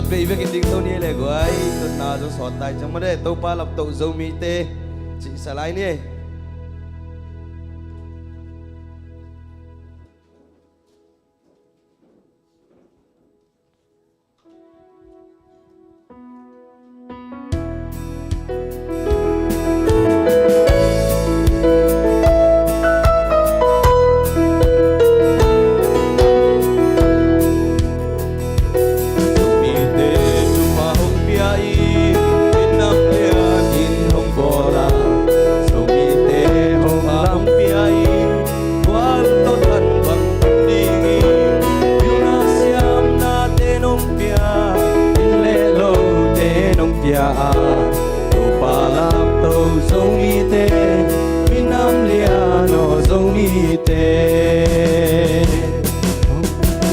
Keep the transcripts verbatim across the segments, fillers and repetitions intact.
Vei vekin ding to ni ei le guai, notna zong sawt tai ciang mah de, Topa lamto Zomite cihsa lai ni ei. Zomite thupha hong pia in, minam lianin hong bawl a. Zomite thupha hong pia in, gual tawh than bang ding in, pilna siamnate nong pia, inn le lote nong pia a. Topa lamto Zomite, minam lian aw Zomite.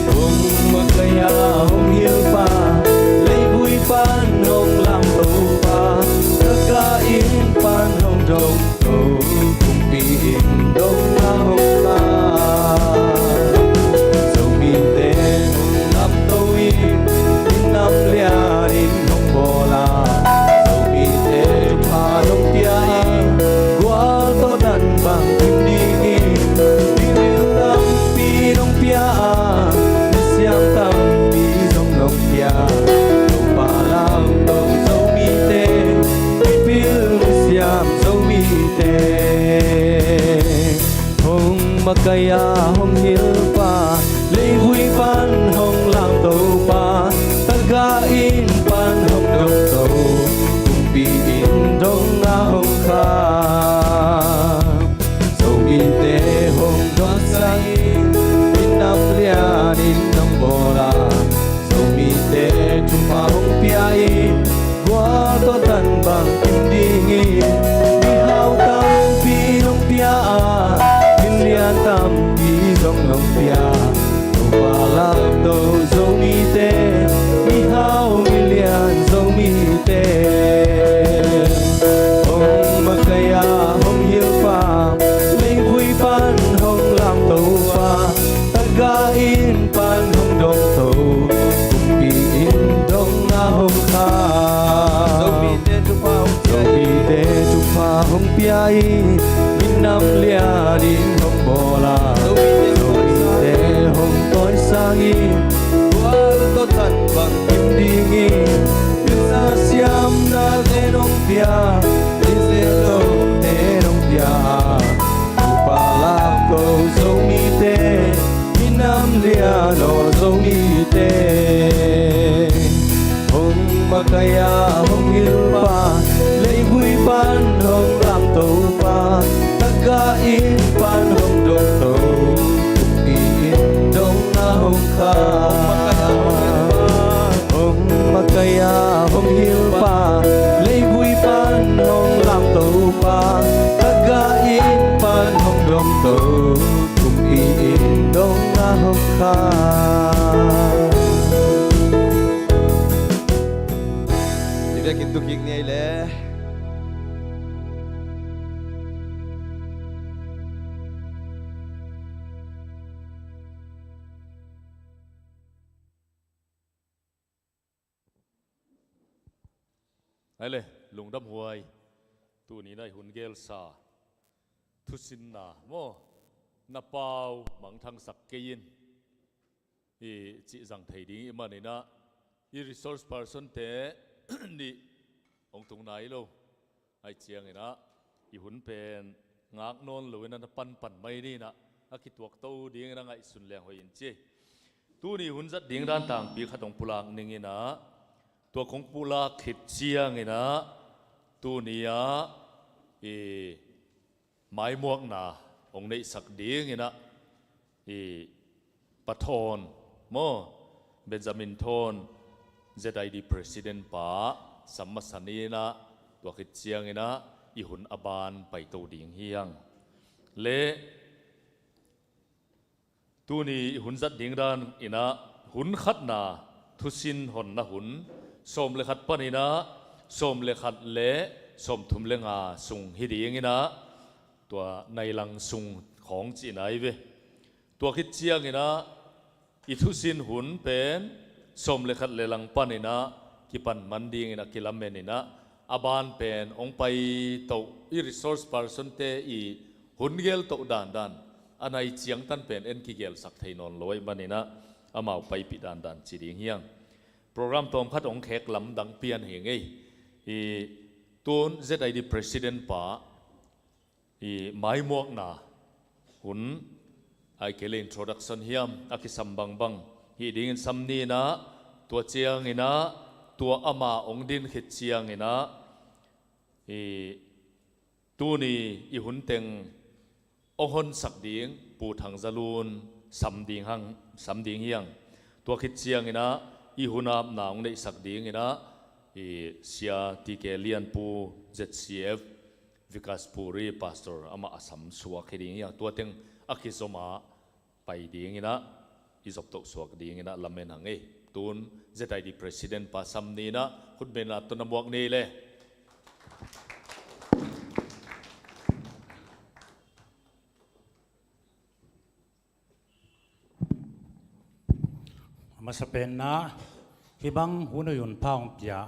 Hong makaih a hong hilh pa, leivui pan hong lamto pa, tagah inn pan hong dong to, kumpi inn dong a hong kha. Zomite hong lamto in, minam lianin hong bawl a. Zomite thupha hong pia in, gual tawh than bang kim ding in, mipil tampi nong pia a, misiam tampi zong nong pia. Topa lamto Zomite, mipil misiam Zomite. Hong makaih a hong hilh pa, leivui pan hong lamto pa, tagah inn pan hong dong to, kumpi inn dong a hong kha. Zomite hong dot sa in, minam lianin hong bawl a. Zomite thupha hong pia in, gual tawh than bang kim ding in, mihau tampi nong pia a, inn lian tampi zong nong pia. Topa lamto Zomite, mihau milian Zomite. Hong makaih a hong hilh pa, leivui pan hong lamto pa, tagah inn pan hong dong to, kumpi inn dong a hong kha. Zomite thupha hong pia in, minam lianin hong bawl a. Zomite hong tawisang in, gual tawh than bang kim ding in, pilna siamnate nong pia, inn le lote nong pia a. Topa lamto Zomite, minam lian aw Zomite. Hong makaih a hong hilh pa, leivui pan hong lamto pa, tagah inn pan hong dong to, kumpi inn dong a hong kha. Hong makaih a hong hilh pa, leivui pan hong lamto pa, tagah inn pan hong dong to, kumpi inn dong a hong kha. Hi biakinn tu kik ni ei le. Ai le, lungdam huai. Tuni na i hun gelsa thusinna maw, na pau mangthangsak kei in, i cih zang thei ding i maninah, i resource person te nih hong tung nai lo. Ai cianginah i hun pen ngak nawn loinah na panpan mai ninah, a kituak to dinginah ngaihsun leng hoih in ci. Tuni hun zat ding dan tangpi khat hong pulak ninginah, tua kong pulak khit cianginah tuni-ah i maimuakna hong neihsak dinginah, i Pa Thawn maw, Benjamin Thawn, Z I D President pa sam masa ninah, tua khit cianginah i hun a ban paito ding hi hang. Le tuni i hun zat ding dan inah hun khatna thusin honna hun sawm le khat paninah sawm le khat le sawm thum le nga sung hi dinginah, tua nailang sung khawng cihna hi ve. Tua khit cianginah i thusin hun pen Sawm le khat le lang paninah kipan man dinginah kilamen inah a ban pen hong pai toh i resource person te i hun gel toh dandan a nai ciangtan pen en kigelsak thei nawn lo ahih maninah amau paipih dandan ci ding hiang. Program tawmkhat hong khek lamdang pian hi ngei. I tun Z I D president pa i maimuakna hun, ai kei le introduction hiam a kisam bangbang hi dingin sam ninah, tua cianginah tua ama hong din khit cianginah i tuni i hun teng hong honsak ding Pu Thang Za Lun sam ding hang, sam ding hiang. Tua khit cianginah i hun apna hong neihsak dinginah i Sia T K Lianpu Z C F Vikas Puri Pastor amah a sam suak hi ding hiang. Tua teng a kizom a pai dinginah i zop toh suak dinginah lamen hang ei. Tun Z I D president pa sam ninah khutbetna tawh na muak ni le. A masa penah hih bang hun hoih hun pha hong pia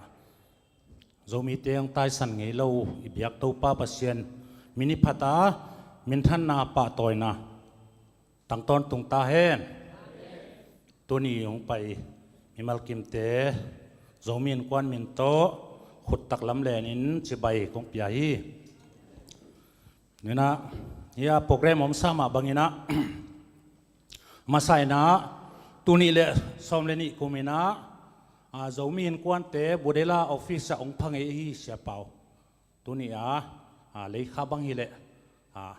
Zomite hong taisan ngei lo i biak Topa Pasian min i phat a, minthanna pahtawina tang tawntung ta hen. Tuni hong pai mimal kimte Zomi Innkuan min tawh khuttak lamlenin cibai kong pia hi. Ninah hih a program omsa mah banginah masa inah tul nih le sawm le nih kuminah a Zomi Innkuante Budela office ah hong pha ngei hi Sia Pau. Tuni a, a, leikha bang hileh a,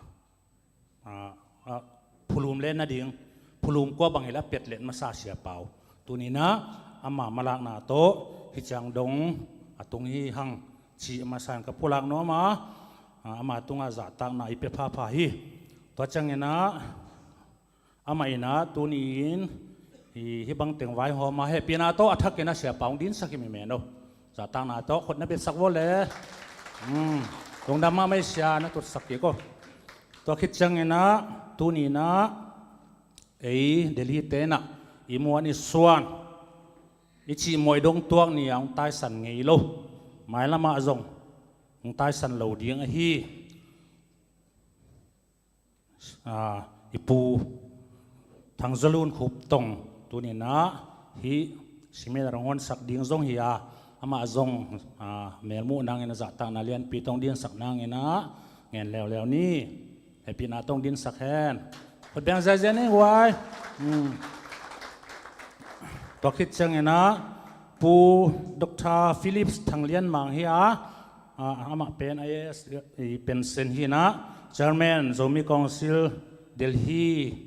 a, a, phulum le nading phulum kua bang hileh a petlet masa Sia Pau. Tuninah ama malakna tawh hih ciang dong a tung hi hang cih a masa in ka pulak nuam a, a, ama tungah zahtakna i pia phapha hi. Tua cianginah amah inah tuni-in hih bang teng vaihawm a hehpihna tawh a thakinah Sia Pau hong dinsak hi mi men o. Zahtakna tawh khut na betsak vua le. Lungdam mahmah ei Sia, na tutsak kik o. Tua khit cianginah tuninah ei Delhi tenah i muan i suan i cihmawh i dong tuak ni-a hong taisan ngei lo. Mailamah zong hong taisan lo ding ahi. A, i Pu Thang Za Lun Khup Tong tuninah hih seminar hong honsak ding zong hi a, amah zong a, melmuh nangin a zahtakna lianpi tawh hong dinsak nanginah ngen leuleu ni. Hehpihna tawh hong dinsak hen. Khut beng ziazia ni guai. Tua khit cianginah Pu Doctor Phillips Thang Lian Mang hi a, a, amah pen I A S i pension hinah Chairman Zomi Council Delhi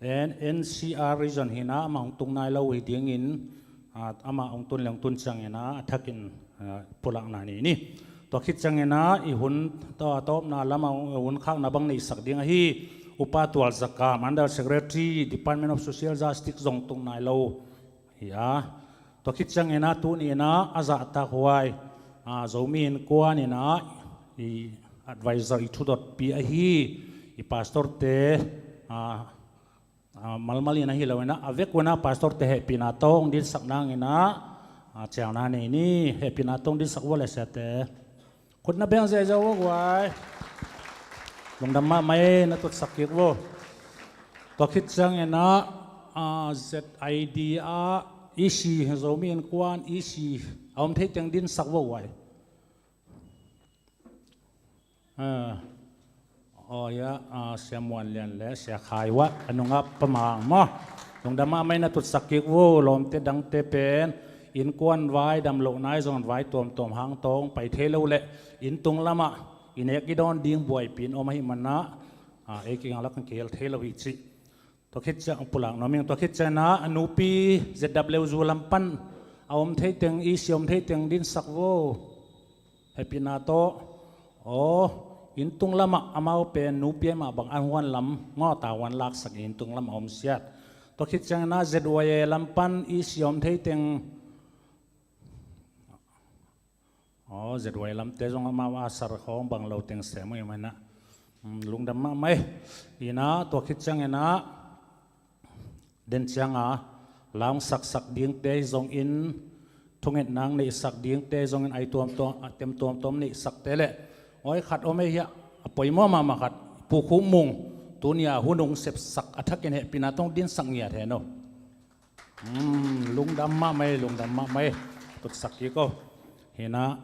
and N C R region hinah amah hong tung nai lo hi dingin, a, amah hong tun leng tun cianginah a thakin, a, pulakna nei ni. Tua khit cianginah i hun tawh a tawpna lamah hun khakna bang neihsak ding ahi Upa Tual Za Kam, Under Secretary, Department of Social Justice zong tung nai lo hi a. Tua khit cianginah tuninah a zahtak huai, a, Zomi Innkuan inah i advisor i thudotpi ahi i pastorte, a, a, malmal in ahi loinah a vek unah pastorte hehpihna tawh hong dinsak nanginah, a, ciangna nei ni. Hehpihna tawh hong dinsak vua le siate. Khut na beng ziazia vua guai. Lungdam mahmah ei, na tutsak kik vua. Tua khit cianginah, a, Z I D ah E C, Zomi Innkuan E C a om thei teng dinsak vua guai. A, aw ya, a, Sia Muan Lian le Sia Khai Wah a nungah pamang maw. Lungdam mahmah ei, na tutsak kik vua. Lawmte dangte pen innkuan vai dam loh nai zong vai tuamtuam hang tawh hong pai thei lo leh inn tung lamah i nek i dawn ding buaipi in om ahih manah, a, ei kiganglak in kihel thei lo hi cih. Tua khit ciang pulak nuam ing. Tua khit cianginah a nupi Z W zu lam pan a om thei teng, E C om thei teng dinsak vua. Hehpihna tawh. Aw, inn tung lamah amau pen nupi amah bang an huan lam ngawta huan laksak inn tung lamah om siat. Tua khit cianginah Z Y A lam pan E C om thei teng. Aw, Z Y A lamte zong amau a sar khawng bang lo teng sem uh i manah. Lungdam mahmah ei. Inah tua khit cianginah den cianga Langsaksak dingte hi zongin, thungetna neihsak dingte hi zongin, ai tuamtuam, a tem tuamtuam neihsakte le, oi khat om ei hiah, a poimawh mahmah khat, Pu Khum Mung, tuni-a hun hong sepsak a thakin hehpihna tawh hong dinsak ngiat hen aw. Hmm, lungdam mahmah ei, lungdam mahmah ei. Tutsak kik aw. Hinah,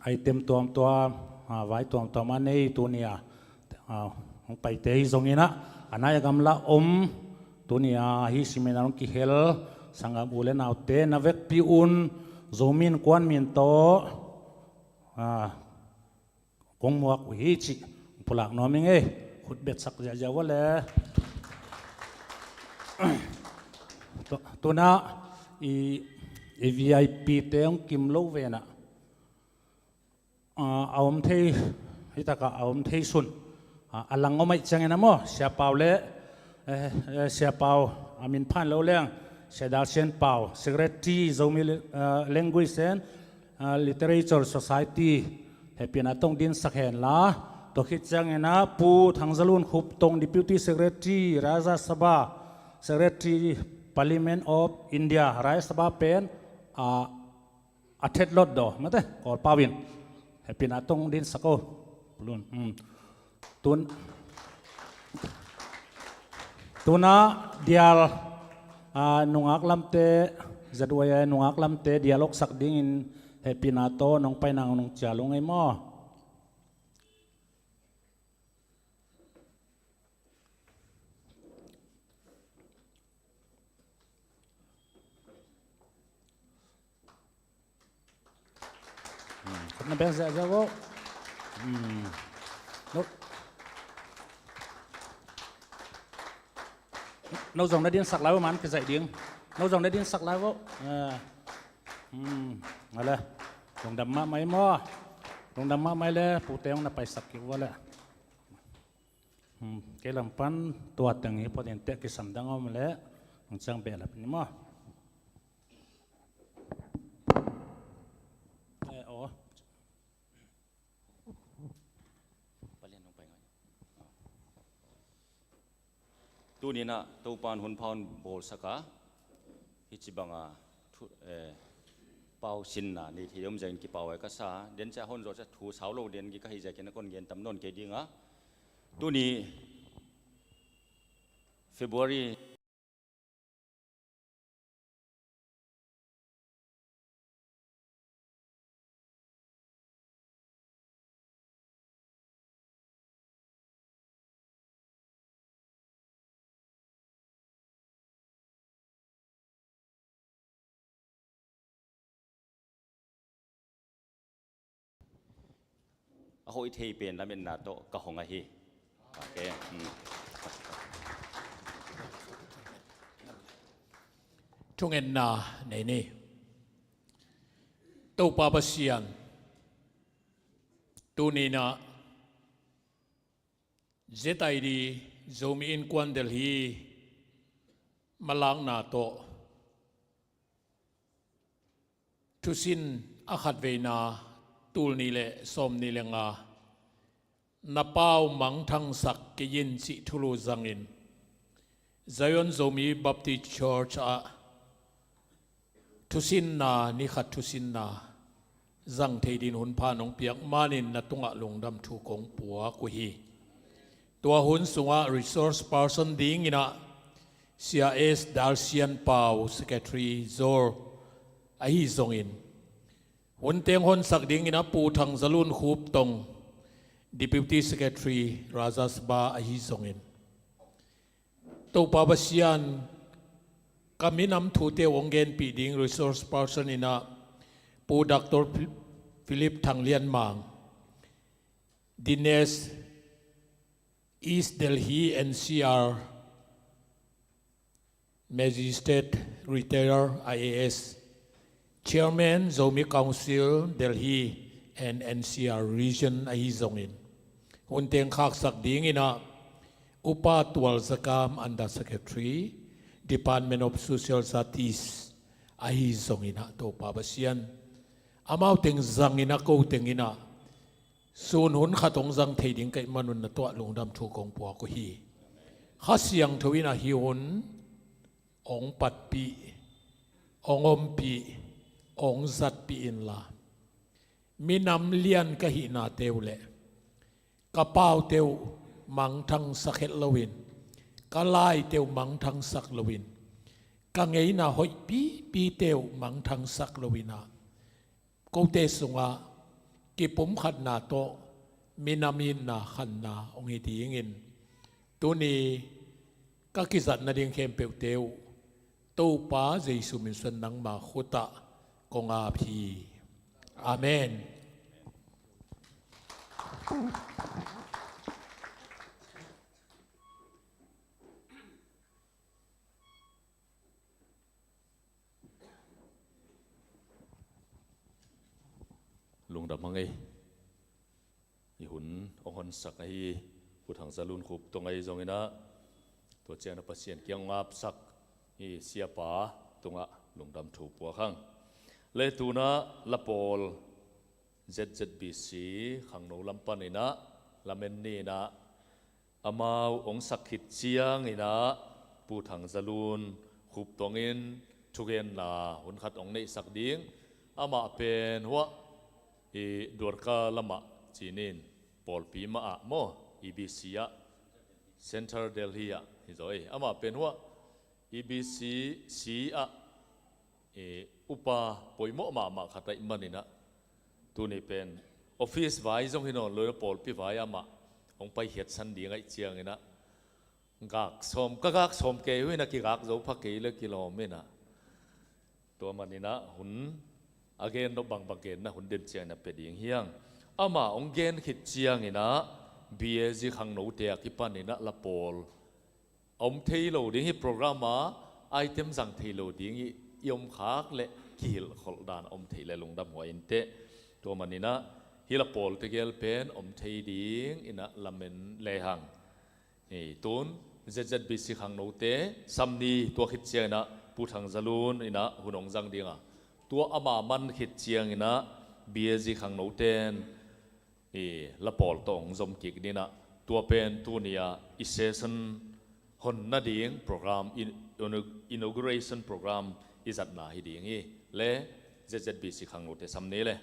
ai tem tuamtuam, a, vai tuamtuam a nei tuni-a, a, hong paite hi zongin ah, a nai a gamla om tuni-a hih seminar hong kihel sanggam u le naute na vekpi un Zomi Innkuan min tawh, a, kong muak uh hi cih pulak nuam ing ei. Khut betsak ziahziah vua le. Tu-, tunah i, i V I P te hong kim lo venah, a, a om thei, hi takah a om thei sun, a, a lang om aih ciangin a maw, Sia Pau le, eh, eh, Sia Pau a min phan lo leng, Sia Dal Sian Pau, Secretary Zomi, eh, Language and, eh, Literature Society, hehpihna tawh hong dinsak hen la, tua khit ciangin a Pu Thang Za Lun Khup Tong, Deputy Secretary, Rajya Sabha, Secretary, Parliament of India, Rajya Sabha pen, a, a thetlot daw, mate, Kawlpau in. Hehpihna tawh hong dinsak aw. Lun. Hmm. Tun-, tunah dial, a, nungak lamte, Z Y I nungak lamte dial oksak dingin hehpihna tawh nong paina nong cial ung ei maw. Hmm, khut na beng ziahziah vo. Hmm. No, no zong na dinsak lai vo, man kizaih ding. No zong na dinsak lai vo. Eh. Hmm, a le. Lungdam mahmah ei maw. Lungdam mahmah ei le, pute hong na paisak kik vo le. Hmm, kei lam pan tua teng hi, pawtin teh kisam dang om le, hong ciang behlap ni maw. Eh, aw. Tuni-in ah Topa'n hun pha hong bawlsak a, hih ci banga thu, eh, pau sinna nei thei om ziakin kipau ei ka sa. Den ciang hong zawh ciang thu sau lo den kei ka hih ziakin a kon gen tam nawn kei ding a. Tuni February a hoih thei pen lametna tawh ka hong ahi. Okay. Hmm. Thungetna nei ni. Topa Pasian, tuni-in ah Z I D Zomi Innkuan Delhi malakna tawh thusin a khatveina, tul nih le sawmnih le nga, na pau mangthangsak kei in cih thulu zangin Zion Zomi Baptist Church ah thusinna, ni khat thusinna zang thei dingin hun pha nong piak manin na tungah lungdam thu kong puak uh hi. Tua hun sungah resource person dingin ah Sia S Dal Sian Pau, Secretary Zor ahi zongin, hun teng honsak dingin ah Pu Thang Za Lun Khup Tong, Deputy Secretary Rajya Sabha ahi zongin, Topa Pasian, ka minam thute uh hong genpih ding resource person in ah Pu Doctor Phi-, Philip Thang Lian Mang, Dinesh, East Delhi N C R Magistrate, Retired I A S, Chairman Zomi Council Delhi and N C R Region ahi zongin, hun teng khaksak dingin ah Upa Tual Za Kam, Under Secretary, Department of Social Justice ahi zongin ah, Topa Pasian, amau teng zangin ah, ko tengin ah sun hun khat hong zang thei ding ka hih manun na tungah lungdam thu kong puak uh hi. Kha Siangtho in ah hih hun hong patpih, hong ompih, hong zatpih inla, minam lian ka hihnate uh le ka paute uh mangthangsak het loin, ka laite uh mangthangsak loin, ka ngeina hoihpipite uh mangthangsak loin ah, kote sungah kipumkhatna tawh minam itna khanna hong hi dingin, tuni ka kizat nading khempeuhte uh Topa Jesu min suan nangma khutah kong ap hi. Amen. Lungdam hang ei. I hun hong honsak ahi Pu Thang Za Lun Khup Tuang ahi zongin ah, tua ciangin ah Pasian kiang hong apsak i siapa tungah lungdam thu puak hang. Le tu-in ah la pawl Z Z B C khangno lam panin ah lamen ni-in ah amau hong sak khit ciangin ah Pu Thang Za Lun Khup Tuang in thugenna hun khat hong neihsak ding. Amah pen huah i Dwarka lamah ci-in, pawlpi mah ah maw, E B C ah, Central Delhi ah hi zaw ei. Amah pen huah E B C C ah i upa poimawh mahmah khat ahih manin ah, tuni pen office vai zong hi nawn lo, pawlpi vai amah hong paikhiatsan ding ahih ciangin ah, gak sawm, ka gak sawm kei uh in ah, kigak zo pha kei leh kilawm in ah, tua manin ah hun a gen nop bangbang genna hun den ciangin ah pia ding hi hang. Amah hong gen khit ciangin ah B A Z khangnote a kipanin ah la pawl a om thei lo ding hi, program a item zang thei lo ding hi. I om khak leh kihilhkholh dan a om theih leh lungdam huai inteh. Tua manin ah hih la pawlte gel pen om thei dingin ah lamen lehang. Ei, tun Z Z B C khangnote sam ni, tua khit ciangin ah Pu Thang Za Lun in ah hun hong zang ding a, tua ama man khit ciangin ah B A Z khangnote in i la pawl tawh hong zom kik ding ah, tua pen tuni-a i session hon nading program in, inauguration program i zatna hi ding hi. Le Z Z B C khangnote sam ni le.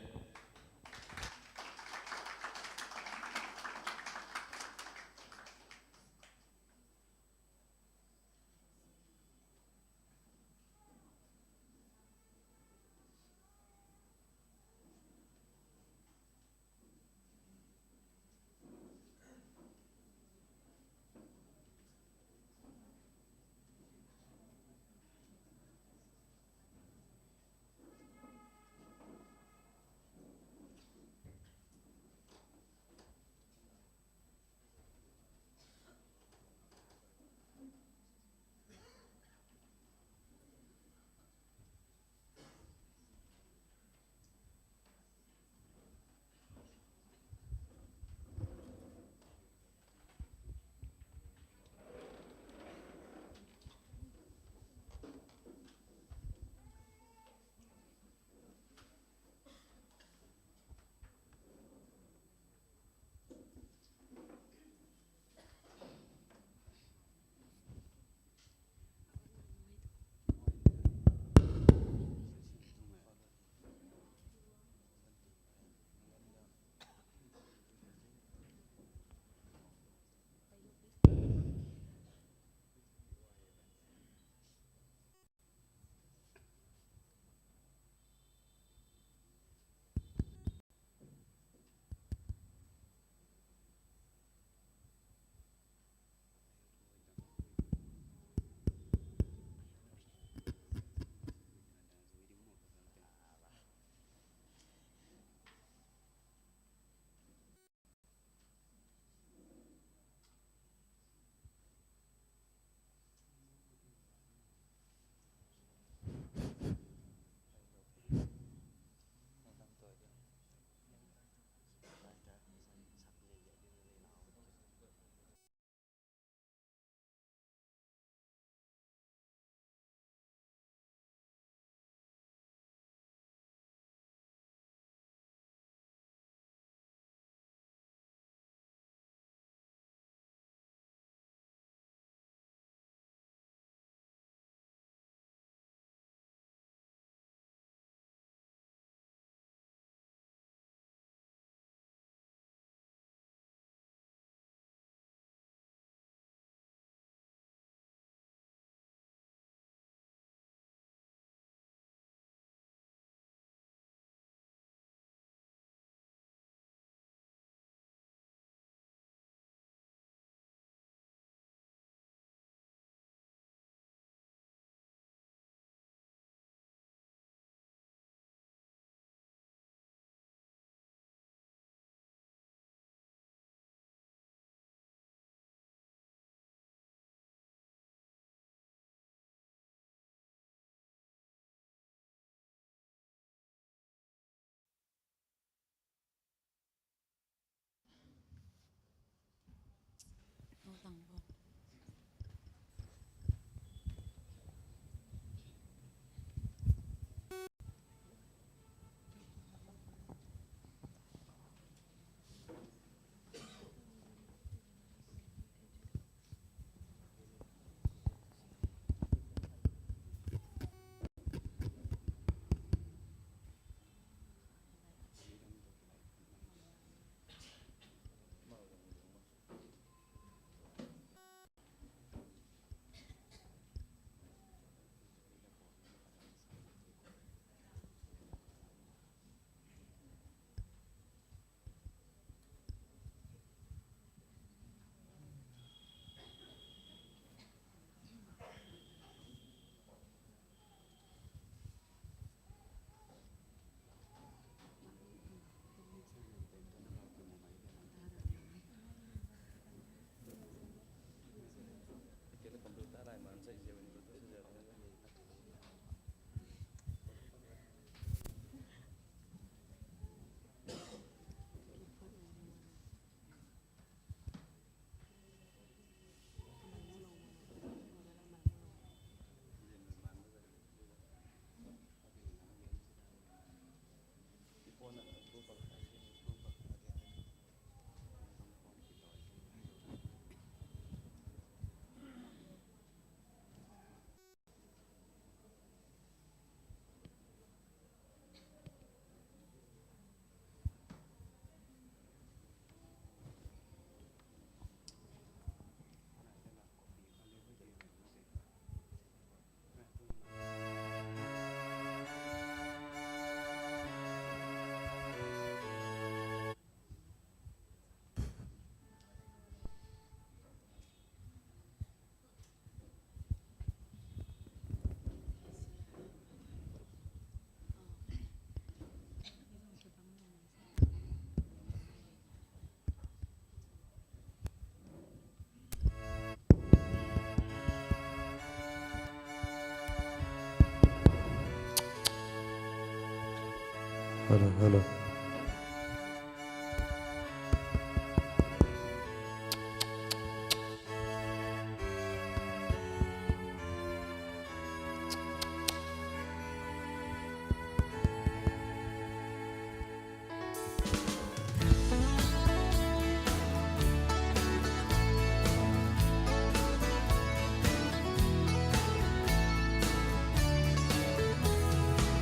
Hello, hello.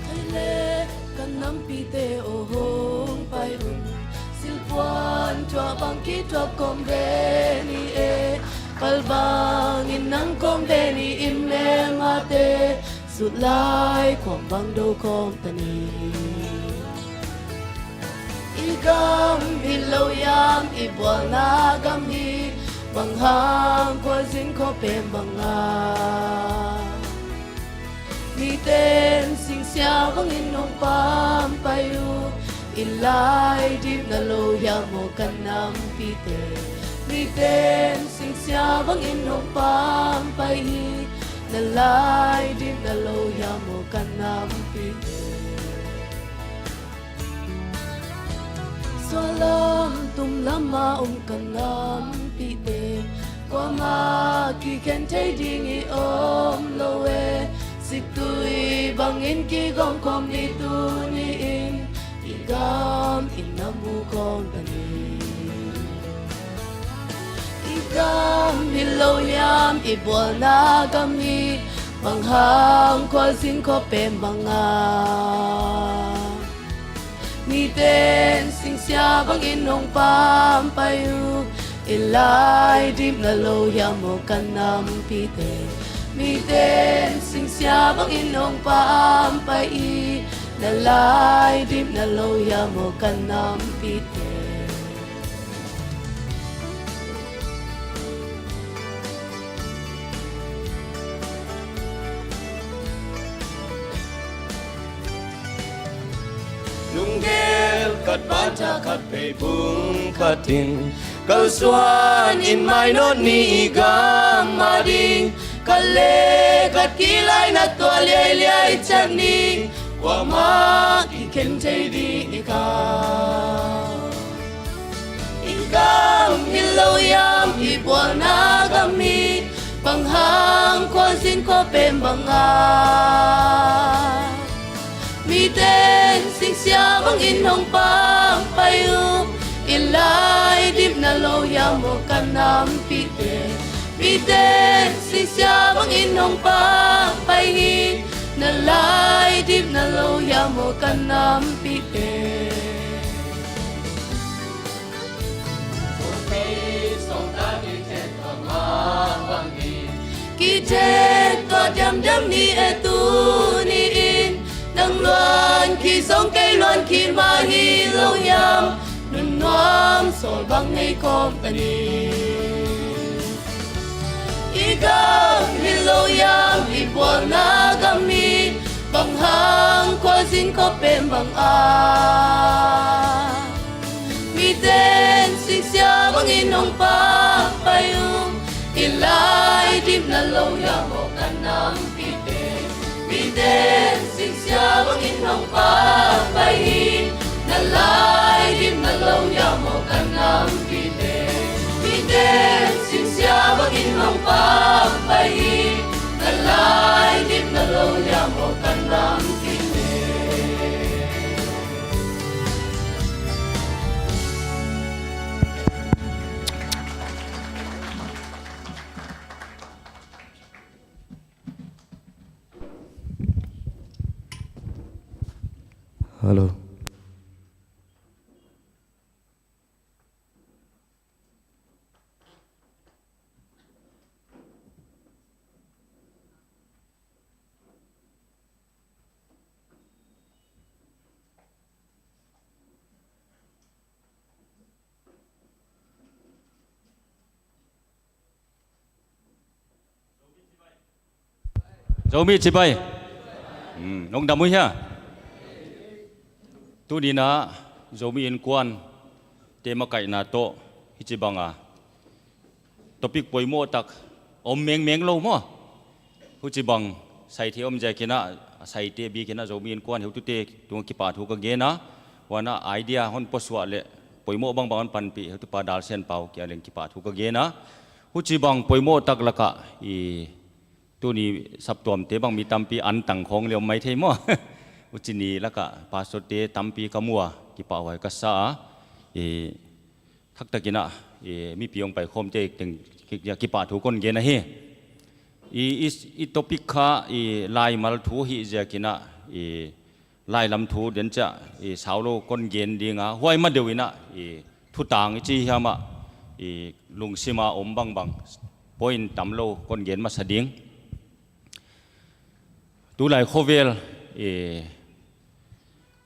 Thei le kan nampite aw hong pai un. Silpuan thuah bang kithuah kawm ve ni e. Palvangin nang kawm ve ni in melmate. Sut lai khuam bang do khawm ta ni. I gam hi lo hiam, i bualna gam hi. Bang hang khualzin khuapen bang a, miten singsia bangin hong pampai uh. I lai dip na lo hiam aw kan nampite. Miten singsia bangin hong pampai hi. Na lai dip na lo hiam aw kan nampite. Sualam tumlama om kan nampite. Kuamah kikhen thei ding i om lo e. Siktui bangin kigawm khawm ni tuni in. I gam in na mu khawm ta ni. I gam hi lo hiam, i bualna gam hi. Bang hang khualzin khuapen bang a, miten singsia bangin hong pampai uh. I lai dip na lo hiam aw kan nampite. Miten singsia bangin hong pampai hi. Na lai dip na lo hiam aw kan nampite. Lunggel khat, pantha khat, peiphung khat in kalsuan in mainawt ni i gam a ding. Khat le khat kilaina tua liailiai ciat ni. Kuamah kikhen thei ding i kha. I gam hi lo hiam, i bualna gam hi. Bang hang khualzin khuapen bang a, miten singsia bangin hong pampai uh. I lai dip na lo hiam aw kan nampite. Miten singsia bangin hong pampai hi. Na lai dip na lo hiam aw kan nampite. Kitheh tua diamdiam ni e tuni in. Nang luan khi zong kei luan khi mah hi lo hiam. Nunnuam sawl bang nei khawm ta ni. I gam hi lo hiam, i bualna gam hi. Bang hang khualzin khuapen bang a, miten singsia bangin hong pampai uh. I lai dip na lo hiam aw kan nampite. Miten singsia bangin hong pampai hi. Na lai dip na lo hiam aw kan nampite. Miten singsia bangin hong pampai hi. Na lai dip na lo hiam aw kan nampite. Hello. Zomi cibai. Hmm, nong dam uh hia? Tuni-in ah Zomi Innkuante makaihna tawh hih ci banga topic poimawh tak om mengmeng lo maw? Huci bang saite om ziakin ah, saite bikin ah Zomi Innkuan heutute tungah kipahthu ka gen a, Huan ah idea hon puasuah le poimawh bangbang hon panpih heutupa Dal Sian Pau kiang leng kipahthu ka gen a. Huci bang poimawh tak lakah i tuni saptuamte bang mi tampi antang khawng le om mai thei maw? Huci ni lakah pastorte tampi ka mu a, kipahhuai ka sa a. I thaktakin ah i mipi hong paikhawmte teng ki- kipahthu kon gen ahi. I, i, i topic kha i laimal thu hih ziakin ah i lailam thu den ciah i sau lo kon gen ding a, huai ma deuh in ah i thutang i ci hiam ah i lungsima om bangbang point tam lo kon gen masa ding. Tulai khovel i,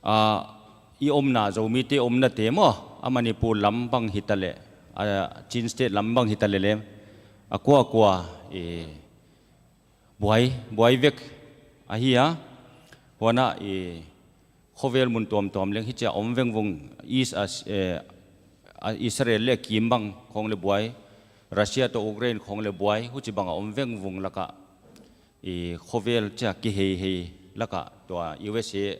a, i omna, Zomite omnate maw, a Manipur lam bang hi ta leh, a, Chin State lam bang hi ta leh lem, a kuakua i buai, buai vek ahi a. Huan ah i khovel mun tuamtuam leng hi ciah om vengvung, East As- eh, a, Israel le kim bang khawng le buai, Russia tawh Ukraine khawng le buai, huci bang a om vengvung lakah i khovel ciah kiheihei lakah tua U S A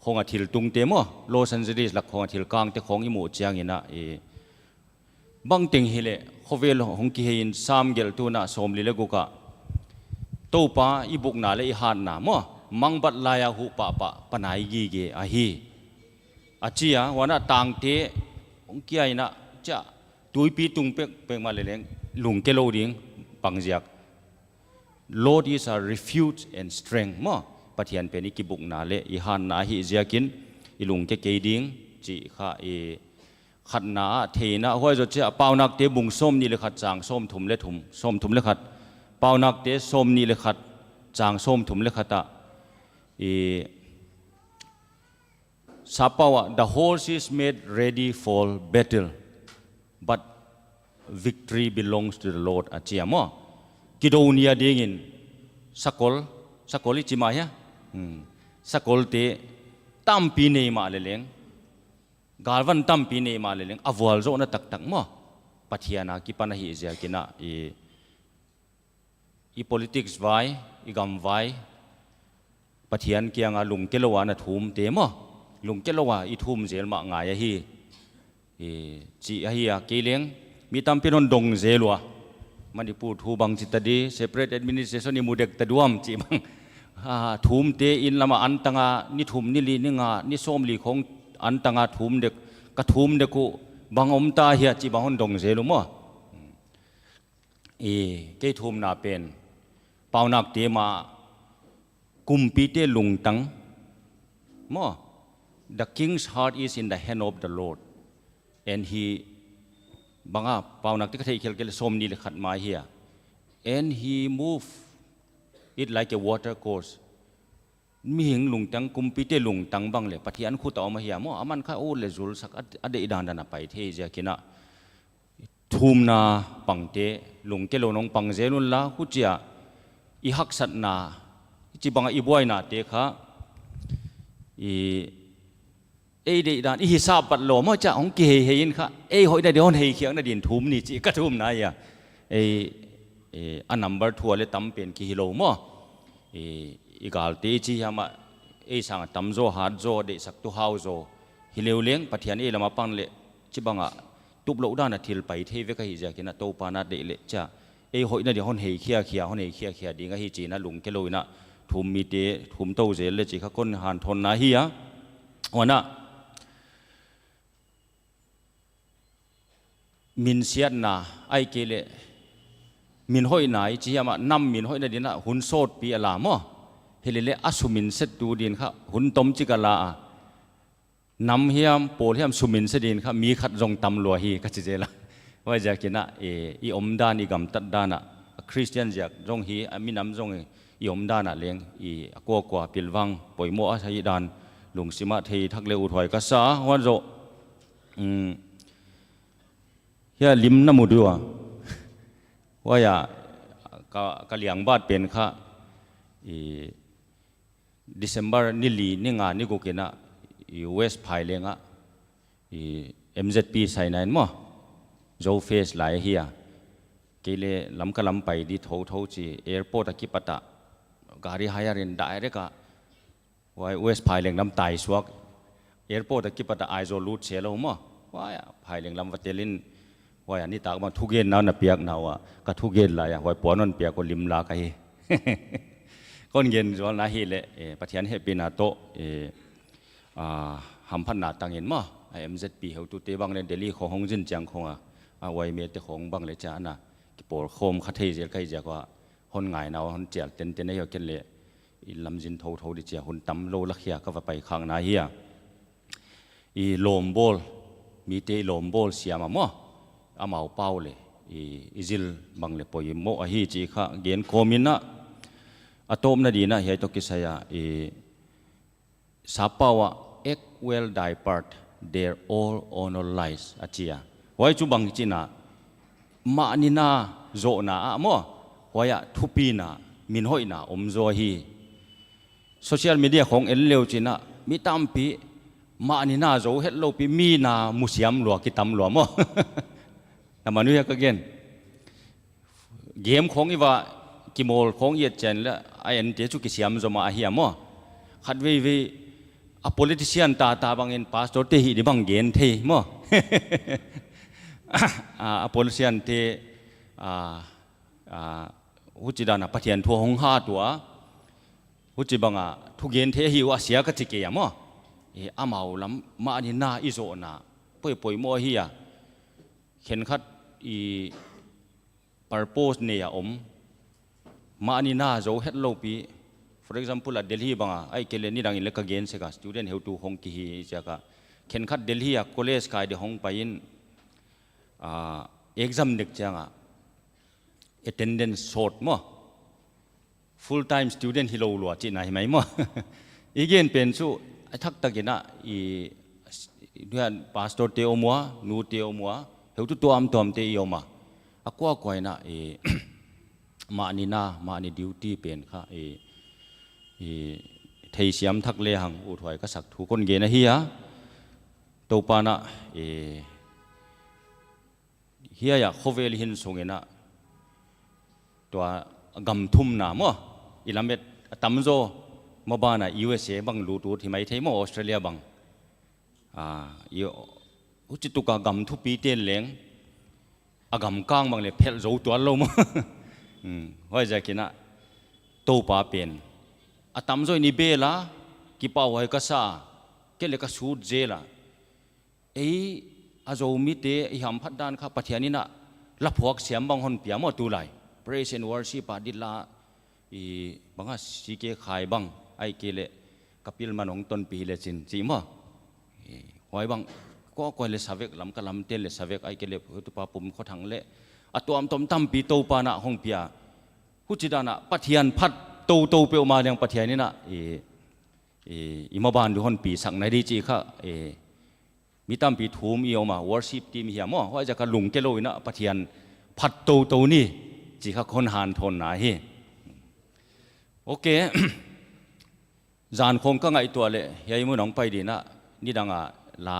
khawng a thil tungte maw, Los Angeles lak khawng a thil kangte khawng i muh ciangin ah i bangteng hileh khovel hong kihei in Sam gelhtu in ah sawmli le guk ah Topa i bukna le i hatna maw, mangbat lai-a huh pahpah panai gige ahi a ci a. Huan ah tangte hong kia in ah ciah tuipi tung pekpek mah leh leng lungke lo ding, bangziak? Lord is our refuge and strength maw. Pathian pen i kibukna le i hatna ahih ziakin i lungke kei ding cih kha i khatna ah theihna, huai zawh ciah Paunakte bung sawmnih le khat cang sawmthum le thum, sawmthum le khat. Paunakte sawmnih le khat cang sawmthum le khat ah i Sappau ah, "The horse is made ready for battle, but victory belongs to the Lord," a ci a maw. Kido ni a dingin sakol, sakol i ci mah hia? Hmm. Sakolte tampi nei mah leh leng, galvan tampi nei mah leh leng, a vualzawhna taktak maw, Pathian a kipan ahih ziakin ah i i politics vai, i gam vai, Pathian kiangah lungke lo a na thumte maw, lungke lo a i thum zel mah ngai ahi. I, cih ahi a, kei leng mi tampi in hon dong zel uh a, Manipur thu bang ci ta di, separate administration i mu dek ta diam cih bang. Ah, thumte inn lamah antanga ni thum, ni li, ni nga, ni sawmli khawng antanga thum dek, ka thum dek uh bang om ta hia cih bang hon dong zel uh maw. I, kei thumna pen Paunakte mah, kumpite lungtang maw, "The king's heart is in the hand of the Lord, and he," bang a, Paunakte ka theih khial kei leh sawmnih le khat mah hi a, "and he move it like a water course." Mihing lungtang, kumpite lungtang bang leh Pathian khut a om ahi a maw, aman kha ut le zul sak a, a deih dandan a pai thei ziakin ah thumna pangte lungke lo in hong pang zel un la, huci a i haksatna, hici bang a i buainate kha i ei deih dan, i hisap bat lo maw, ciah hong kiheihei in kha ei hoihna ding, hon heikhiakna ding thum ni cih ka thumna hi a. Ei, ei, a number thu a leh tam pen kihi lo maw. I, i galte i ci hiam ah, ei sang a tamzaw, hatzaw, deihsaktu hauzaw hi leu leng, Pathian ei lam a pan leh ci bang a tup loh dan a thil pai thei vek ahih ziakin ah Topa na deih leh ciah ei hoihna ding hon heikhiakhia, hon heikhiakhia ding ahi ci-in ah lungke lo in ah thum mite thum to zel leh cih kha kon hanthawnna hi a. Huan ah minsiatna, ahih kei leh min hoihna i ci hiam ah, nam min hoihna ding ah hun sawtpi a la maw. Hi leh leh a suminsettu ding kha hun tomcik a la a, nam hiam, pawl hiam suminse ding kha mi khat zong tam lua hi ka ci zel a. Huaiziakin ah, e, i omdan, i gamtat dan ah, a Khristian ziak zong hi, a minam zong hi, i omdan ah leng, i a kuakua pilvang poimawh ahih dan lungsim ah thei thak leh uthuai ka sa a. Huan zawh, um, hiah lim na mu diu a. Huai ah ka, ka liangbat pen kha, i, December ni li, ni nga, ni guk in ah, i, West Phaileng ah, i, M Z P saina in maw, Zo Fest lai ahi a. Kei leh Lamka lam pai di thotho ci, airport a kipat ah gari hire in direct ah, huai West Phaileng lam taisuak. Airport a kipat a Aizawl lut se lo maw. Huai a phaileng lam va telin, huai a nitak bang thugenna na piakna uh a ka thugen lai a huai puan hon piak uh limlak ahi. Kon gen zualna hileh, eh, Pathian hehpihna tawh, eh, ah, hamphatna tangin maw, a M Z P heutute bang le Delhi khong hong zin ciang khong a, a Y M A te khong bang le ciana kipawlkhawm kha thei zel ka hih ziak uh a, hon ngaina uh a hon cial tenten ahi uh a, ken le i lamzin thotho di cia hun tam lo lakhia ka va pai khakna hi a. I lawmbawl, mite i lawmbawl siam a maw, amau pau le i, i zil bang le poimawh ahi ci kha gen kawmin ah, a tawpna dinah hiai tawh kisai a i sappau ah, "Act well, depart, their all honor lies," a ci a. Huai cu bang cina, mahnina zawhna ah maw, huai ah thupina, minhoihna om zaw hi. Social media khong en leu cinah mi tampi mahnina zo het lopi mi na musiam lua kitam lua maw. Na man uh hia ka gen? Game khong i va kimawl khong i et cian le a ente cu kisiam zom a ahi a maw. Khat veivei a politician tata bangin pastor te hih di bang gen thei maw. A, a politician te, a, a, huci dana Pathian thu hong hat uh a, huci banga thugen thei ahi uh a sia ka ci kei a maw. E, amau lam mahnina i zawhna poipoimawh ahi a, khenkhat i purpose nei a om, mahnina zo het lopi. For example a Delhi banga, ahih kei le nidangin le ka gen sek a, student heutu hong kihi i ciak a, khenkhat Delhi a college kai di hong pai in, a, exam nek cianga attendance sawt maw, full time student hi lo lua cihna hi mai maw. I gen pen cu a thaktakin ah i, i pastor te om uh a, nu te om uh a, heutu tuamtuam te i om a, a kuakua in ah i mahnina, mahni duty pen kha i, i theisiam thak lehang uthuai ka sak thu kon gen ahi a. Topa in ah i hiai ah khovel i hin sungin ah tua gam thumna maw, i lamet a tamzaw mabana U S A bang lutut hi mai thei maw, Australia bang. A, i, huci tuka gam thupi ten leng a gamkang bang le phelh zo tuan lo maw. Hmm, huaiziakin ah Topa pen a tamzaw in i bel a, kipahhuai ka sa a, kei le ka sut zel a. Ei a Zomite i hamphat dan kha Pathian in ah laphuak siam bang hon pia maw tulai. Praise and worship a ditla i banga C K Khai bang, ahih kei le ka pilman hong tonpih hi le cin cih maw. I, huai bang kuakua le savek, Lamka lamte le savek, ahih kei le Tupa Pum Khua Thang le a tuamtuam tampi Topa in ah hong pia. Huci danah Pathian phat toto peuhmah liang Pathian in ah i, i, i maban di hon pisak nai di cih kha i, mi tampi thum i om a, worship team hi a maw, huaiziak a lungke lo in ah Pathian phat toto ni cih kha kon hanthawnna hi. Ok. Zan khong ka ngaihtuah leh hiai mun hong pai dinah nidang a la,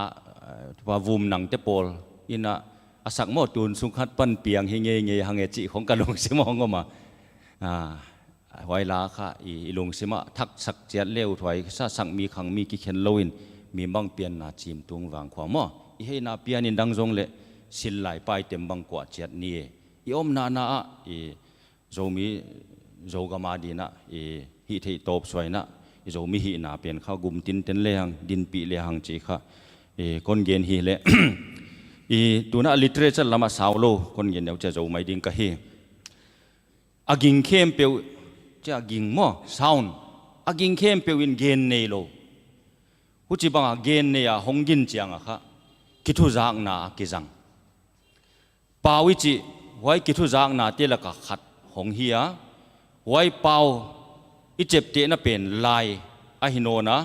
eh, Tupa Vum Nangte pawl in ah a sak maw, tun sung khat pan piang hi ngeingei hang e cih khong ka lungsim hong om a. Ah, huai la kha i, i lungsim ah thaksak ciat le uthuai sa, sakmi khangmi kikhen loin mi bang pianna cimtung vangkhua maw, i heihna pianin dang zong le sil lai paitem bang kuah ciat ni e. I omna na ah i Zomi, Zogam a dinah i hih theih tawp suai in ah i Zomi hihna pen kha gum tinten lehang, dinpih lehang cih kha i kon gen hi leh. I tunah literature lamah sau lo kon gen deuh cia zo mai ding ka hi. A ging khempeuh, cia ging maw, sound, a ging khempeuh in gen nei lo. Huci banga gen nei a hong gin cianga kha kithuzakna a kizang. Pau i cih huai kithuzaknate laka khat hong hi a, huai pau i ceptehna pen lai ahi nawn a,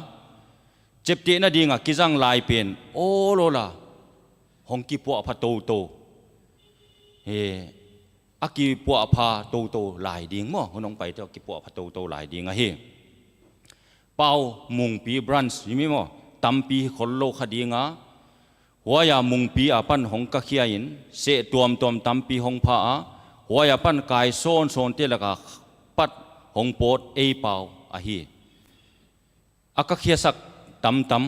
ceptehna dinga kizang lai pen awlawl a hong kipuahpha toto. He, a kipuahpha toto lai ding maw, hun hong paite a kipuahpha toto lai ding ahi. Pau mungpi branch hi mi maw, tampi hi khol lo kha dinga, huaia mungpi a pan hong kakhia in seh tuamtuam tampi hong pha a, huaia pan kai sawnsawnte laka pat hong pawt ei pau ahi. A kakhiasak tamtam,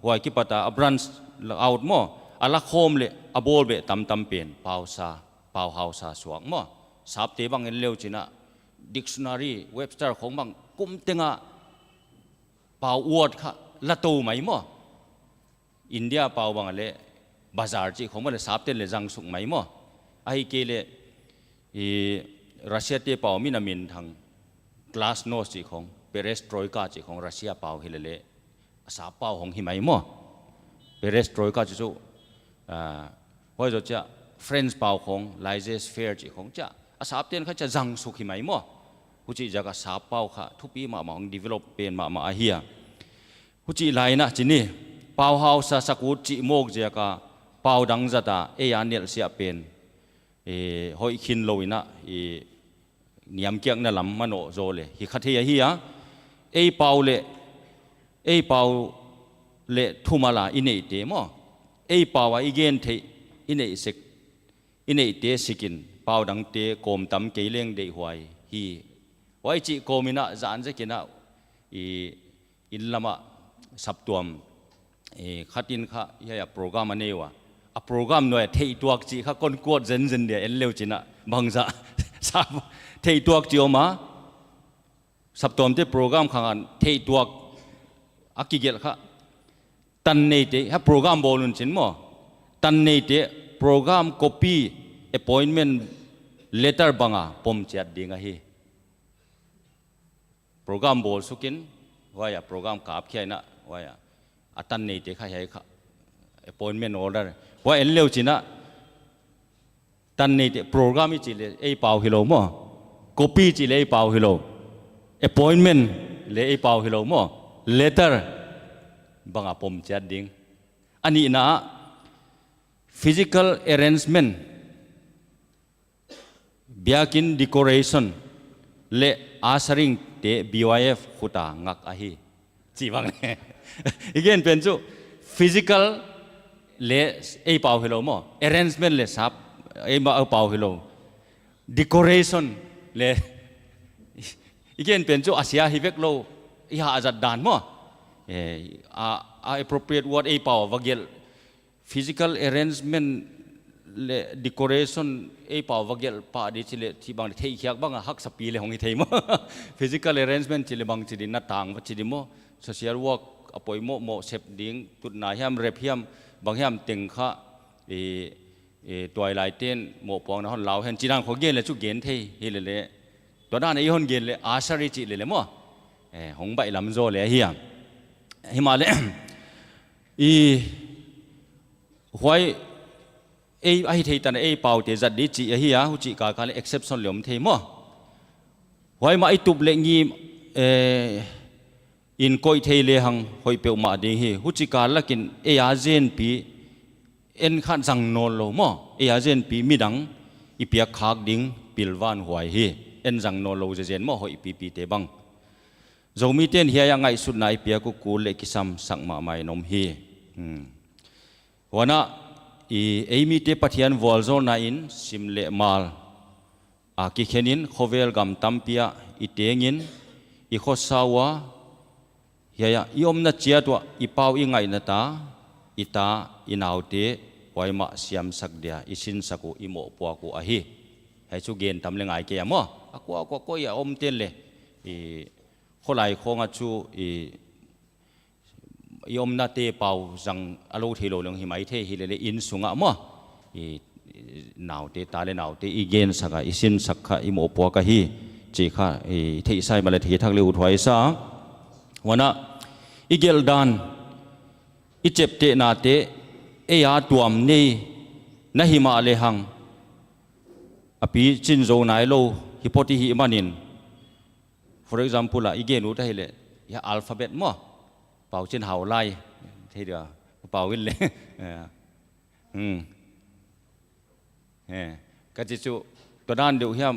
Huai kipata a branch out maw, a lakhawm le a bawlbeh tamtam pen pausa, pauhausa suak maw. Sapte bang en leu cinah dictionary, Webster khong bang kumtengah pau uat kha lato mai maw. India pau bang le bazar cih khong maw le sapte le zangsuk mai maw. Ahi kei le i Russia te pau min a minthang glasnost cih khong, perestroika cih khong Russia pau hi le le a sap pau hong hi mai maw. Perestroika cih cu ah, huai zawh ciah French pau khong laissez-faire cih khong ciah a sapten kha ciah zangsuk hi mai maw. Hucih ziaka sap pau kha thupi mahmah hong develop pen mahmah ahi a. Hucih lainah cini pauhausa sak ut cih mawk ziaka pau dang zata ei a nelhsiah pen i hoih khin lo inah i niamkiakna lam manawh zaw le hi kha thei ahi a. Ei pau le ei pau le thumala i neihte maw, ei pau a i gen theih i neih sek, i neihte sikin pau dangte kawm tam kei leng deihhuai hi. Huai cih kawm inah zan zekinah i inn lamah saptuam i khatin kha hiai a program a nei uh a, a program nuai a theihtuak cih kha kon kuat zenzen dia en leu cinah bangzah sap theihtuak cih om a. Saptuamte program khang an theihtuak a kigelh kha tan neite ha program bawl un cin maw. Tan neite program copy, appointment letter banga pom ciat ding ahi. Program bawl sukin huai a program kapkhia inah huai a a tan neite kha hiai kha appointment order huai en leu cinah tan neite program i cih le ei pau hi lo maw. Copy cih le ei pau hi lo. Appointment le ei pau hi lo maw. Letter banga pom ciat ding. A nihna ah physical arrangement, biakinn decoration le ushering te B Y F khuta ngak ahi. Cih bang le i gen pen cu physical le ei pau hi lo maw. Arrangement le sap ei ma- ei pau hi lo. Decoration le i gen pen cu a sia hi vek lo. I hahzat dan maw. Eh, a, a appropriate word ei pau a va gelh. Physical arrangement le decoration ei pau va gelh pah dih cileh cih bang le theihkhiak banga haksapi le hong hi thei maw. Physical arrangement cileh bang ci dih, na tang va ci dih maw. Social work a poimawh mawh sep ding, tutna hiam, rep hiam, bang hiam teng kha i, i tuailai ten mawhpuakna hon lau hen ci dan khua gen le cu gen thei hi lele. Tua dan i hon gen le usher i cih lele maw. Eh, hong baih lam zaw le ahi a. Himahleh i huai ei ahi thei tan ei paute zat dih cih ahi a, hucih kalkal le exception le om thei maw. Huai mah i tup le ngim, eh, in koih thei lehang hoih peuhmah ding hi. Hucih kal lakin ei a zenpi en khat zang nawn lo maw. Ei a zenpi midang i piak khak ding pilvan huai hi. En zang nawn lo zezen maw hoih pipite bang. Zomite in hiai a ngaihsutna i piak uh kul le kisam sak mahmah in om hi. Hmm. Huanah i ei mite Pathian vualzawlna in sim le mal a kikhenin khovel gam tampi ah i tengin i khuasa uh a, hiai ah i omna ciat uh ah i pau i ngaihna ta, i ta, i naute huai mah siamsak dia i sinsak uh i mawhpuak uh ahi. Hiai cu gen tam le ngai kei a maw. A kuakua koi a omte le i khualai khawngah cu i i omnate pau zang a lo thei lo leng hi mai thei hi lele inn sungah maw. I, i naute, ta le naute i gensak a i sinsak kha i mawhpuak ahi. Cih kha i theihsa i mah le theithak le uthuai sa. Huanah i gelhdan i ceptehnate ei a tuam nei na hi mah lehang a picin zo nai lo hi phot i hih manin. For example ah i gen ut ahileh, ya alphabet maw. Pau cin hau lai. Thei dia. Pau in le. Eh. Hmm. Eh. Ka ci cu, tua dan deuh hiam,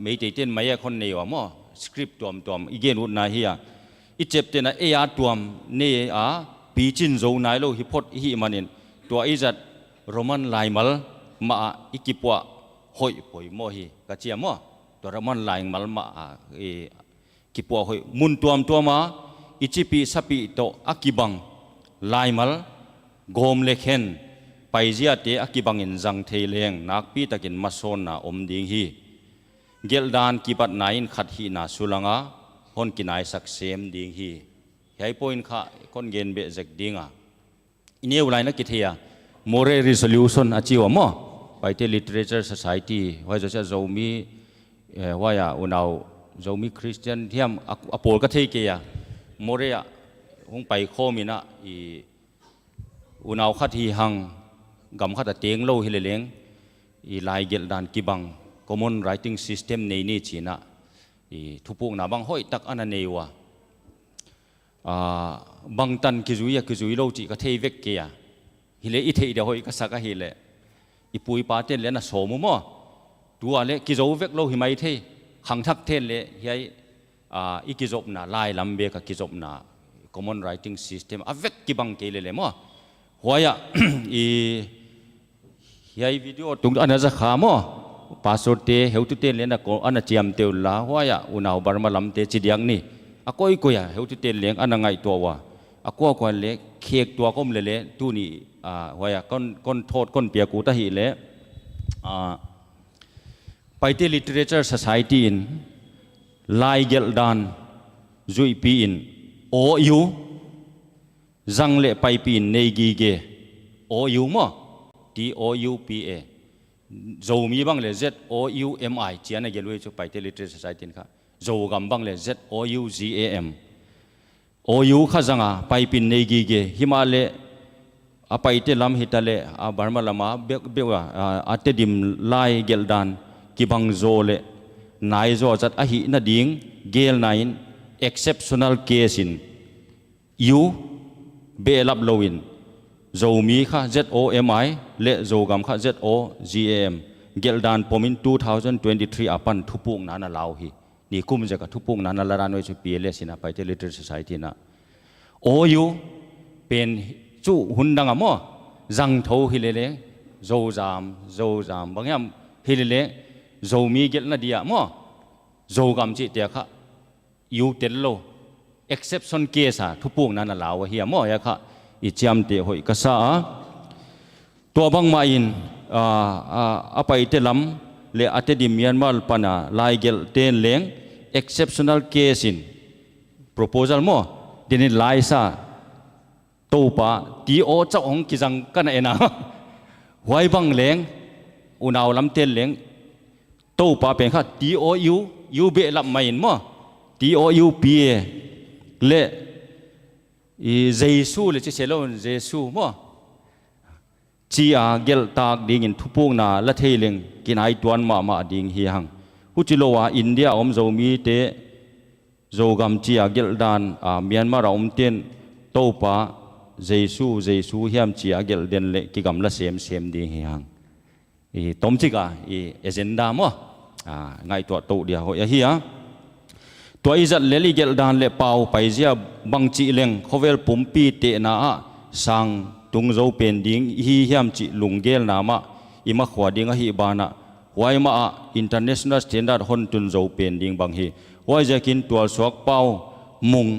Meitei ten mai a khon nei uh a maw. Script tuamtuam, i gen utna hi a. I ceptehnate ei a tuam nei a, picin zo nai lo hi phot i hih manin. Tua i zat Roman laimal mah ah i kipuah hoih poimawh hi. Ka ci a maw. Tua Roman laimal mah a, i kipuah hoih mun tuamtuam a, i cipih sapih tawh a kibang Laimal, gawm le khen, paiziate a kibangin zang thei leng nakpitakin masawnna om ding hi. Gelhdan kibatna in khat hihna sulanga hon kinaisak sem ding hi. Hiai point kha kon gen beh zek dinga, i neu lai na kithei a, Moreh Resolution a ci uh a maw, Paite Literature Society, huai zosia Zomi, eh, huai a unau Zomi Christian hiam a, a pawl ka thei kei a, Moreh ah hong pai khawm in ah, i unau khat hi hang, gam khat a teng lo hi leleng, i lai gelhdan kibang, common writing system nei ni ci in ah, i thupukna bang hoihtak ana nei uh a. Ah, bangtan kizui a kizui lo cih ka thei vek kei a. Hileh i theih dia hoih ka sak ahileh, i pu i pate'n le na sawm uh maw. Tua le kizo vek lo hi mai thei. Khangthakte'n le hiai, ah, i kizopna, lailam bek a kizopna, common writing system a vek kibang kei lele maw. Huai ah, i hiai video tung ana za kha maw. Pastor te, heutu te le na ko, ana ciam teu la, huai ah unau Burma lam te ci diak ni. A koikoi a, heutu te leng ana ngaihtuah ua. A kuakua le, khek tua kom lele, tuni, ah, huai ah kon, kon thot, kon piak uh ta hi le. Ah, Paite Literature Society in, lai gelhdan, zuihpi in, O U, zang le paipi in nei gige, O U maw, T O U P A. Zomi bang le Z O U M I, cian a gelh uh ei cu Paite Literature Society in kha. Zogam bang le Z O U Z A M. O U kha zanga, paipi in nei gige, himah le, a Paite lam hita le, a Burma lama, bek, bek a, a, a Tedim lai gelhdan, kibang zaw le, nai zaw zat ahih nading, gelna in, exceptional case in, U behlap lo in, Zomi kha Z O M I le Zogam kha Z O Z A M, gelhdan pom in two thousand twenty-three a pan thupukna na lau hi. Ni kum zek a thupukna na la dan uh ei cu P L S in a Paite Literature Society in a. O U pen cu hun dang a maw, zang tho hi lele, Zozam, Zozam, bang hiam hi lele, Zomi gelhna dia maw, Zogam cih te kha, U tel lo, exception case a thupukna na lau ahi a maw, hiai kha i ciamteh hoih ka sa a. Tua bangmah in, a, a, a Paite lam le a Tedim Myanmar pana lai gelhte'n leng exceptional case in proposal maw, din in laisa Topa, T O cauh hong kizang ka na en a. Huai bang leng, unau lamte'n leng, Topa pen kha T O U, U behlap mah in maw, T O U P A le, i Jesu le ci se lo, Jesu maw, ci a gelhtak dingin thupukna la thei leng kinaituan mahmah ding hi hang. Huci lo a India om Zomite, Zogam ci a gelhdan, a, Myanmar a omte'n Topa, Jesu, Jesu hiam ci a gelh den le kigamla semsem ding hi hang. I tomcik a, i agenda maw, a, ngaihtuah toh dia hoih ahi a. Tua i zat lel i gelhdan le pau paizia bangcih leng khovel pumpi tehna ah sang tung zo pen ding i hi hiam cih lunggelna mah i makhua ding ahi banah, huai mah ah international standard hon tun zo pen ding bang hi. Huaiziakin tualsuak pau mung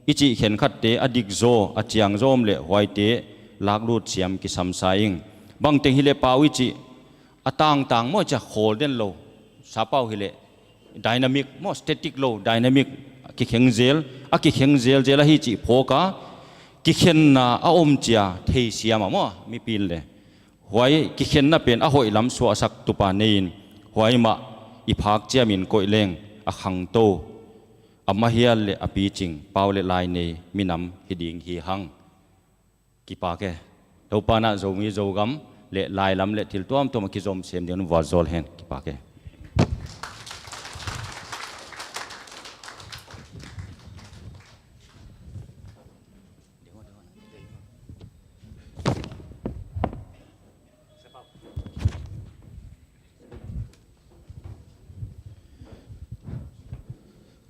i cih khenkhatte a dikzaw a ciangzaw om le huaite laklut siam kisamsa ing. Bangteng hileh pau i cih a tangtang maw, cia khawl den lo, sa pau hileh dynamic maw, static lo, dynamic, kikheng zel, a kikheng zelzel ahi cih phawk a, kikhenna a om cia theisiam a maw, mipi'n le. Huai kikhenna pen a hoih lam suahsak tupa nei in, huai mah i phak ciamin koih leng a khangto, a mahial le a picing, pau le lai nei minam hi ding hi hang. Kipak e. Topa in ah Zomi Zogam le lailam le thil tuamtuam a kizom sem ding un vualzawl hen. Kipak e.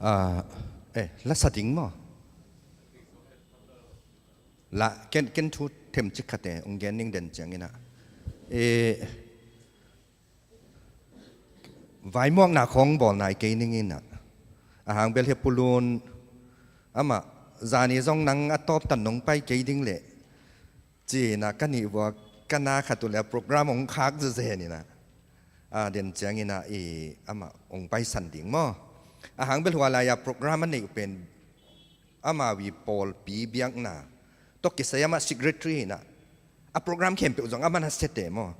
Ah, eh, la sa ding maw? La, ken, ken thu themcik khat e, ong gen ning den ciangin ah. Eh, vaimuakna khawng bawl nai kei ning in ah. A hang bel hi pulun, amah, zani zong nang a tawp tan nong pai kei ding leh, Ci-in ah ka nih vua ka na khat uh leh a program hong khak zezen in ah, a, den ciangin ah i amah hong paisan ding maw. A hang bel hua lai-a program a neih uh pen amau i pawlpi biakna tawh kisai amah secretary in ah, a program khempeuh zong aman a sete maw.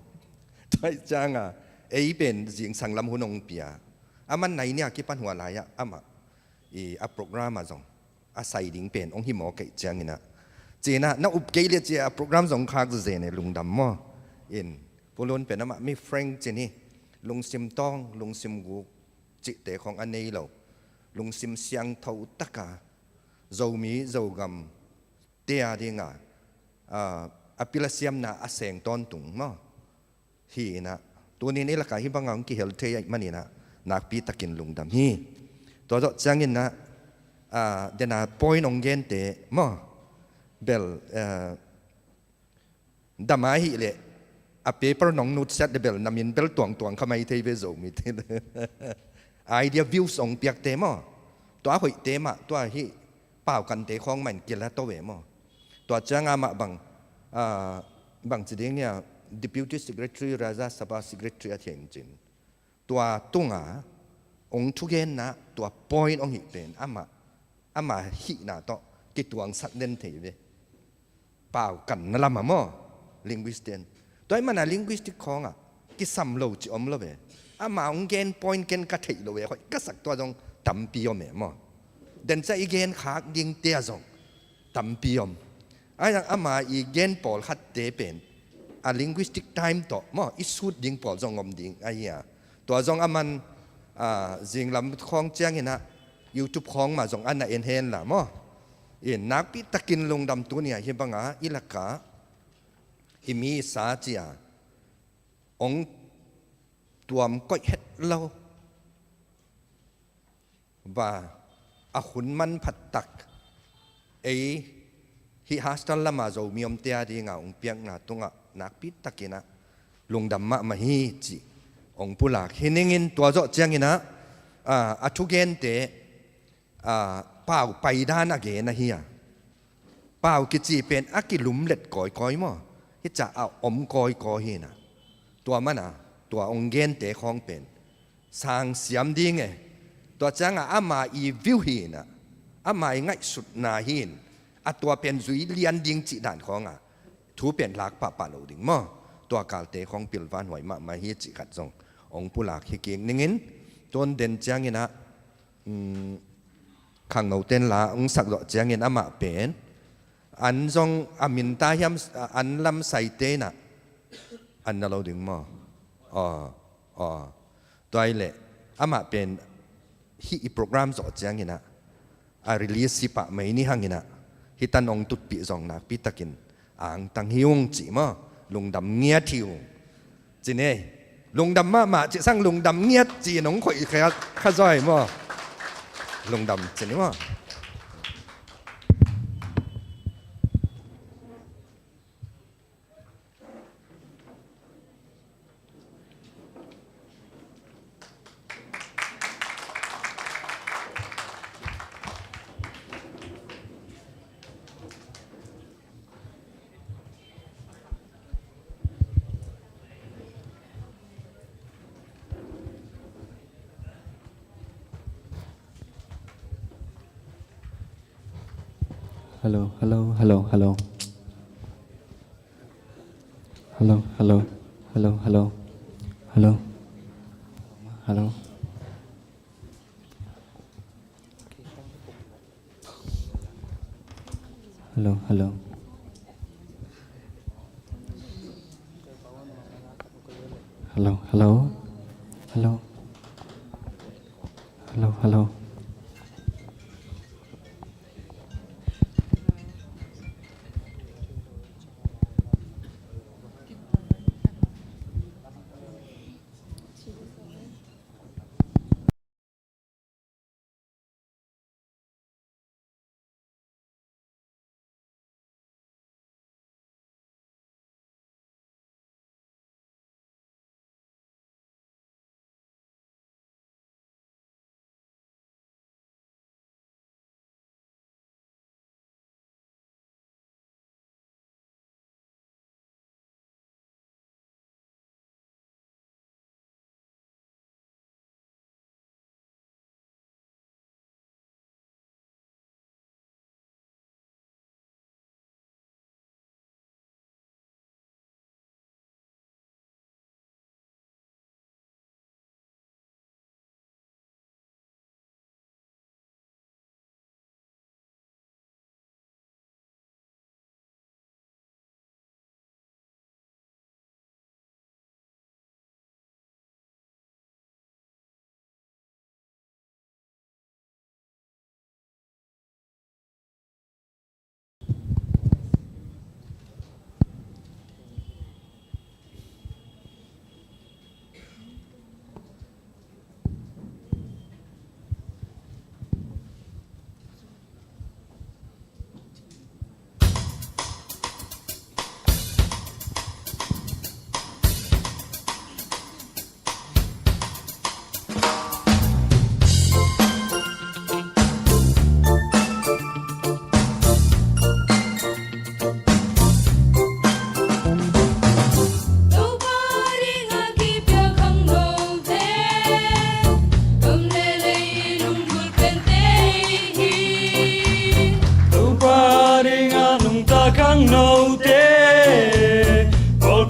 Tua ahih ciangin ei pen zingsang lam hun hong pia. Aman nai nih a kipan hua lai-ah amah i a program ah zong a sai ding pen hong hi mawk ahih ciangin ah, ci-in ah, na up kei leh ci a program zong khak zezen e, lungdam maw. In, Pu Lun pen amah mi frank ci-in hi, lungsim tawng, lungsim guk cihte khawng a nei lo, lungsim siangtho taka Zomi Zogam te a dinga, a, a pil a siamna a seng tawntung maw. Hi in ah, tuni-in i lakah hih banga hong kihel thei ahih manin ah nakpi takin lungdam hi. Tua zawh ciangin ah, a, den a point hong gente maw, bel, a, dam a hih leh a paper nong nutsiat leh bel na min bel tuangtuang kha mai thei ve, Zomite. Idea, views hong piakte maw, tua a hoihte mah, tua hih paukante khawng mah in kila to ve maw. Tua ciangin amah bang, a, bang ci ding hiam, Deputy Secretary, Rajya Sabha Secretary a thei cin, tua tunga hong thugenna, tua point hong hih pen amah, amah hihna tawh kituangsak den thei ve. Paukanna lamah maw, linguistic in. Tua ahih manin linguistic khawngah kisam lo cih om lo ve. Amah hong gen point ken ka theih lo ve, hoih ka sak tua zong tampi om e maw. Den ciang i gen khak dingte ah zong tampi om. Ahi zongin ama i gen pawlkhatte pen a linguistic time tawh maw i sut ding pawl zong om ding ahi a. Tua zong aman, a, zinglam khawng ciangin ah YouTube khawng mah zong a na en hen la maw. In nakpi takin lungdam, tuni-ah hih banga i lakah i mi i sa ci-a hong tuam koih het lo. Va, a hun manphat tak ei hih hostel lama Zomi omte a dinga hong piakna tungah nakpi takin ah lungdam mahmah hi cih hong pulak hi ning in, tua zawh ciangin ah, a, a thugente, a, pau paidan a gen ahi a. Pau kici pen a kilumlet kawikawi maw, hih ciang a om kawikawi hi in ah. Tua manin tua hong gente khawng pen sang siam ding e. Tua ciangin ama i view hi in ah, ama i ngaihsutna hi in, a tua pen zui lian ding cih dan khawngah thu pen lak pahpah lo ding maw. Tua kalte khawng pilvan huai mahmah hi cih khat zong hong pulak hi kik ning in. Tu'n den ciangin ah, um, khangnote'n la hong sak zawh ciangin amah pen an zong a min ta hiam, an lam saite in ah an na lo ding maw. Aw, aw. Tua ahih leh amah pen hih i program zawh ciangin ah a release hi pah mai ni hangin ah hih tan hong tutpih zong nakpi takin angtang hi ung cih maw. Lungdam ngiat hi ung. Ci ni ei. Lungdam mahmah cih sang lungdam ngiat ci-in hong khoih kha, kha zaw hi maw. Lungdam ci ni maw. Hello, hello, hello, hello. Hello, hello, hello, hello. Hello. Hello. Hello, hello. Hello, hello. Hello. Hello, hello.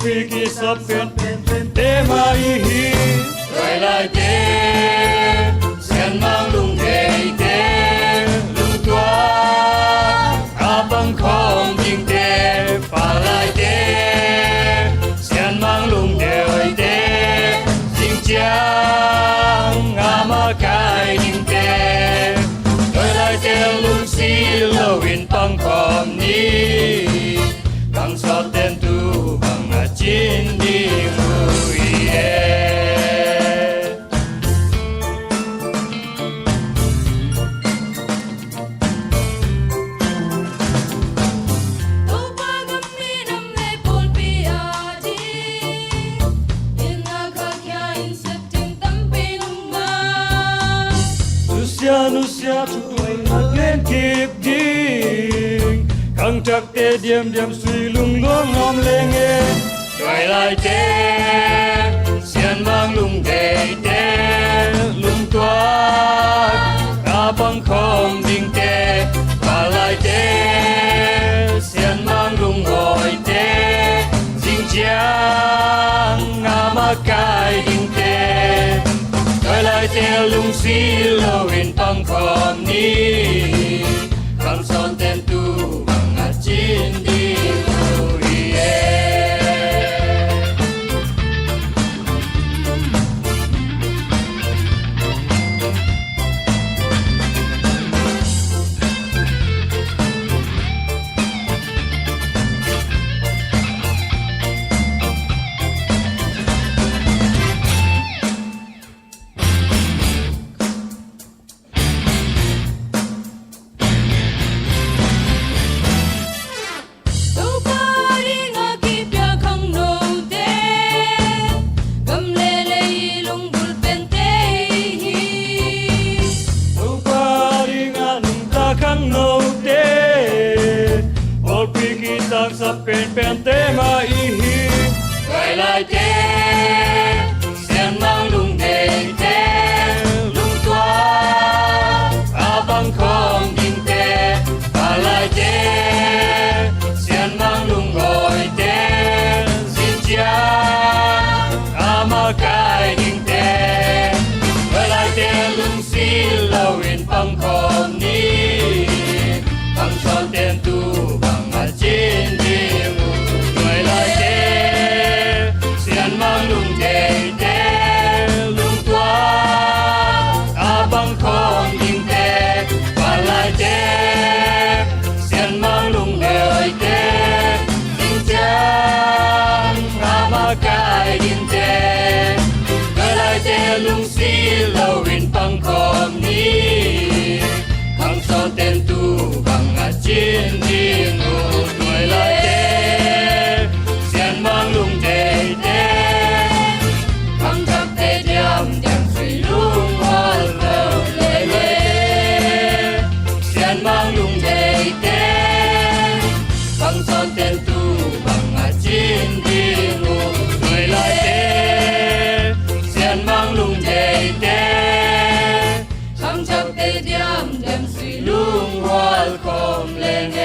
Piki sap pen pen pen te mah i hi. Tuailaite sianmang lungdeite, lungtuak a pangkhawm dingte, palaite sianmang lungdeuite, zingciang a makai dingte, tuailaite lungsi loin pangkhawm ni. Bang sawt ten tu bang a cin ding uh hi e. Topa gam minam le pawlpi a ding, in a khakhia in sep ding tampi nungma. Nusia nusia thu tuai a gen kip ding, khangthakte diamdiam sui lungluang nuam leng e. Tuailaite sianmang lungdeite, lungtuak a pangkhawm dingte, palaite sianmang lungawite, zingciang a makai dingte, tuailaite lungsi loin pangkhawm ni. Bang sawt ten tu bang a cin ding uh hi e. Topa ding a kipia khangnote, gam le lei lungbulh pente i hi. Topa ding a nungta khangnote, pawlpi kitaksap penpente mah i hi. Tuailaite sianmang lungdeite, lungtuak a pangkhawm dingte, palaite sianmang lungawite, zingciang a makai dingte, tuailaite lungsi loin pangkhawm ni. Bang sawt ten tu bang a cin ding uh, tuailaite sianmang lungdeite, lungtuak a pangkhawm dingte, palaite sianmang lungdeite, zingciang a makai dingte, tuailaite lungsi loin pangkhawm ni. Bang sawt ten tu bang a cin ding uh, tuailaite sianmang lungdeite, khangthakte diamdiam sui lunghual lo lele. Sianmang lungdeite, bang sawt ten tu bang a cin ding uh, tuailaite sianmang lungdeite, khangthakte diamdiam sui lunghual khawm leng e.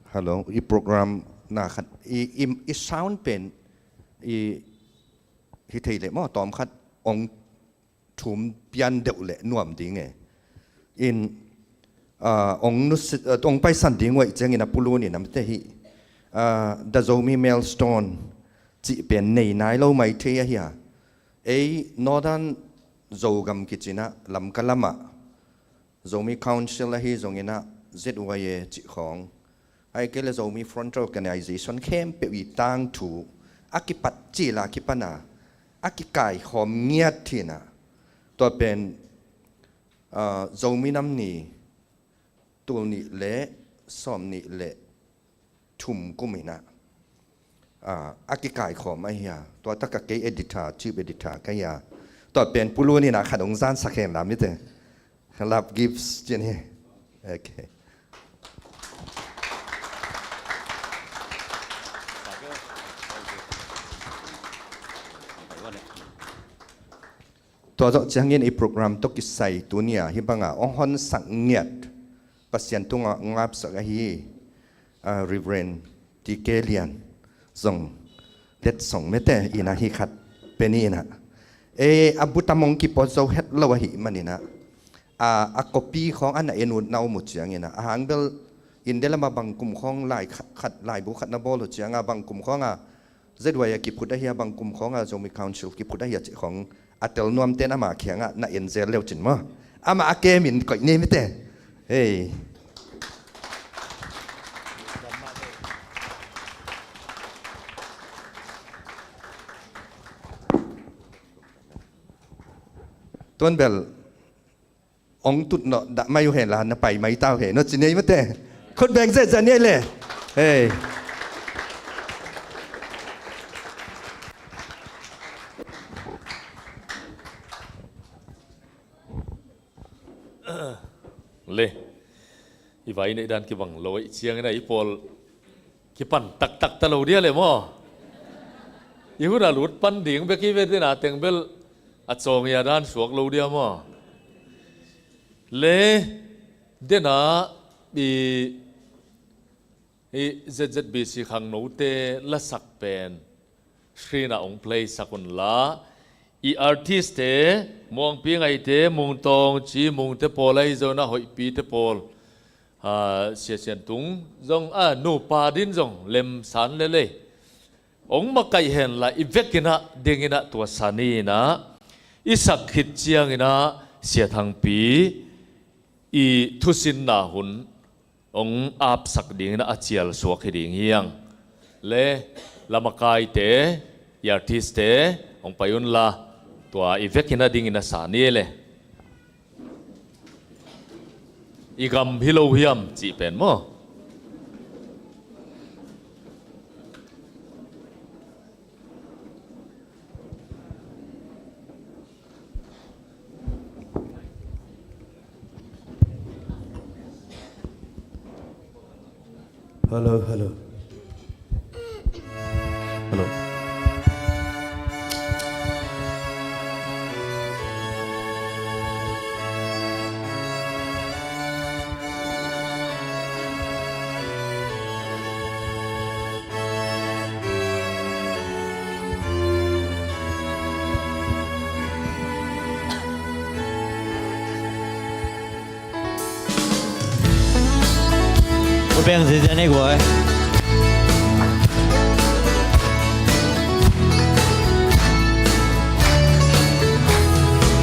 Hello, i program na khat, i, i, i sound pen, i, hi thei leh maw, tawm khat ong thum pian deuh leh nuam ding e. In, ah, ong nusi-, ah, ong paisan ding uh ahih ciangin a pulun in amte hi, ah, The Zomi Maelstrom cih pen nei nai lo mai thei ahi a. Ei Northern Zogam kici-in ah Lamka lamah Zomi Council ahi zongin ah Z Y A cih khawng, ahih kei leh Zomi Frontier Organization khempeuh i tangthu a kipat cil a kipan a, a kikaikhawm ngiat hi-in ah, tua pen, ah, Zomi Nam Ni tul nih leh sawm nih le thum kum in ah, ah, a kikaikhawm ahi a, tua tak a kei editor, chief editor ka hi a, tua pen Pu Lun in ah khat hong zansak hen la mite. Love gifts ci ni. Okay. Tua zawh ciangin i program tawh kisai tuni-a hih banga hong honsak ngiat, Pasian tungah ngapsak ahi, ah, Reverend T K Lian zong letsong mete in ah hih khat pen in ah, eh, a butam hong kipawt zo het lo ahih manin ah, a, a copy khawng a na en utna om uh ciangin ah, a hang bel India lamah bang kum khawng lai khat, khat, laibu khat na bawl uh ciangah bang kum khawngah Z Y A kiphut ahi a, bang kum khawngah Zomi Council kiphut ahi a cih khawng a tel nuamten ama kiangah na en zel leu cin maw? Amah a kemin koih ni mite. Hei. Tuan bel ong tut nawh dah mai uh hen la, na pai mai ta uh hen, no ci nei mate. Khut beng zia zia ni le. Hei. Le. I vai neih dan kibang lo i ciangin a i pawl kipan taktak ta lo dia le maw? I hun a lut pan ding bek i ve dena teng bel a cawng i a dan suak lo dia maw? Le dena i, i Z Z B C khangnote lasak pen screen ah hong play sak un la, i artist te, Muangpi Ngaite, Mungtawng Ci Mungte pawl ahi zongin a hoihpite pawl, ah, Sia Sian Tung zong, ah, nupa din zong Lem San Lelei hong makaih hen la, i vekin ah dingin ah tua sa ni in ah i sak khit ciangin ah Sia Thangpi i thusinna hun hong apsak dingin a cial suak hi ding hiang. Le lamakaite, i artist te hong pai un la, tua i vekin a dingin a sa ni le. I gam hi lo hiam cih pen maw? Hello, hello. Hello. Ko beng zia zia nei guai.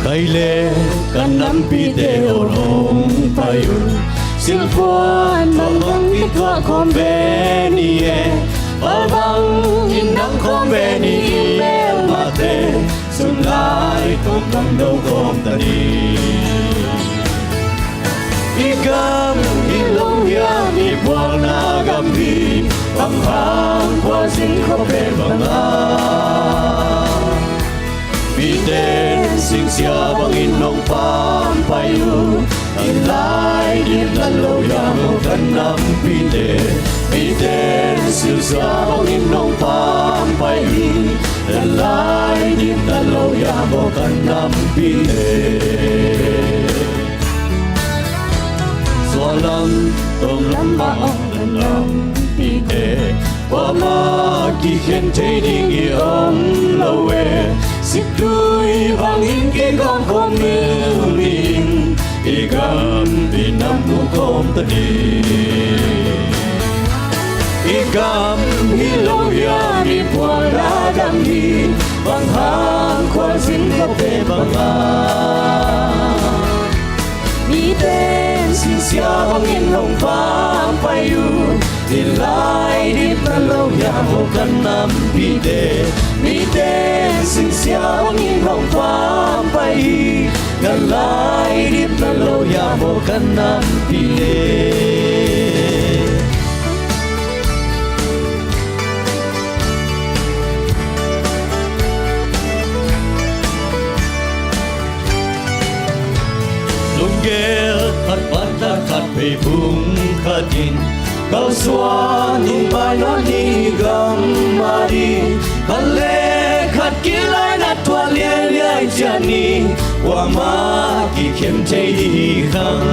Kai le kan nampi te ol hong pai un. Silpuan bang bang i tuah khawm ve ni e. Bang bang in nang khawm ve ni i melmate. Sun lai kong kam do kawm ta ni. I gam hi lo hiam, i bualna gam hi, bang hang khua zin khua pen bang a. Miten singsia bangin nong pampai uh. I lai dip na lo hiam aw kan nampite. Miten singsia bangin nong pampai hi. I lai dip na lo hiam aw kan nampite. Sualam tonglam mah aw kan nampite. Kuamah kikhen thei ding i om lo e. Siktui bangin kigawm khawm mil ding. I gam i nam uh kawm ta ding. I gam hi lo hiam, i pualna gam hi. Bang hang khua zin khua pen bang a. Miten singsia bangin hong pampai uh. I lai dip na lo hiam aw kan nampite. Miten singsia bangin hong pampai hi. Kan lai dip na lo hiam aw kan nampite. Din kalsuan in pai nawn ni gam mah ding, khat le khat kilaina tuah liailiai ciat ni, kuamah kikhem thei ding hi khang.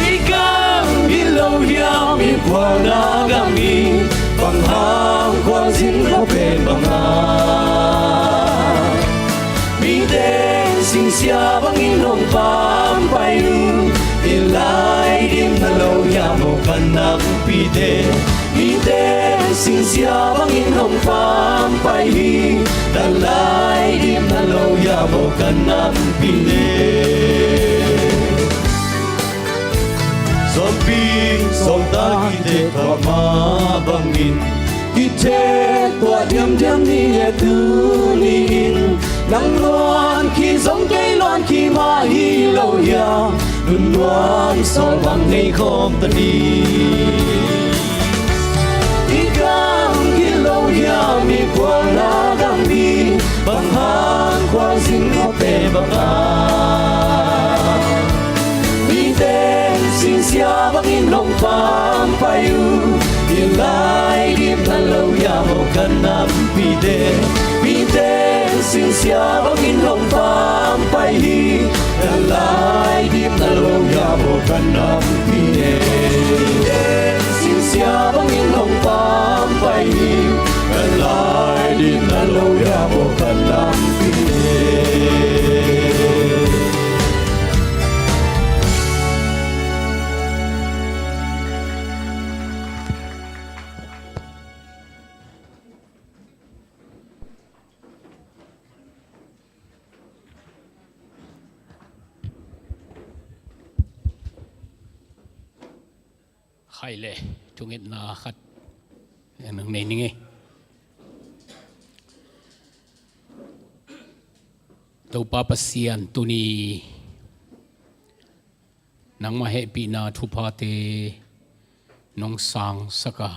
I gam hi lo hiam, i pualna gam hi, bang hang khualzin khua pen bang a. Mite singsia bangin hong pampai uh, i laidimna lo hiam aw ka nampite. Mite singsia bangin hong pampai hi, na laidimna lo hiam aw ka nampite. Sawmpi sawmta kitheh tua mah bangin, kitheh tua diamdiam ni e. Tuni-in nang luan khi zong kei luan khi mah hi lo hiam? Nunnuam sawl bang nei khawm ta ding. I gam hi lo hiam, i pualna gam hi, bang hang khualzin khua pen bang a. Mite singsia bangin hong pampai uh, i laidimna lo hiam aw ka nampite. Mite singsia bangin hong pampai hi, na laidimna lo hiam aw ka nampite. Mite singsia bangin hong pampai hi, na laidimna lo hiam aw ka nampite. Khai le, thungetna khat nang nei ning ei. Topa Pasian, tuni nangmah hehpihna thuphate nong sangsak a,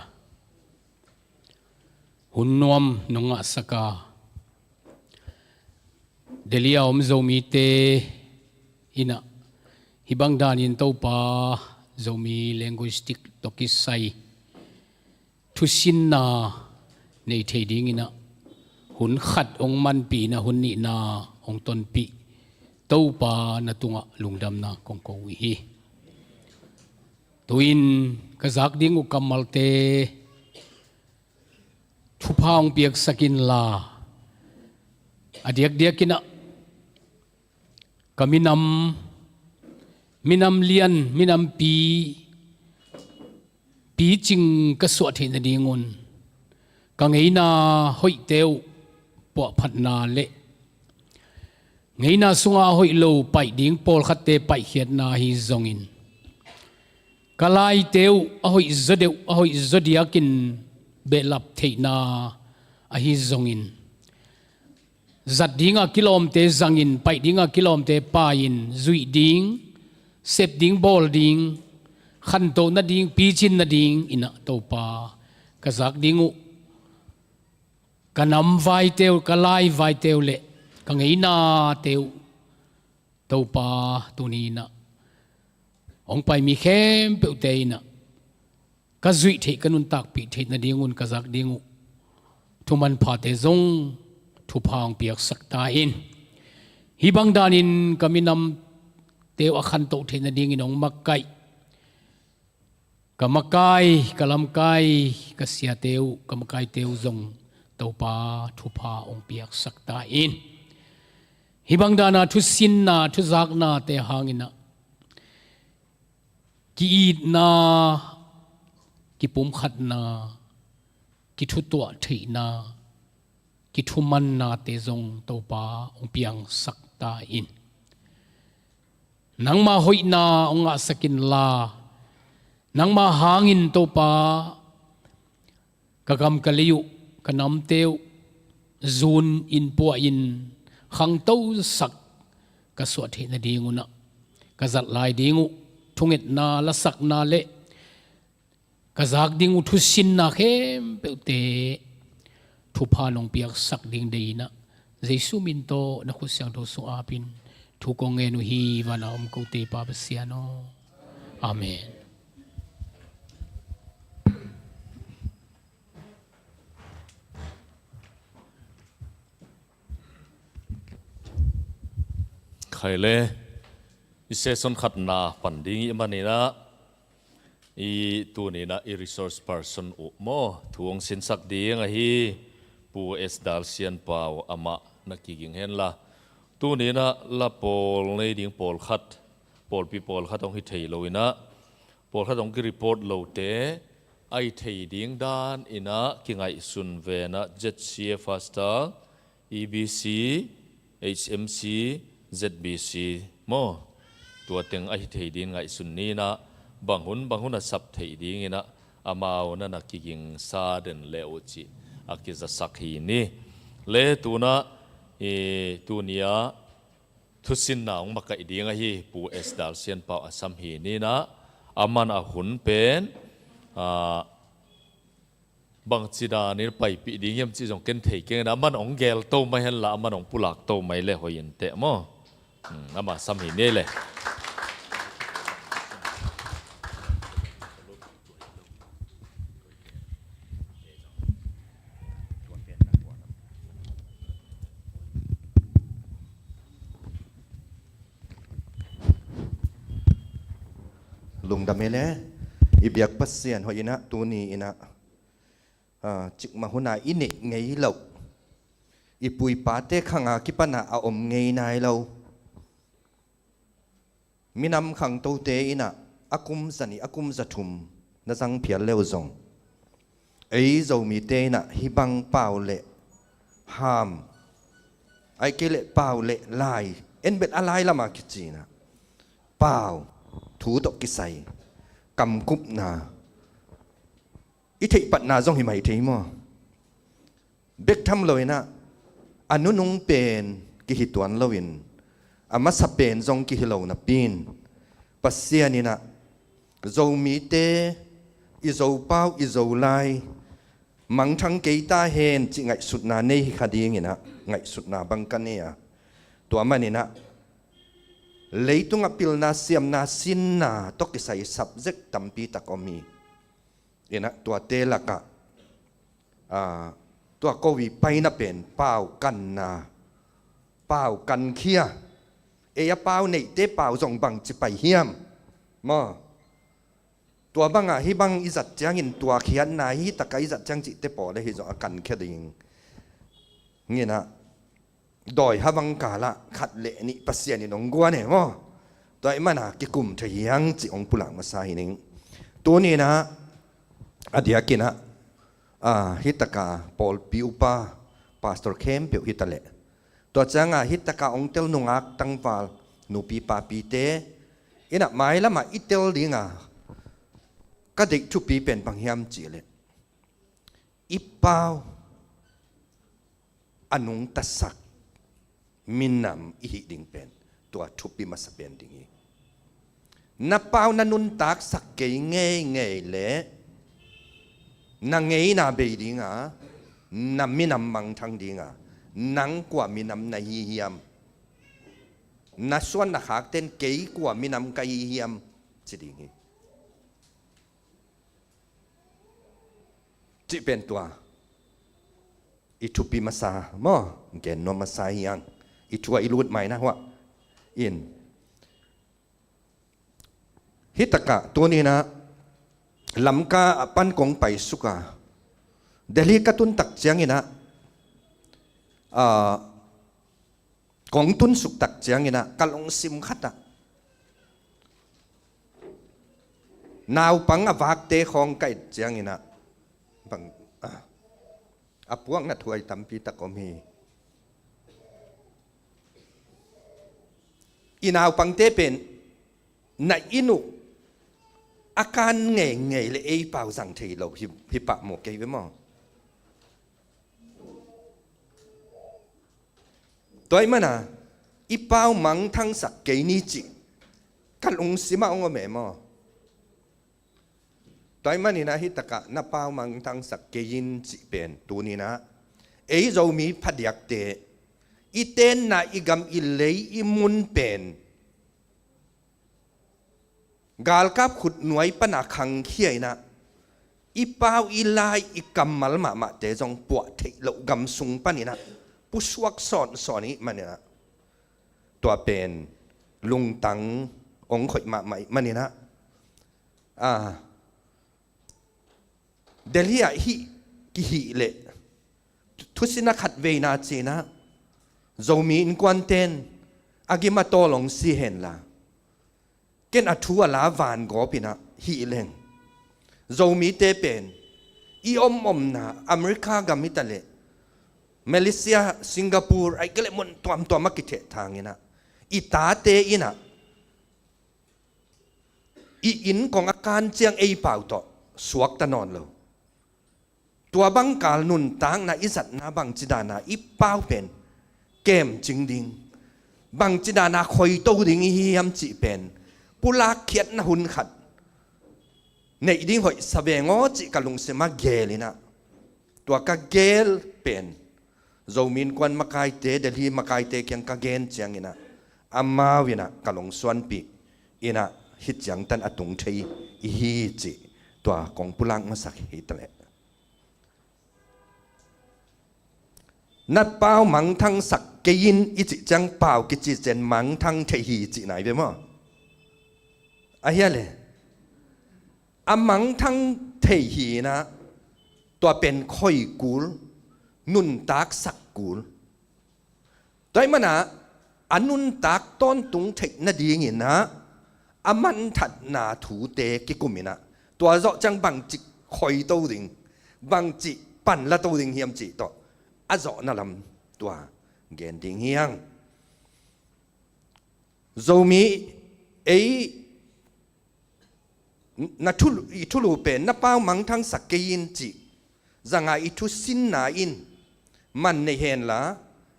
hun nuam nong ngahsak a, Delhi a om Zomite in ah hih bang danin Topa, Zomi linguistic tawh kisai thusinna nei thei dingin ah hun khat hong manpih in ah hun nihna hong tonpih Topa, na tungah lungdamna kong ko uh hi. Tu-in ka zak ding uh kammalte thupha hong piaksak inla, a diakdiakin ah ka minam, minam lian, minampi picing ka suah theih nadingun ka ngeina hoihte uh puahphatna le ngeina sungah a hoih lo paih ding pawlkhatte paihkhiatna ahi zongin, ka laite uh a hoih zaw deuh, a hoih zaw diakin behlap theihna ahi zongin, zat dinga kilawmte zangin, paih dinga kilawmte pai-in, zuih ding, sep ding, bawl ding, khantoh nading, picin nadingin ah Topa, ka zak ding uh ka nam vaite uh, ka lai vaite uh le ka ngeinate uh Topa, tuni-in ah hong pai mi khempeuhte in ah ka zuih theih, ka nuntakpih theih nadingun ka zak ding uh thumanphate zong thupha hong piaksak ta in. Hih bang danin ka minamte uh a khantoh theih nadingin hong makaih ka makai, ka lamkai, ka siate uh, ka makaite uh zong Topa, thupha hong piaksak ta in. Hih bang dana thusinna, thuzaknate hangin ah ki-itna, kipumkhatna, kithutuah theihna, kithumannate zong Topa, hong piangsak ta in. Nangma hoihna hong ngahsak inla, nangma hangin Topa, ka gam ka lei uh, ka namte uh zun in, puahin, khangtosak ka suah theih nadingun ah ka zat lai ding uh thungetna, lasakna le ka zak ding uh thusinna khempeuhte thupha nong piaksak ding deihin ah Jesu min tawh na khut siangtho sung apin thu kong ngen uh hi, vana om kote Pa Pasian aw. Amen. Khai le, i session khatna pan ding i hih maninah, i tuninah i resource person uh maw, thu hong sinsak ding ahi Pu S Dal Sian Pau amah na kiging henla, tuninah la pawl nei ding pawlkhat, pawlpi pawlkhat hong hi thei loinah, pawlkhat hong ki-report lote a hi thei ding dan inah kingaihsun venah Z C A Pastor, E B C, H M C, Z B C maw, tua teng a hi thei ding ngaihsun ninah, bang hun bang hun a sap theih dinginah amau na na kigingsa den le uh cih a kizasak hi ni. Le tunah i tunia thusinna hong makaih ding ahi Pu S Dal Sian Pau a sam hi ninah, aman a hun pen, ah, bangci danin paipih ding hiam cih zong ken thei keng inah, aman hong gelto mai henla, aman hong pulakto mai le hoih inteh maw. Hmm, ama sam hi ni le. Lungdam hi le, i biak Pasian hoih inah, tuni inah, ah, cikmah huna i neih ngei loh, i pu i pate khanga kipana a om ngei nai lo minam khangtote inah a kum zanih, a kum zathum na zang phial leu zong, ei Zomite inah hih bang pau le ham, ahih kei leh pau le lai, en bet a lai lama kici inah pau, thu tawh kisai kamkupna i theihpatna zong hi mai thei maw? Bek tham loinah a nunung pen kihi tuan loin, a masa pen zong kihi lo napi-in, Pasian inah Zomite, i Zopau, i Zolai mangthang kei ta hen cih ngaihsutna nei hi kha dinginah ngaihsutna bang ka nei a, tua maninah leitungah pilna, siamna, sinna tawh kisai subject tampi tak om hi. Inah tuate lakah, ah, tua ko i paina pen pau kanna, pau kankhia, ei a pau neihte pau zong bangci pai hiam maw? Tua bangah hih bang i zat ciangin tua khiatna, hih takah i zat ciang cihte pawl le hih zong a kankhia ding nginah, dawi ha bang kalah khat le nih Pasian in hong guan e maw? Tua ahih mana kikum thei hiang cih hong pulak masa hi ning. Tuninah a diakinah, ah, hih taka pawlpi upa, pastor khempeuh hita leh, tua cianga hih taka hong tel nungak tangval nupi papite inah mailamah i tel dinga ka deih thupi pen bang hiam cihleh, i pau a nungtasak minam i hih ding pen tua thupi masa pen ding hi. Na pau na nuntaksak kei ngeingei leh na ngeina bei dinga, na minam mangthang dinga, nang kua minam na hi hiam? Na suan na khakten kei kua minam ka hi hiam ci ding hi. Cih pen tua i thupi masa maw, gen nuam masa hiang, i thua i lut maina huah in. Hih takah tuninah Lamka a pan kong paisuka Delhi ka tun tak cianginah, ah, kong tunsuk tak cianginah ka lungsim khatah naupang a vakte khawng ka et cianginah bang, ah, a puakna thuai tampi tak om hi. I naupangte pen na inn uh a kan ngeingei le ei pau zang thei lo hi, hi pah maw kei ve maw? Tua ahih mana i pau mangthangsak kei ni cih ka lungsimah hong om e maw? Tua ahih maninah hih takah na pau mangthangsak kei in cih pen tuninah ei Zomi phadiakte i tenna i gam i lei i mun pen galkap khutnuai pana khangkhia inah, i pau i lai i kammal mahmahte zong puah theih loh gam sung paninah pusuak sawnsawn ih maninah, tua pen lungtang ong khoih mahmah ih maninah, a, Delhi ah hih kihih leh thusin a khat veina cinah Zomi innkuanten a gim a tawl ong si henla, ken a thu a la vangawp inah hih leng Zomite pen i om omna America gam hi ta leh Malaysia, Singapore, ahih kei leh mun tuamtuam a kithehthang inah i tate inah i inn kong a kan ciang ei pau tawh suakta nawn lo. Tua bangkal nuntakna i zatna bangci dana i pau pen kemcing ding, bangci dana khoito ding i hi hiam cih pen pulak khiatna hun khat neih ding hoih sa veng aw cih ka lungsim a geel inah, tua ka geel pen Zomi innkuan makaite, Delhi makaite kiang ka gen ciang inah, amau inah ka lungsuanpih inah hih ciangtan a tung thei i hi cih tua kong pulak masak hi ta leh. Na pau mangthangsak kei in i cih ciang pau kici ciang mangthang thei hi cih nai ve maw? A hia le? A mangthang thei hi inah tua pen khoi kul, nuntaksak kul. Tua ih manah a nuntak tawntung theih nading inah a manthatna thute kikum inah tua zawh ciang bangci khoito ding, bangci panlato ding hiam cih tawh a zawhna lam tua gen ding hi hang. Zomi ei na thulu, i thulu pen na pau mangthangsak kei in cih zanga i thusinna in man nei henla,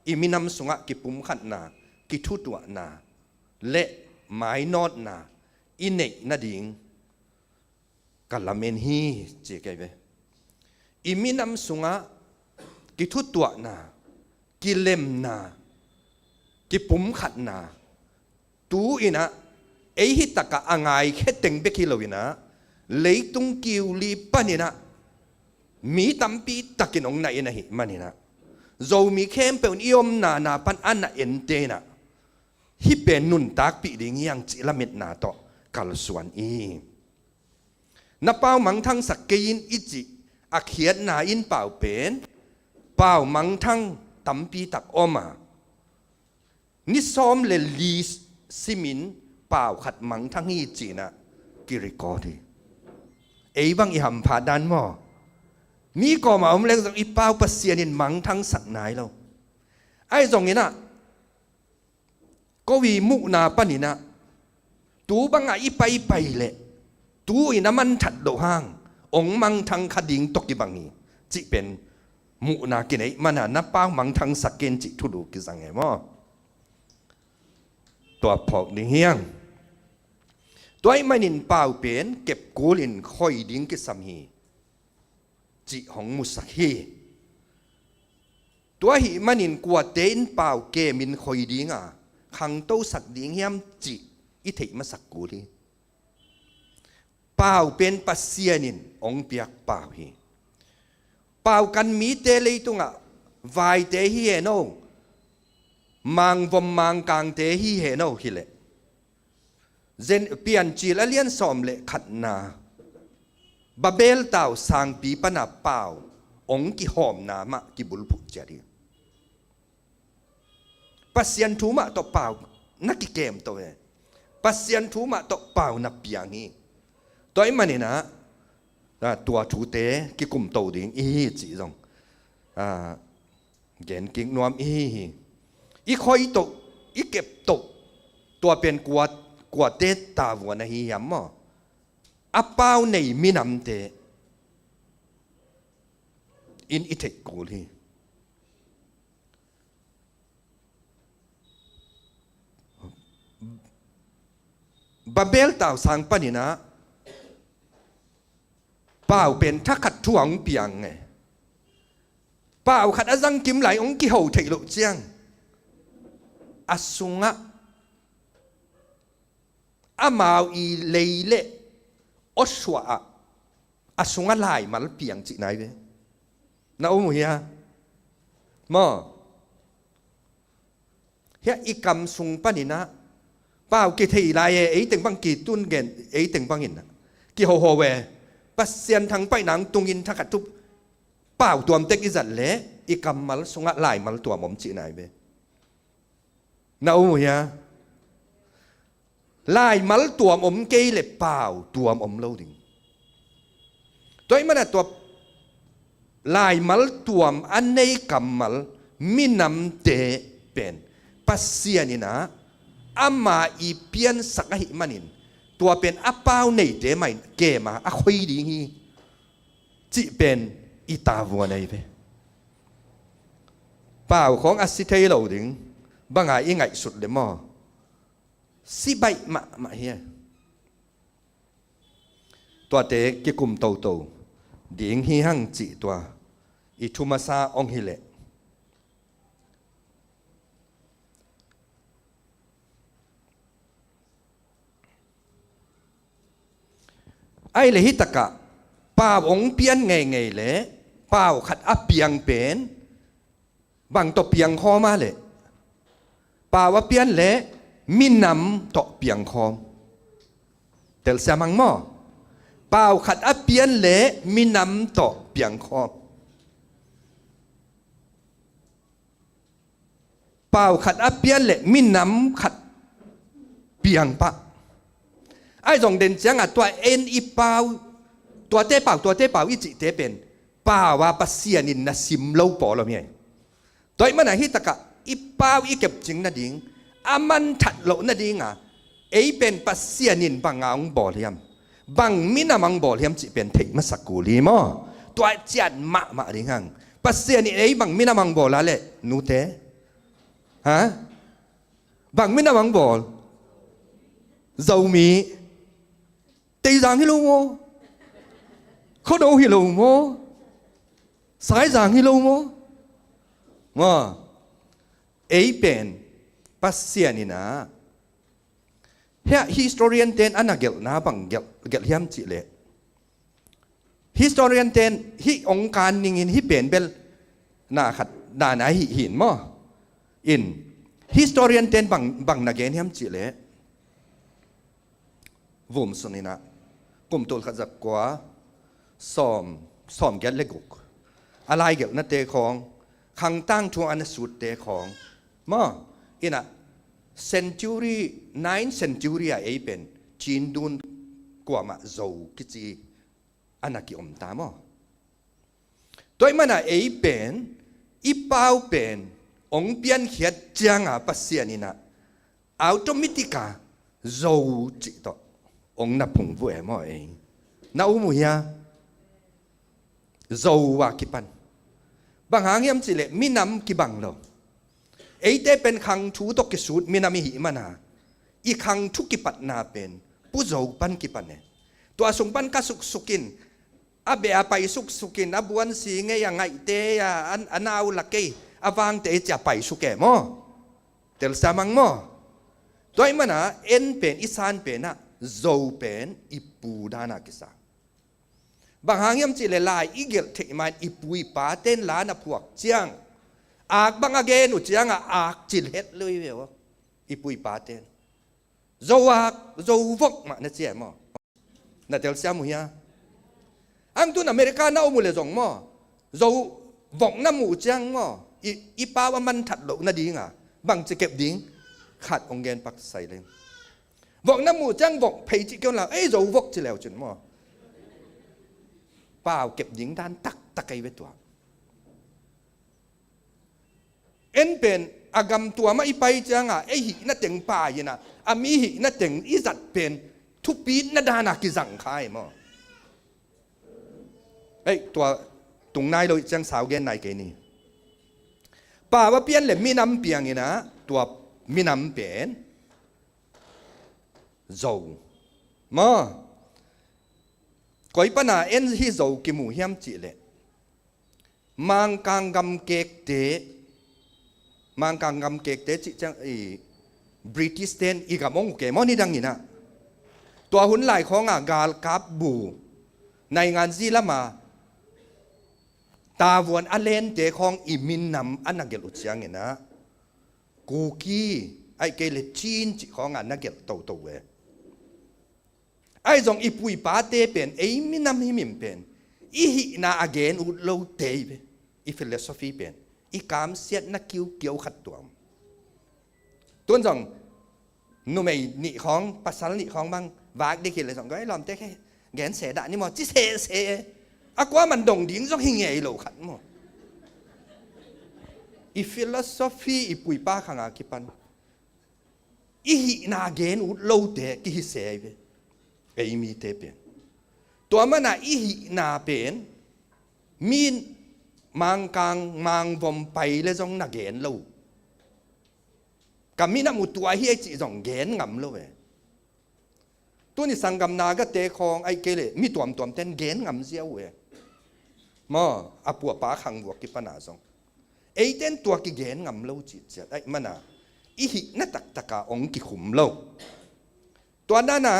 i minam sungah kipumkhatna, kithutuahna le mainawtna i neih nading ka lamen hi ci kei ve. I minam sungah kithutuahna, kilemna, kipumkhatna, tu inah ei hi takah a ngaikhia teng bek hi lo inah leitung kiuli paninah mi tampi takin ong na in ahih maninah Zomi khempeuh in i omna na pan a na ente inah hih pen nuntakpih ding hi hang cih lametna tawh kalsuan i. Na pau mangthangsak kei in i cih a khiatna in pau pen pau mangthang tampi tak om a, ni sawm le li simin pau khat mangthang hi cinah kirecord hi. Ei bang i hamphat dan maw? Mi kawmah om leng zong i pau Pasian in mangthangsak nai lo. Ahi zong inah ko i muhna paninah tu bangah i paipai leh tu in a manthat loh hang ong mangthang kha ding tawh kibang hi cih pen muhna kineih mana na pau mangthangsak kei in cih thulu kizang e maw? Tua phawk ding hi hang. Tua ih manin pau pen kepkul in khoi ding kisam hi cih hong musak hi. Tua ahih manin kuate in pau kemin khoi dinga khangtosak ding hiam cih i theih masak kul hi. Pau pen Pasian in hong piak pau hi. Pau kan mite leitungah vaite hi hen o, mangvom mangkangte hi hen o hileh Zen Piancil a lian sawm le khatna Babel tau sangpi pana pau ong kihawmna mah kibulphuh ciat hi. Pasian thu mah tawh pau na kikemto e. Pasian thu mah tawh pau na piang hi. Tua ih maninah tua thute kikumto ding i hi cih zong gen kik nuam i hi hi. I khoito, i kepto, tua pen kua, kuate tavuan ahi hiam maw? A pau nei minamte in i theih kul hi. Babel tausang paninah pau pen thakhat thu a hong piang e. Pau khat a zangkim lai hong kiho theih loh ciang a sungah amau i lei le awsuah ah a sungah laimal piang cih nai ve. Na um uh hia? Maw? Hiah i kam sung paninah pau kithei lai e, eiteng bang kitun gen, eiteng banginah kihoho e. Pasian thangpaih nang tungin thakhat thup pau tuam tek i zat leh i kammal sungah laimal tuam om cih nai ve. Na um uh hia? Laimal tuam om kei le pau tuam om lo ding. Tua ih manah tua laimal tuam a nei kammal minamte pen Pasian inah ama i piansak ahih manin tua pen a pau neite mah in kema a khoi ding hi cih pen i tavuan ahi ve. Pau khawng a si thei lo ding banga i ngaihsut le maw? Si baih mahmah hi. Tuate kikum toto ding hi hang cih tua i thu masa ong hi leh. Ai le hitakah pau ong pian ngeingei le pau khat a piang pen bang tawh piangkhawm a leh pau a pian le minam tawh piangkhawm. Telsiam hang maw? Pau khat a pian le minam tawh piangkhawm. Pau khat a pian le minam khat piang pah. Ai zong den ciangah tua en i pau, tuate pau, tuate pau i cihte pen pau a Pasian in na sim lo pawl om hi. Tua ih manah hitakah i pau i kepcing nading a manthat loh nadinga ei pen Pasian in banga hong bawl hiam, bang minam hong bawl hiam cih pen theih masak kul hi maw? Tua ciat mahmah ding hang. Pasian in ei bang minam hong bawl a leh nute? Ha? Bang minam hong bawl? Zomi. Teizang hi lo maw? Khuado hi lo maw? Saizang hi lo maw? Maw? Ei pen Pasian inah hiah historian ten a na gelhna bang gelh, gelh hiam cih leh, historian ten hih ong kan ningin hih pen bel na khat dana hih hin maw? In historian ten bang, bang na gen hiam cih leh, Vum Sun inah kum tul khat zakua sawm, sawm giat le guk a lai gelhnate khawng, khang tangthu a na sutte khawng maw? Inah century, nine century ah ei pen Chin dun kuamah Zo kici a na kiom ta maw? Tua ih manah ei pen i pau pen ong piankhiat cianga Pasian inah automatic a Zo cih tawh ong na phungvuh e maw ei? Na um uh hia? Zo a kipan. Bang hang hiam cih leh minam kibang lo. Eite pen khang thu tawh kisut minam i hih mana i khang thu kipatna pen Pu Zo pan kipan e. Tua sung pan ka suksuk in a beh a pai suksuk in a buansi ngei a ngaihte a, a, a nau la kei a vangte i cia pai suk e maw? Telsiam hang maw? Tua ih mana en pen i san penah Zo pen i pu dana kisa. Bang hang hiam cih leh lai i gelh theih main i pu i paten la na phuak ciang ak bang a gen uh ciangah ak cil het lui ve aw. I pu i paten Zo ak, Zo vok mah na ci e maw? Na telsiam uh hia? Ang tun America na om uh leh zong maw, Zo vok na muh ciang maw, i, i pau a manthat loh nadinga bangci kep ding khat ong gen pak sai leng. Vok na muh ciang vok phei cih kei un la, ei Zo vok ci leu cin maw? Pau kep ding dan taktak ei ve tua. En pen a gam tuamah i pai cianga ei hihna teng pai inah a mi hihna teng i zat pen thupitna dana kizang kha e maw? Ei, tua tung nai lo ih ciang sau gen nai kei ni. Pau a pian le minam piang inah tua minam pen Zo maw? Koi pana en hi Zo kimu hiam cih leh Mangkang gam kekte, Mangkang gam kekte cih ciang i British ten i gam ong uh ke maw, nidang inah Tua hun lai khawngah galkap bu, naingan zi lama tavuan a lente khawng i minam a na gelh uh cianginah Kuki, ahih kei le Chin cih khawngah na gelh toto ve. Ahi zong i pu i pate pen ei minam himhim pen i hihna a gen ut lote hi ve. I philosophy pen i kamsiatna kiukiau khat tuam. Tun zong numei nih khawng, pasal nih khawng bang vak ding hi le zong, "Gai lawmte, khe gen se dah ni maw," ci sese. A kua man dong ding zong hi ngei lo khat maw. I philosophy i pu i pa khanga kipan i hihna gen ut lote kihi se hi ve, ei mite pen. Tua mana i hihna pen mi Mangkang Mangvom pai le zong na gen lo. Ka minam uh tua hi ei cih zong gen ngam lo ve. Tuni sanggam Nagate khawng ahih kei le mi tuamtuam ten gen ngam ziau uh e. Maw, a pu a pa khang vua kipana zong eiten tua kigen ngam lo cih ciat ahih mana i hihna taktaka ong kikhum lo. Tua dana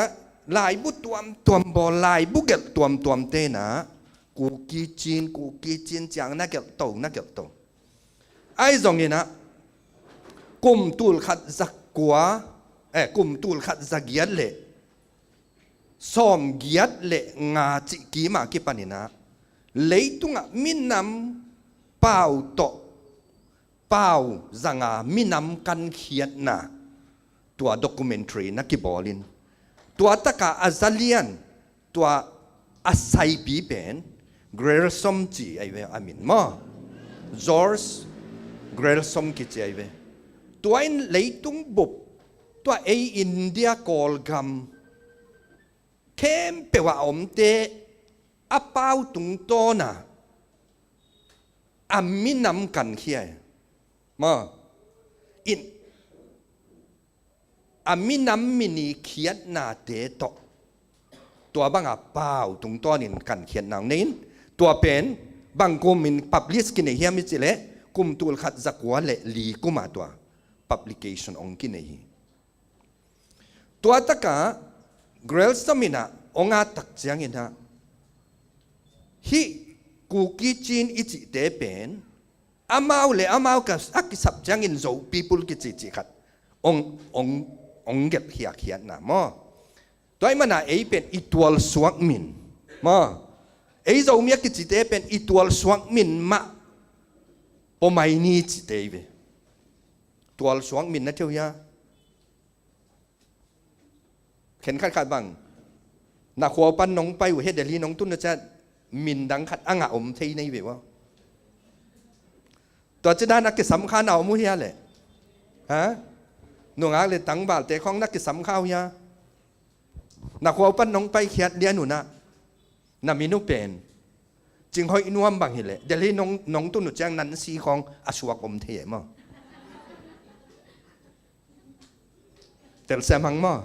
laibu tuamtuam bawl, laibu gelh tuamtuam tenah Kuki Chin, Kuki Chin ciang na gelh to, na gelh to. Ahi zonginah kum tul khat za kua, eh, kum tul khat za giat le sawm giat le nga cih kima kipaninah leitungah minam pau tawh pau zanga minam kankhiatna tua documentary na kibawlin, tua taka a zalian, tua a saipi pen Grierson ci ahi ve a min maw. George Grierson kici ahi ve. Tua in leitung bup, tua ei India Kawlgam khempeuh a omte a pau tungtawna a minam kankhia e. Maw, in a minam mi ni khiatnate tawh tua banga pau tungtawnin kankhiatna nei in, tua pen bang kumin publish kinei hiam i cih leh kum tul khat za kua le li kuma tua publication ong kinei hi. Tua taka Grierson inah ong a tak cianginah hih Kuki Chin i cihte pen amau le amau ka a kisap ciangin Zo people kici cih khat ong, ong, ong gelh khiakhiatna maw. Tua ahih mana ei pen i tualsuak min maw, ei Zomi a kicite pen i tualsuak min mah pawmai ni cite hi ve. Tualsuak min na theu hia? Khenkhat khat bang na khua pan nong pai uh hia, Delhi nong tun uh ciat min dang khat a ngah om thei nei ve ua. Tua ci dan a kisam kha na om uh hia leh? Ha? Nungak le tangvalte khawng na kisam kha uh hia? Na khua pan nong pai khiat lian unah na min uh pen Cing Hoih Nuam bang hileh Delhi nong, nong tun uh ciang Nancy khawng a suak om thei e maw? Telsiam hang maw?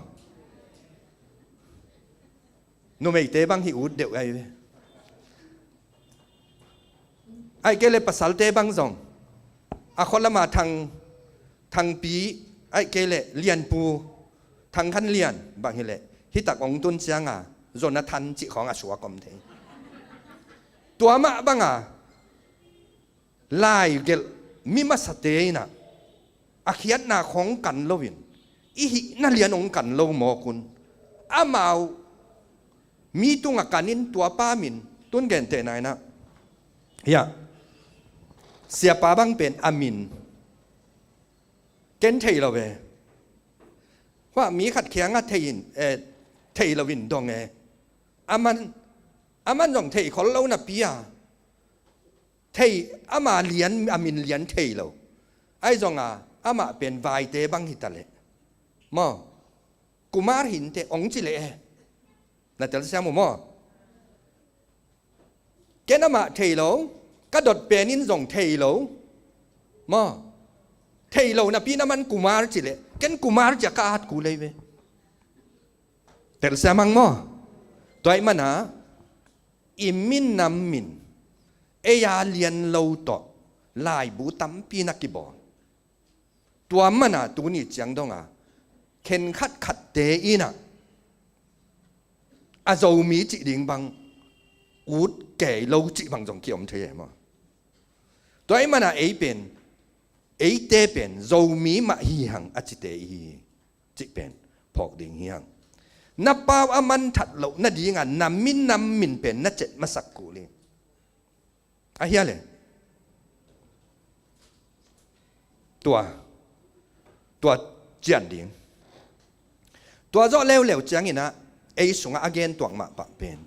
Numeite bang hi ut deuh ahi ve. Ahih kei le pasalte bang zong a khualama Thang, Thangpi, ahih kei le Lianpu, Thang Khan Lian bang hileh hitak ong tun cianga Jonathan cih khawng a suak om thei. Tua mah banga lai gelh mi masate inah a khiatna khawng kan loin i hihna lian ong kan lo mawkun amau mi tunga kanin tua pa min tun gentehna inah, hiah siapa bang pen a min ken thei lo ve. Hua mi khat khianga thei in, eh, thei lo in dong e. Aman, aman zong thei khol lo napi a thei, ama lian, a min lian thei lo. Ahi zonga amah pen Vaite bang hita leh maw, Kumar hinte ong ci leh e. Na telsiam uh maw? Ken amah thei lo, ka dot pen in zong thei lo maw. Thei lo napi na man Kumar ci leh ken Kumar ci a ka at ku lei ve. Telsiam hang maw? Tua ahih mana i minam min ei a lian lo tawh laibu tampi na kibawl. Tua mana tuni ciang donga khenkhat khatte inah a Zomi cih ding bang ut kei lo cih bang zong kiom thei e maw? Tua ahih manin ei pen, eite pen Zomi mah hi hang a cite i hi hi cih pen phawk ding hi hang. Na pau a man that loh nadingin na minam min pen na cet masak kul hi. A hia le? Tua, tua cian ding. Tua zawh leuleu ciangin ah ei sungah a gen tuak mah pah pen,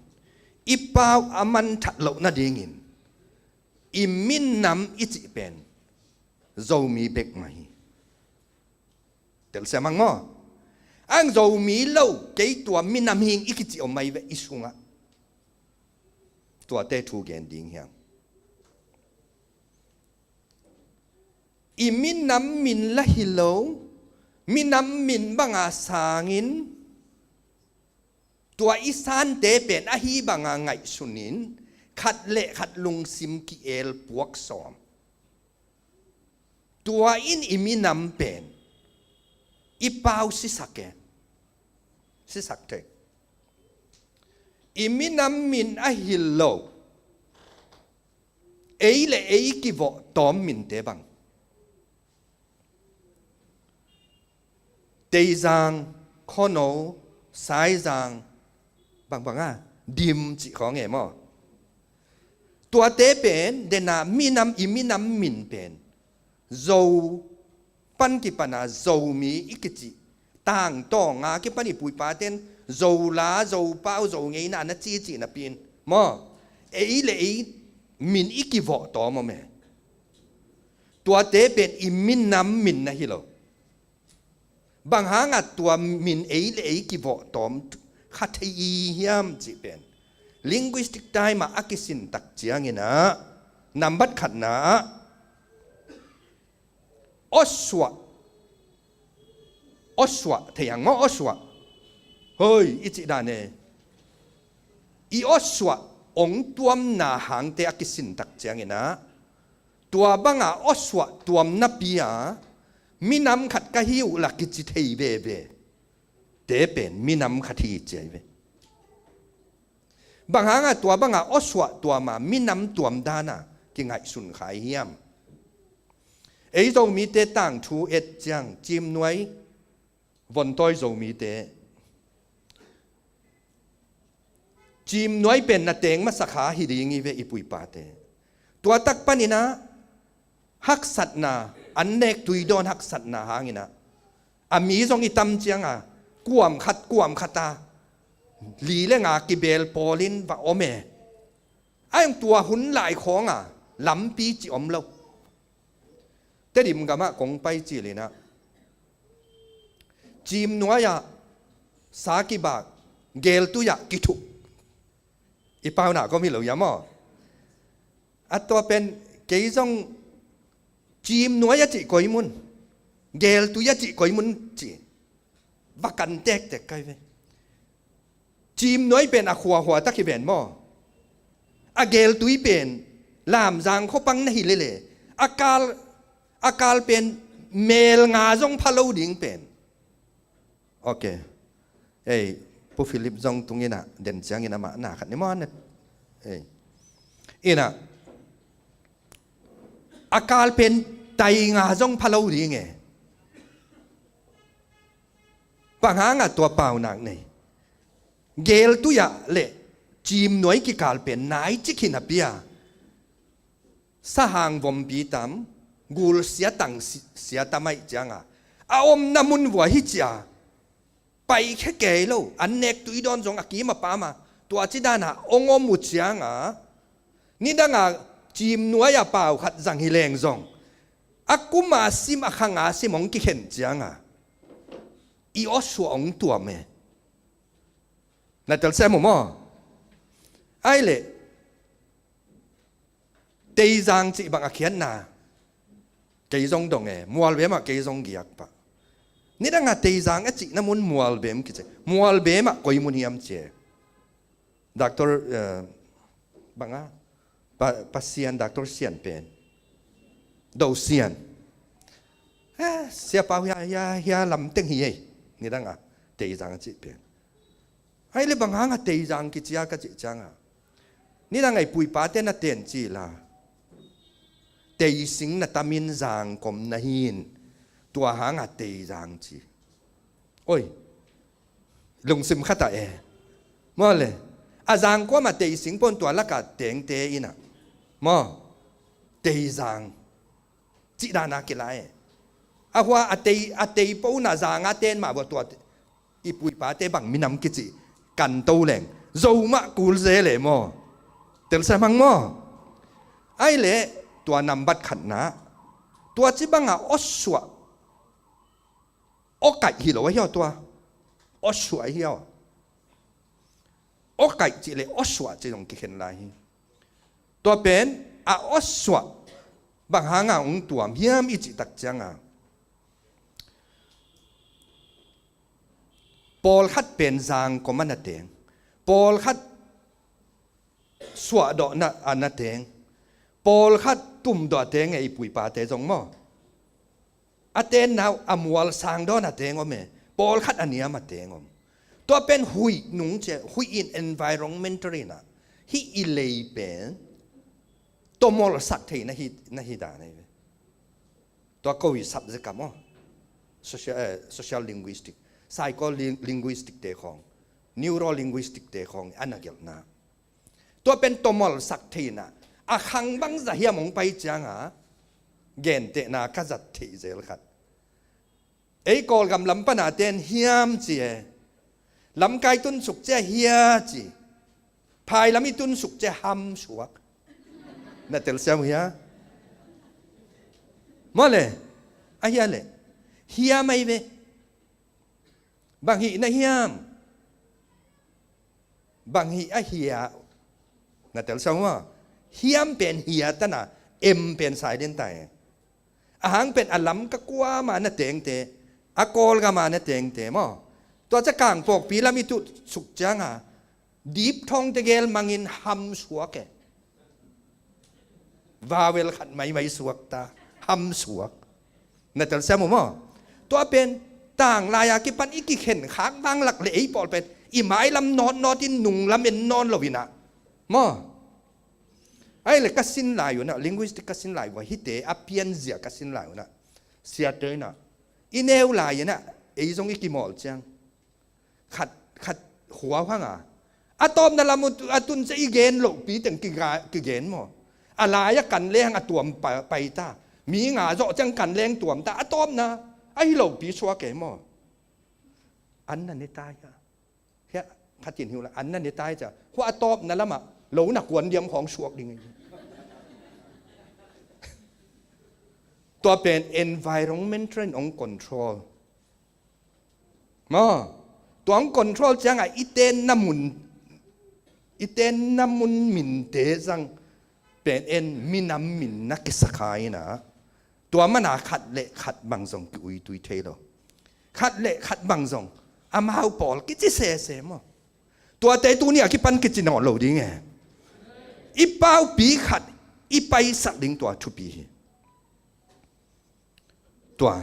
i pau a man that loh nadingin i minam i cih pen Zomi bek mah hi. Telsiam hang maw? Ang Zomi lo, kei tua minam hi ing i kici om mai ve i sungah. Tuate thu gen ding hi hang. I minam min la hi lo, minam min banga sangin tua i sante pen ahi banga ngaihsunin khat le khat lungsim ki-el puak sawm. Tua in i minam pen i pau sisak e. Sisak thei. I minam min ahi lo, ei le ei kivawh tawm minte bang, Teizang, Khuano, Saizang, bangbang a, Dim cih khawng e maw? Tuate pen, dena minam, i minam min pen Zo pan kipana Zomi i kici, tangtawnga kipan i puipaten Zola, Zopau, Zongeina na cici napi in maw? Ei le ei min i kivawh tawm om e. Tuate pen i minam min na hi lo. Bang hanga tua min ei le ei kivawh tawm kha thei i hiam cih pen linguistic time ah a kisin tak ciangin ah, nambat khatna ah, awsuah. Awsuah, thei hang maw awsuah? Hoi, i cih dan e. I awsuah ong tuamna hangte a kisin tak ciangin ah, tua banga awsuah tuam napi a, minam khat ka hi uh la kici thei veve te pen minam khat hi ci ahi ve. Bang hanga tua banga awsuah tuama minam tuam dana kingaihsun kha i hiam? Ei Zomite tangthu et ciang Cimnuai, Vontawi Zomite, Cimnuai pen na teng masa kha hi ding i ve i puipate. Tua tak panin ah haksatna, an nek tui dawn haksatna hangin ah, a mi zong i tam cianga kuam khat kuam khata li le nga kibel pawlin va om e. A hong tua hun lai khawnga lampi ci om lo. Tedim gamah kong pai cilin ah Cimnuai ah sa kibak, Geltui ah kithuk. I pauna kom hi lo ia maw? A tua pen kei zong Cimnuai a cih koi mun, Geltui a cih koi mun ci va kan tektek kai ve. Cimnuai pen a khuahua tak hi ven maw? A Geltui pen Lamzang khuapang na hi lele, a kal, a kal pen mel nga zong pha lo ding pen. Ok. Ei, Pu Philip zong tungin ah den ciangin amah na khat ni maw? Ei. Ina, a kal pen tai nga zong pha lo ding e. Bang hanga tua paunak nei? Geltui ah le Cimnuai kikal pen nai cik hi napi a, sahang vompi tam, gul sia tang si-, sia tam ahih cianga a omna mun vua hi cia, paikhia kei lo, an nek tui dawn zong a kim a pama, tua ci dana ong om uh cianga, nidanga Cimnuai a pau khat zang hi leng zong, a kuma sim, a khanga sim ong kikhen cianga i awsuah ong tuam e. Na telsiam uh maw? Ai le, Teizang cih bang a khiatna kei zong dong e, Mualbem ah kei zong giak pah. Nidanga Teizang a cihna mun Mualbem kici. Mualbem ah koi mun hiam ci e. Doctor, eh, banga, Pa, Pasian, Doctor Sian pen, Do Sian. Eh, Sia Pau hia, hia, hia lam teng hi ei. Nidanga Teizang a cih pen. Ahi le bang hang a Teizang kici a ka cih ciang a, nidang a i pu i pate na ten ci la, teising na tam in zangkom na hi in, tua hang a Teizang ci. Oi, lungsim khat ah e. Maw le, a zangkom a teising pon tua lak a tengte in a, maw, Teizang cih dan a kilai e. A hua a tei, a tei pon a zang a ten mah vua tua i pu i pate bang minam kici kan to leng, Zo mah kul ze le maw. Telsiam hang maw. Ahi le, tua nambat khatna, tua ci bang a awsuah, awkaih hi lo a hi aw tua. Awsuah hi aw. Awkaih cih le awsuah cih zong kikhen lai hi. Tua pen a awsuah bang hang a hong tuam hiam i cih tak ciang a, pawlkhat pen zangkom a na teng, pawlkhat suahdawh na, a na teng, pawlkhat tumdawh a teng e, i pu i pate zong maw. A tenna uh a mual sang dawn a teng om e, pawlkhat a niam a teng om. Tua pen huih nung cia, huih in environmental in a, hih i lei pen tawmawlsak thei na hi, na hi dan ahi ve. Tua ko i subject a maw, social, eh, social linguistic, psycho lin-, linguistic te khawng, neuro linguistic te khawng a na gelhna. Tua pen tawmawlsak thei in a, a khang bang zah hiam hong pai ciang a, gentehna ka zat theih zel khat. Ei Kawlgam lam pan a ten hiam ci e. Lamkai tunsuk cia hia ci. Phailam i tunsuk cia hamsuak. Na telsiam uh hia? Maw le, a hia le. Hiam ahi ve. Bang hih na hiam? Bang hih a hia? Na telsiam uh maw. Hiam pen hia ta na, em pen silent ta e. A hang pen a lam ka kuama na tengte, a Kawlgama na tengte maw. Tua cia Kangpokpi lam i tuh suk ciang a, dipthawng tegel mangin hamsuak e. Vowel khat maimai suak ta, hamsuak. Na telsiam uh maw. Tua pen tanglai a kipan i kikhen khak vanglak le ei pawl pen i mailam nawtnawt in nunglam en nawn lo in a maw. Ahi le ka sin lai un a, linguistic ka sin lai uh a, hihte a pianzia ka sin lai un a, siate in a, i neu lai in a, ei zong i kimawl ciang khat, khat huau hang a, a tawpna lam uh a tun cia i gen lohpi teng kiga-, kigen maw. A lai a kan leng a tuam pa-, pai ta. Mi nga zawh ciang kan leng tuam ta. A tawpna a hi lohpi suak e maw. An na ne ta hia? Hia, khatin hi uh la, an na ne ta hia cia. Hua a tawpna lam ah lo na kuan diam khawng suak ding hi. Tua pen environment in hong control. Maw, tua hong control ciang a i tenna mun, i tenna mun minte zang pen en minam min na kisa kha in a, tua man a khat le khat bang zong ki-uitui thei lo. Khat le khat bang zong amau pawl kici sese maw. Tuate tuni a kipan kici nawn lo ding e. I paupi khat i paisak ding tua thupi hi. Tua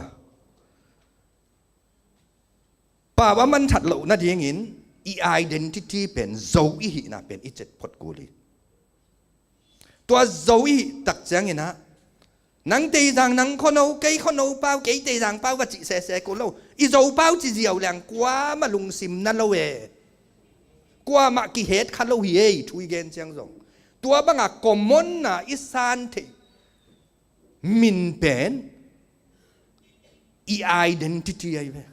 pau a manthat loh nadingin i identity pen Zo i hihna pen i cet phot kul hi. Tua Zo i hih tak ciangin a, nang Teizang, nang khuano, kei khuano pau, kei Teizang pau va cih sese kul lo. I Zo pau ci ziau leng kuamah lungsim na lo e. Kuamah kihet kha lo hi e, thu i gen ciang zong. Tua banga common na i san theih min pen i identity ahi ve.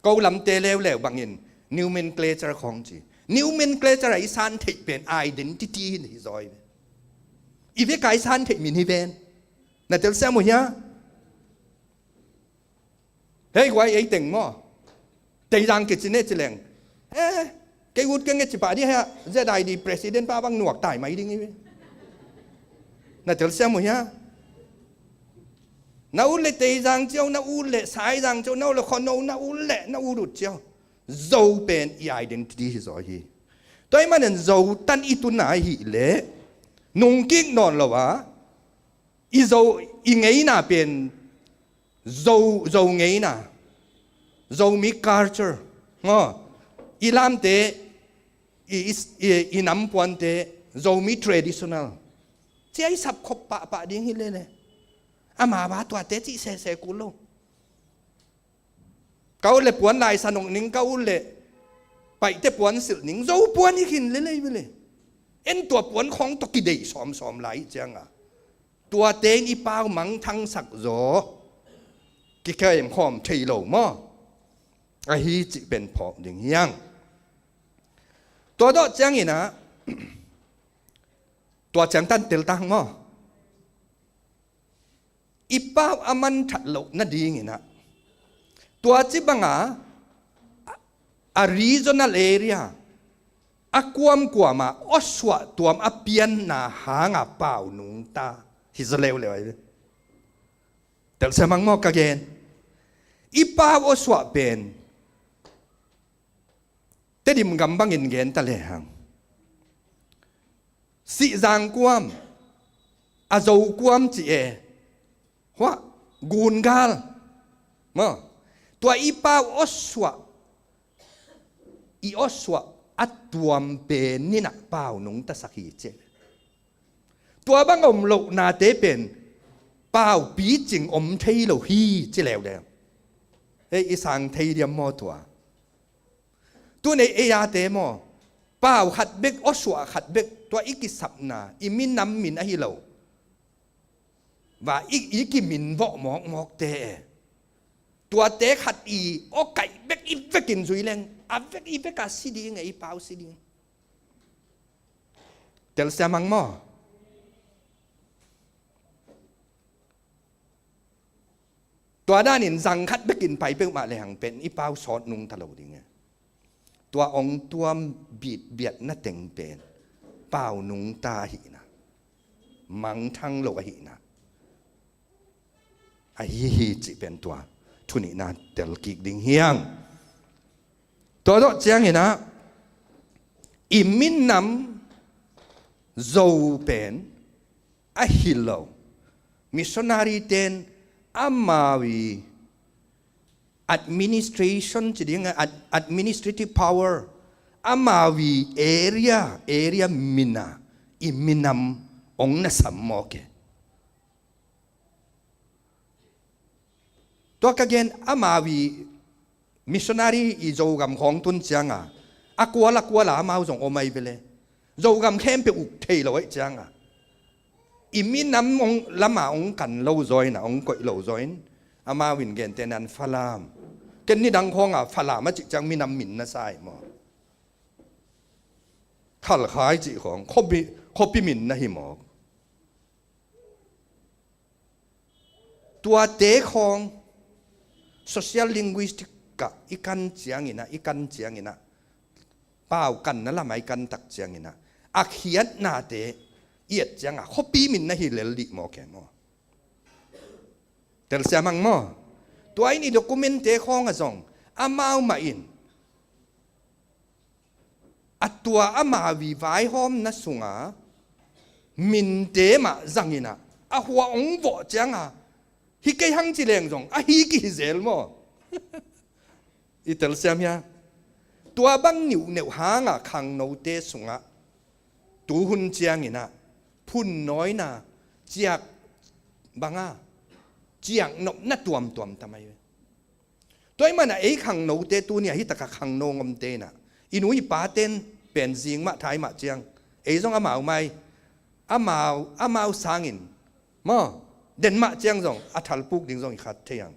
Ko lamte leuleu bangin nomenclature khawng ci. Nomenclature a i san theih pen identity hi zaw ahi ve. I vek a i san theih min hi ven. Na telsiam uh hia? Hei guai ei teng maw. Teizang kici ne ci leng. Eh, kei ut keng e ci pah dih hia. Z I D president pa bang nuak tai mai ding hi. Na telsiam uh hia? Na ut le Teizang ciau, na ut le Saizang ciau, na ut le khuano, na ut le, na ut ut ciau. Zo pen i identity hi zaw hi. Tua i manin Zo tan i tun a hih le nungkik nawn lo a, i Zo, i ngeina pen Zo, Zo ngeina, Zomi culture, maw. I lamte, i, i, i, i nampuante, Zomi traditional cia i sapkhop pahpah ding hi lele. Ama ba tuate cih sese kul lo. Ka ut le puan laisan ong ning, ka ut le paihte puan silh ning, Zo puan hi khin lele vele. En tua puan khawng tawh kideih sawmsawm lai ih cianga, tuate in i pau mangthangsak zaw, kikhem khawm thei lo maw? Ahi cih pen phawk ding hiang. Tua dawh cianginah, tua ciang tan teltang maw? I pau a manthat loh nadinginah, tua ci banga a regional area a kuamkuama awsuah tuam a pianna hanga pau nungta hi zaw leuleu ahi. Telsiam hang maw ka gen? I pau awsuah pen Tedim gam bangin gen ta lehang, Sihzang kuam, a Zo kuam ci e, huah, Gungal maw? Tua i pau awsuah, i awsuah a tuam pen ninah pau nungtasak hi ci e. Tua bang om lohnate pen pau picing om thei lo hi ci leuleu. Hei, i sang thei diam maw tua? Tun ei, ei ate maw, pau khat bek, awsuah khat bek, tua i kisapna, i minam min ahi lo va i, i kiminvawh mawkmawkte e. Tuate khat i awkaih bek i vekin zui leng, a vek i veka si ding e, i pau si ding. Telsiam hang maw? Tua danin zang khat bekin pai peuhmah lehang pen i pau sawt nungta lo ding e. Tua ong tuam bitbiatna teng pen pau nungta ahihna, mangthang lo ahihna ahi hi cih pen tua thunihna telkik ding hiang. Tua dawh cianginah, i minam Zo pen ahi lo, missionary ten amau i administration ci ding, ad-, administrative power, amau i area, area mina i minam ong na sam mawk e. Tua ka gen, amau i missionary i Zogam khawng tun cianga, a kuala kuala amau zong om ahi vele. Zogam khempeuh uk thei lo ahi cianga, i minam ong, lama ong kan lo zawina, ong koih lo zawin, amau in gentehna in Falam. Ken nidang khawnga Falam a cih ciang minam min na sa hi maw? Khalkhai cih khawng khuapi, khuapi min na hi mawk. Tuate khawng social linguistic ah i kan cianginah, i kan cianginah, pau kanna lamah i kan tak cianginah, a khiatnate i et ciangah khuapi min na hi lel dih maw, khe maw? Telsiam hang maw? Tua in i documentte khawngah zong amau mah in a tua amau i vaihawmna sunga minte mah zanginah, a hua ong vawh cianga, hi kei hang ci leng zong ahi kihi zel maw? I telsiam hia? Tua bang niuhneuh hanga khangnote sungah tuhun cianginah phunnawina ciak banga ciaknopna tuamtuam tam ahi ve. Tua ih manah ei khangnote tuni a hi taka khangno ngomte inah, i nu i paten pen zing mah thai mah ciang, ei zong amau mai, amau, amau sangin maw, den mah ciang zong a thalpuk ding zong i khat thei ang.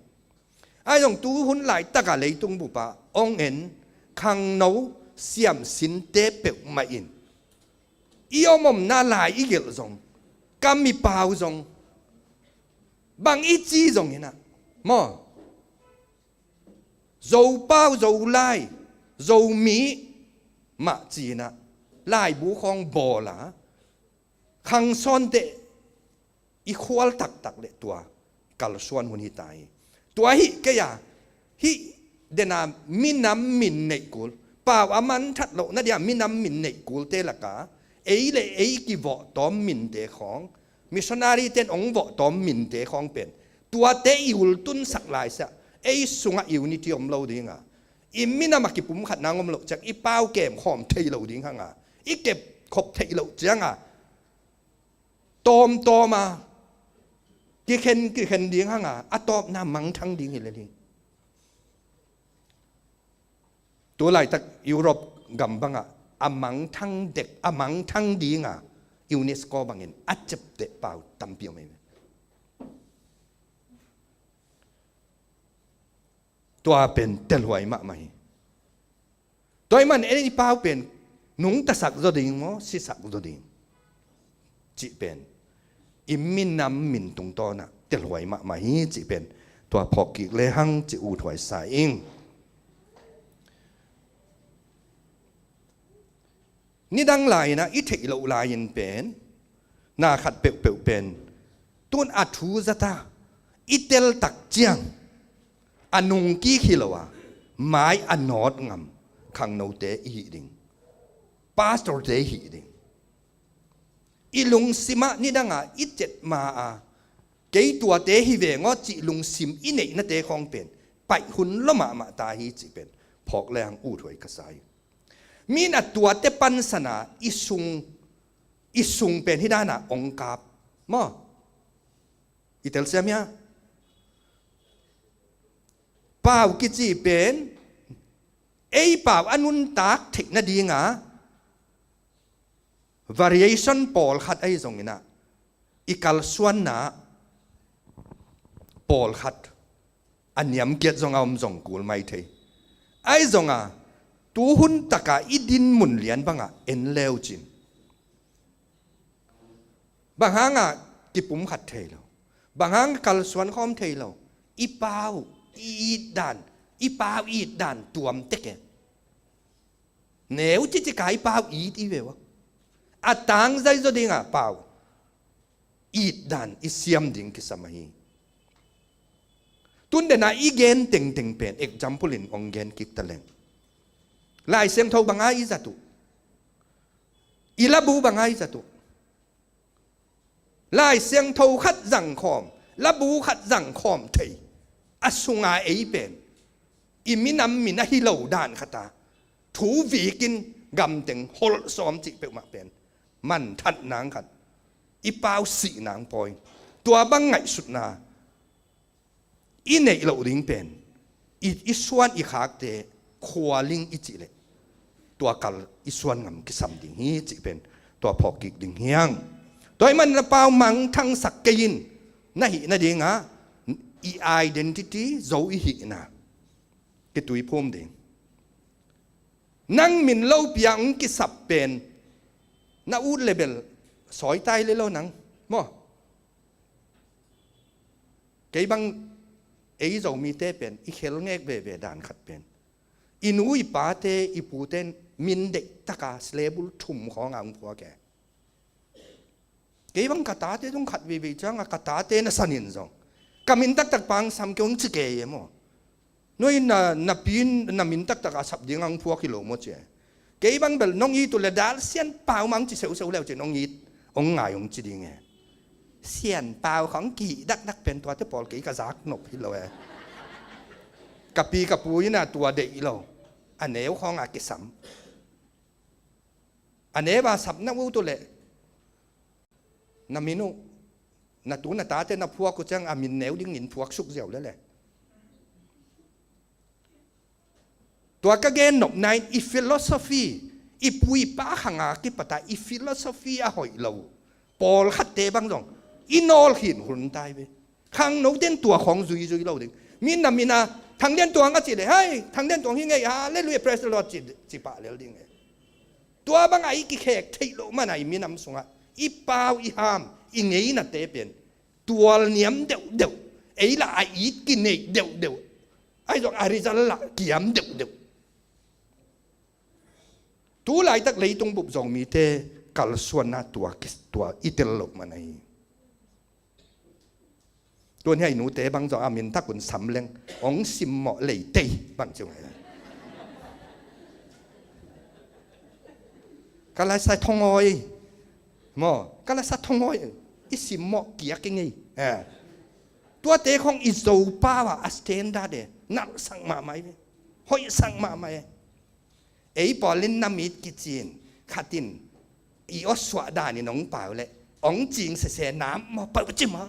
Ai zong tuhun laitaka leitung bupa ong en khangno siamsinte peuhmah in i omomna lai i gelh zong, kam i pau zong, bang i ci zonginah maw, Zopau, Zolai, Zomi mah cinah laibu khawng bawla khangsawnte i khual taktak le tua kalsuan hun hita hi. Tua hih kei-a hih dena minam min neih kul, pau a manthat lohna dia minam min neih kulte laka ei le ei kivawhtawm minte khawng, missionary ten ong vawhtawm minte khawng pen tuate i ultunsak laisiah ei sungah unity om lo dinga, I minam a kipumkhatna om loh ciang i pau kem khawm thei lo ding hanga, i kep khop thei loh cianga tawmtawma kikhen kikhen ding hanga a tawpna mangthang ding hi lel hi. Tu laitak Europe gam bangah a mangthang dek, a mangthang dinga UNESCO bangin a ciapteh pau tampi om hi. Tua pen telhuai mahmah hi. Tua ahih man en i pau pen nungtasak zaw ding maw, sisak zaw ding cih pen i minam min tungtawnah telhuai mahmah hi cih pen tua phawkkik lehang cih uthuai sa ing. Nidang lai-inah i theih loh lai-in pen na khat peuhpeuh pen tun a thu zata i teltak ciang a nungkik hi lo a, mai a nawt ngam khangnote i hih ding, pastorte i hih ding. I lungsimah nidangah i cet ma a, kei tuate hi veng aw cih lungsim i neihnate khawng pen paih hun lua mahmah ta hi cih pen phawk lehang uthuai ka sa hi. Min a tuate pansana i sung, i sung pen hi dana ong kap maw? I telsiam hia? Pau kici pen ei pau a nuntak theih nadinga variation pawlkhat ahi zonginah i kalsuanna pawlkhat a niamkiat zonga om zong kul mai thei. Ahi zonga tuhun taka i din mun lian bangah en leucin bang hangah kipumkhat thei lo, bang hangah kalsuan khawm thei lo, i pau i itdan, i pau itdan tuam teke. Neu cicika i pau it i veu a, a tangzai zaw dinga pau itdan i siam ding kisam ahi. Tundena i gen tengteng pen example in ong gen kik taleng, Lai Siangtho banga i zat uh, i labu banga i zat uh, Lai Siangtho khat zangkhawm, labu khat zangkhawm thei a sunga ei pen i minam min ahi lo dan khata thu vikin gamteng holh sawm cih peuhmah pen manthat nang khat, i pau sih nang pawi. Tua bang ngaihsutna i neih loh ding pen i, i suan i khakte khualing i cih leh tua kal i suan ngam kisam ding hi cih pen tua phawkkik ding hiang. Tua ahih man na pau mangthangsak kei in, na hih nadinga i identity zo i hihna kituiphum ding. Nang min lopi a hong kisap pen na ut le bel sawitai le lo nang maw? Kei bang ei Zomite pen i khelngek veve dan khat pen i nu i pate i pute min deihtaka slebul thum khawnga hong phuak e. Kei bang ka tate tung khat veivei cianga ka tate na sanin zong ka min taktak pang sam kei hong ci kei e maw? Nui na, na pi na min taktaka sap dinga hong phuak hi lo maw ci e. Kei bang bel nong it uh le dal Sian Pau mang ci seuhseuh leu ci nong it hong ngai hong ci ding e. Sian Pau khawng kihih dakdak pen tuate pawl kei ka zak nop hi lo e. Ka pi ka pu ina tua deih lo. A neu khawnga kisam. A neu a sap na ut uh le na min uh, na tu na tate na phuak uh ciang a min neu dingin phuak suk ziau lele. Tua ka gen nopna in i philosophy, i pu i pa khanga kipata i philosophy a hoih lo pawlkhatte bang zong i nawl khin hun tai ve. Khangnote in tua khawng zuizui lo ding. Min na min a Thang Lian Tuang a ci le, hai Thang Lian Tuang hi ngei, hallelujah, praise the Lord ci, ci pah lel ding e. Tua banga i kikhek theih loh mana i minam sungah i pau i ham i ngeinate pen tual niam deuhdeuh, ei lah a it kineih deuhdeuh, ahi zong a result lah kiam deuhdeuh. Tu laitak leitung bup Zomite kalsuanna tua, tua i tel loh mana hi. Tuan hiai nute bang zong a min tak un sam leng hong simmawh leitei bang ciu ngai. Ka la sa thongawi maw, ka la sa thongawi i simmawh kiak i ngei. Tuate khong i Zopau a standard e nalhsak mahmah i ve. Hoihsak mahmah e. Ei pawl in na mit kicin, khat in i awsuah dan in hong pau leh hong cing sese nam maw, pau ci maw.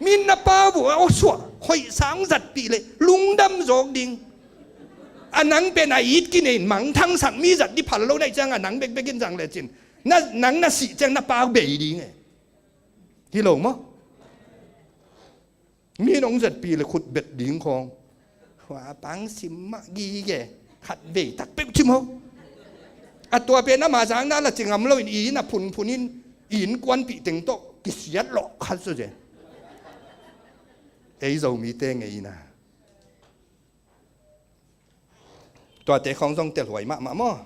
Min na pau uh a awsuah, hoihsa hong zatpih leh lungdam zawk ding. A nang pen a it kinei in mangthangsak mi zat dih phal lo na hih ciang a nang bekbek in zang lecin, na, nang na sih ciang na pau bei ding e. Hi lo maw? Mi nong zatpih le khut bet ding khawng. Hua pang sim mah gige. Khat vei tak peuh ci maw. A tua pen ama zang na la ci ngam lo in, i inn a phunphun in, i innkuanpih teng tawh kisiat lawh khat zaw zen. Ei Zomite ngeina. Tuate khawng zong telhuai mahmah maw.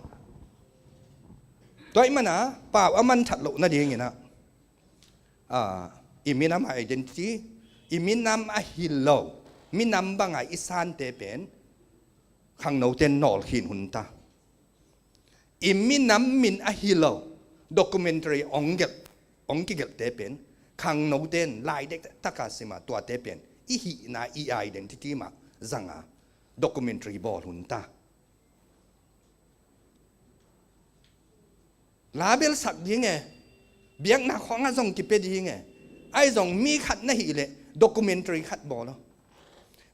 Tua ahih mana pau a manthat loh nadingin ah, ah, i minam identity, i minam ahi lo minam banga i sante pen khangnote in nawlkhin hun ta. I minam min ahi lo documentary hong gelh, hong kigelhte pen khangnote in lai dektak a sim a, tuate pen i hihna, i identity mah zanga documentary bawl hun ta. Label sak ding e, biakna khawng ah zong kipia ding e. Ahi zong mi khat na hih leh documentary khat bawl aw.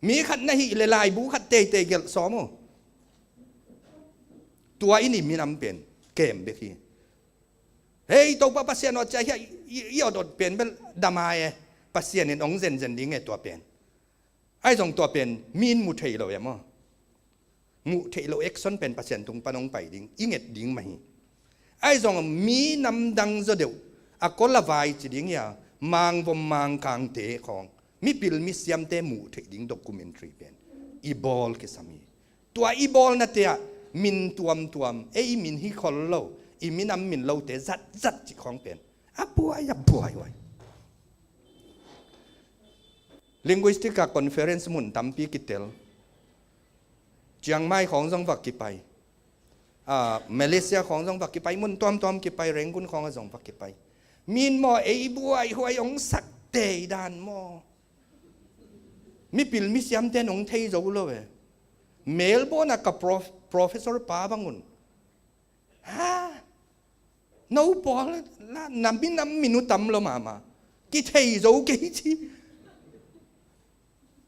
Mi khat na hih leh laibu khat teitei gelh sawm aw. Tua in i minam pen kem bek hi. Hei Topa Pasian aw ci a, hia i, i, i awt awt pen bel dam a e. Pasian in hong zenzen ding e tua pen. Ahi zong tua pen mi in mu thei lo e maw. Muh theih loh action pen Pasian tung pan hong pai ding, i nget ding mah hi. Ahi zong mi namdang zaw deuh, a kol a vai ci ding hia, mangvom mangkangte khawng, mipil misiamte muh theih ding documentary pen i bawl kisam hi. Tua i bawlnate ah min tuamtuam, ei min hi khol lo, i minam min lote zatzat cih khawng pen a buai, a buai huai. Linguistic a conference mun tampi kitel. Chiang Mai khawng zong va kipai. Ah, Malaysia khawng zong va kipai, mun tuamtuam kipai, Rangoon khawng ah zong va kipai. Min maw, ei buaihuai hong sak tei dan maw. Mipil misiamte in hong thei zo lo e. Melbourne a ka prof-, professor pa bang un. Ha? No pawl la, na minam min uh tam lo mahmah. Kithei zo kei ci.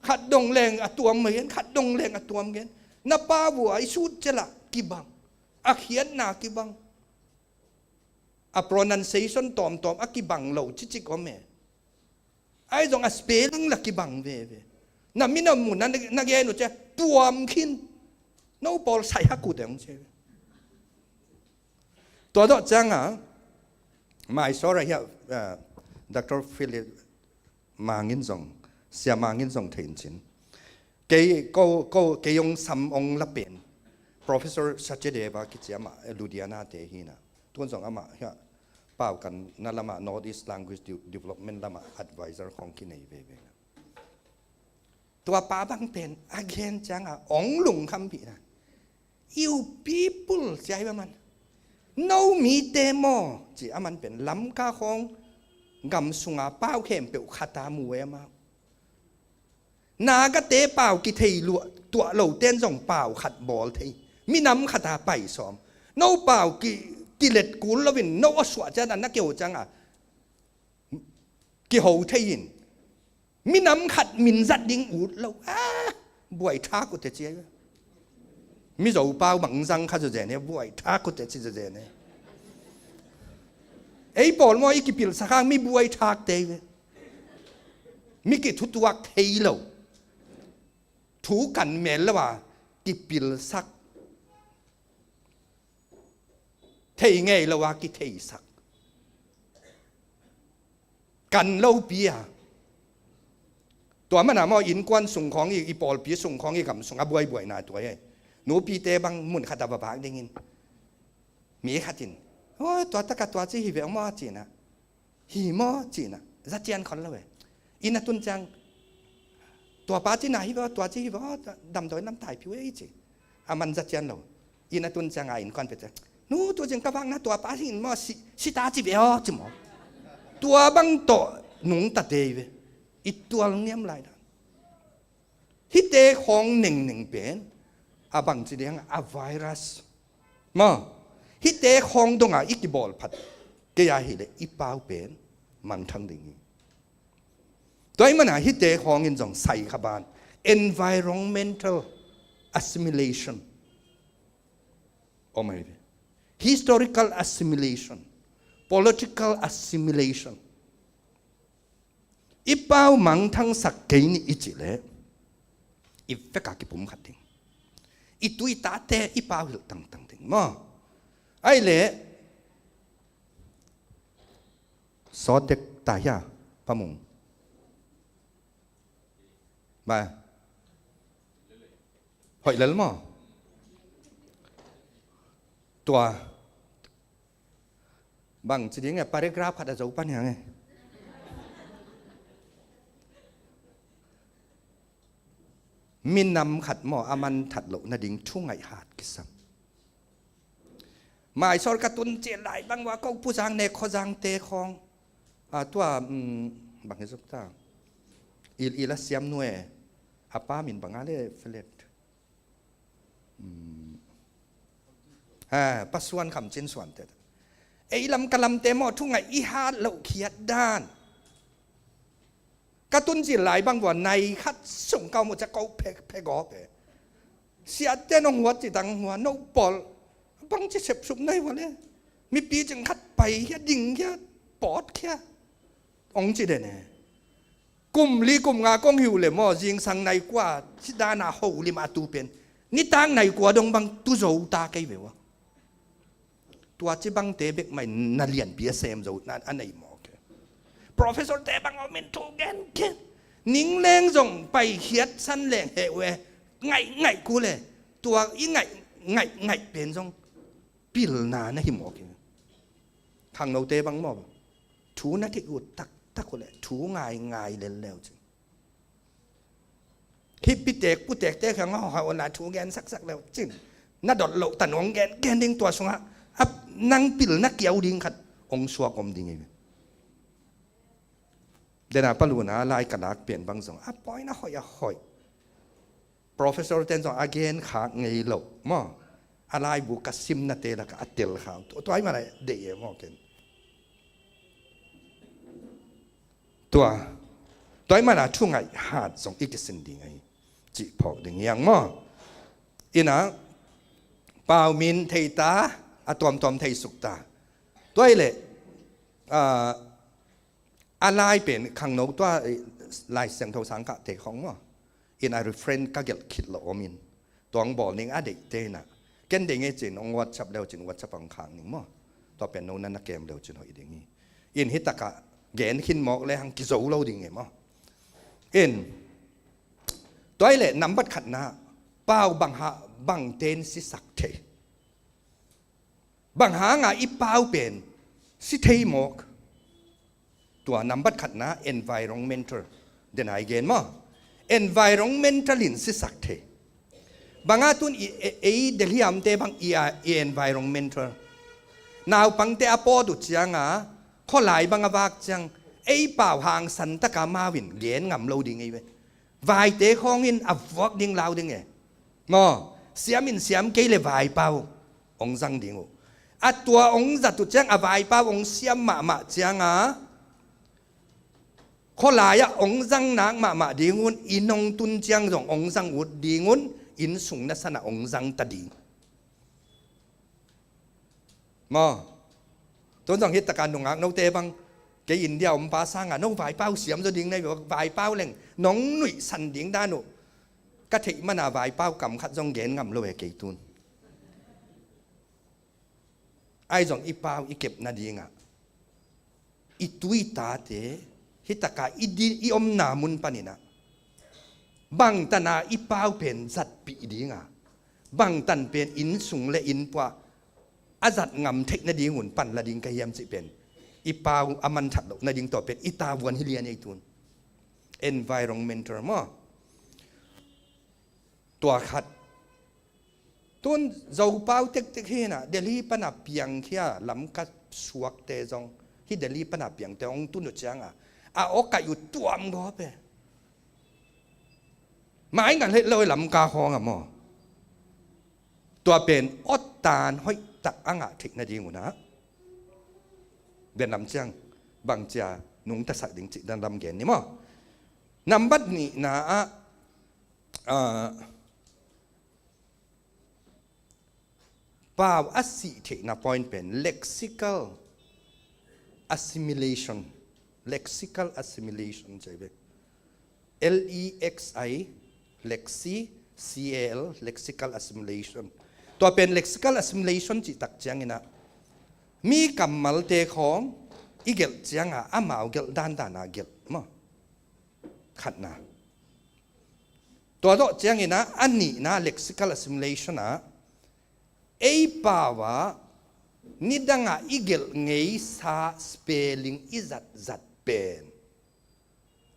Khat dong leng a tuam gen, khat dong leng a tuam gen. Na pau uh a i sut ciang a kibang. A khiatna kibang. A pronunciation tawmtawm a kibang lo cicik om e. Ahi zong a spelling la kibang veve. Na minam mun na, na gen uh ciang tuam khin. No pawl sai hak uh teng ci. Tua zawh ciang a, Mysore ah hia, ah, Doctor Philip Mang in zong, Sia Mang in zong thei in cin. Kei, ko, ko, kei hong sam hong la pen Professor Sachadeva kici amah, eh, Ludhiana te hi na. Tuan zong amah hia, pau kan na lamah North East Language De-, Development lamah advisor khawng kinei veve na. Tua pa bang pen a gen ciang a hong lungkhampih na. You people, ci a hi bang man. No mite maw, ci a man pen Lamka khawng gam sunga pau khempeuh khat a mu e amau. Nagate pau kithei luah tuah lote in zong pau khat bawl thei. Minam khat a pai sawm. No pau ki, kilet kul loin, no a suah ciang a na kiho ciang a kiho thei in. Minam khat min zat ding ut lo. Ah, buai thak uh teh ci a. Mizo pau bang zang kha zawzen e, buai thak uh teh ci zawzen e. Ei pawl maw i kipilsak hang mi buai thak te hi ve. Mi kithutuak thei lo. Thu kan mel lo a kipilsak. Thei ngei lo a kitheisak. Kan lopi a. Tua mana maw innkuan sung khawng i, i pawlpi sung khawng i gam sung a buaibuaina tua hi. Nupite bang mun khat a va vak dingin. Mi khat in. Oi, tua taka tua ci hi ve maw cina. Hi maw cina. Za cian khol lo e. Inn a tun ciang. Tua pa cina hi ve, tua ci hi ve, damdawi lam tai piu e ci. A man za cian lo. Inn a tun ciang a innkuan pia ciang. Nu tu ciang ka vakna tua pa hi in maw si, si ta ci ve aw ci maw. Tua bang tawh nungta te hi ve. I tual niam lai dan. Hihte khawng nengneng pen. a bangci ding a virus maw, hihte khawng dongah i kibawl phat kei a hileh i pau pen mangthang ding hi. Tua ahih manin hihte khawng in zong sai kha ban environmental assimilation om ahi ve. Historical assimilation, political assimilation. I pau mangthangsak kei ni i cih leh i vekpi-a kipumkhat ding. I tu i tate i pau hilh tangtang ding maw. Ahih leh sawt dek ta hia, Pa Mung? Ba hoih lel maw? Tua bangci ding e, paragraph khat a zo pan hiang e. Minam khat maw, a man that loh nading thu ngaih hat kisam. Mysore ka tun cil lai bang ua ko Pu Zang ne Kho Zangte khawng, a, tua, um, bang hi zuk ta, il il a siam nuai, a pa min bang a le Felet. Um, ha, Pa Suan Kham Cin Suan te. Ei lam ka lamte maw, thu ngaih i hat loh khiat dan. Ka tun cil lai bang vua nai khat sung ka om uh ciang ko phe, phe gawp e. Siate nong huat ci tang hua no pawl. Bangci sepsup nai vua le. Mipi cing khat pai khia, ding khia, pawt khia. Ong ci den e. Kum li kum nga kong hi uh le maw, zingsang nai kua ci dan a holim a tu pen. Nitak nai kua dong bang tu zo ta kei ve ua. Tua ci bangte bek mah in na lianpi a sem zo na, a nei mawk e. Professor te bang om in thu gen gen. Ning leng zong pai khiat san leng he uh e. Ngaih ngaih kul e. Tua i ngaih ngaih ngaih pen zong pilna na hi mawk e. Khangnote bang maw, thu na theih uh taktak uh leh thu ngaingai lel le uh cin. Hih pitek putekte kiangah hawh hawh unla thu gen saksak le uh cin. Na dot loh tan hong gen gen ding, tua sungah a nang pil na kiau ding khat hong suak om ding hi. Dena paluna lai ka lak pen bang zong a pawi na hoih a hoih. Professor ten zong a gen khak ngei loh maw. A laibu ka simnate lakah a tel khak. Tua, tua ahih manin deih e maw ken. Tua, tua ahih manin thu ngaih hat zong i kisin ding ahi cih phawk ding hiang maw. Ina, pau min thei ta, a tuamtuam thei suk ta. Tua ahih leh, ah, a lai pen khangno tua, eh, Lai Siangtho sang kah te khong maw. In a reference ka gelh khit loh om in. Tua hong bawl ning a deihte in a. Ken deih ngei cin hong WhatsApp le uh cin WhatsApp hong khak ning maw. Tua pen no na na kem le uh cin hoih ding hi. In hi takah gen khin mawk le hang kizo lo ding hi maw. In tua ahih leh nambat khatna pau bang ha, bangte in sisak thei. Bang hanga i pau pen si thei mawk. Tua nambat khatna environmental. Dena i gen maw. Environmental in sisak thei. Banga tun i, e, ei Delhi a omte bang i a, i environmental. Naupangte a pawt uh cianga, khualai bang a vak ciang, ei pau hangsan taka amau in gen ngam lo ding ei ve. Vaite khawng in a vuak ding lau ding e. Maw, siam in siam kei le vaipau hong zang ding uh. A tua hong zat uh ciang a vaipau hong siam mahmah cianga, khualai ah hong zang nak mahmah ding un, inn hong tun ciang zong hong zang ut ding un, inn sung na sanah hong zang ta ding. Maw. Tun zong hi taka nungak note bang, kei India om pa sanga no vaipau siam zaw ding na hi, vaipau leng nong nuihsan ding dan uh. Ka theih mana vaipau kam khat zong gen ngam lo e kei tun. Ahi zong i pau i kep nadingah i tu i tate, hi taka i di, i omna mun paninah bangtana i pau pen zatpih dinga, bangtan pen inn sung le inn puah a zat ngam theih nadingun pan la ding ka hiam cih pen i pau a manthat loh nading tawh pen i tavuan hi lian ei tun. Environmental maw. Tua khat. Tun Zopau tektek hinah Delhi pana piangkhia Lamka suakte zong, hi Delhi pana piangte hong tun uh cianga a awkaih uh tuam gawp e. Mai ngal heh lo i Lamka khawng a maw. Tua pen awttan hoih tak a ngah theih nading un ah, bianlam ciang bangcia nungtasak ding cih dan lam gen ni maw. Nambat nihna ah, ah, pau a sih theihna point pen lexical assimilation. Lexical assimilation ci ve. L E X I, lexi, C A L, lexical assimilation. Tua pen lexical assimilation cih tak ciangin ah, mi kammalte khawng i gelh ciangah amau gelh dandan a gelh maw. Khatna. Tua zawh ciangin ah, a nihna lexical assimilation ah, ei pau ah nidangah i gelh ngeisa spelling i zatzat pen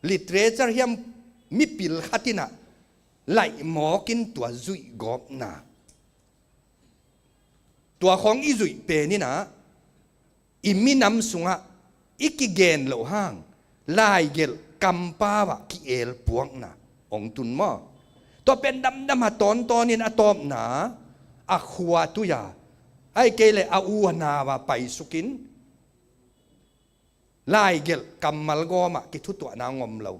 literature hiam mipil khat in ah laih mawk in tua zuih gawpna. Tua khawng i zuih pen in ah, i minam sungah i kigen loh hang laigelh kampau ah ki-elpuakna hong tun maw. Tua pen damdam a tawntawn in a tawpna a khua tui a, ahih kei leh a u a nau a paisuk in laigelh kammal gawm ah kithutuahna hong om lo.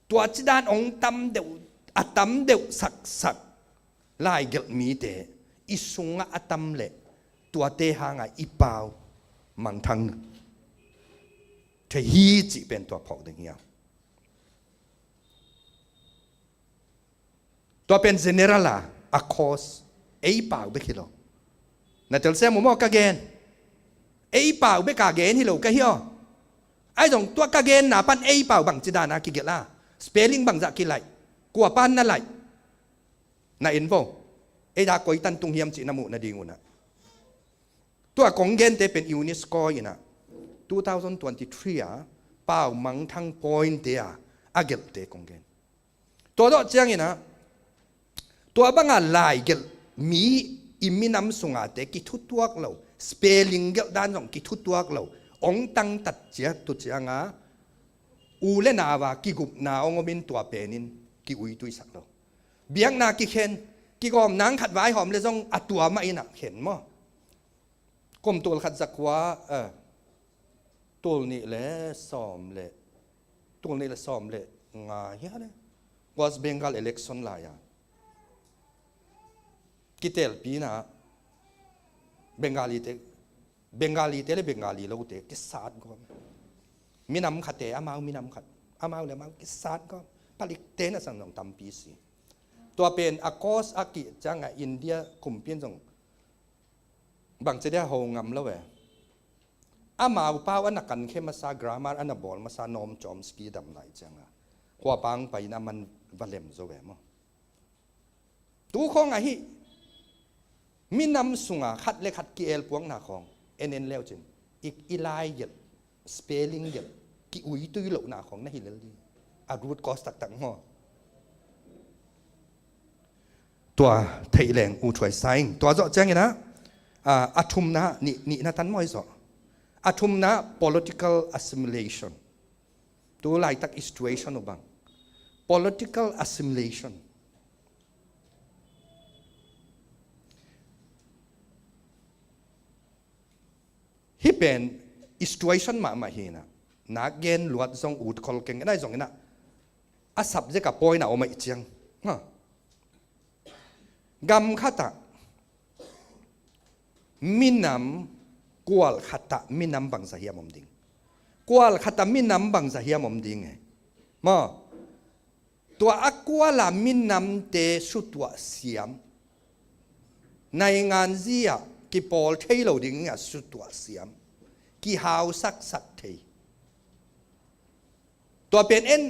Tua cidan hong tam deuh, a tam deuh saksak laigelh mite i sungah a tam leh tuate hangah i pau mangthang thei hi cih pen tua phawk ding hiam. Tua pen general a, a cause ei pau bek hi lo. Na telsiam uh maw ka gen? Ei pau bek a gen hi lo ka hi aw. Ahi zong tua ka genna pan ei pau bangci dan a kigelh a, spelling bangzah kilaih, kua pan na laih, na en vo. Ei dah koi tan tung hiam cih na muh nading un ah, tua kong gente pen UNESCO in ah two thousand twenty-three a pau mangthang point te a a gelhte kong gen. Tua zawh ciangin ah, tua banga laigelh mi i minam sungate kithutuak lo, spelling gelh dan zong kithutuak lo hong tangtat ciat tu cianga u le nau a kigupna hong omin tua penin ki-uituisak lo. Biakna kikhen, kigawm nang khat vaihawm le zong a tua mah in ah khen maw. Kum tul khat zakua, eh, tul nih le sawm le, tul nih le sawm le nga hia le, West Bengal election lai-a kitelpina Bengalite, Bengalite le Bengali lote kisat gawm. Minam khate amau minam khat, amau le amau kisat gawm. Palikte na sang zong tampi si. Tua pen a cause a kih cianga India kumpi in zong bangci dia ho ngam lo e. Amau pau a na kankhe masa, grammar a na bawl masa Noam Chomsky dam lai cianga, kua pang pai na man va lem zo e maw. Tu khawng ahi, minam sunga khat le khat ki-elpuakna khawng en en leucin, i, i laigelh, spelling gelh ki-uitui lohna khawng na hi lel ding. A root cause taktak maw. Tua theih leng u thuai sa ing. Tua zawh ciangin ah, ah, a thumna, nih, nihna tan mawi zawh. A thumna political assimilation. Tu laitak i situation uh bang, political assimilation. Hih pen situation mahmah hi inah, nak gen luat zong ut khol keng, nai zong inah a subject a point a om ahih ciang, ha. Gam khatah minam, kual khatah minam bangzah hiam om ding? Kual khatah minam bangzah hiam om ding e? Maw? Tua a kuala minamte sutuah siam, naingan zi-ah kipawl thei lo dingah sutuah siam, kihausaksak thei. Tua pen en,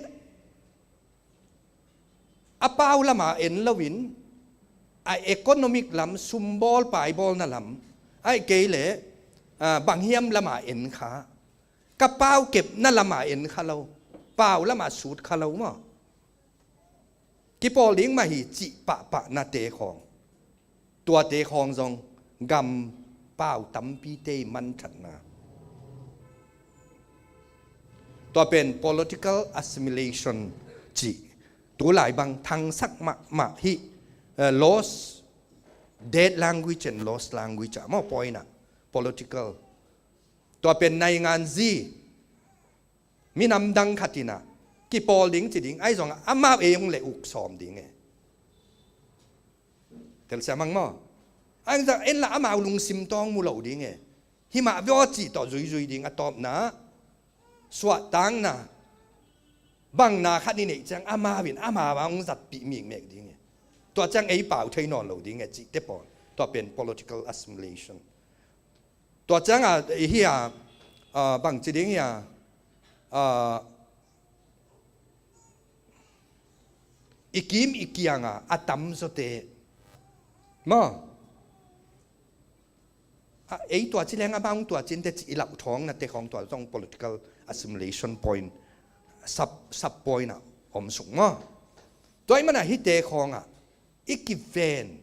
a pau lama en loin, a economic lam, sumbawl paibawlna lam, ahih kei leh, ah, banghiam lama en kha. Ka pau kepna lama en kha lo, pau lama sut kha lo maw. Kipawl ding mah hi cih pahpahnate khawng, tuate khawng zong gam pau tampite i manthatna. Tua pen political assimilation cih, tulai bang thangsak mahmah hi, eh, loss Dead language and lost language ah maw, point ah, political. Tua pen naingan zi minam dang khat in ah kipawl ding ci ding, ahi zongah amau ei hong leh uk sawm ding e. Telsiam hang maw? Ahi zongah en lah amau lungsim tawng mu lo ding e. Himah vawci tawh zuizui ding a tawpna, suahtakna, bangna khat i neih ciang amau in amau a hong zatpih mikmek ding e. Tua ciang ei pau thei nawn lo ding e cihte pawl. Tua pen political assimilation. Tua ciangah i hi a, ah, bangci ding hi a, ah, i kim i kiangah a tamzawte maw? Ah, ei tua ci leng amau tua cinte ci i lauh thawngnate khawng tua zong political assimilation point, sub, sub point ah om suk maw? Tua i manah hihte khawngah i kiven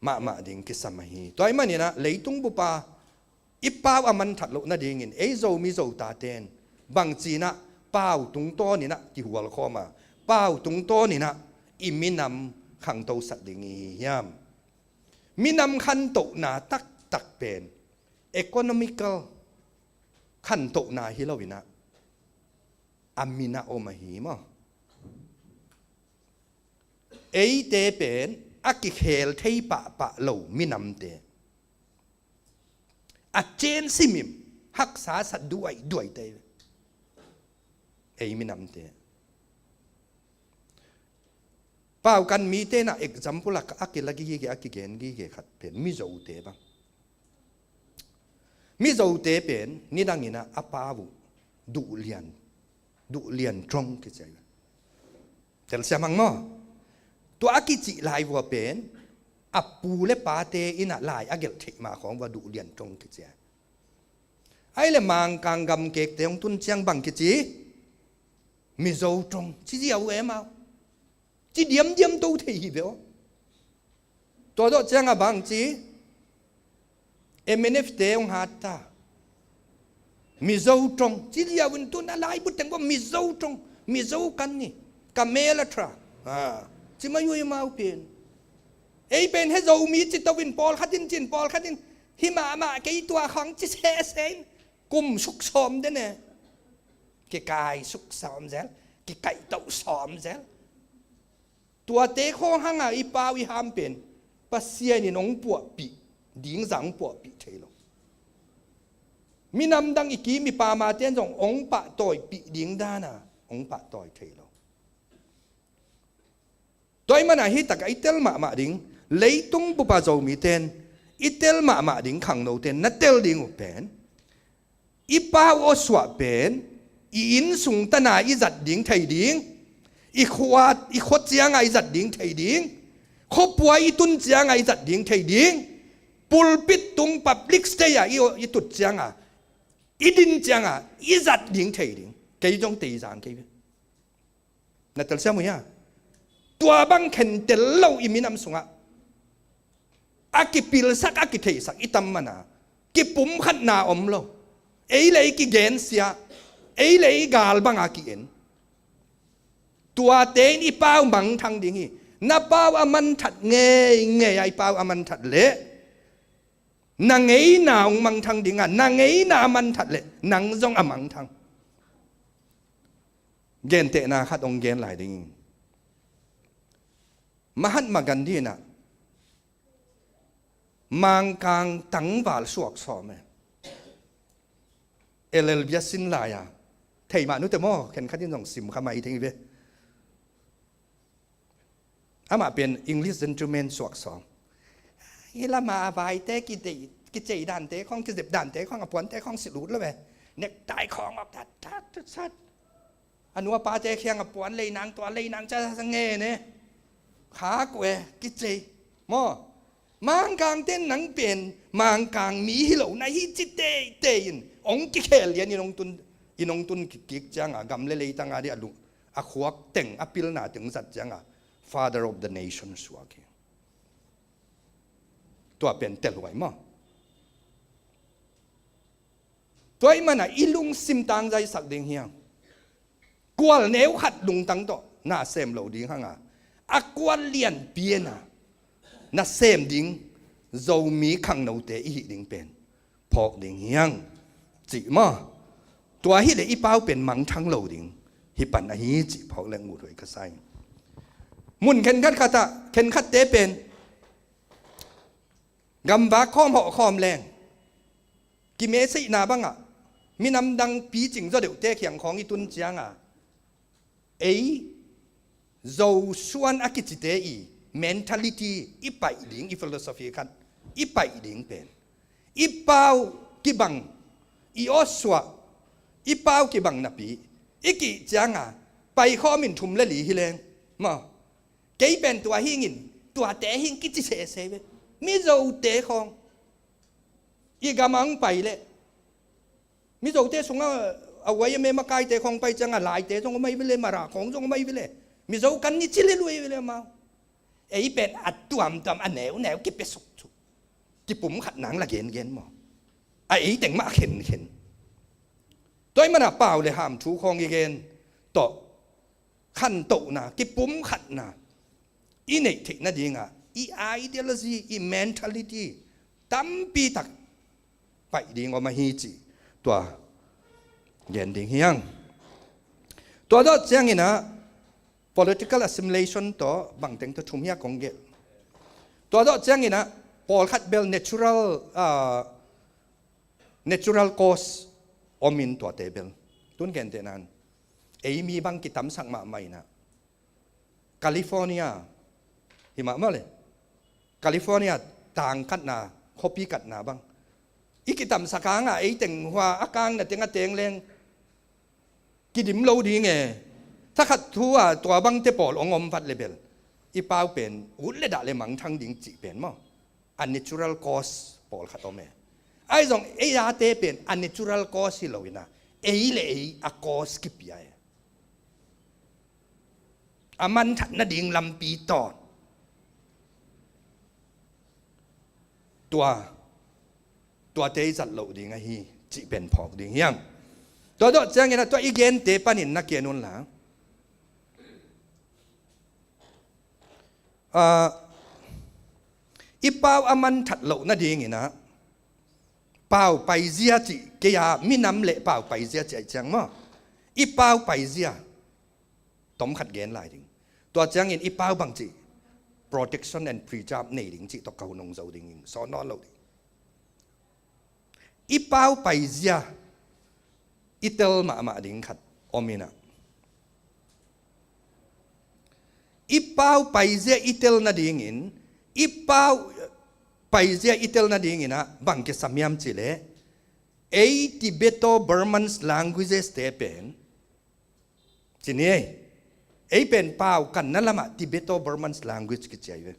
mahmah ding kisam ahi. Tua i maninah leitung bupa i pau a manthat loh nadingin ei Zomi Zo taten bangcinah pau tungtawninah kihualkhawm a, pau tungtawninah i minam khangtosak ding i hi hiam? Minam khantohna taktak pen economical khantohna hi loinah a minah om ahi maw? Eite pen a kikhel thei pahpah lo minamte, a cen simim haksa sa duaiduaite, ei minamte. Pau kan mite na example a, a kila gige, a kigen gige khat pen Mizote bang. Mizote pen nidanginah a pau uh duhlian, duhlian trong kici a. Telsiam hang maw? Tua a kicih lai vua pen a pu le pate inah lai a gelh theih mah khawng vua duhlian trong kici a. Ai le Mangkang gamkekte hong tun ciang bang kici? Mizo trong ci ziau e mau. Ci diamdiam to thei hi ve aw. Tua dawh ciangah bang ci? M N F te hong hatta Mizo trong ci liau in tun a laibu teng bawm Mizo trong, Mizo kan ni, ka mel a tha. Ah, ci mai uh i mau pen. Ei pen he Zomi ci to in pawlkhat in cin pawlkhat in hi mahmah kei tua khawng ci sehseh in kum suk sawm den e. Kikai suk sawm zel, kikaih toh sawm zel. Tuate khawng hanga i pau i ham pen Pasian in hong puahpih ding zah hong puahpih thei lo. Minam dang i kim i pamate in zong hong pahtawipih ding dana hong pahtawi thei lo. Tua i mana hi taka i tel mahmah ding, leitung bupa Zomite in i tel mahmah ding khangnote in na tel ding uh pen i pau aw suah pen i inn sung tana i zat ding thei ding, i khua, i khua cianga i zat ding thei ding, khuapua i tun cianga i zat ding thei ding, pulpit tung public stage a i, i tut cianga, i din cianga i zat ding thei ding. Kei zong tei zang kei ve. Na telsiam uh hia? Tua bang khentel lo i minam sungah a kipilsak, a kitheisak i tam mana kipumkhatna om lo. Ei le ei kigensia, ei le ei gal banga ki-en. Tuate in i pau mangthang ding hi. Na pau a manthat ngeingei a i pau a manthat leh na ngeina hong mangthang dinga, na ngeina a manthat leh nang zong a mangthang. Gentehna khat hong gen lai ding. Mahatma Gandhi inah Mangkang tangval suak sawm e. L L B a sin lai-a thei mah nute maw, khenkhat in zong sim kha mai thei ve. Amah pen English gentleman suak sawm. Hi lama a vaite kicei, kicei dante khawng, kizep dante khawng, a puante khawng si lut lo ve. Necktie khawng awk that that that that. A nu a pate khiang a puan leinang, tua leinang ca sa nge ne. Khak uh e, kicei maw? Mangkangte in nang pen Mangkang mi hi lo na hi ci teitei in hong kikhel lian in hong tun, in hong tun kikkik cianga gam le leitanga dih a lung a khuak teng, a pilna teng zat cianga Father of the Nation suak hi. Tua pen telhuai maw? Tua i mana i lungsim tangzaisak ding hiam? Kual neu khat lungtang tawh na sem lo ding hanga, a kual lianpi ena nasem ding Zomi khangnote i hih ding pen phawk ding hi hang cih maw? Tua hileh i pau pen mangthang lo ding hi pan ahi cih phawk leng uh thoi ka sa hi. Mun khenkhat khatah khenkhatte pen gamvak khawm hawh khawm leng kimeseihna bangah minam dang picing zaw deuhte kiang khawng i tun cianga ei Zosuan a kicite i mentality i paih ding, i philosophy khat i paih ding pen i pau kibang, i awsuah, i pau kibang napi i kih cianga paikhawm in thum le li hi leng maw? Kei pen tua hingin tuate hing kici sese ve. Mizote khawng i gamang pai leh Mizote sungah a uai a me makaite khawng pai ciangah Laite zong a mai vele, Mara khawng zong a mai vele. Mizo kan ni ci le lui vele amau. Ei pen a tuamtuam a neuneu kipia sukcu kipum khat nang la gengen maw? A ei teng mah a khenkhen. Tua i mana pau le ham thu khawng i gen tawh khantohna, kipum khatna i neih theih nadingah i ideology, i mentality tampi tak paih ding om ahi cih tua gen ding hi hang. Tua dawh cianginah political assimilation tawh bangteng tawh thum hi a kong gelh. Tua dawh cianginah pawlkhat bel natural, ah, natural cause omin tuate bel tun gentehnan ei mi bang kitamsak mahmah inah California hi mahmah le California tangkatna, khuapi katna bang i kitamsak hangah ei teng hua a kangna teng a teng leng kidim lo ding e. Thakhat thu a tua bangte pawl ong om vat le bel i pau pen ut le dah le mangthang ding cih pen maw? A natural cause pawlkhat om e. Ahi zong ei ate pen a natural cause hi lo inah ei le ei a cause kipia e. A manthat nading lampi tawn tua tuate i zat loh ding ahi cih pen phawk ding hi hang. Tua dawh cianginah tua i gente panin na kian unla, ah, i pau a manthat loh nadinginah pau paizia cih kei a minam le pau paizia cih aih ciang maw? I pau paizia tomkhat gen lai ding. Tua ciangin i pau bangcih protection and preserve nei ding cih tawh ka hun hong zo ding, sawn nawn lo ding. I pau paizia i tel mahmah ding khat om inah i pau paizia i tel nadingin i pau paizia i tel nadinginah bang kisam hiam cihleh ei Tibeto-Burmans languages te pen ci ni ei. Ei pen pau kanna lamah Tibeto-Burmans language kici ahi ve.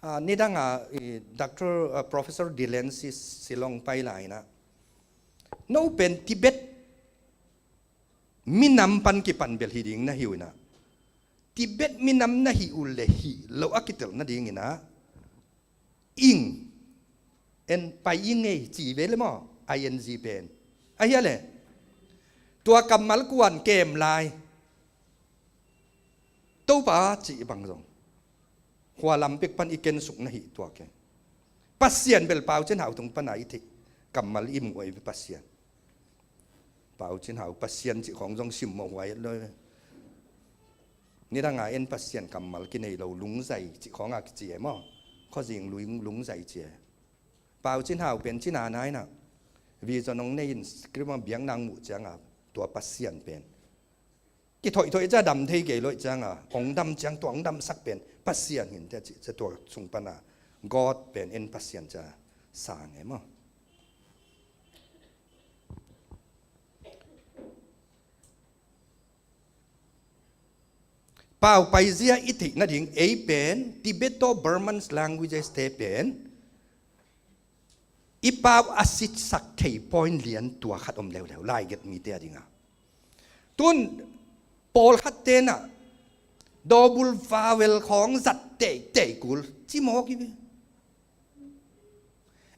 Ah, nidangah i Doctor, ah, Professor Dylan si Shillong pai lai inah no pen Tibet minam pan kipan bel hi ding na hi uh inah Tibet minam na hi uh le hi lo a kitel nadinginah ing en pai ing ei ci ve le maw? I N G pen ahi a le tua kammal kuan kem lai Topa cih bang zong hua lam pek pan i kensuk na hi tua ke. Pasian bel Pau Cin Hau tung pana i theih kammal i muh ahi ve Pasian. Pau Cin Hau Pasian cih khawng zong simmawh huai lo ve. Nidanga en Pasian kammal kinei lo Lungzai cih khawng a kici e maw? Khuazing lui Lungzai ci e. Pau Cin Hau pen cina naina vision hong nei in script a biakna hong muh cianga tua Pasian pen kithoihthoih cia dam thei kei loih cianga hong dam ciang tua hong damsak pen Pasian hin tia cih cia tua sung pana God pen en Pasian cia sang e maw? Pau paizia i theih nading ei pen Tibeto-Burmans languages te pen i pau a sitsak thei point lian tua khat om leuleu laiget mite a dinga. Tun pawlkhat tenah double vowel khawng zat teitei kul cimawk i ve.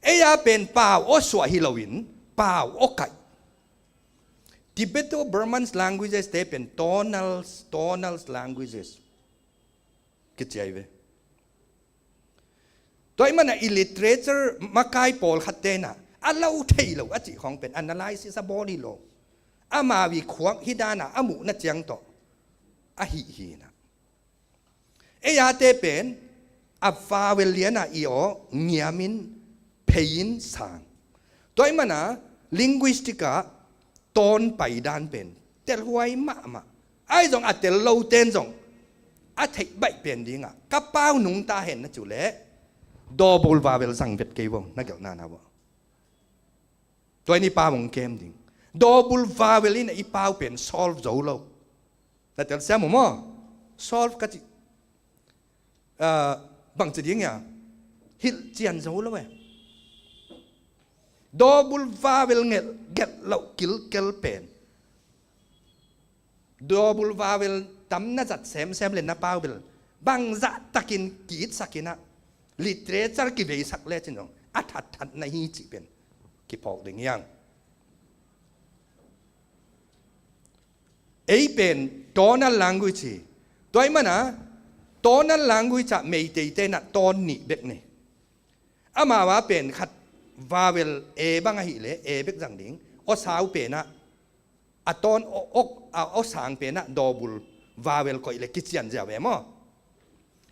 Ei a pen pau aw suah hi loin pau aw kaih. Tibeto-Burmans languages te pen tonals, tonals languages kici ahi ve. Tua ahih manin ah i literature makai pawlkhat ten ah a lo thei lo a cih khawng pen analysis a bawl hi lo. Amau i khuak hi dan ah a muhna ciang tawh a hih hi in ah. Ei ate pen a vowel lian ah i aw ngiam in, phei in, sang. Tua ahih manin ah linguistic ah tone pai dan pen telhuai mahmah. Ahi zong a tel lo ten zong a theih baih pen ding ah ka pau nungta hen na ci uh leh double vowel zang vet kei vo, na gelhna na vo. Tua in i pau hong kem ding. Double vowel in i pau pen solve zo lo. Na telsiam uh maw? Solve ka cih, ah, bangci ding hiam? Hilhcian zo lo e. Double vowel ngelh, gelh loh kilkel pen, double vowel tam na zat semsem leh na pau bel bangzah takin ki-itsak in ah literature kiveisak lecin zong a thatthat na hi cih pen kiphawk ding hi hang. Ei pen tonal language hi. Tua ahih manin ah tonal language ah Meitei ten ah tone nih bek nei. Amau a pen khat vowel e bang ahih leh e bek zang ding. Aw sau pen ah a tone, aw, aw, a aw sang pen ah double vowel koih leh kician ziau e maw.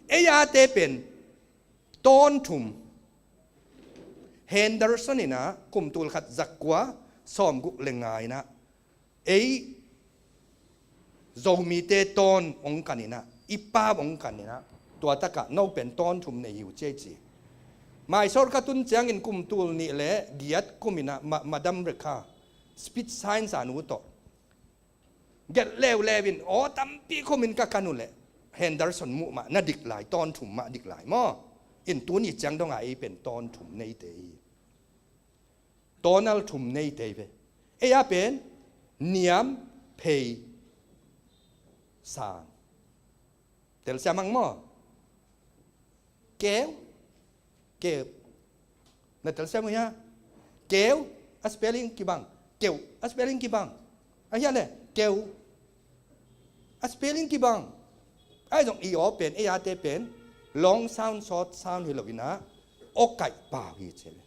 Ei ate pen tone thum. Henderson in ah kum tul khat zakua sawmguk leh nga in ah ei Zomite tone hong kan in ah, i pau hong kan in ah, tua tak ah no pen tone thum nei hi uh ci ei ci. Mysore ka tun ciangin kum tul nih leh giat kum in ah Ma-, Madam Rekha, speech science a nu tawh gelh leuleu in aw tampi khum in ka kan uh leh Henderson muh mah na dik lai, tone thum mah dik lai maw. In tuni ciang dong a ei pen tone thum neite hi. Tonal thum neite hi ve. Ei a pen niam, phei, sang. Telsiam hang maw? Keu, keu. Na telsiam uh hia? Keu a spelling kibang. Keu a spelling kibang. A hia leh keu a spelling kibang. Ahi zong i aw pen, ei ate pen long sound, short sound hi lo in ah aw kaih pau hi ci ve.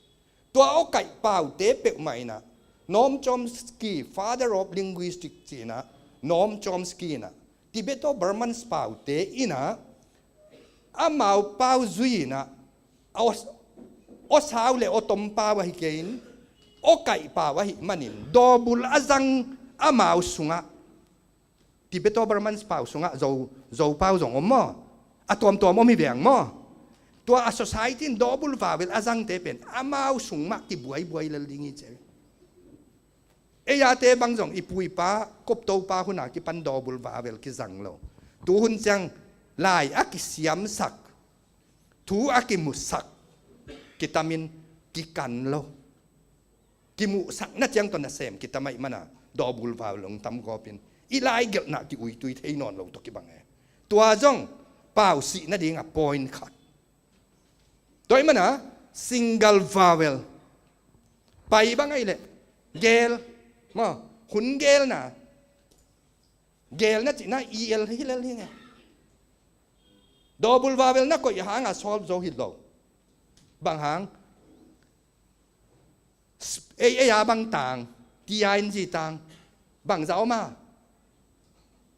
Tua aw kaih paute peuhmah in ah Noam Chomsky, father of linguistics ci in ah Noam Chomsky in ah Tibeto-Burman paute in ah amau pau zui in ah aw, aw sau leh aw tom pau ahi kei in aw kaih pau ahih manin double a zang amau sungah. Tibeto-Burman pau sungah Zo, Zo pau zong om maw? A tuamtuam om hi veng maw? Tua a society in double vowel a zangte pen amau sung mah kibuaibuai lel ding hi ci. Ei ate bang zong i pu i pa, Kopto pa hun a kipan double vowel kizang lo. Tu hun ciang lai a kisiamsak, thu a kimusak kitam in kikan lo. Kimuhsakna ciang tawh nasem kitam ahih manin ah double vowel hong tam gawp in i lai gelhna ki-uitui thei nawn lo tawh kibang e. Tua zong pau sih nading a point khat. Tua ahih manin ah single vowel pai bang ahih leh gel maw, hun gelna, gelna cihna i el hi lel hi nge. Double vowel na koih hang a solve zo hi lo. Bang hang? Ei, ei a bang tang, T I N G tang. Bang za om a?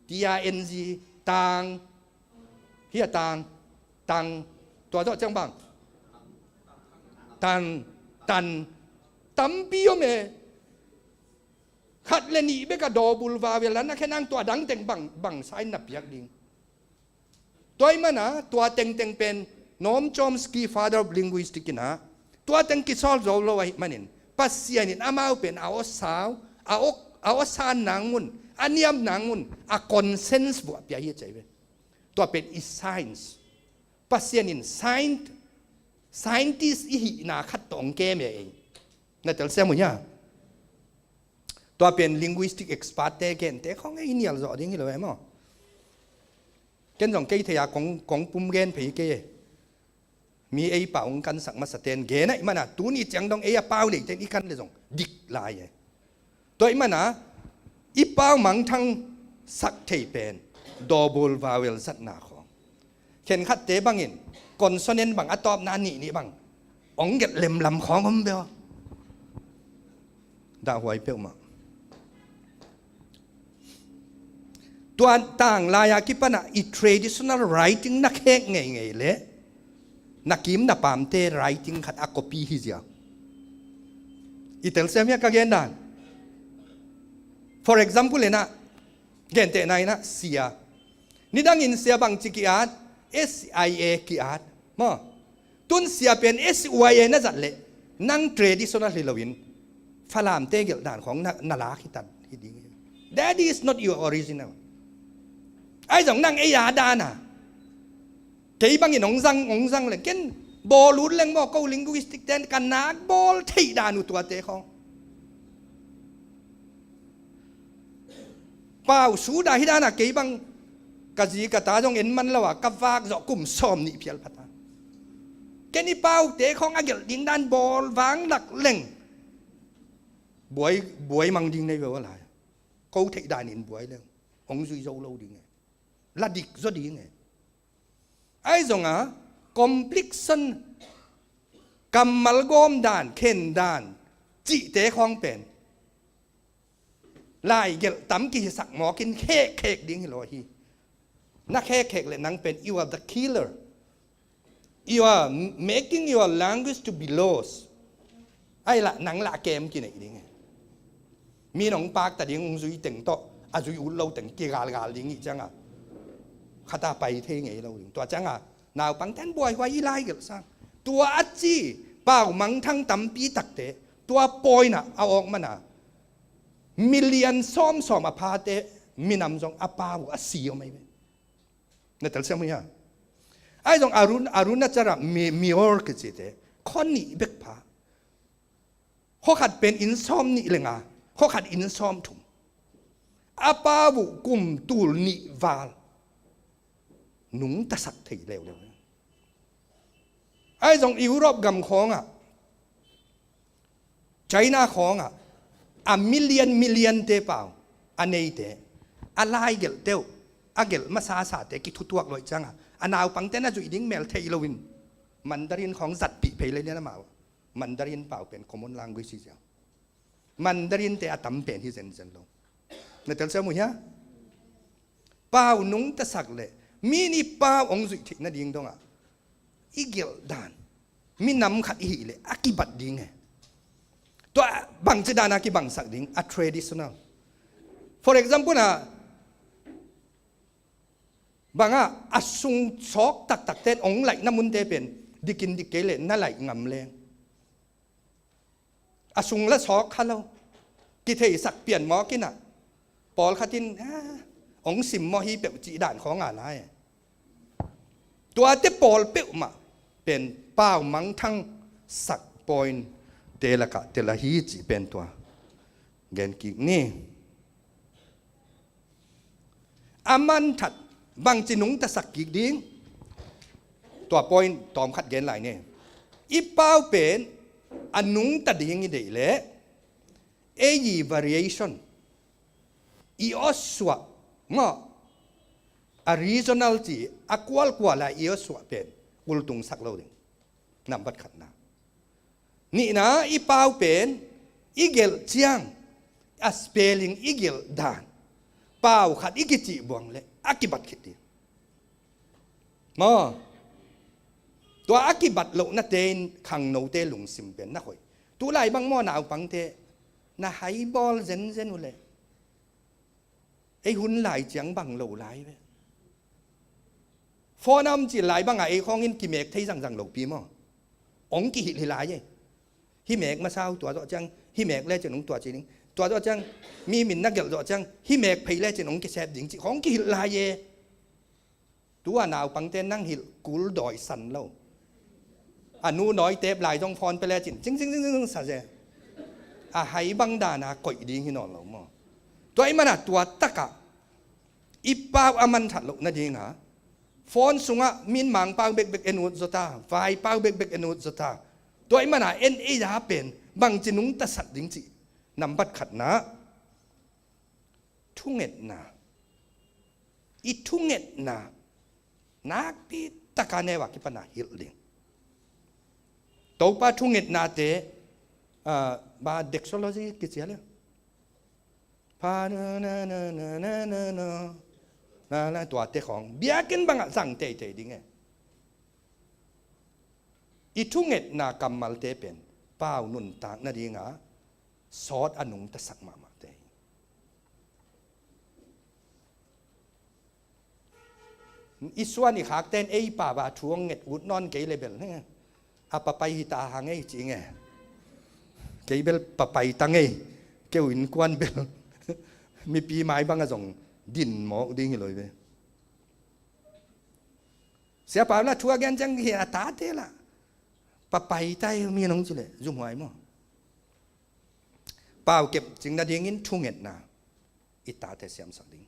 T I N G tang. Hia tang, tang. Tua zawh ciang bang? Tan, tan. Tampi om e. Khat leh nih bek a double vowel a na khen hang, tua dang teng bang, bang sign na piak ding? Tua ahih manin ah tua tengteng pen Noam Chomsky, father of linguistics in ah tua teng kisolve zo lo ahih manin Pasian in amau pen a aw sau, a aw, a aw sanna mun, a niamna mun a conscience vuah pia hi ci ve. Tua pen i science. Pasian in scient-, scientist i hihna khat tawh hong kem e ei. Na telsiam uh hia? Tua pen linguistic expert te gente khawng ei nial zawh ding hi lo e maw? Ken zong kei thei a kong, kong pum gen phei kei e. Mi ei pau hong kansak masa ten gen ahih manin ah tuni ciang dong ei a pau nei ten i kan leh zong dik lai e. Tua ahih manin ah i pau mangthangsak thei pen double vowel zatna khawng. Khenkhatte bangin consonant bang a tawpna nih nih bang hong gelh lemlam khawng om bia. Dahhuai peuhmah. Tua tanglai a kipan ah i traditional writing na khek ngeingei leh na kim na pamte writing khat a copy hi zia. I telsiam hia ka gen dan? For example in ah, gentehna in ah sia. Nidangin sia bangci ki-at, S I A ki-at maw. Tun sia pen S Y A na zat leh nang traditional hi loin Falamte gelh dan khawng na, na lak hi tan hi ding hi. That is not your original. Ahi zong nang ei a dan a, kei bangin hong zang, hong zang leng ken bawl ut leng maw, ko linguistic ten ka nak bawl theih dan uh tuate khawng. Pau suda hi dan a kei bang ka zi ka ta zong en man lo a ka vak zawh kum sawm nih phial phat a, ken i paute khawng a gelh ding dan bawl vang lak leng buai, buai mang ding nei ve aw lai. Ko theih danin buai leng hong zui zo lo ding e. La dik zaw ding e. Ahi zong a, complexion, kammal gawm dan, khen dan cihte khawng pen lai gelh tam kihisak mawkin khekkhek ding hi lo hi. Na khekkhek leh nang pen you are the killer. You are making your language to be lost. Ahi lah nang lah kem kinei ding e. Mi nong pakta ding hong zui teng tawh a zui ut lo teng kigalgal ding i cianga khata pai thei ngei lo ding. Tua cianga naupangten buaihuai i lai gelh sang. Tua a ci pau mangthang tampi takte tua point ah a awk mana million sawmsawm a phate minam zong a pau uh a si om ahi ve. Na telsiam uh hia? Ahi zong Arun, Arunachal ah mi, Mior kicite khuanih bek pha. Khuakhat pen inn sawm nih le nga, khuakhat inn sawm thum. A pau uh kum tul nih val nungtasak thei leuleu. Ahi zong Europe gam khawngah, China khawngah a million million te pau a neite a lai gelhte uh a gelh masasate kithutuak loih cianga a naupangte na zuih ding mel thei loin Mandarin khawng zatpih phei lei lian amau. Mandarin pau pen common language hi zia. Mandarin te a tam pen hi zenzen lo. Na telsiam uh hia? Pau nungtasak leh mi nih pau hong zuih theih nading dongah i gelh dan minam khat i hih leh a kibat ding e. Tua bangci dan a kibangsak ding a traditional. For example ah, bangah a sung sawk taktak ten hong laih na munte pen dikin dik kei leh na laih ngam leng. A sung la sawk kha lo. Kitheisak pian mawk in ah pawlkhat in ah hong simmawh hi peuh cih dan khawng a lai. Tuate pawl peuhmah pen pau mangthang sak point te lakah tel ahi cih pen tua gen kik ni. A manthat bangci nungtasak kik ding? Tua point tawmkhat gen lai ni. I pau pen a nungta ding i deih leh ei i variation, i awsuah maw, a regional ci a kualkual a i awsuah pen ultungsak lo ding. Nambat khatna. Nihna, i pau pen i gelh ciang a spelling i gelh dan pau khat i kicih buang leh a kibat khit ding. Maw? Tua a kibat lohnate in khangnote lungsim pen na hoih. Tulai bang maw naupangte na haibawl zenzen uh leh ei hun lai ciang bang lo lai ve. Phone a om cil lai bangah ei khawngin kimek thei zangzang lopi maw? Hong kihilh hi lai e. Hih mek masa uh tua zawh ciang hih mek lecin hong tua ci ding. Tua zawh ciang mi min na gelh zawh ciang hih mek phei lecin hong kisep ding cih khawng kihilh lai e. Tua naupangte nang hilh kul dawi san lo. A nu nawi tep lai zong phone pe lecin cing cing cing cing sa ze. A hai bang dana koih ding hi nawn lo maw? Tua i mana tua takah i pau a manthat loh nadinga phone sungah min Mangpau bekbek en ut zawta, Vaipau bekbek en ut zawta. Tua i mana en ei a pen bangci nungtasak ding cih nambat khatna. Thungetna. I thungetna nakpi taka neu a kipana hilh ding. Topa thungetnate, ah, ba doxology kici a le. Pha na na na na na na na. Na na tuate khawng biakinn bangah zang teitei ding e. I thungetna kammalte pen pau nuntak nadinga sawt a nungtasak mahmahte hi. I suan i khakte in ei pau a thu hong nget ut nawn kei le bel, he, a papai hi ta hang ei ci nge. Kei bel papai ta ngei. Keu innkuan bel mipi mai bang a zong din mawk ding hi lo hi ve. Sia Pau na thu a gen ciang hi a tate lah papai ta hi mi nong ci le zumhuai maw? Pau kep cing nadingin thungetna i tate siamsak ding.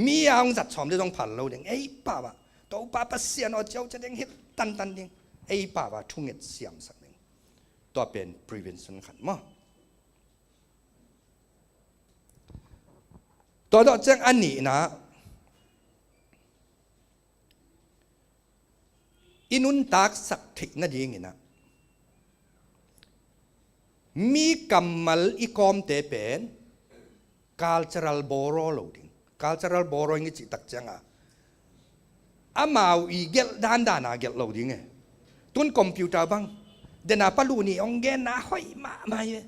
Mi a hong zat sawm le zong phal lo ding. Ei pau ah Topa Pasian aw ciau cia ding, hilh tantan ding. Ei pau ah thunget siamsak ding. Tua pen prevention khat maw? Tua tawh ciang a nihna, i nuntaksak theih nadingin ah mi kammal i kawmte pen cultural borrow lo ding. Cultural borrowing i cih tak ciangah amau i gelh dandan a gelh lo ding e. Tun computer bang dena palu nih hong genna hoih mahmah hi e.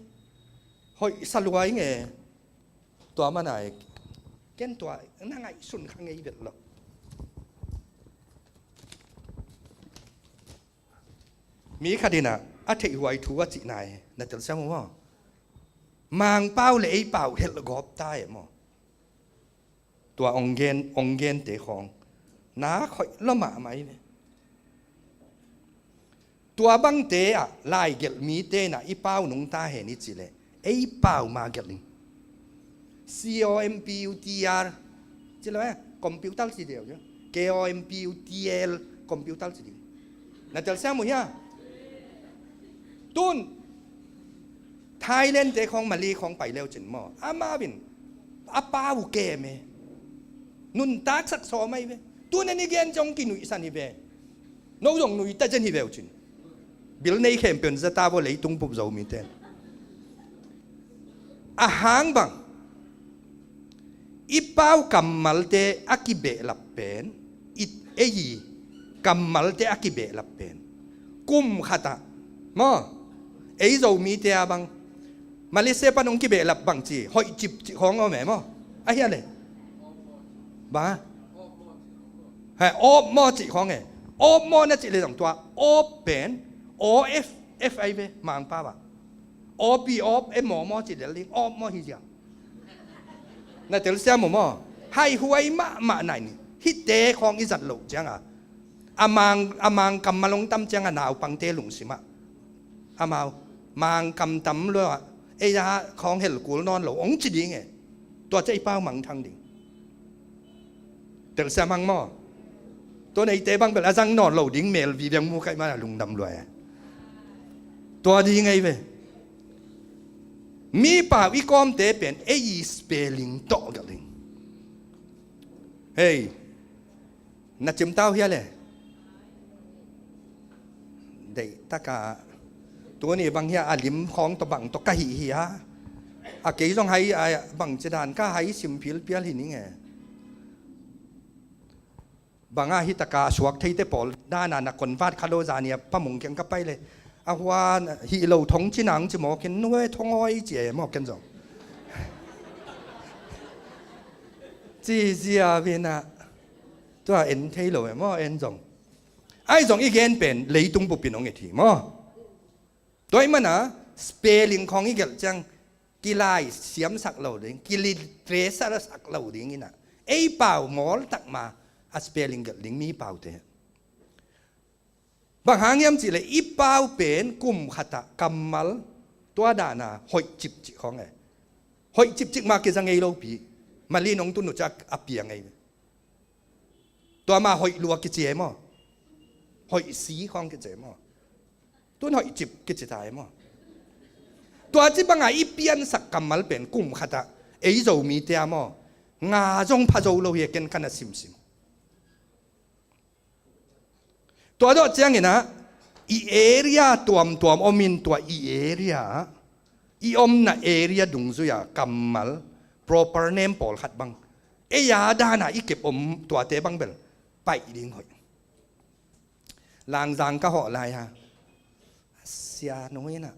Hoih sa lua ing e. Tua mana e. Ken tua na ngaihsun kha ngei vet lo. Mi khat in ah a theihhuai thu a cihna e, na telsiam uh maw? Mangpau le ei pau helh gawp ta e maw? Tua ong gen, ong gente khawng na khoih lo mahmah hi ve. Tua bangte ah lai gelh mite in ah i pau nungta hen i cih leh ei pau ma gelh ing. C O M P U T R ci lo e, computer ci deuh. K O M P U T L, computer ci deuh. Na telsiam uh hia? Tun Thailand te khawng, Malay khawng pai leu cin maw, amau in a pau kem e. Nuntaksak sawm ahi ve. Tun en i gen ciang kinuihsan hi ve. No zong nui ta zen hi ve uh cin. Bil nei khempeuh in za ta vua leitung bup Zomite. A hang bang i pau kammalte a kibehlap pen, i, ei kammalte a kibehlap pen kum khatah maw, ei Zomite a bang Malaysia pan hong kibehlap bang ci, hoih cip cih khawng om e maw? A hia le? Ba? Hai, op maw cih khawng e. Op maw na cih le zong tua op pen O F, F ai ve, Mangpau ah. Op i op e maw maw cih le ling op maw hi zia. Na telsiam uh maw? Haihuai mahmah nai ni. Hihte khawng i zat loh ciangah a mang, a mang kammal hong tam ciangah naupangte lungsimah amau mang kam tam lua, ei a khawng hel kul nawn lo hong ci ding e. Tua ciah i pau mangthang ding. Telsiam hang maw? Tua neite bang bel a zang nawn lo ding mel viviang mu kaih mana lungdam lua e. Tua ding ei ve. Mi pau i kawmte pen ei i spelling tawh gelh ding. Hei, na cimtau hia le? Deih taka tuni bang hia a lim khawng tawh bang tawh ka hih hia. A kei zong hai a bang cidan ka hai sim philpial hi ning e. Banga hi taka a suak theite pawl dana na convert kha lo zania pamung keng ka pai le a huan hih lo thong cina ang ci mawkin nuai thong awi ci e mawken zong ci zia vina. Tua en thei lo e maw en zong. Ai zong i gen pen leitung bupin ong et hi maw? Tua i mana spelling khawng i gelh ciang kilai siamsak lo ding, kilitresasak lo ding ina ei pau mawl takma a spelling gelh ding mi paute. Bang hang hiam cihleh i pau pen kum khatah kammal tua dana hoih cipcik khawng e. Hoih cipcik ma kizang ei lopi. Mali nong tun uh ciak a piang ei. Tua ma hoih lua kici e maw? Hoih si khawng kici e maw? Tun hoih cip kici ta e maw? Tua ci banga i piansak kammal pen kum khatah ei Zomite a maw nga zong pha zo lo hi a ken kana simsim. Tua dawh ciangin ah, i area tuamtuam om in, tua i area ah, i omna area dungzui ah kammal, proper name pawlkhat bang, ei a dan a i kep om tuate bang bel paih ding hoih. Langzang ka hawh lai a, sia nu in ah,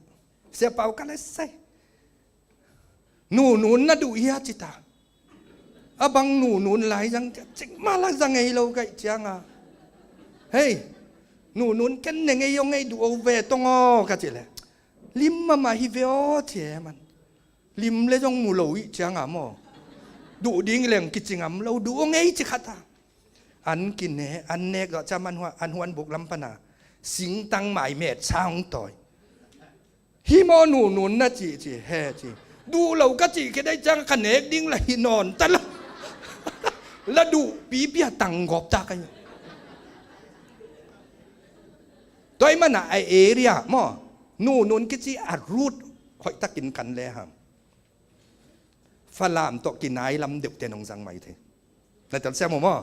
Sia Pau, ka le sai, Nunun na duh hia, ci ta. A bang Nunun lai zang, cik mah la zang ei lo ka hih ciang a, hei, Nunun ken ne ngei aw, ngei duh aw ve tong aw, ka cih leh, lim mahmah hi ve aw, ci e man. Lim le zong mu lo hih ciang a maw, duh ding leng kici ngam lo, duh aw ngei, ci khat a. An kine, an nek zawh ciang an huan, an huan buk lam pan a singtang mai metsa hong tawi. Hi maw Nunun na cih, ci, he ci. Duh lo ka cih khit a hih ciang ka nek ding la hi nawn ta lo. La duh pipi a tanggawp ta ka hi. Tua ahih man a, a area maw, Nunun kici a root hoihtakin kan le hang, Falam tawh kinai lam deuhte nong zang mai thei. Na telsiam uh maw?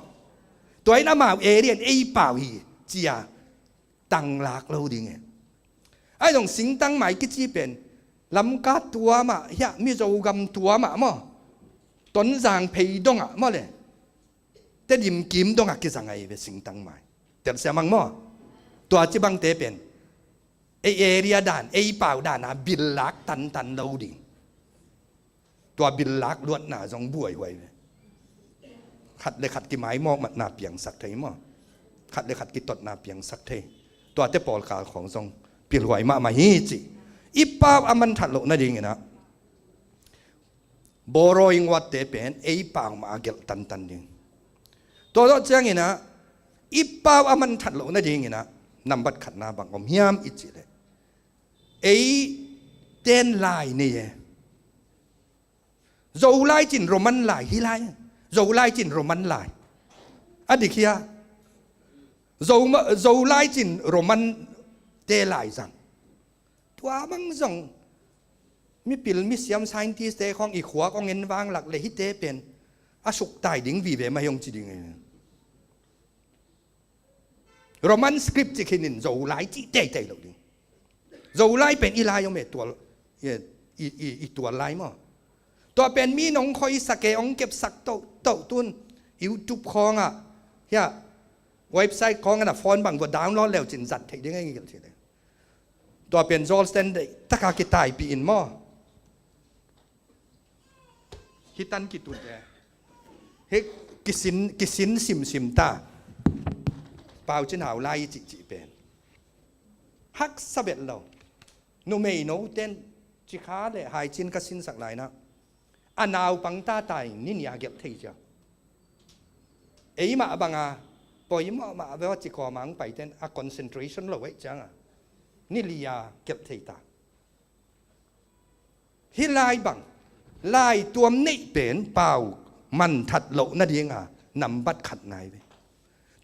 Tua in amau area in ei pau hi ci a tanglak lo ding e. Ahi zong singtang mai kici pen Lamka tuam ah, hiah Mizo gam tuam ah maw, Tonzang phei dong ah maw le, Tedim kim dong ah kizang ahi ve singtang mai. Telsiam ang maw? Tua ci bangte pen ei area dan, ei pau dan a billak tantan lo ding. Tua billak luatna zong buaihuai ve. Khat le khat kimaimawk matna piangsak thei maw? Khat le khat kitotna piangsak thei. Tuate pawlkal khawng zong pilhuai mahmah hi ci. I pau a manthat loh nadingin ah, borrowing word-te pen ei pau mah a gelh tantan ding. Tua zawh ciangin ah, i pau a manthat loh nadingin ah, nambat khatna bang om hiam i cih leh, eite'n lai nei e. Zolai cin Roman lai hi lai. Zolai cin Roman lai. A dik hia? Zo ma-, Zolai cin Roman-te lai zang. Tua bang zong mipil misiam scientist-te khawng i khuak hong en vanglak le hihte pen a suktai ding vive mah hi hong ci ding e. Roman script ci khin in Zolai cih teitei lo ding. Zolai pen i lai om e, tual, i, i, i, i tual lai maw? Tua pen mi nong khoisak e, hong kepsak tohtoh tun YouTube khawngah, hiah, website khawngah na phone bang vua download leu cin zat theih ding a ngi gelh ci le. Tua pen Zolai standard taka kitaipih in maw? Hih tan kitut e. Hih kisin, kisin simsim ta. Pau Cin Hau lai i cihcih pen haksa bet lo. Numei note'n Cikha le Haicin ka sinsak lai-in ah, a naupang tata in ni nih a gelh thei cia. Eimah bang a poimawh mah ve aw ci kawm a hong paite'n a concentration lo ahih ciang a ni li a gelh thei ta. Hih lai bang, lai tuam neih pen pau manthat loh nading a nambat khat nai ve.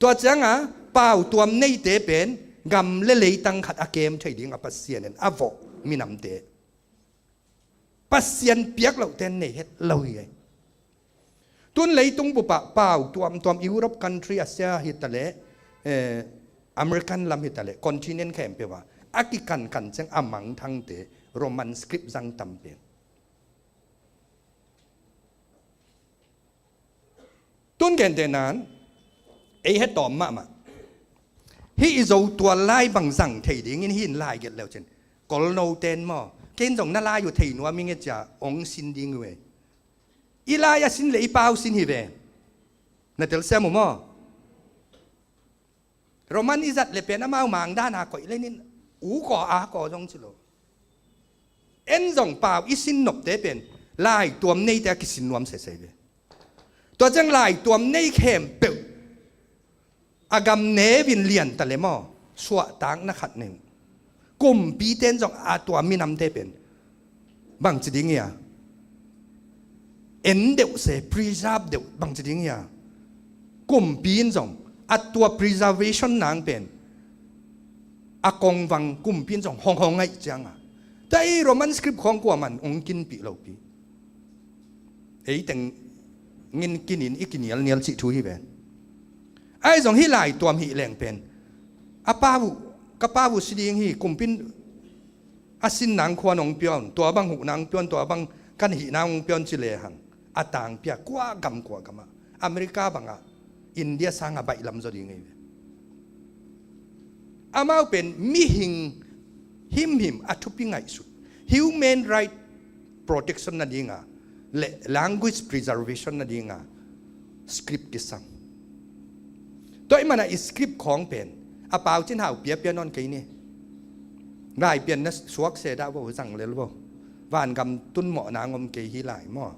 Tua ciang a pau tuam neite pen gam le leitang khat a kem thei ding a Pasian in a vawh minamte, Pasian piak lohte'n nei het lo hi e. Tun leitung bup ah pau tuamtuam, Europe country, Asia hi ta leh, eh, American lam hi ta leh, continent khempeuh ah a kikankan ciang a mangthangte Roman script zang tam pen. Tun gentehna-in ei he tawm mahmah. Hih i Zo tual lai bang zang thei dingin hih in lai gelh leu cin, Kolnote'n maw, kei in zong na lai uh thei nuam ing e cia hong sin ding uh e. I lai a sin le i pau sin hi ve. Na telsiam uh maw? Roman i zat le pen amau mangdan a koih lenin u kaw a kaw zong ci lo. En zong pau i sin nopte pen lai tuam neite a kisin nuam sese ve. Tua ciang lai tuam nei khempeuh a gam ne vin lian ta le maw, suahtakna khat nei uh. Kumpite'n zong a tua minamte pen bangci ding hia, en deuh se, preserve deuh, bangci ding hia, kumpi in zong a tua preservation nang pen a kongvang kumpi in zong hong hong ngaih ciang a, tua i Roman script khawng kuaman hong kinpih lopi. Ei teng ngin kinin i kinialnial cih thu hi ve. Ahi zong hih lai tuam hih leng pen A pau uh, ka pau uh si ding hi, kumpi in a sin nang khua nong pia un, tua bang huh nang pia un, tua bang kan hih nang hong pia un ci lehang, a tangpi a kua gam kua gam ah, America bang ah, India sang a baih lam zaw ding hi ve. Amau pen mihing himhim a thupi ngaihsut, human right protection nading a, le language preservation nading a script kisam. Tua ahih manin a script khawng pen a Pau Cin Hau pia pia nawn kei ni. Lai pian na suak se dah vo, zang lel vo. Vangam tun mawh nang om kei hi lai maw.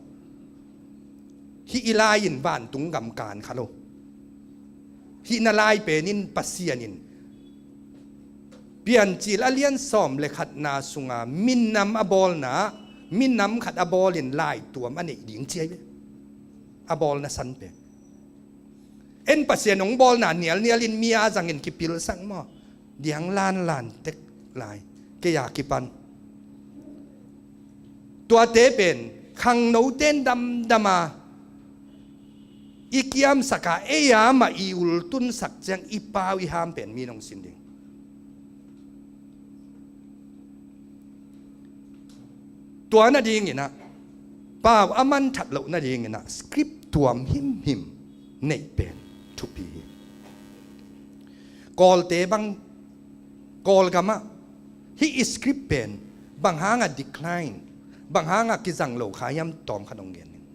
Hih i lai in vantung gam kan kha lo. Hih na lai pen in Pasian in Piancil a lian sawm le khatna sunga minam a bawlna, minam khat a bawlin laituam a neih ding ci hi ve. A bawlna san pen. En Pasian hong bawlna nialnial in mi a zangin kipilsak maw. Diang lanlan tek lai. Kei a kipan. Tuate pen khangnote in damdam a i kiamsak a, ei a mah i ultunsak ciang i pau i ham pen mi nong sin ding. Tua nadingin ah, pau a manthat loh nadingin ah script tuam himhim neih pen thupi hi. Kawlte bang, Kawlgam ah hih i script pen bang hang a decline, bang hang a kizang lo kha hiam, tawm khat hong gen ning.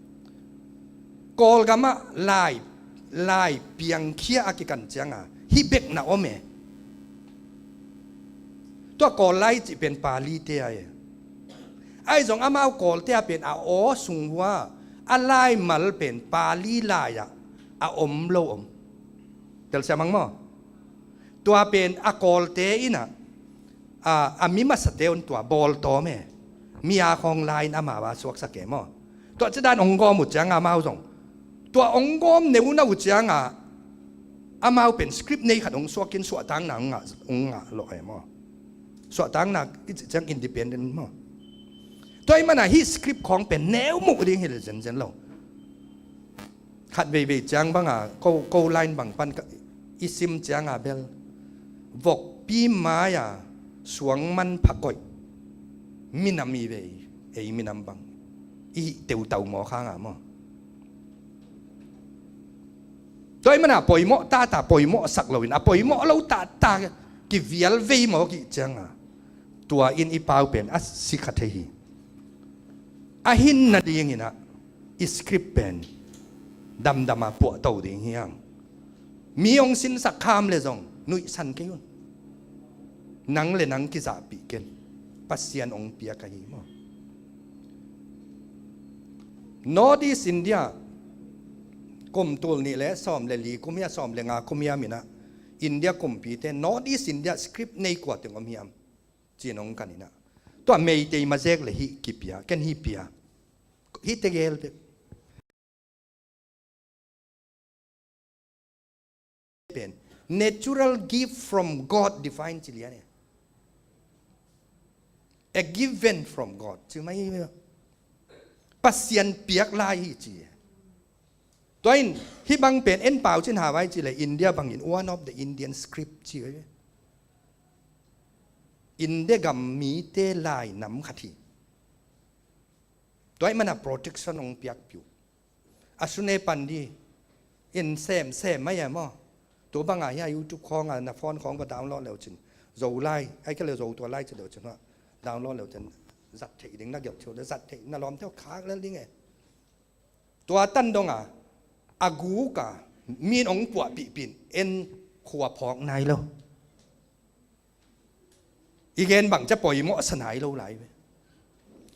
Kawlgam ah lai, lai piangkhia a kikan ciang a hih bek na om e. Tua Kawl lai cih pen Palite a e. Ahi zong amau Kawlte a pen a aw sung uh a, a laimal pen Pali lai ah a om lo om. Telsiam hang maw? Tua pen a Kawlte in ah, a, a mi masate un tua bawltawm e. Mi a khawng lai in amau a suaksak e maw. Tua cidan hong gawm uh ciang a amau zong, tua hong gawm neu na uh ciang a, amau pen script nei khat hong suakin suahtakna hong ngah, hong ngah lawh e maw. Suahtakna i cih ciang independent maw. Tua ahih manin ah hih script khawng pen neu muh ding hi le zenzen lo. Khat veivei ciang bang a, ko, ko line bang pan ka, i sim ciang a bel, vokpi mai a suang manpha koih minam hi ve, ei minam bang. I hih teutau mawk hang a maw. Tua ahih manin a poimawh tata poimawhsak loin, a poimawh lo tata kivial vei mawk i hih ciang a, tua in i pau pen a si kha thei hi. A hin nadingin ah i script pen damdam a puahto ding hi hang. Mi hong sinsak kham le zong nuihsan kei un. Nang le nang kizahpih ken. Pasian hong piak ahi maw. North East India kum tul nih le sawm le li kum hiam, sawm le nga kum hiam in ah, India kumpite North East India script nei kua teng om hiam ci-in hong kan in ah, tua Meitei mazek le hih kipia, ken hih pia. Hih tegel bek pen natural gift from God, divine ci lian e. A given from God ci mai hi. Pasian piak lai hi ci. Tua in hih bang pen en pau cin hawai ci le India bangin one of the Indian script ci hi. India gam mite lai nam khat hi. Tua ahih manin a protection hong piakpih uh. A sune pan di in sem sem mai a maw. Tua bang a hia YouTube khawng a na phone khawng va download leu cin, Zo lai, ai ka le Zo tua lai ci leu cin hua, download leu cin, zat theih ding na gelh thiu le, zat theih na lawm thiu khak lel ding e. Tua tan dong a, a guk a, min hong puahpihpih in en khua phawk nai lo. I gen bang ca poimawh sa nai lo lai ve.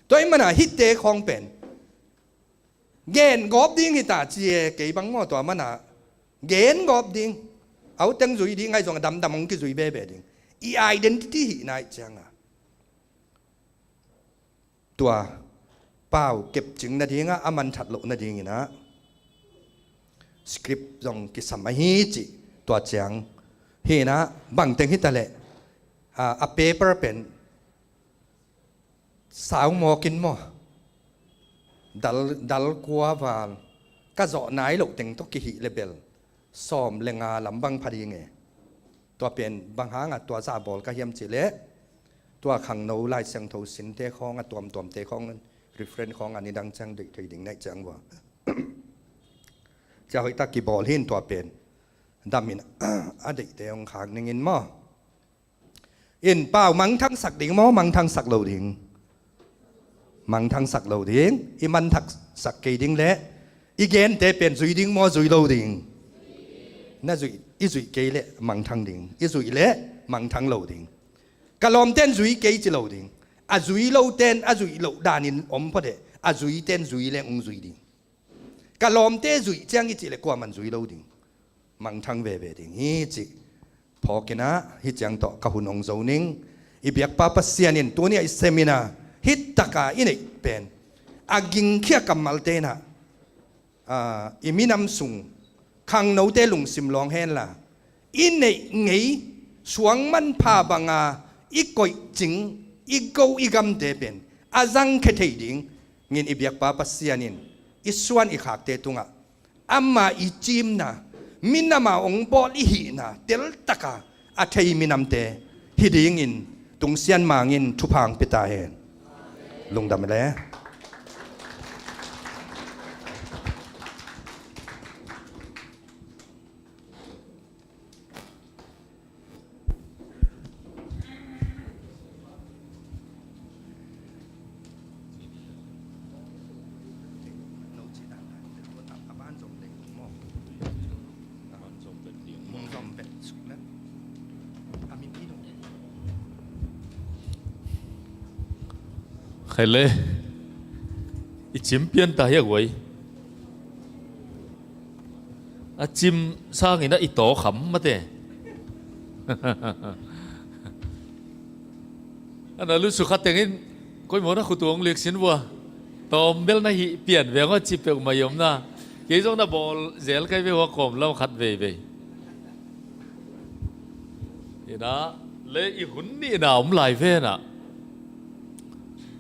Tua ahih manin a hihte khawng pen gen gawp ding hi ta ci e, kei bang maw, tua manin a gen gawp ding. Au teng zui ding ahi zong a damdam hong kizui bebe ding. I identity hi nai ciang a. Tua pau kepcing nading a, a manthat loh nadingin a script zong kisam ahi cih tua ciang hi in a, bangteng hi ta leh a, a paper pen sau mawk in maw, dal, dal kua val ka zawh nai loh teng tawh kihih le bel sawm le nga lam bang pha ding e. Tua pen bang hanga tua zah bawl ka hiam cih leh, tua khangno Lai Siangtho sinte khawng a tuamtuamte khawng, reference khawng a nidang ciang deih thei ding naih ciang vua. Cia hoihtak kibawl hin tua pen damin a deihte hong khak ningin maw. In pau mangthangsak ding maw, mangthangsak lo ding? Mangthangsak lo ding. I mangthangsak kei ding leh i gente pen zui ding maw, zui lo ding? Na zuih, i zuih kei leh mangthang ding, i zuih leh mangthang lo ding. Ka lawmten zui kei ci lo ding. A zui loten a zuih loh danin om phot e. A zuiten zui leng ung zui ding. Ka lawmte zuih ciang i cih leh kuaman zui lo ding. Mangthang veve ding hi cih phawkinah hih ciang tawh ka hun hong zo ning. I biakpa Pasian in tuni a i seminar hih taka i neih pen a gingkhia kammalte inah, aa, i minam sung khangnote lungsim lawng henla, i neih ngei suang manpha banga i koihcing, i go i gamte pen a zangkhia thei ding ngin i biakpa Pasian in i suan i khakte tungah ama i cimna, minama hong bawl i hihna teltaka a thei minamte hi dingin tungsian mangin thupha hong pia ta hen. Lungdam le. Khaile, i cim pian ta hi a guai. A cim sangin a i taw kham mate. A na lusu kha tengin koimawna khutu hong liksin vua. Tawm bel na hih pian veng aw ci peuhmah i omna. Kei zong na bawl zel kai ve hua kawm lam khat veivei. Inah le i hun nihna om lai venah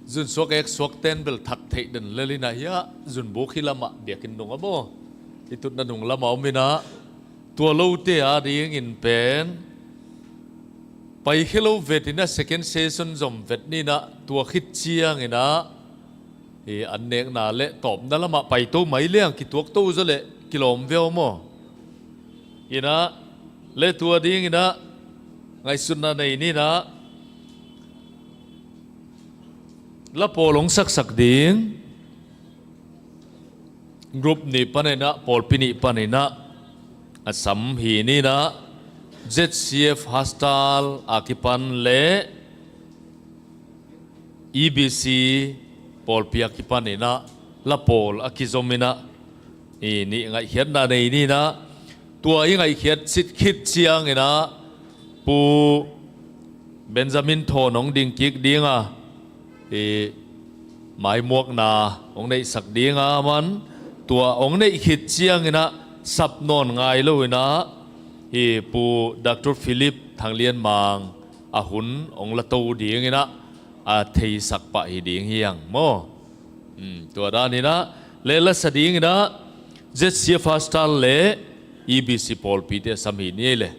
zunsuak eksuak ten bel thak theih den lel inah hiah zunbuk hi lamah biakinn nung a maw, i tutna nung lamah om inah tua lote a dingin pen paikhia lo vet inah second session zom vet ni inah tua khit ciang inah i an nekna le tawpna lamah paito mai liang kituakto zaw le kilawm veu maw? Inah le tua ding inah ngaihsutna nei ni inah la pawl hong saksak ding group nih pan inah pawlpi nih pan inah a sam hi ni inah Z C F Hastal a kipan le E B C pawlpi a kipan inah la pawl a kizom inah i nih ngaihkhiatna nei ni inah tua i ngaihkhiat sit khit ciang inah Pu Benjamin Thawn hong ding kik dinga i maimuakna hong neihsak dinga man tua hong neih khit ciang inah sap nawn ngai lo inah i Pu Doctor Philip Thang Lian Mang a hun hong la to ding inah a theisak pah hi ding hi ang maw? Um, tua dan inah le la sa ding inah Z C F Hastal le E B C pawlpite a sam hi ni ei le.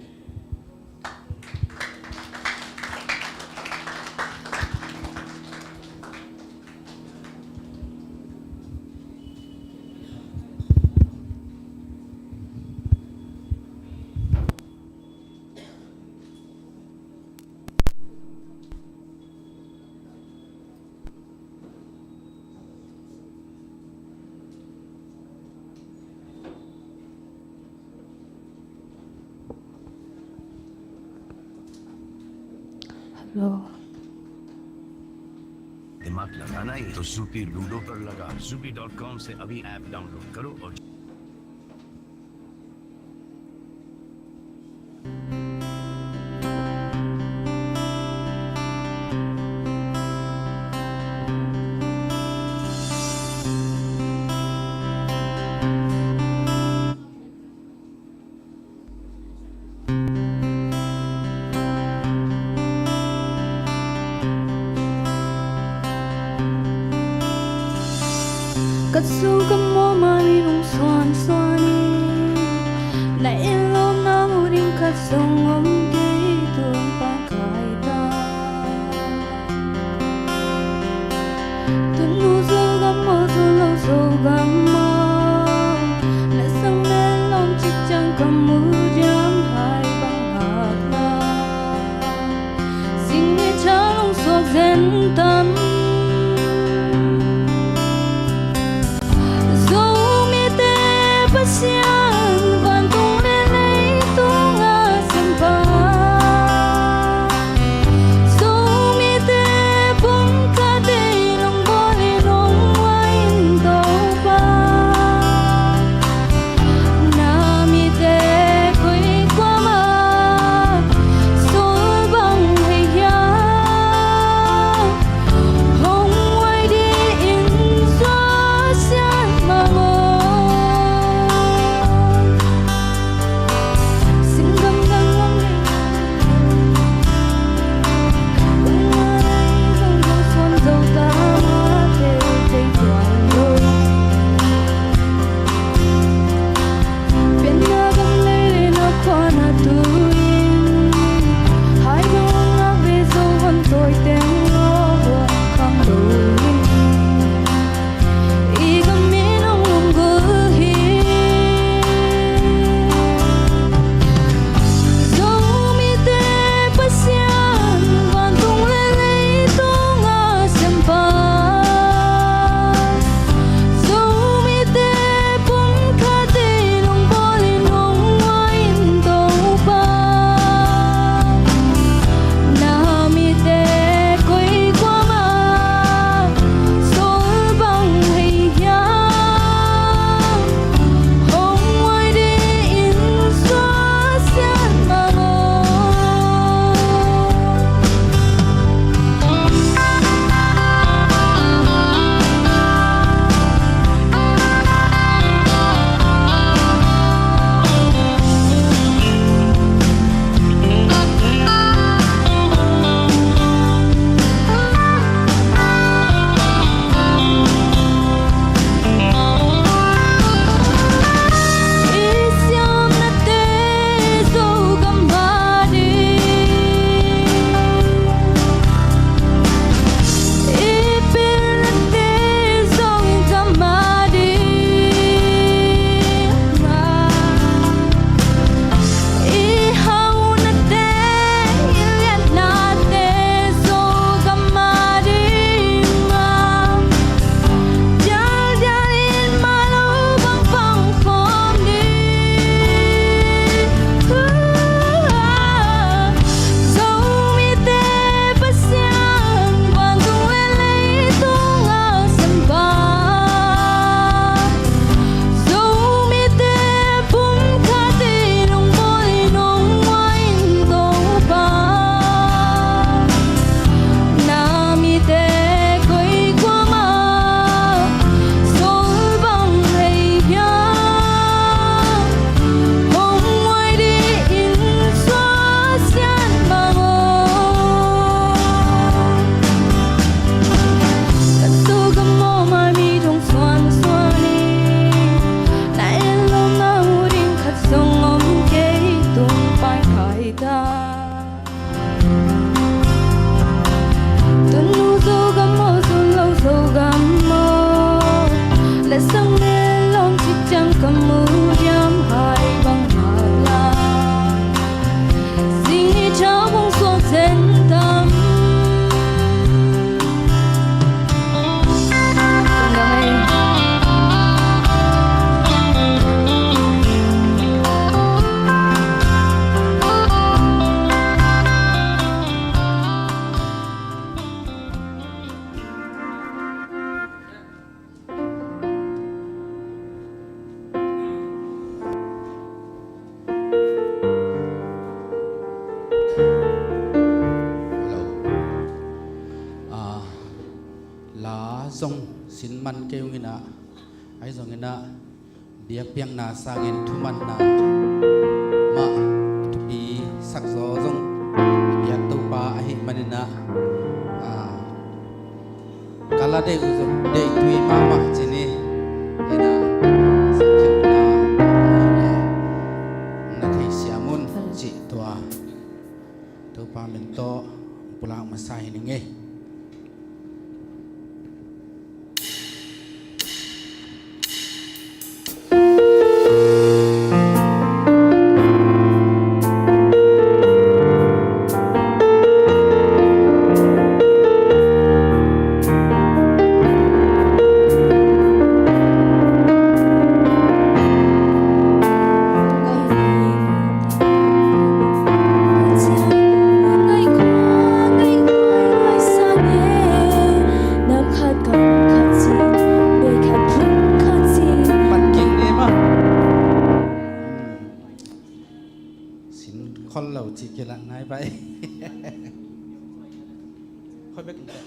Hello. दिमाग लगाना है तो जूपी लूडो पर लगा। Zupee dot com से अभी app download करो और Ka zu ka muak manin hong suansuan in, na innlawmna mu ding khat zong om kei. Zogam aw, na sang mel lawm cik ciang ka mu diam hai bang hak la. Singni tha lungsuak zen tam. Zomite Pasian, vantung le leitung a siampa. Zomite pumkhat ei lungbawl in hong huai in Topa. Na mite koi kuamah sawl bang hei hiam? Hong huai dingin suah sian mang aw. Singgamdang lam le Zomite Pasian, vantung le leitung a siampa. Zomite pumkhat ei lungbawl in hong huai in Topa. Na mite koi kuamah sawl bang hei hiam? Hong huai dingin suah sian mang aw. Zomite Pasian, vantung le leitung a siampa. Zomite pumkhat ei lungbawl in hong huai in Topa. Na mite koi kuamah sawl bang hei hiam? Hong huai dingin suah sian mang aw. Ka Zogam aw, maimite hong suan suan in, na en lawmna uh ding khat zong om kei tung pai khai ta. Tunu Zogam aw, Zolo Zogam aw, letsong le lawm cik ciang ka mu diam hai bang hak la. Singni tha lungsuak zen tam. Hello. Ah, la zong sin man kei ung in ah, ahi zongin ah, biakpiakna sangin thumanna mah thupi sak zaw zong biak Topa ahih manin ah, ah, ka la deih uh zong deih tui mahmah ci ni. Ina, sakhiatna na theisiam un cih tua Topa min tawh pulak masa hi ning ei. Ci kilat nai pai. Khoi bek in teh.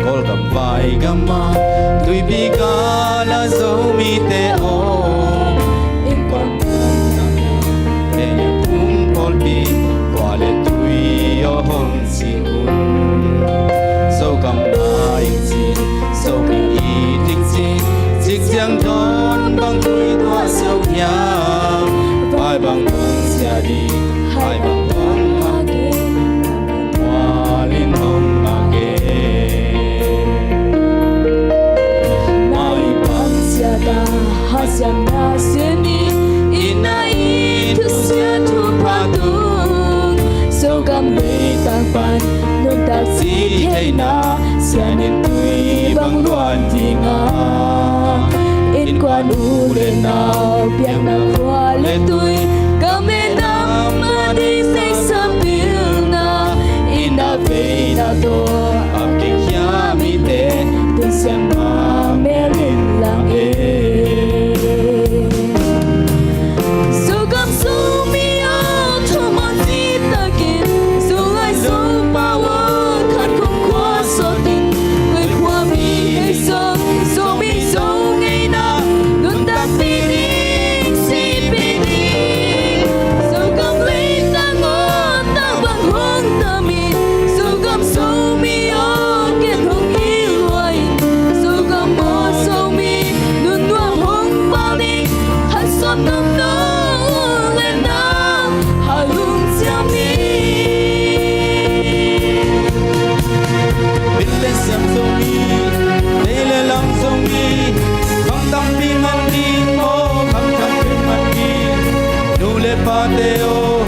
Kawlgam vaigam a tuipi kala Zomite aw, innkuan pumpi kua le tui aw hong ci un. Zogam na ing ci, Zomi i tik ci, cik ciang dawn bang tui tuah zo hiam? Vai bang hong sia ding, hai bang hong ngak ding, mualin hong ngak e. Mai bang sia ta, hasiam na sia ni, ina i thusia thupha tung, Zogam leitang pan nuntak ci theihna, sian in tui bang luan ding a, innkuan u le nau, biakna khua le tui, gam le nam a ding neihsa pilna, ina veina tawh a kikhia mite, tun siam a mel in lang e. Zogam Zomi aw, thuman citakin, Zolai Zopau aw, khat khong khua sawtin, koi khua mi hei sawm, Zomi Zo ngeina nuntakpih ding, sihpih ding. Zogam leitang aw, tang bang hong tamin, Zogam Zomi aw, ken hong hi lua in, Zogam aw Zomi, nunnuam hong pal ding, khat sawm nop nop le nau, halum ciam ni. Mit le siam Zomi, lei le lam Zomi, khang tampi man ding maw, khang tampi man ding. Nu le pate aw,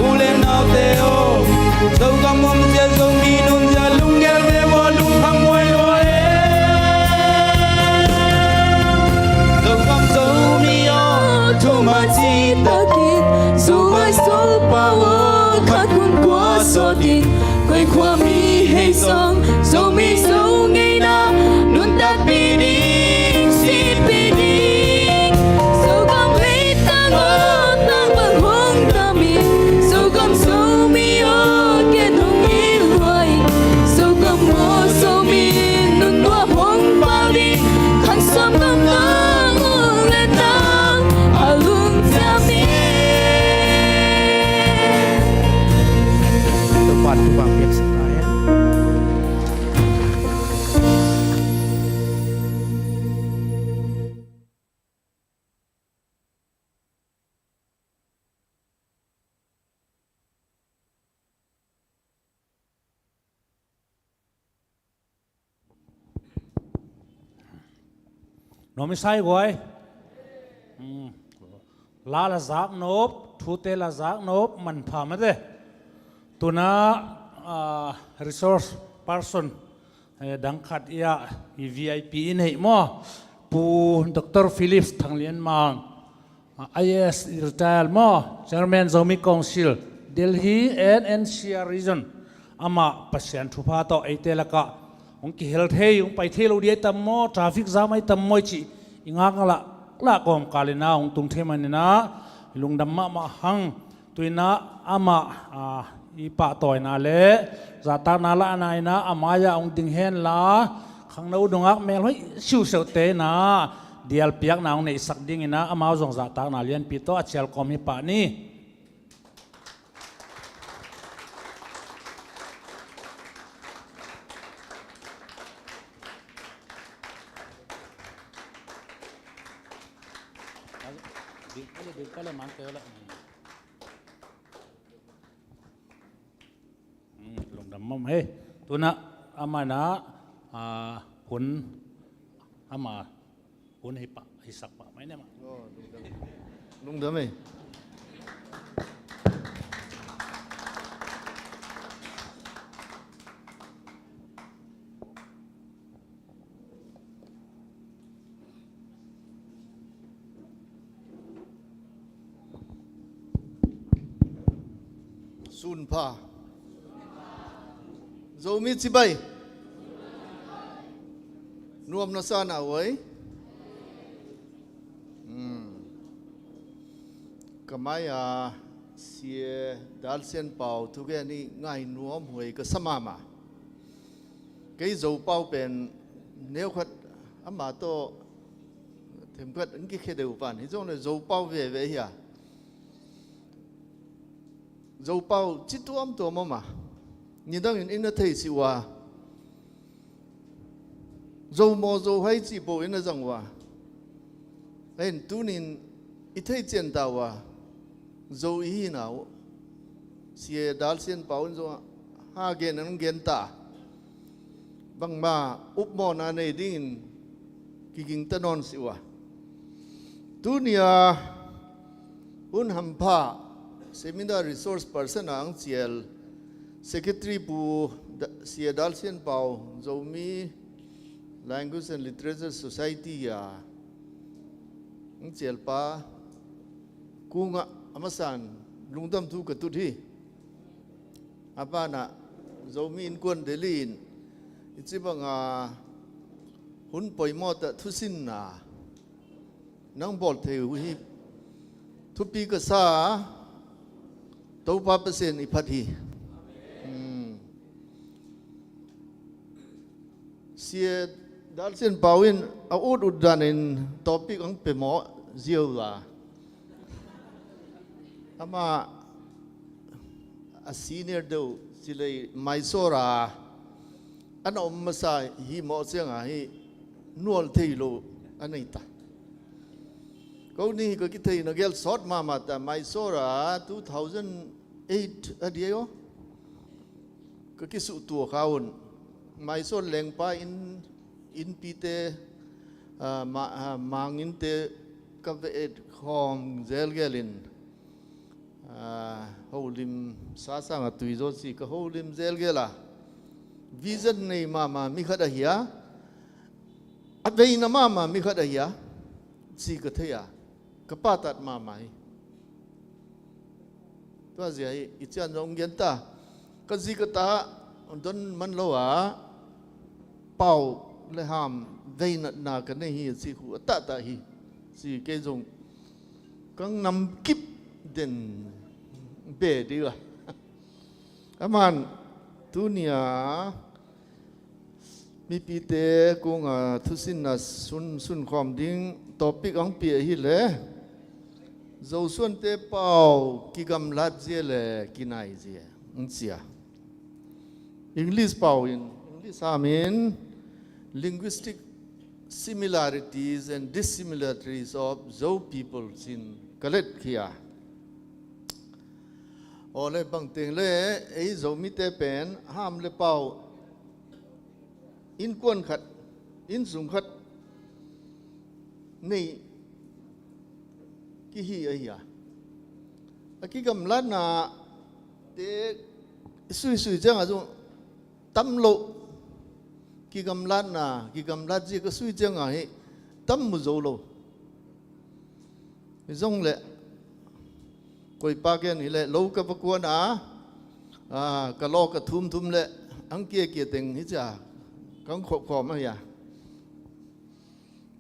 u le naute aw, Zogam omzia Zomi nunzia lunggel ve ua lungkham huai lua e. Zogam Zomi aw, thuman citakin, Zolai Zopau aw, khat khong khua sawtin, koi khua mi hei sawm, Zomi Zo ngeina nuntakpih ding, sihpih ding. Zogam leitang aw, tang bang hong tamin, Zogam Zomi aw, ken hong hi lua in, Zo Nuam i sa hi guai. Hmm. La la zak nop, thute la zak nop, manpha mate. Tuna, ah, resource person, eh, dang khat i a, i V I P i neih maw. Pu Doctor Phillips Thang Lian Mang, ah, I A S retire maw, Chairman Zomi Council, Delhi and N C R region. Amah Pasian thupha tawh eite lakah hong kihel thei, hong pai thei lo ding ai tam maw, traffic jam ai tam maw i cih i ngak ngala lah kawmkal in ah hong tung thei manin ah i lungdam mahmah hang. Tu in ah amah, ah, i pahtawina le zahtakna lahna in ah a mai-ah hong ding hen la, khangno nungak melhoih siusiuhte in ah dialpiakna hong neihsak dingin ah amau zong zahtakna lianpi tawh a cial kawm hi pah ni. Lungdam mawk ei. Tu in ah amah in ah, ah, hun amah hun hi pah, hisak pah mai ne mah. Oh, lungdam. Lungdam ei. Sun pha. Zomi cibai. Nuam na sa na uai. Hmm. Ka mai-a Sia Dal Sian Pau thugen hi ngai nuam huai ka sa mahmah. Kei Zo pau pen neu khat ama tawh themkhat in kikhia deuh pan hi zong le Zo pau veve hi a. Zo pau ci tuamtuam om a, nidangin in a theih si uh a, Zo maw Zo hai cih po in a zang uh a, a in tunin i theih cian ta uh a, Zo i hihna uh Sia Dal Sian Pau in zong ha gen an gen ta. Bangmah upmawhna nei dingin kigingta nawn si uh a. Tuni-a hun hampha seminar resource person a ang cial Secretary Pu Da-, Sia Dal Sian Pau, Zomi Language and Literature Society a ang cial pa kungah a masan lungdam thu ka tut hi. A banah Zomi Innkuan Delhi in i ci banga hun poimawh tah thusinna nang bawl thei uh hi. Thupi ka sa a, Topa Pasian i phat hi. Hmm. Sia Dal Sian Pau in a ut ut danin topic ang pe mawh ziau a. Amah a senior deuh cilei Mysore a an a om masa hi mawh cianga hi nual thei lo a nei ta. Ko ni hi ka kithei na gel sawt mahmah ta Mysore a two thousand eight a dia aw. Ka kisuh tua kha un Mysore lengpa in, innpite, ah, ma-, ah, manginte ka ve et khawm zelgelin, ah, holim sasang a tui zaw si ka holim zelgel a vision nei mahmah mi khat ahi a, a veina mahmah mi khat ahi a si ka thei a, ka patat mahmah hi. Tua zia hi i cian zong gen ta. Ka zi ka ta don man lo a pau le ham veinatna ka nei hi a ci khu a tahtah hi. Ci kei zong kang nam kip den be dih a. Aman tunia mipite kung a thusinna sun, sunkhawm ding topic ang pia hi le Zosuante pau kigamlat zia le kinai zia ang cia. English pau in, English hamin linguistic similarities and dissimilarities of Zo people sin ka let khia. Aw le bangteng le ei Zomite pen ham le pau innkuan khat, innsung khat nei kihi ahi a. A kigamlatna te suisui ciangah zong tam lo. Kigamlatna, kigamlat zia ka sui ciangah hi tam mu zo lo. Hi zong le koipa gen hi le lo ka va kuan a, a, ka law ka thumthum le ang kia kia teng hi cia kang khop khom ahi a.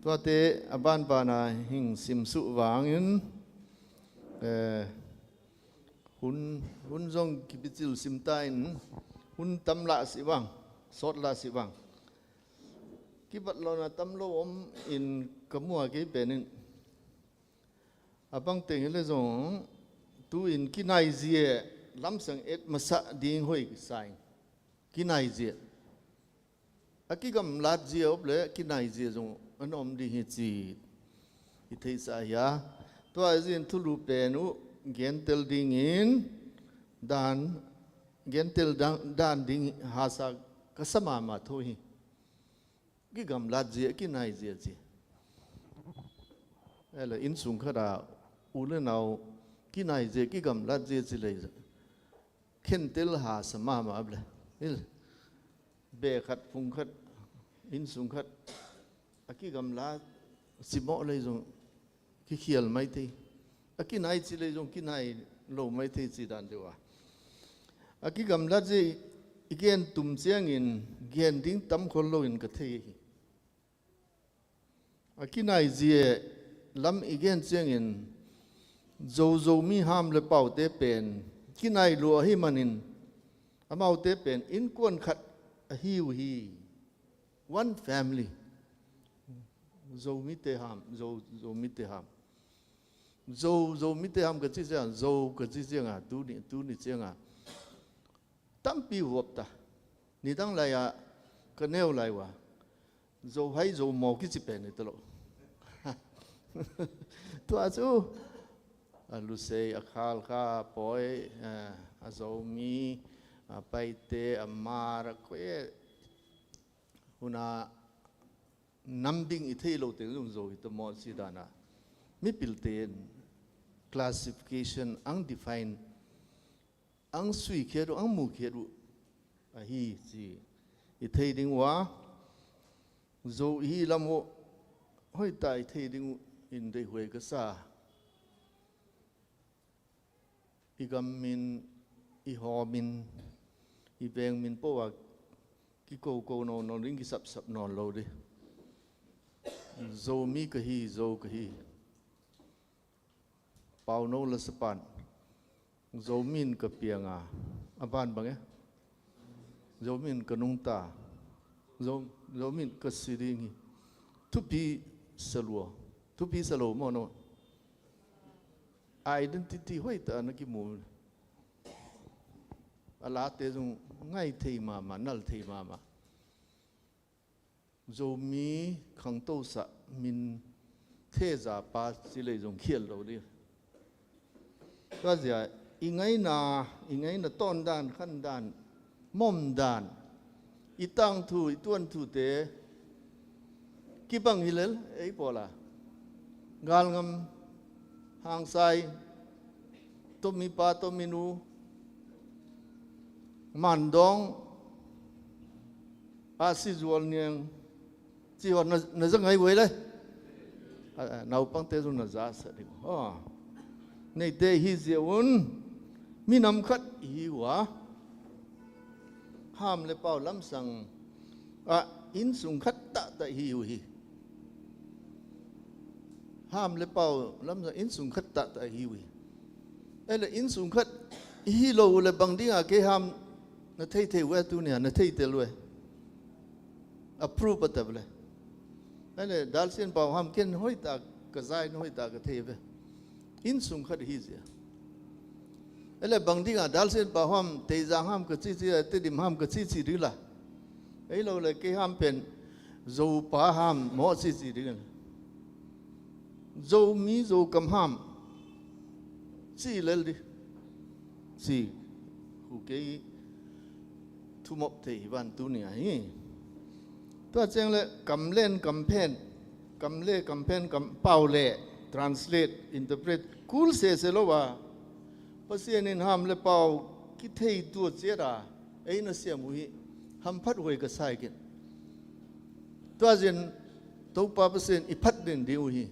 Tuate a banbana hing simsuh vangin, eh, hun, hun zong kipicil simta in hun tam lah si vang, sawt lah si vang. Kibat lona tam lo om in ka mua kei penin a bangteng hi le zong tu-in kinaizia lamsang et masa ding hoi sa in kinaizia. A kigamlat zia op le kinaizia zong an om ding hi ci i theisa hi a. Tua zin thulu pen uh gentel dingin dan, gentel dan, dan ding hasa ka sa mama tho hi. Kigamlat zia, kinaizia ci. Ela innsung khata u le nau kinaizia, kigamlat zia ci lei khentel hasa mama le. Hil be khat, phung khat, innsung khat a kigamlat simawh lei zong kikhial mai thei. A kinai ci lei zong kinai lo mai thei ci dan deuh a. A kigamlat zia i gen tum ciangin gen ding tam khol loin ka thei hi. A kinaizia lam i gen ciangin Zo, Zomi ham le paute pen kinai lua ahi manin amaute pen innkuan khat ahi uh hi. One family. Zomite ham, Zo, Zomite ham. Zo, Zomite ham ka ci ciangah, Zo ka ci ciangah, tuni, tuni ciangah tampi huap ta. Nidang lai-ah ka neu lai uh a Zo hai Zo maw kici pen hi ta lo. Tua cu a Lusei, a Khalkha, a Pawi, a Zomi, a Paite, a Hmar, a koi hun a nam ding i thei lo teng zong Zo hi ta maw ci dan a mipilte in classification ang define, ang suikhiat uh, ang mukhiat uh ahi ci i thei ding uh a, Zo i hi lam uh hoih ta i thei ding uh in deihhuai ka sa. I gam min, i haw min, i veng min poh a kikoko nawn lo ding, kisapsap nawn lo ding. Zomi ka hi, Zo ka hi. Pauno lasapan Zomi in ka piang a, a ban bang e? Zomi in ka nungta, Zo, Zomi in ka si ding hi. Thupi sa lua, thupi sa lo maw no? Identity hoih ta na kimu. A late zong ngai thei mahmah, nal thei mahmah. Zomi khangtosah min theza pa ci lei zong khial lo ding. Tua zia i ngaina, i ngaina tawn dan, khan dan, mom dan, i tangthu, i tuanthute kibang hi lel ei pawla. Galngam, Hangsai, Tomipa, Tominu, Mandawng, a si zual niang ci haw na, na za ngai uai le. A, a, naupangte zong na za sa ding. Aw. Neite hi zia un minam khat i hi uh a, ham le pau lamsang a innsung khat tahtah i hi uh hi. Ham le pau lamsang innsung khat tahtah i hi uh hi. Ei le innsung khat i hi lo uh le bang dinga kei ham na theithei uh e, tunia na theitel uh e. A proof a tep le. Ei le Dalsian pau ham ken hoih ta ka zai na hoih ta ka thei ve. Innsung khat i hi zia. Ei le bang dinga Dalsian pau ham, Teizang ham ka cici, Tedim ham ka cici ding la. Ei lo le kei ham pen Zopa ham mawh cici ding. Zomi Zokam ham ci lel ding ci. Hu kei thumop thei hi van tunia hi. Tua ciang le kamlen kamphen kam le kam pen, kam pau le translate, interpret kul sese lo a, Pasian in ham le pau kithei tua ciat a ei na siam uh hi. Hamphat huai ka sa hi kei. Tua zin Topa Pasian i phat den ding uh hi.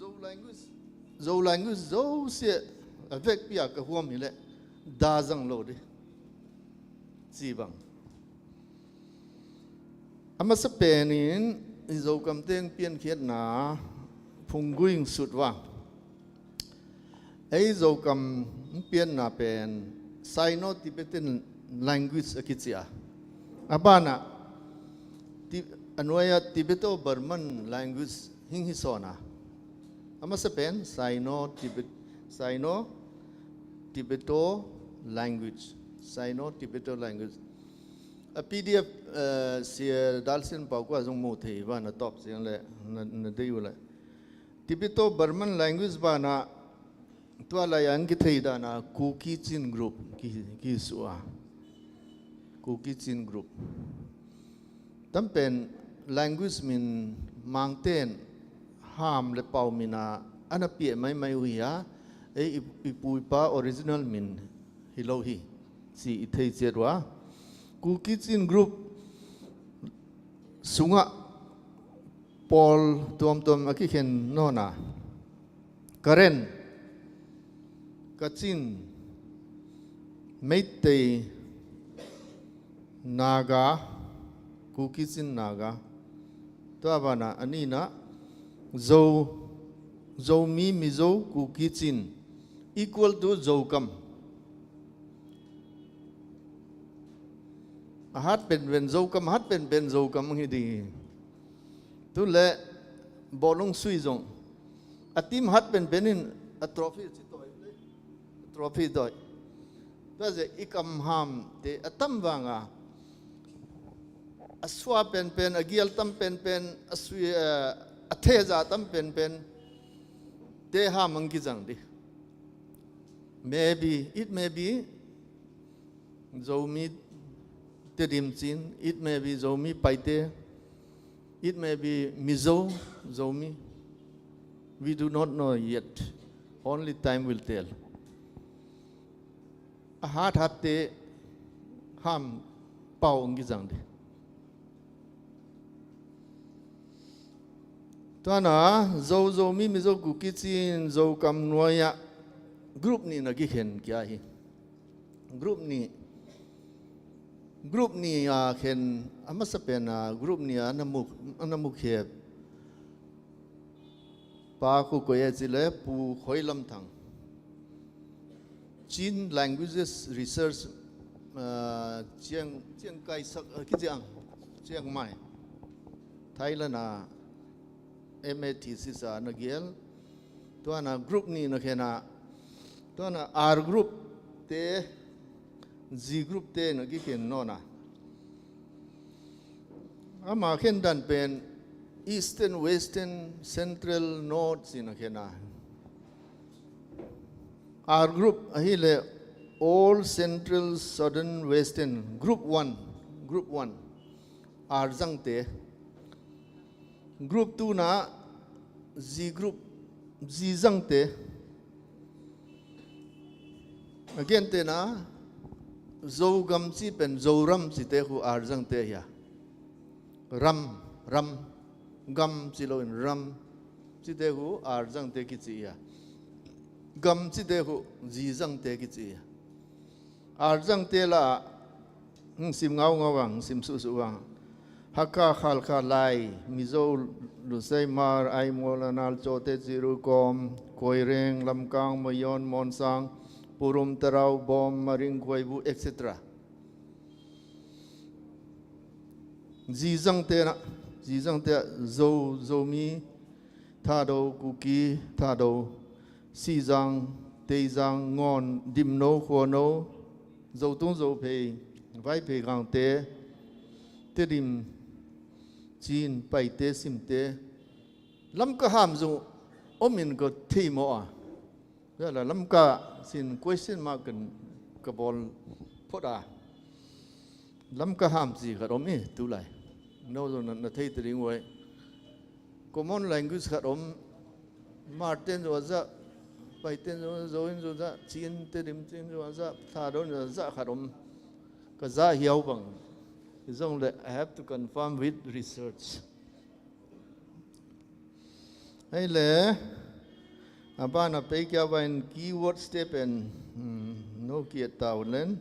Zo language, Zo language zosia a vekpi a ka huam hileh da zang lo dih ci bang. A masa penin i Zokam teng piankhiatna phunggui sut vang. Ei Zokam pianna pen Sino-Tibetan language a kici a, a banah Ti-, a nuai-ah Tibeto-Burman language hing hi sawn a. A masa pen Sino-Tibet, Sino-Tibeto language, Sino-Tibeto language. A P D F, eh, Sia Dal Sin Pau kua zong mu thei hi, va na tawp ciang le na, na dei uh le. Tibeto-Burman language banah tua lai ang kithei dana Kuki Chin group ki, ki suah a. Kuki Chin group. Tam pen language min Mangten ham le pau mina ana piah maimai uh hi a, ei i, i pu i pa original min hi lo hi ci i thei ciat uh a. Kuki Chin group sungah pawl tuamtuam a kikhen nawn a, Karen, Kachin, Meitei, Naga, Kuki Chin Naga. Tua banah a nihna Zo, Zomi, Mizo, Kuki Chin equal to Zokam. A hat penpen Zokam, hat penpen Zokam hi ding hi. Tu le bawlung sui zong a team hat penpen in a trophy ci tawi, a trophy tawi. Tua zia i kam hamte a tam vanga a sua penpen, a gial tam penpen, a sui, eh, a theza tam penpen te ham ang kizang dih. Maybe, it may be Zomi Tedim Chin, it may be Zomi Paite, it may be Mizo Zomi. We do not know yet. Only time will tell. A hat hatte ham pau ang kizang dih. Tuana Zo, Zomi, Mizo, Kuki Chin Zokam nuai-ah group nih na kikhen kia hi. Group nih, group nih a khen a masa pena group nih a na mu, a na mukhia pa khu koi e ci le Pu Khoi Lam Thang. Chin Languages Research, ah, Chiang, Chiang Kai-shek, ah, kiciang, Chiang Mai, Thailand ah M A thesis ah na gial. Tuana group nih na khen ah, tuana R group te, G group te na kikhen nawn ah. Ama khen dan pen Eastern, Western, Central, North ci na khen ah. R group ahih leh All Central, Southern, Western, group one, group one, R zangte. Group two na G group, G zangte. A gentehna Zogam ci pen Zoram cite khu R zangte hi a. Ram, ram, gam ci loin ram cite khu R zangte kici hi a. Gam cite khu G zangte kici hi a. R zangte la hong sim ngaungau vang, hong sim suhsuh vang. Hakha, Khalkha, Lai, Mizo, Lusei, Hmar, Aimol, Anal, Chote, Ciru, Kom, Koireng, Lamkang, Mayon, Monsang, Purum, Tarau, Bom, Maring, Khuaibu, et cetera. Zizangte na, zizangte ah Zo, Zomi, Thado, Kuki, Thado, Sizang, Teizang, Ngon, Dimno, Khuano, Zotung, Zophei, Vaiphei, Gangte, Tedim, Cin, Paite, Simte, Lamka ham zong om in ka thei maw a. Tua la Lamka cin question mark kan ka bawl phot a. Lamka ham ci khat om hi tulai. No zong na, na thei ta ding uh ai. Common language khat om. Hmarten zong a zah, Paiten zong, Zo in zong a zah, Cin, Tedim, Cin zong a zah, Thado in zong a zah khat om. Ka zah hiau bang. Zong le, I have to confirm with research. Hei le, a ban a pei kia vain keywords te pen, hmm, no kiat tau len.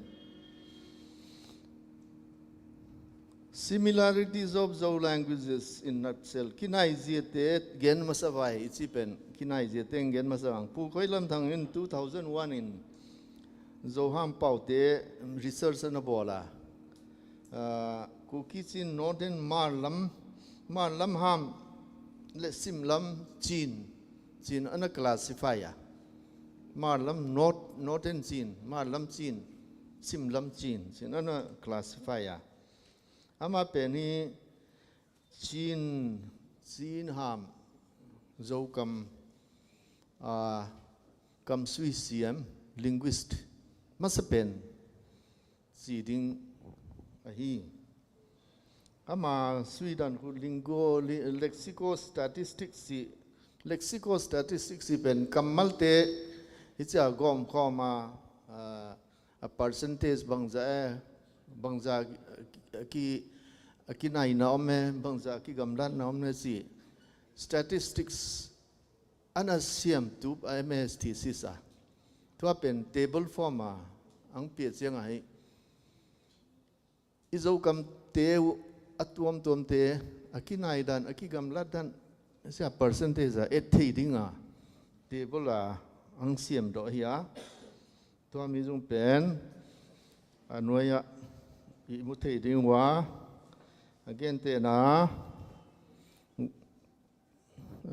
Similarities of Zo languages in nutshell. Kinai ziate gen masa vai i ci pen. Kinai ziate gen masa vang. Pu Khoi Lam Thang in two thousand one in Zo ham paute research na bawl a. Ah, Kuki Chin Northern Hmar lam, Hmar lam ham le Sim lam Chin, Chin ana classify a. Hmar lam North, Northern Chin, Hmar lam Chin, Sim lam Chin, Chin ana classify a. Ama pen hi Chin, Chin ham, Zo kam, ah, kam sui siam, linguist, masa pen ci ding ahi. Ama sui dan khu lingo, li-, lexico statistics ci, lexico statistics ci pen kammalte hi cia gawm khawm a, ah, a percentage bangza e, bangza ki, a kinaina om e, bangza kigamlatna om e ci. Statistics ana siam tup a M A thesis a. Tua pen table form a ang pia ciang ahi. I Zokamte uh a tuamtuamte, a kinai dan, a kigamlat dan, sia percentage a et thei ding a table a ang siam dawh hi a. Tua mi zung pen a nuai ah i mu thei ding ua, a gentehna,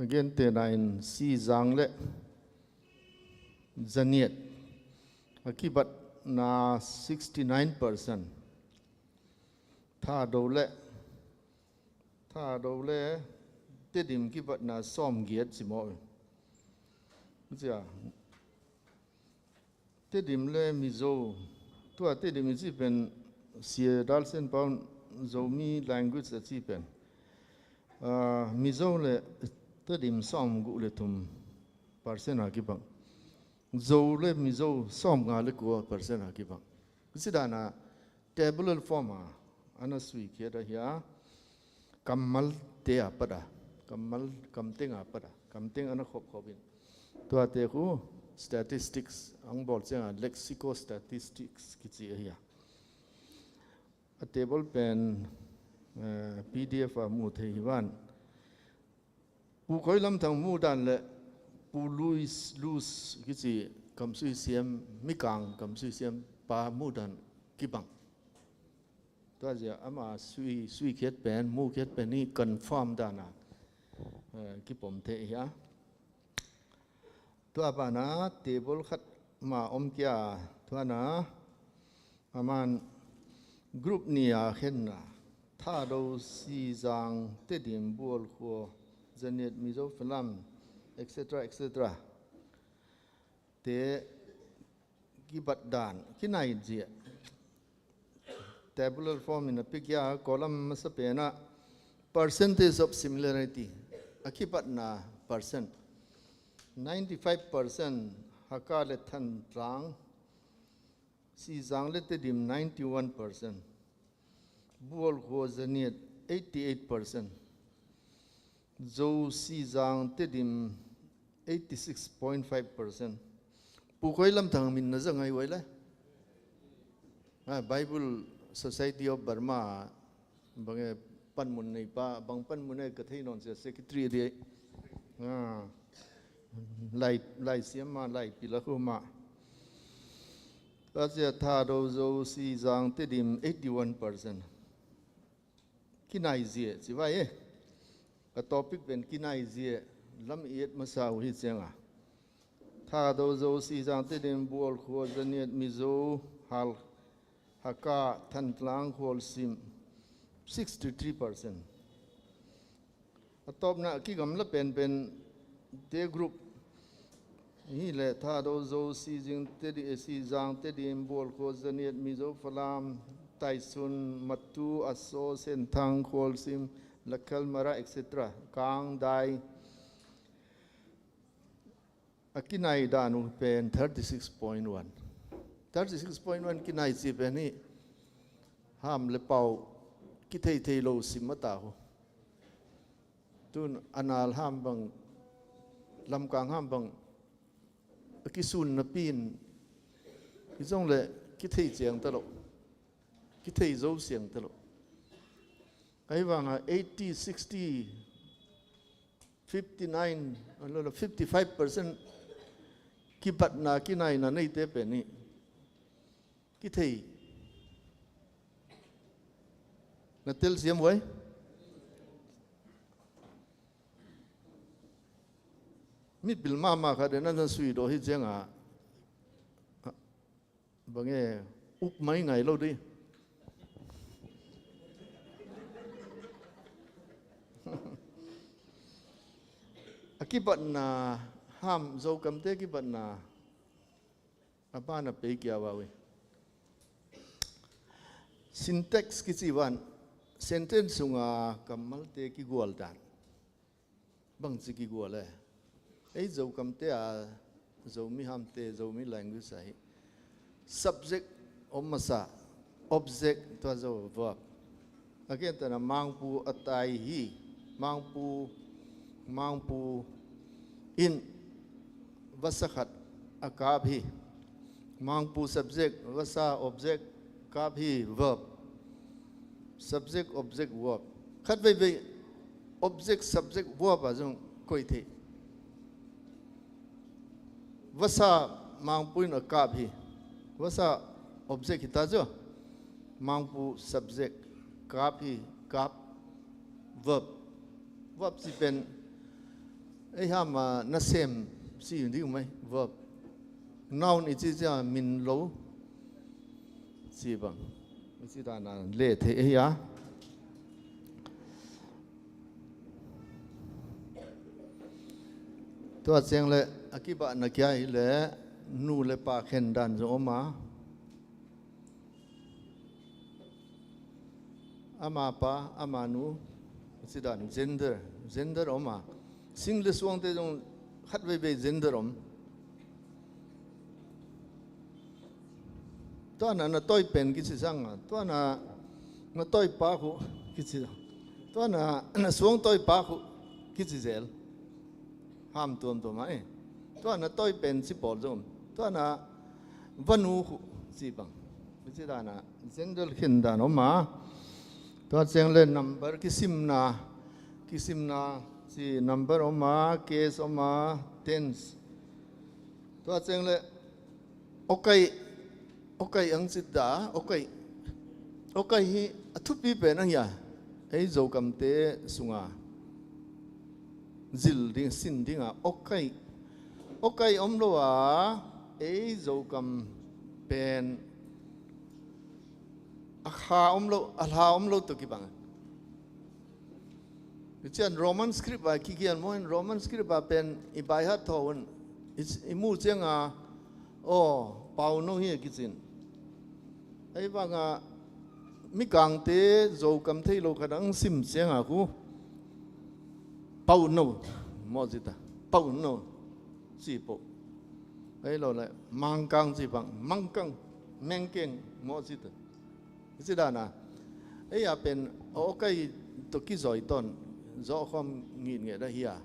a gentehna in Sizang le Zaniat a kibatna sixty nine percent. Thado le, Thado le Tedim kibatna sawm giat ci maw. Cia Tedim le Mizo, tua Tedim i ci pen Sia Dal Sen Pau Zomi language a ci pen, ah, Mizo le Tedim sawm guh le thum percent a kibang. Zo le Mizo sawm nga le kua percent a kibang. Ci dana tabular form a ana sui khiat ahi a, kammalte a pat a, kammal, kamteng a pat a, kamteng ana khopkhop in. Tuate khu statistics ang bawl ciang a lexico statistics kici ahi a. A table pen, eh, P D F a mu thei hi van. Pu Khoi Lam Thang mu dan le Pu Luis, Lus kici kamsui siam, mikang kamsui siam pa muhdan kibang. Tua zia ama sui, sui khiat pen, mu khiat pen hi confirm dana, eh, kipom thei hi a. Tua pana table khat ma om kia, tuana aman group nih a khenna, Thado, Sizang, Tedim, Bualkhua, Zaniat, Mizo, Falam, et cetera, et cetera te kibat dan, kinai zia. Tabular form in a pia kia, column masa pena percentage of similarity, a kipatna percent. Ninety-five percent Hakha le Thantlang, Sizang le Tedim ninety-one percent. Bualkhua, Zaniat eighty-eight percent. Zo, Sizang, Tedim eighty-six point five percent. Pu Khoi Lam Thang min na za ngai uai le. Ah, Bible Society of Burma bang e panmun nei pa, bang panmun e ka thei nawn sia, secretary di. Ah, lai, lai siam ma, lai pila khu ma. Tua zia Thado, Zo, Sizang, Tedim eighty-one percent. Kinai zia ci vai e. Ka topic pen kinai zia lam i et masa uh hi cianga. Thado, Zo, Sizang, Tedim, Bualkhua, Zaniat, Mizo, Hal, Hakha, Thantlang, Khualsim, sixty-three percent. A tawpna a kigamla penpen te group hi le, Thado, Zo, Sizing, Tedim, Sizang, Tedim, Bualkhua, Zaniat, Mizo, Falam, Taisun, Matu, Aso, Senthang, Khualsim, Lakhel, Mara, et cetera. Kang, Dai. A kinai dan uh pen thirty-six point one. Thirty-six point one kinai ci pen hi Ham le Pau kithei thei lo sim mata uh. Tun a nal Ham bang, lamkang Ham bang a kisun napi in, hi zong le kithei ciang ta lo, kithei zo siang ta lo. Ahi vanga eighty, sixty, fifty-nine, a lo lo, fifty-five percent kipatna, kinaina neite pen hi kithei. Na telsiam uai? Mipil mahmah khat in a na suidawh hi cianga, bang e, uk mai ngai lo di. A kipatna, Ham Zokamte kipatna a pana pei kia vau hi. Syntax kici van, sentence sunga kammalte kigual dan. Bangci kigual e? Ei Zokamte a, Zomi Hamte, Zomi language ahi. Subject om masa, object tua zo verb. A gentehna Mangpu a tai hi. Mangpu, Mangpu in vasa khat a kap hi. Mangpu subject, vasa object, kap hi verb. Subject, object, verb. Khat veivei object, subject, verb a zong koih thei. Vasa Mangpu in a kap hi. Vasa object hita zaw. Mangpu subject, kap hi, kap, verb. Verb ci pen ei Ham a nasem ci ding mai, verb. Noun i ci cia min lo ci bang. I ci dana le thei ei a. Tua ciang le a kibahna kia hi le nu le pa khen dan zong om a. Ama pa, ama nu, ci dan gender, gender om a. Sing le suangte zong khat veivei gender om. Tuana na tawi pen kici zang a, tuana na tawi pa khu kici zang. Tuana na suang tawi pa khu kici zel. Ham tuamtuam a e. Tuana tawi pen ci pawl zong om. Tuana vanu khu ci bang. Ci dana gender khin dan om a. Tua ciang le number kisimna, kisimna ci number om a, case om a, tense. Tua ciang le Awkaih, awkaih ang cih dah, awkaih, awkaih hi a thupi pen ahi a, ei Zokamte sunga zil ding, sin dinga awkaih, awkaih om lo a, ei Zokam pen a kha om lo, a hla om lo tawh kibang. Hi ciang Roman script a kigial maw in, Roman script a pen i by heart thaw un, i, i mu cianga, aw, Pauno hi a kicin. Ei vanga mikangte Zokam thei lo khat ang sim cianga khu Pauno maw ci ta, Pauno ci poh. Ei lo le Mangkang ci bang, Mangkang, Mengkeng maw ci ta. Hi ci dana, ei a pen awkaih tawh kizoi ton, zawhkhawm ngitnget ahi a.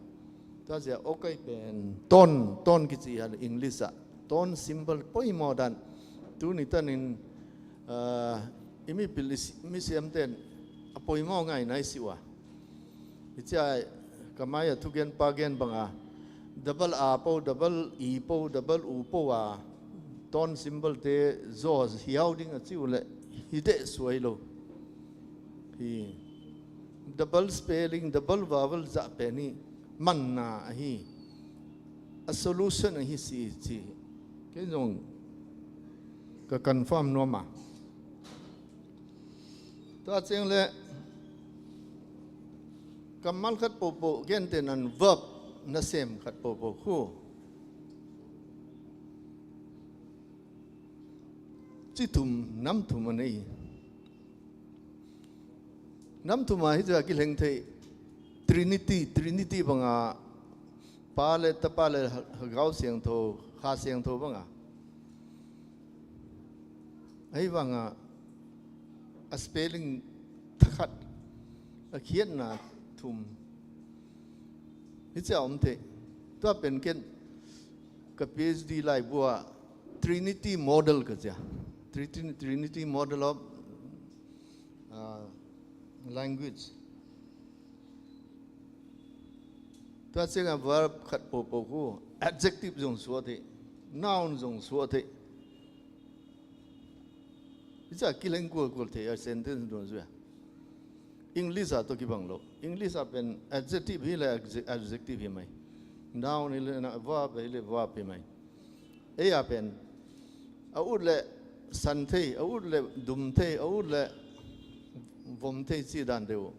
Tua zia awkaih pen ton, ton kici a English ah. Ton symbol poimaw dan. Tuni tanin, ah, i mipil i si-, misiamten a poimaw ngaina i si uh a. Hi cia ka mai a thugen pa gen banga, double A po, double E po, double U po a ton symbol te zaw hiau ding a ci uh leh hi deh suai lo. Hi double spelling, double vowel zah pen hi manna ahi, a solution ahi si ci. Kei zong ka confirm nuam a. Tua ciang le kammal khat pohpoh gentehna verb nasem khat pohpoh khu ci thum, nam thum a nei. Nam thum a hi tua kileng thei Trinity, Trinity banga Pa le Tapa le Hagau Siangtho, Kha Siangtho banga. Ahi vanga a spelling thakhat, a khiatna thum. Hi cia om thei. Tua pen ken ka PhD laibu a Trinity model ka cia. Trinity, Trinity model of, ah, language. Tua cianga verb khat pohpoh khu adjective zong suah thei, noun zong suah thei. Hi cia kileng kualkual thei a sentence duan zui a. English a tawh kibang lo. English a pen adjective hi le adje-, adjective hi mai. Noun hi le na-, verb hi le verb hi mai. Ei a pen a ut le san thei, a ut le dum thei, a ut le vom thei ci dan deuh.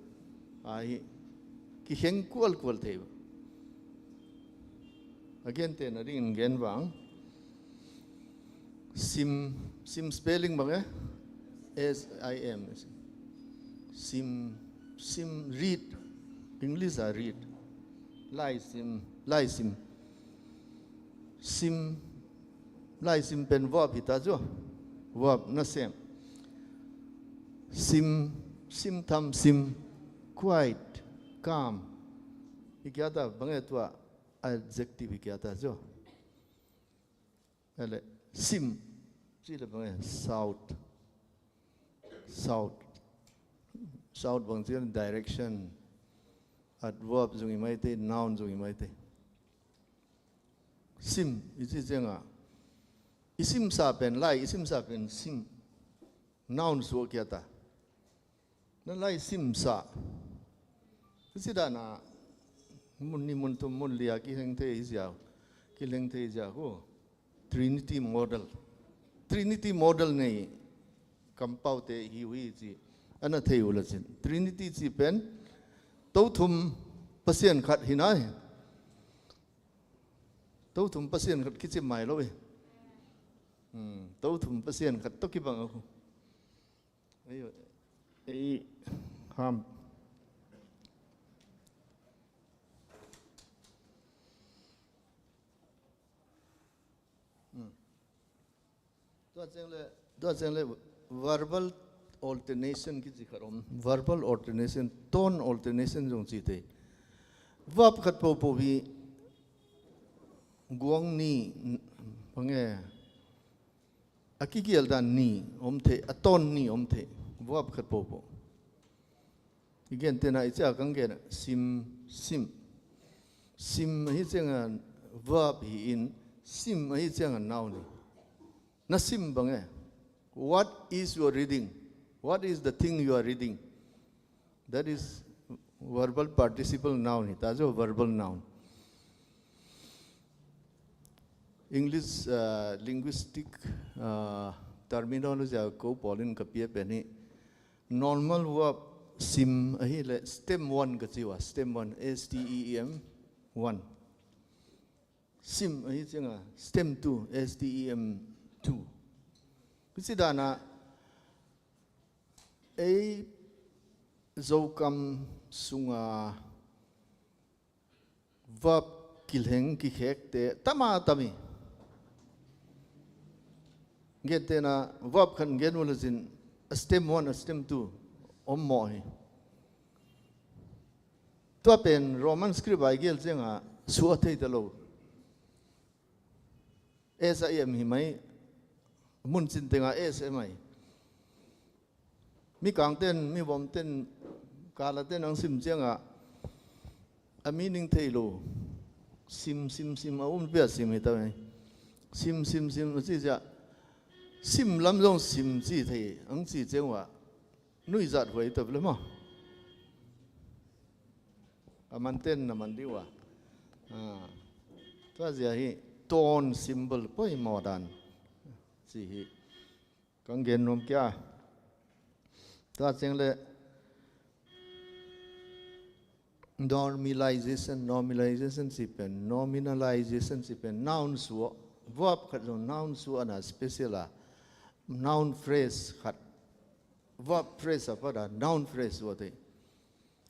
Ahi kikheng kualkual thei. A gentehna dingin gen vang. Sim, sim spelling bang e? S I M. Sim, sim, read. English a read. Laisim, laisim. Sim, laisim pen verb hi ta zaw. Verb nasem. Sim, sim tham sim. Quiet, calm. Hi kia ta bang e tua adjective hi kia ta zaw. Ele, sim. Ci le bang e, shout. Shout. Shout bang ci le direction. Adverb zong hi mai thei, noun zong hi mai thei. Sim, i ci cianga. I simsa pen, lai, i simsa pen sim. Noun suah kia ta. Na laisimsa. Hi ci dana mun nih mun thum mun li a kileng thei hi zia, kileng thei zia khu Trinity model. Trinity model nei kampaute hi uh hi ci. A na thei uh la cin. Trinity ci pen to thum Pasian khat hi nai. To thum Pasian khat kici mai lo hi. Hmm, to thum Pasian khat tawh kibang a khu. Ei, ei, ham. Hmm. Tua ciang le, tua ciang le verbal alternation kici khat om. Verbal alternation, tone alternation zong ci thei. Verb khat pohpoh hi guang ni, bang e, a kigial dan ni om thei, a tone ni om thei, verb khat pohpoh. I gentehna i ciah kang gen sim, sim. Sim ahi cianga verb hi in, sim ahi cianga noun hi. Na sim bang e. What is your reading? What is the thing you are reading? That is verbal participle noun hi ta, so verbal noun. English, uh, linguistic, uh, terminology a ko pawlin ka pia pen hi normal verb sim ahi le stem one ka ci ua, stem one, S T E M one. Sim ahi cianga stem two, S T E M two. Kici dana ei Zokam sunga verb kilheng kikhekte tama tami. Gentena verb khan gen ula zin a stem one, a stem two om mawh hi. Tua pen Roman script a i gel cianga suah thei ta lo. S a em hi mai, muncin tenga S a em ai. Mikangten, mivomten, kalaten ang sim cianga a meaning thei lo. Sim, sim, sim, a um pia sim hi ta mai. Sim, sim, sim, a ci cia. Sim lam zong sim ci thei, ang ci ciang ua. Nuizat huai ta le maw. A manten na man di ua. Ah. Tua zia hi tone symbol poi maw dan. Ci hi. Kang gen nuam kia. Tua ciang le normalization, normalization ci pen, nominalization ci pen, noun suah, verb khat zong noun suah na special a, noun phrase khat, verb phrase a pada noun phrase suah te.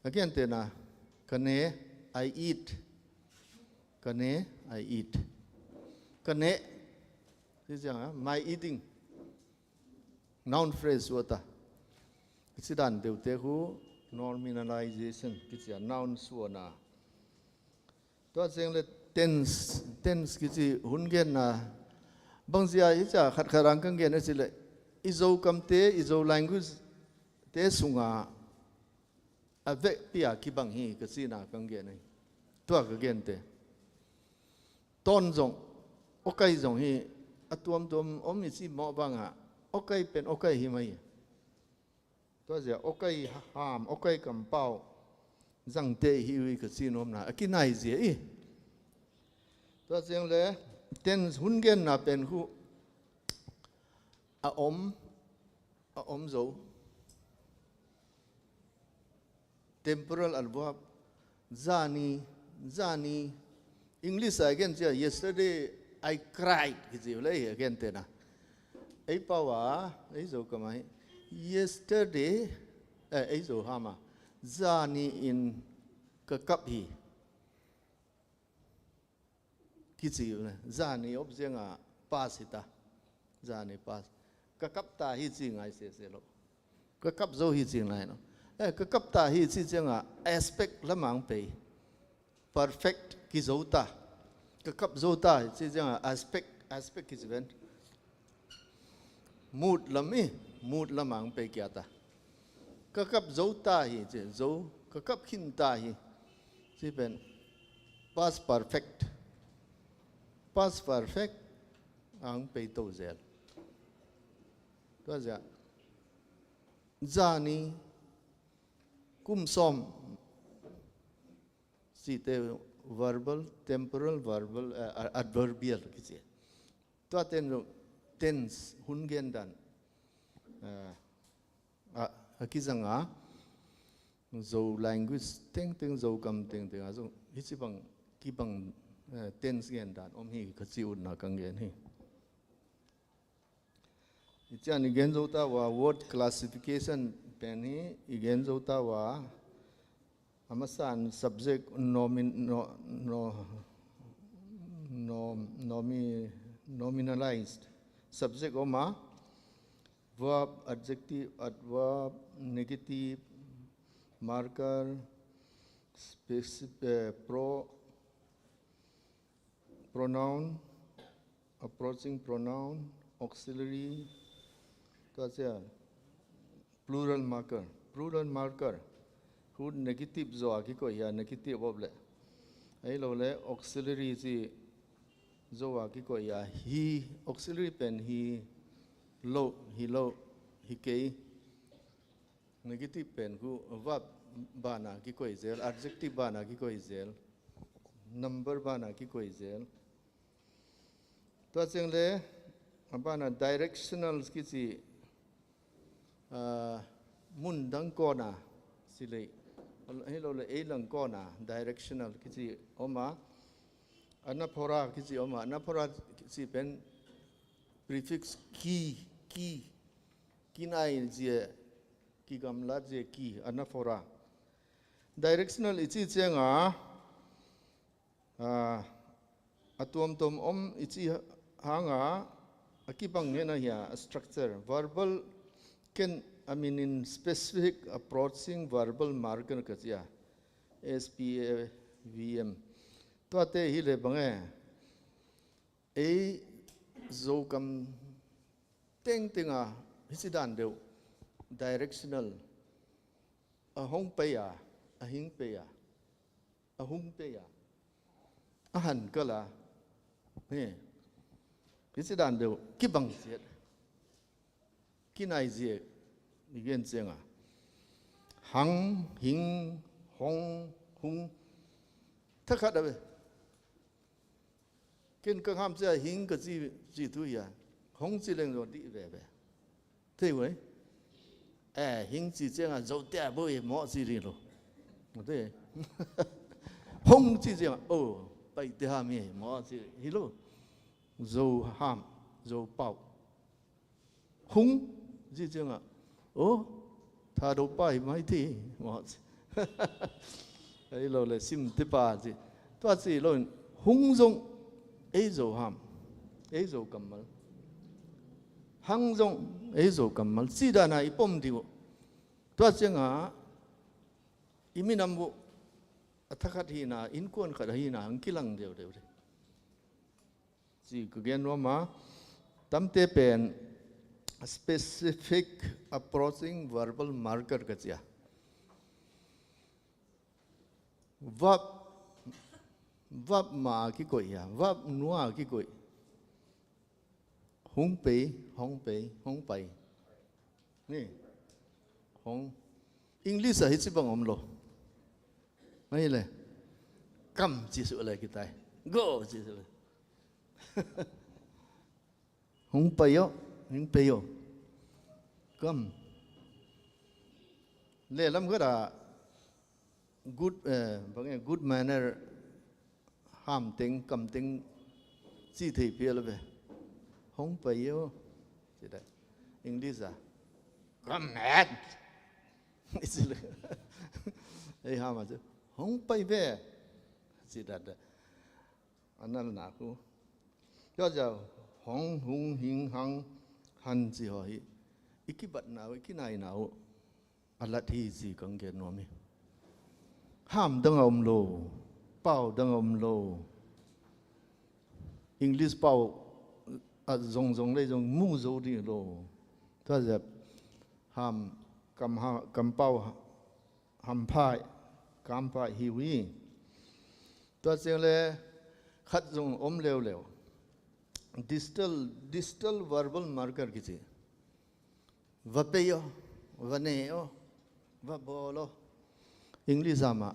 Again tena, ka ne, I eat. Ka ne, I eat. Ka ne, ci cianga, my eating. Noun phrase suah ta. Kici dan deute hu nominalization, kici a noun suahna. Tua ciang le tense, tense kici hun genna. Bangzia hi cia khat khat ang kang gen a ci le i Zo kamte, i Zo language te sunga a vekpi a kibang hi ka cina kang gen ahi. Tua ka gente. Ton zong, okai zong hi a tuamtuam om i ci mawh banga okai pen okai hi mai. Tua zia okai ham, okai kampau zangte hi ui ka ci nuamna a kinai zia i. Tua ciang le tense hun genna pen khu a om, a om zo. Temporal adverb. Zani, zani. English a gen cia yesterday I cried kici le a gen tena. Ei pau a, ei Zo kamai. Yesterday, eh, ei Zo hama. Zani in ka kap hi. Kici le zani op zianga past hi ta. Zani past. Ka kap ta hi ci ngai sese lo. Ka kap zo hi ci ngai lo. Eh, ka kap ta hi ci cianga aspect lamang pei. Perfect kizo ta. Ka kap zo ta hi ci cianga aspect, aspect kici ven. Mood lam i, mood lamang pei kia ta. Ka kap zo ta hi ci, zo, ka kap khin ta hi. Ci pen past perfect. Past perfect ang pei to zel. Tua zia zani kum sawm cite verbal, temporal, verbal, eh, adverbial kici. Tua ten tense hun gen dan. Eh, a, a kizanga Zo language tengteng, Zo kam tengteng a Zo hici bang kibang, eh, tense gen dan om hi ka ci utna kang gen hi. I cian i gen zo ta ua word classification pen hi i gen zo ta ua a masan subject nomin, no, no, no, nomi, nominalized subject om a verb, adjective, adverb, negative, marker, specific, eh, pro, pronoun, approaching pronoun, auxiliary, tua cia plural marker. Plural marker. Hu negative zaw a kikoih hi a negative op le. Ei lo le auxiliary ci Zo a kikoih a, hi, auxiliary pen hi lo, hi lo, hi kei. Negative pen khu verb bana kikoih zel, adjective bana kikoih zel, number bana kikoih zel. Tua ciang le, a bana directional kici, ah, mun dang kawna, si lei, hi lo le, ei lang kawna, directional kici om a, anaphora kici om a, anaphora kici pen prefix ki, ki, kinai zia, kigamlat zia ki, anaphora. Directional i ci ciang a, ah, a tuamtuam om i ci hang a, a kibang hen a hia, a structure. Verbal, ken a min in specific approaching verbal marker ka ci a, S P A V M. Tuate hi le bang e, ei Zokam tengteng a, hi ci dan deuh, directional, a hong pei a, a hing pei a, a hung pei a, a han kal a, hi, hi ci dan deuh, kibang ciat, kinai ziak, i gen ciang a, hang, hing, hong, hung, thakhat a ve. Ken ka ham cia hing ka ci, ci tu hia. Hong ci leng zaw dih veve. Thei uai. Eh, hing ci ciang a zo tia bo e maw ci dih lo. Thei. Hong ci ciang a, oh, pai te ham e maw ci hi lo. Zo ham, zo pau. Hung ci ciang a, oh, Thado pa hi mai thei maw ci. Ei lo le sim te pa ci. Tua ci lo in hung zong ei zo ham, ei zo kammal. Hang zong ei zo kammal. Ci dan a i pom dih uh. Tua ciang a i minam uh a thakhat hi na, innkuan khat hi na, hang kilang deuhdeuh dih. Ci ka gen nuam a, tamte pen specific approaching verbal marker ka ci a. Verb, verb ma a kikoih hia, verb nua a kikoih. Hung pei, hong pei, hong pai. Ni. Hong. English ah hi ci bang om lo. Mai le. Come ci suh le kitai. Go ci suh le. Hong pai yo, hong pai yo. Come. Le lam khat a good, eh, bang e, good manner, ham teng, kam teng, ci thei phial ve. Hong pai yo. Ci da. English ah. Come, man. Ci le. Ei ham a ci. Hong pai ve. Ci da da. A nalna khu. Tua zia hong, hung, hing, hang, han ci haw hi. I kibatna uh, i kinaina uh. A lat hi ci kang gen nuam hi. Ham dang a om lo, pau dang a om lo. English pau a zong zong le zong mu zo ding lo. Tua zia ham, kam ha, kam pau, hamphaih, kamphaih hi uh hi. Tua ciang le khat zong om leuleu. Distal, distal verbal marker kici. Va pei aw, va ne aw, va bawl aw. English ah mah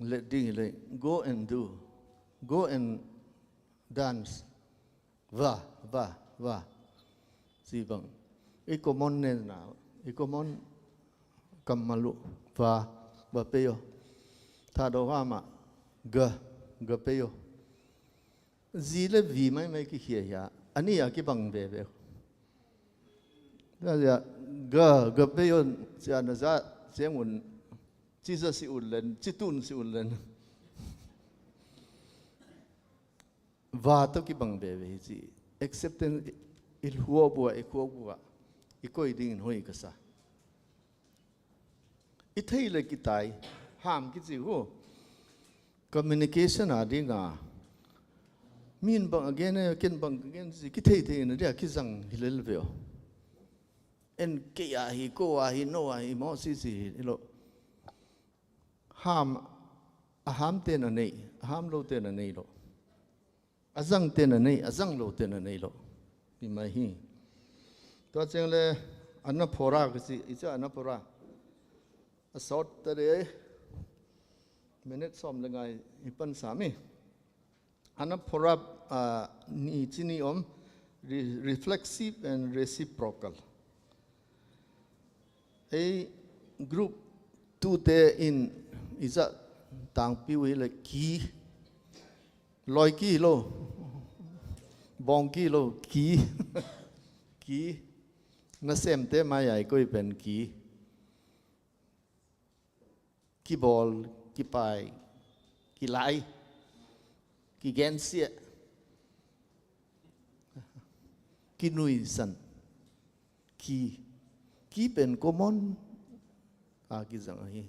let ding hi leh, go and do, go and dance. Va, va, va. Ci bang. I common nena, i common kammal uh. Va, va pei aw. Thado ha mah. Ga, ga pei aw. Zi le vi maimai kikhia hia. A ni a kibang veve. Ga, ga pei aw. Cia na za ciang un. Ci za si un len. Ci tun si un len. Va tawh kibang veve hi ci. Acceptance i hluah buah, i khuak buah, i koih dingin hoih ka sa. I thei le kitai, ham kici hu. Communication a dinga. Min bang a gen e, ken bang ka gen ci, kithei thei na dia, kizang hi lel ve aw. En kei a hi, ko a hi, no a hi, maw ci ci hi lo. Ham, a ham ten a nei, a ham lo ten a nei lo. A zangte na nei, a zang lote na nei lo. Hi mai hi. Tua ciang le, anaphora ka ci, i ca anaphora. A sawt ta de, minute sawm le ngai hi pan sa mi. Anaphora, ah, ni ci ni om, re-, reflexive and reciprocal. Ei group two te in i zah tangpi uh hi le ki, loi ki lo, bawng ki lo, ki, ki, nasemte mai ai koi pen ki, kibawl, kipai, kilai, kigensiah, kinuisan, ki, ki pen common a kizang ahi.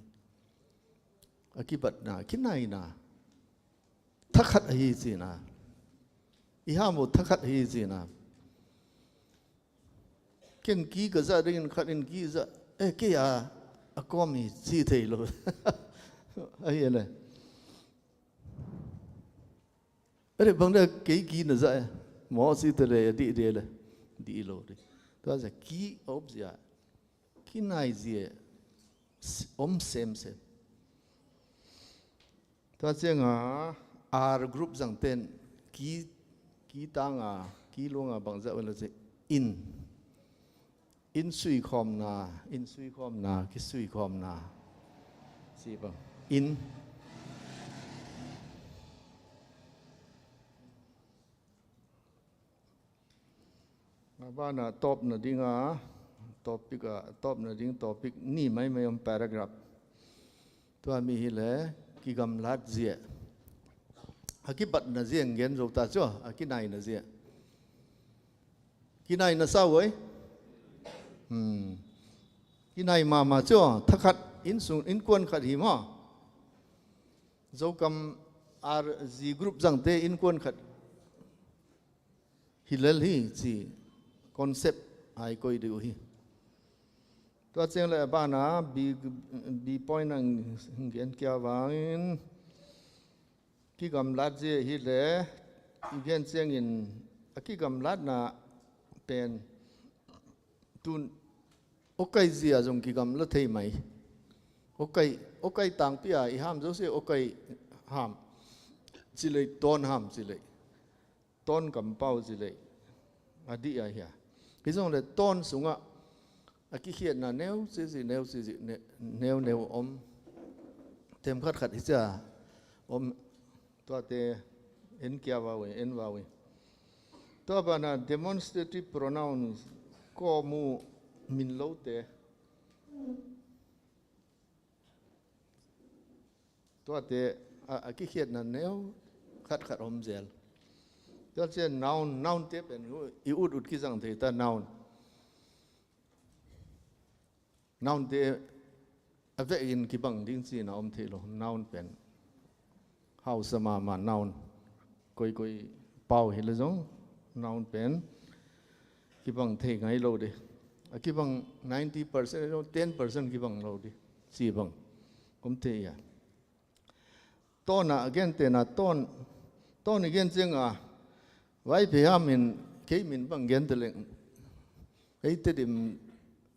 A kibatna, kinaina, thakhat ahi cihna. I ham uh thakhat ahi cihna. Ken ki ka zah dingin khat in ki zah, eh, kei a, a kawm hi ci thei lo. Ahi a le. Are bang de kei ki na zah e. Maw ci te le, a dih de le. Dih lo dih. Tua zah ki a op zia. Kinai zia. S-, om semsem. Tua cianga R group zangten ki, ki tanga, ki luanga bang zah uh la ci in. In suikhawmna, in suikhawmna, kisuikhawmna. Ci bang. In. A bana tawpna dinga, topic a, tawpna ding topic ni maimai om paragraph. Tua mi hi le, kigamlat zia. A kibatna zia ngen zo ta cio, a kinaina zia. Kinaina sa oi. Hmm. Kinai mama cio, thakhat, in sung, in kuan khat hi maw. Zokam R G group zangte in kuan khat hi lel hi ci concept ai koi dih uh hi. Tua ciang le a bana B, B point ang gen kia vangin kigamlat zia hi le i gen ciangin a kigamlatna pen tun okai zia zong kigamla thei mai. Okai, okai tangpi a i ham zo se okai ham ci lei ton ham ci lei. Ton kampau ci lei a dih a hia. Hi zong le ton sungah a kikhiatna neu cici, neu cici, ne-, neu neu om. Tem khat khat hi cia om tuate en kia vau e, en vau e. Tua bana demonstrative pronouns kawmu min lote. Tuate a, a kikhiatna neu khat khat om zel. Tua cian noun, noun te pen i ut ut kizang thei ta noun. Noun te a vekin kibang ding cina om thei lo. Noun pen hausa mahmah noun. Koikoi pau hi le zong noun pen kibang thei ngai lo dih. A kibang ninety percent lo, ten percent kibang lo dih. Ci bang om thei a. Ton a a gente na ton, ton i gen cianga Vaiphei ham in kei min bang gen te leng. Ei Tedim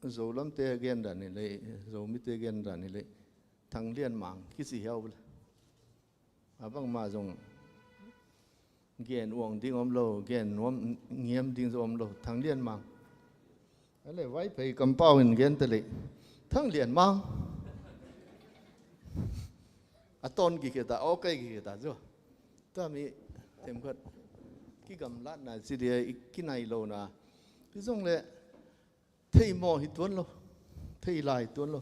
Zo lamte gen dan hi lei, Zomite gen dan hi lei. Thang Lian Mang kici hiau le. A bangmah zong gen uang ding om lo, gen nuam ngiam ding zong om lo. Thang Lian Mang. A le Vaiphei kampau in gen te lei. Thang Lian Mang. A ton kikhia ta, a okai kikhia ta zua. Tua mi themkhat kigamlatna ci dia i kinai lona. Hi zong le thei maw hi tuan lo. Thei lai tuan lo.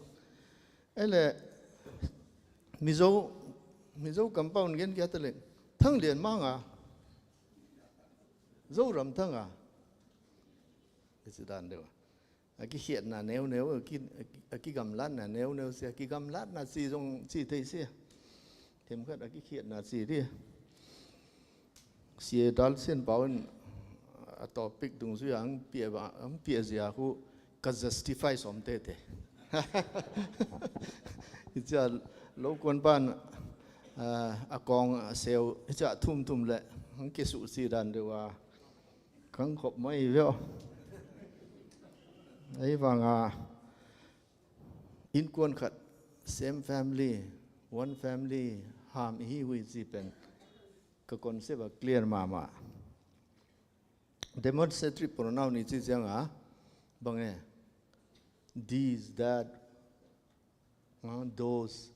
Ei le Mizo, Mizo kampau in gen kia ta le. Thang Lian Mang a. Zo ram thang a. Kici dan deuh a. A kikhiatna neuneu, a ki, a kigamlatna neuneu sia, a kigamlatna ci zong ci thei sia. Themkhat a kikhiatna ci dia. Sia Dal Sian Pau in a topic dungzui ang pia ba, ang pia zia khu ka justify som tete. I cia lo kuan pan, a, a kong a seu, i cia thum thum le. Hong kisuh si dan deuh a kang khop mai veo. Ei vanga innkuan khat, same family, one family, ham ihi uh hi ci pen ka concept a clear mahmah. Demonstrative pronoun i ci cianga bang e? These, that, ah, those.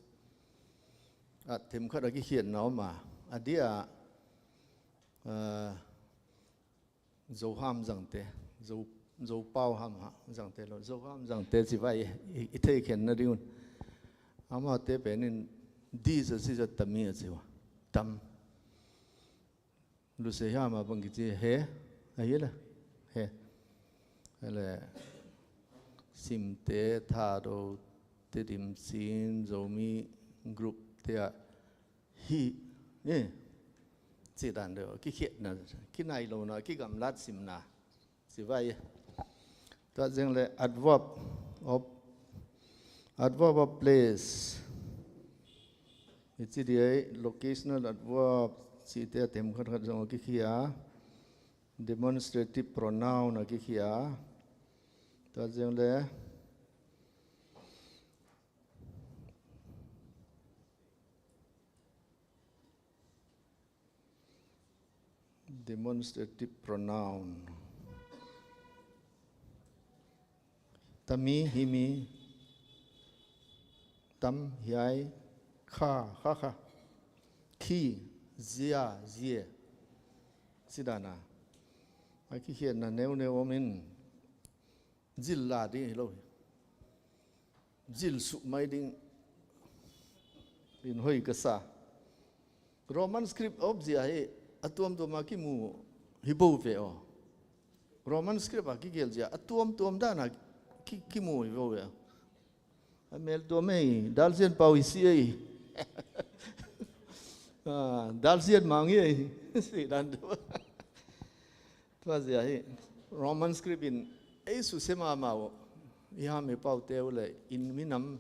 A themkhat a kikhiatna om a, a dia, ah, Zo ham zangte, Zo, Zo pau ham ha zangte lo, Zo ham zangte ci vai i, i thei khen na ding un. Amaute pen in these a ci zat tam hi a ci uh a. Tam. Lusei ham a bang kici he, ahi le, he. Ele Simte, Thado, Tedim Cin, Zomi group te a hi, eh, ci dan deuh, kikhiatna, kinai lona, kigamlat simna. Ci vai. Tua zeng le adverb of, adverb of place. I ci di ei, locational adverb, cite a themkhat khat zong a kikhia. Demonstrative pronoun a kikhia. Tua zeng le demonstrative pronoun. Tami, himi, tam, hiai, kha, kha, kha, khi, zia, zie. Ci dan a, a kikhiatna neuneu om in, zil la ding hi lo hi. Zil suh mai ding in hoi ka sa. Roman script a op zia hi a tuamtuam a kimu hi bo ve aw. Roman script a kigelh zia a tuamtuam dan a ki, kimu hi bo ve aw. A mel tuam ei, dalzian pau hi si ei. Ah, dalzian mang hi ei. Si dan tu. Tua zia hi Roman script in ei susia mahmah uh, i ham i paute uh le in minam,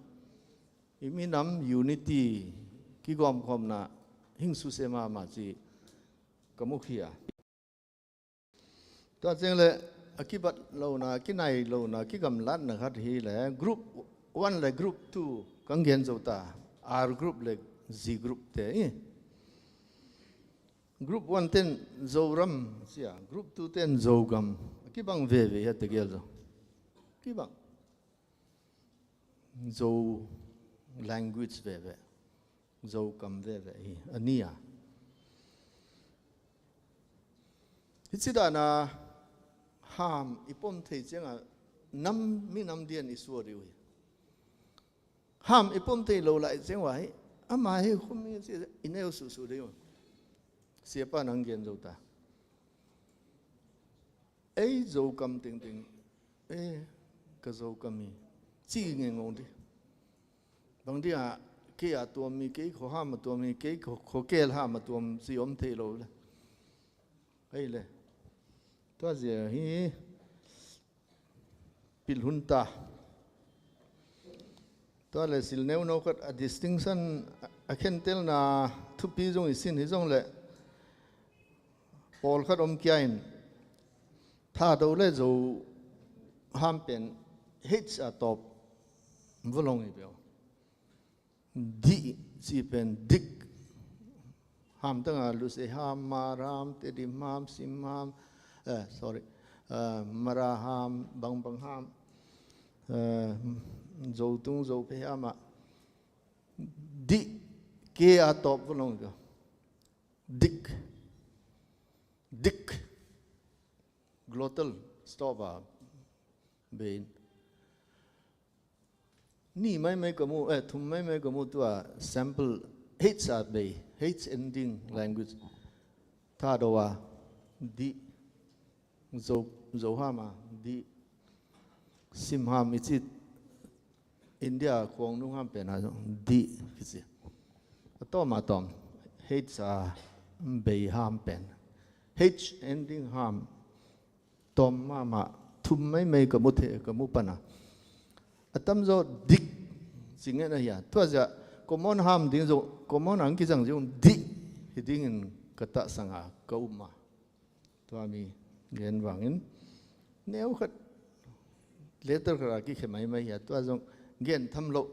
i minam unity, kigawmkhawmna hing susia mahmah ci ka mukhia. Tua ciang le a kibat lona, kinai lona, kigamlatna khat hi le group one le group two kang gen zo ta, R group le Z group te i. Group one ten Zoram sia, group two ten Zogam. Kibang veve hi a tegel zo. Kibang. Zo language veve. Zogam veve hi a nia. Hi ci dana ham i pom thei cianga nam mi nam dian i suah dih uh hi. Ham i pom thei lo lai ciang uh ahi. Ama hi khum hi ci i neu suhsuh dih uh. Siapa nang gen zo ta. Ei Zogam tengteng. Ei ka Zogam hi. Ci ngengong dih. Bang dih a kei a tuam hi, kei kho ham a tuam hi, kei kho, kho kel ham a tuam ci om thei lo le. Ei le. Tua zia hi. Pilhun ta. Tua le silneu no khat a distinction a khentelna thupi zong i sin hi zong le pawlkhat om kia in Thado le Zo ham pen H a tawp vulong hi beo. Dih ci pen dik. Ham tanga Lusei ham, Mar ham, Tedim ham, Sim ham, eh, sorry, eh, Mara ham, bangbang ham, eh, Zotung, Zophe ham ah. Dih, K a tawp vulong ka. Dik. Dik. Glottal stop a bei in. Nih maimai ka mu, eh, thum maimai ka mu tua sample H a bei, H ending language. Thado a dih, Zo, Zo ham a dih, Sim ham i ci India khuang nung ham pen a zong dih kici. A tawm a tawm H a bei ham pen. H ending ham tawm mahmah thum maimai ka mu thei, ka mu pan a. A tamzaw dik ci ngen ahi a. Tua zia common ham ding zo, common ang kizang zia un dih hi dingin ka tahsanga ka um a, tua mi gen vangin neu khat letter khat a kikhe maimai hi a, tua zong gen tham loh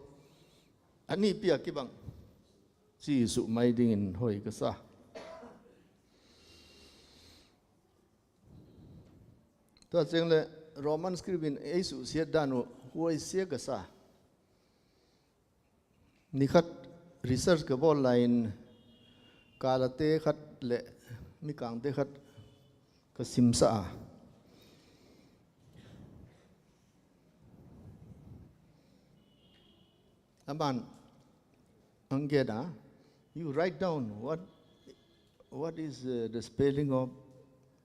a nihpi a kibang ci suh mai dingin hoi ka sa. Tua ciang le Roman script in ei suhsiat dan uh huaisia ka sa. Nikhat research ka bawl lai-in kalate khat le mikangte khat ka simsa a. Aman ang gen a, you write down what, what is uh, the spelling of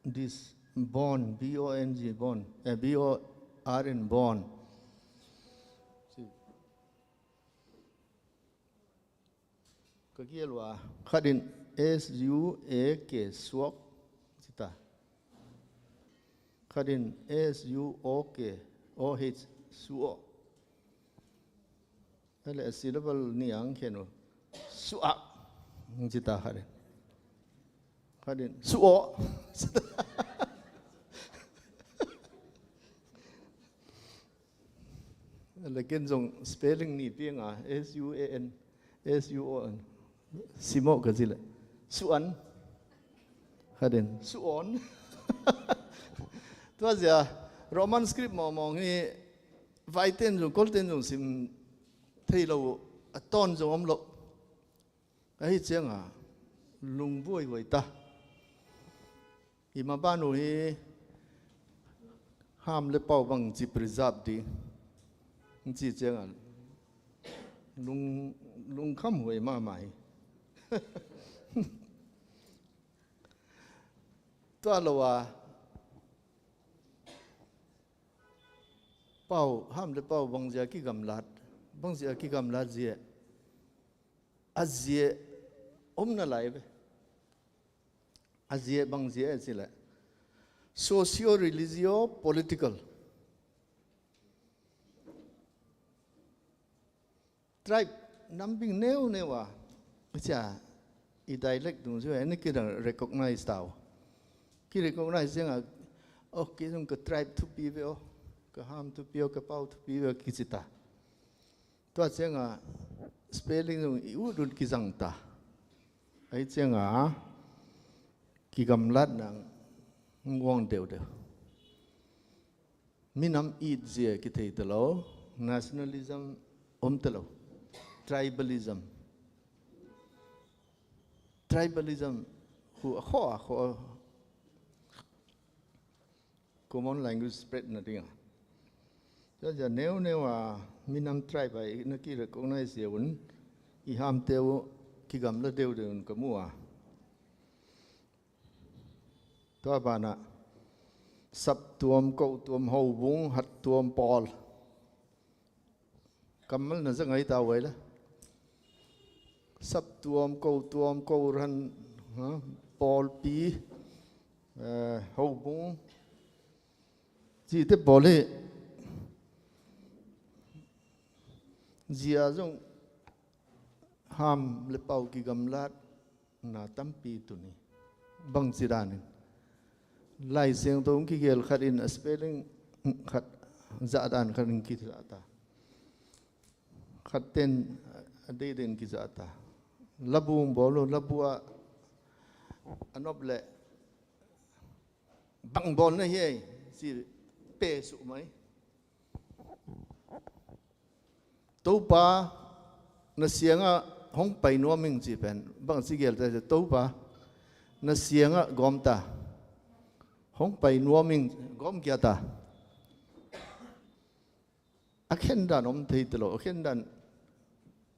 this bong, B O N G, bong, eh, B O R N, bong. Ka gial uh a, khat in S U A K, suak, ci ta. Khat in S U O K, O H, suak. Tua leh a syllable nih ang khen uh, suak, ci ta khat in. Khat in suak. Lakin zong spelling nih piang a, S U A N, S U O N. Simawh ka ci leh suan. Khat in suon. Tua zia Roman script mawngmawng hi vaiten zong, kolten zong sim thei lo uh, a tawn zong om lo. Ahi cianga lungbuaihuai ta. I maban uh hi Ham le Pau bangci preserve ding ci cianga lung, lungkham huai mahmah hi. Tua lo a Pau, Ham le Pau bangzia kigamlat, bangzia kigamlat zia a zia om na lai ve. A zia bangzia a ci leh socio religio political. Tribe nambing neuneu a cia i dialect tung zia en ki recognize tau. Ki recognize zianga, oh, ki zung ka tribe thupi ve oh, ka Ham thupi oh, ka Pau thupi ve oh, ki ci ta. Tua cianga spelling zong i ut ut kizang ta. Ahi cianga kigamlatna nguang deudeu. Minam it zia kithei ta lo, nationalism om ta lo, tribalism. Tribalism hu a khaw a khaw common language spread na dinga. Tua zia neuneu a minam tribe a i na ki recognize zia un i Hamte uh kigamla deudeu un ka mu a. Tua banah saptuam, kotuam, houbung, hattuam, pawl. Kammal na za ngai ta uai la. Saptuam, kotuam, koran, ha, pawlpi, eh, houbung. Cihte pawl hi zia zong Ham le Pau kigamlat na tampi tuni. Bangci danin Lai Siangtho hong kikhel khat in a spelling khat zah dan khat in kizah ta. Khat ten a deih den kizah ta. Labu hong bawl lo, labu ah a nop leh bang bawl na hi ei ci pe suh mai. Topa na siangah hong pai nuam ing ci pen bang ci gel ta, Topa na siangah gawm ta, hong pai nuam ing, gawm kia ta. A khen dan om thei ta lo, a khen dan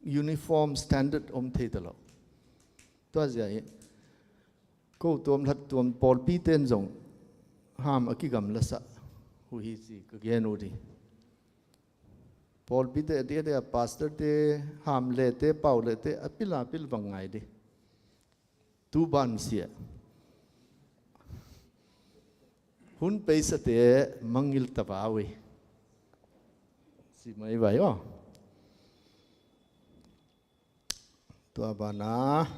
uniform standard om thei ta lo. Tua zia hi kotuam, hattuam, pawlpi ten zong Ham a kigamla sah uh hi ci ka gen uh di. Pawlpite a diadia pastorte, Ham lete, Pau lete a pil a pil bang ngai di. Tu ban sia hun peisate mangil ta va ui. Si mai vai aw. Tua bana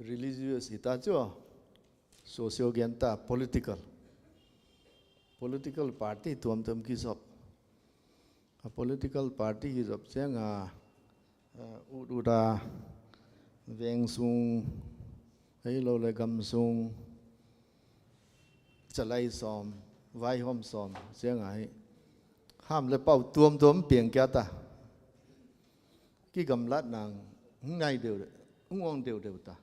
Religious hi ta cu, socio gen ta, political. Political party tuamtuam kizop. A political party kizop ciangin, a, ut ut a veng sung, ahi lo le gam sung, calai sawm, vaihawm sawm ciangin hi. Ham le pau tuamtuam piang kia ta. Kigamlat nang, hung nai deuh, hung awng deuhdeuh ta.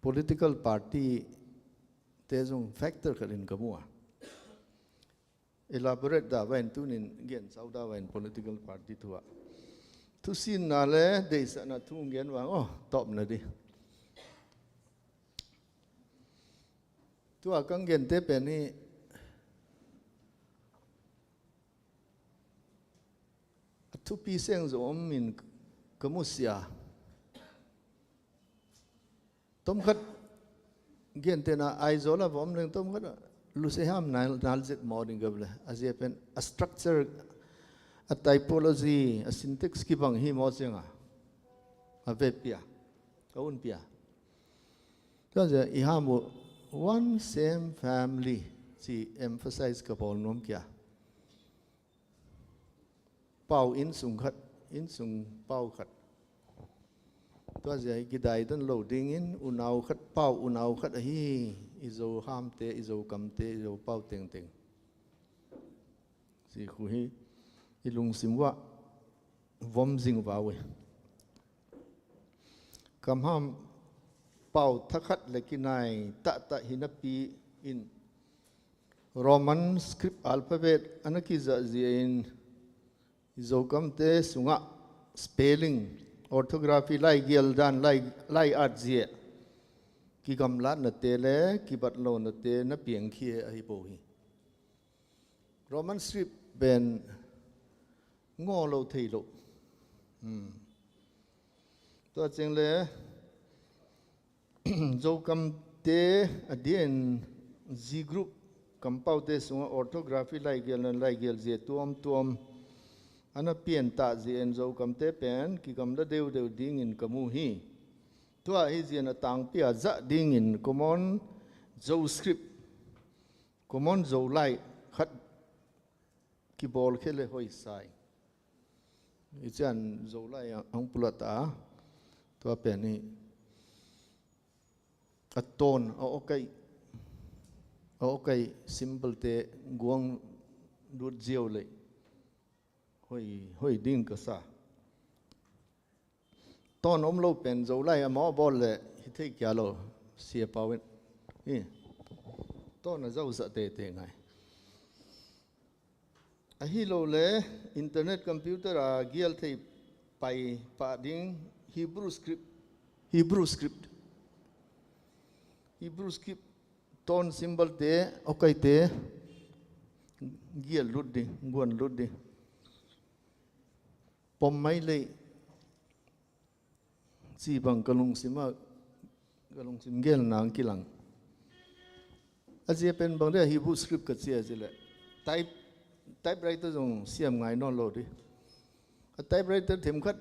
Political party te zong factor khat in ka mu a. Elaborate dah vain tunin gen sau dah vain political party thu ah. Thusinna le deihsakna thu gen vang aw, tawpna di. Tua kang gente pen hi a thupi seng zo om in ka mu sia. Tomkhat gentena Aizawl a va om leng tomkhat luseham nal, nal zet maw ding gap le. A zia pen a structure, a typology, a syntax kibang hi maw cianga a vepia, a unpia. Tua zia i ham uh one same family ci emphasize ka bawl nuam kia. Pau innsung khat, innsung pau khat. Tua zia hi kidaidan lo dingin unau khat, pau unau khat ahi, i Zo hamte, i Zo kamte, i Zo pau tengteng. Ci khu hi i lungsim uah vom zing vau e. Kamham pau thakhat le kinai tahtah hi napi in Roman script alphabet a na kizahzia in i Zokamte sungah spelling, orthography, laigial dan, lai, lai-atzia kigamlatnate le kibatlohnate na piangkhia ahi bo hi. Roman script pen ngaw lo thei lo. Hmm. Tua ciang le Zokamte a dian Z group kampaute sungah orthography laigial nan laigial zia tuamtuam a na piantah zia in Zokamte pen kigamla deudeu dingin ka mu hi. Tua hi zia in a tangpi a zah dingin Common Zo Script, Common Zolai khat kibawlkhia le hoisai. I cian Zolai ang pulata tua pen hi a tawn a awkai, a awkai simple te guang lut ziau le hoi, hoi ding ka sa. Tawn om lo pen Zolai a mawh bawl le hi thei kia lo sia pau in hi. Tawn a zausa tete ngai. Ahi lo le internet computer a gial thei pai pah ding Hebrew script, Hebrew script, Hebrew script tawn symbol te, awkai te gial lut ding, guan lut ding. Pom mai lei ci bang ka lungsim a, ka lungsim gel nang kilang. A zia pen bang dia Hebrew script ka cia zile type, typewriter zong siam ngai nawn lo di. A typewriter themkhat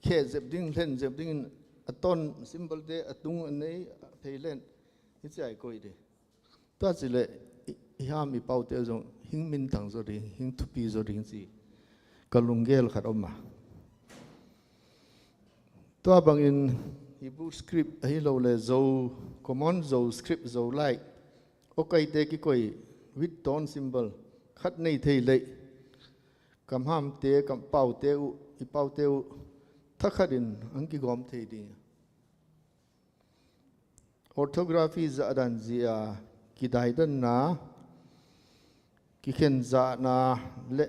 khe zep ding, hlen zep dingin a tawn symbol te a tung a nei a phei len hi ciai koi di. Tua cileh i, i ham i paute zong hing minthang zaw ding, hing thupi zaw ding ci ka lunggel khat om a. Tua bangin Hebrew script ahi lo le Zo, Common Zo script Zolai awkaite kikoi with tawn symbol khat nei thei lei. Kamhamte, kampaute uh, i paute uh thakhatin ang kigawm thei ding. Orthography zahdan zia kidaidanna, kikhenzahna le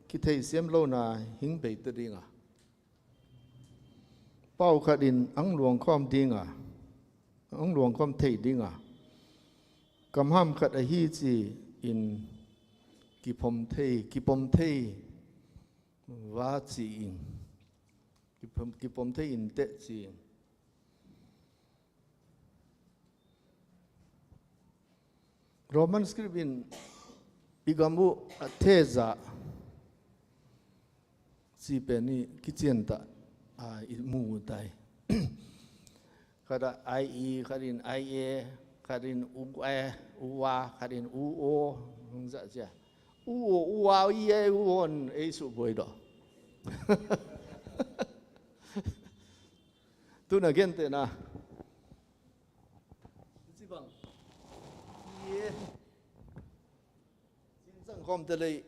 kitheisiam lona hing beita dinga pau khatin ang luangkhawm dinga, ang luangkhawm thei dinga kamham khat ahi ci in kipom thei, kipom thei va ci in kipom, kipom thei in teh ci in. Roman script in i gam uh a theza ci pen i kician ta a i mu tai. Khat ah I E, khat in I A, khat in U E, U A, khat in U O, hong zah cia. U O, U A, I A, U O in ei suh buai dawh. Tuna gentehna. Ci bang. I A. Cin sang khawm te lei.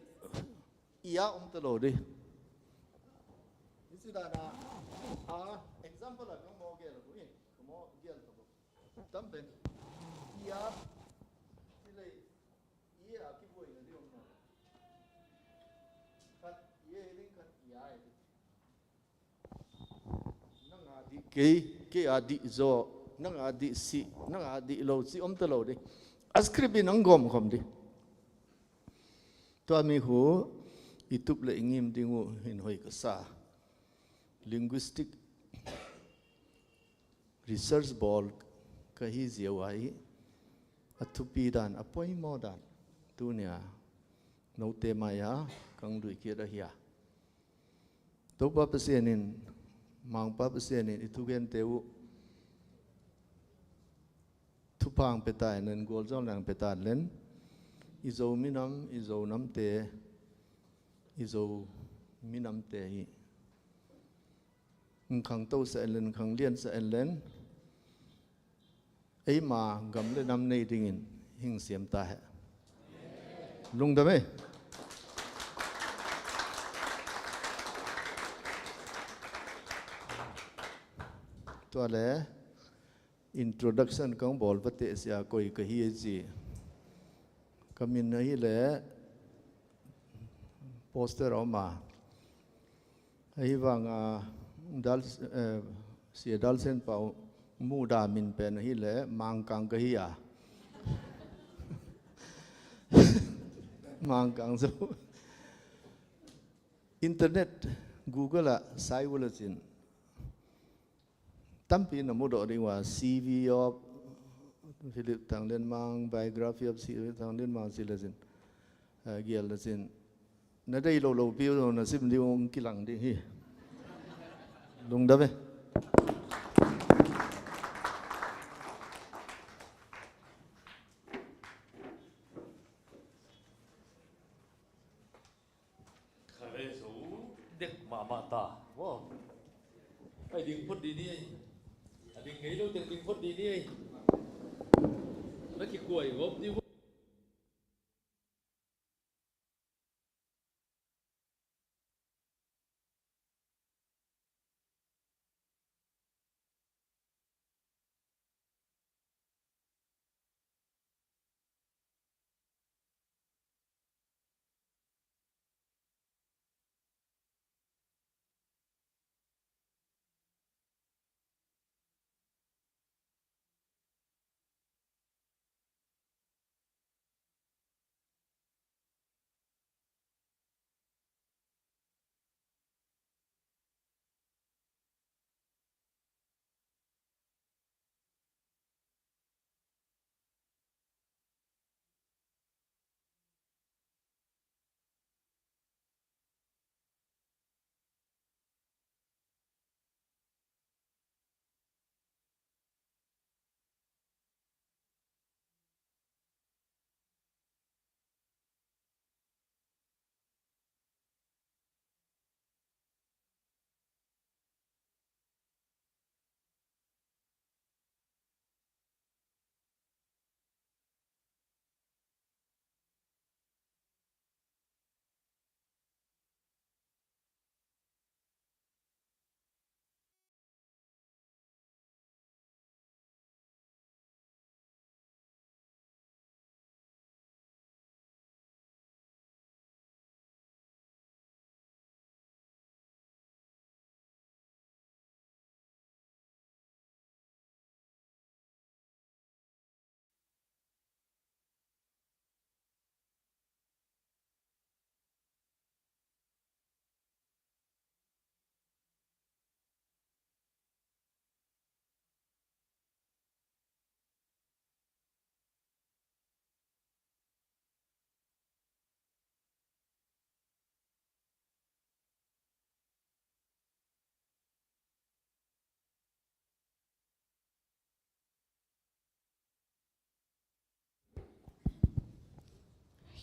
I A om ta lo di. Hi ci dan a, a, example a ka maw gel a bu hi. Ka maw gel ta bu. Tam pen. I A ci lei. I A kibuai na di om na. Khat I A ding, khat I A ding. Nang a dih kei, kei a dih zaw, nang a dih sih, nang a dih lo ci om ta lo di. A script in ang gawm khawm di. Tua mi khu i tup le i ngim ding uh hin hoi ka sa. Linguistic research bawl ka hi ziau a i a thupi dan, a poimaw dan tunia note mai-a kang duikhiat ahi a. Topa Pasian in, Mangpa Pasian in i thugente uh thupha ang pia ta in, gualzawhna ang pia ta in len, i Zo minam, i Zo namte, i Zo minamte hi. Ang khangto sa en len, khang lian sa en len, eima gam le nam nei dingin hing siam ta heh. Lungdam e. Tua le introduction kang bawl va teh sia koi ka hi e ci. Ka min ahi le poster a om a. Ahi vang a dal, eh, sia dal sen pau mu da min pen ahi le Mangkang ka hi a. Mangkang zo. Internet, Google a sai ula cin. Tampi na mudawh ding uh a, C V of Philip Thang Lian Mang, biography of Philip Thang Lian Mang ci le cin. Eh, gial le cin. Na dei lo lo pi uh na sim ding uh kilang ding hi. Lungdam e. Kha ve zo dek mahmah ta. Wow. Ai ding phot di ni ai. A ding ngei lo teng ding phot di ni ai. Na kikuai gawp di.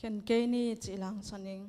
Khen kei ni cih langsan ing.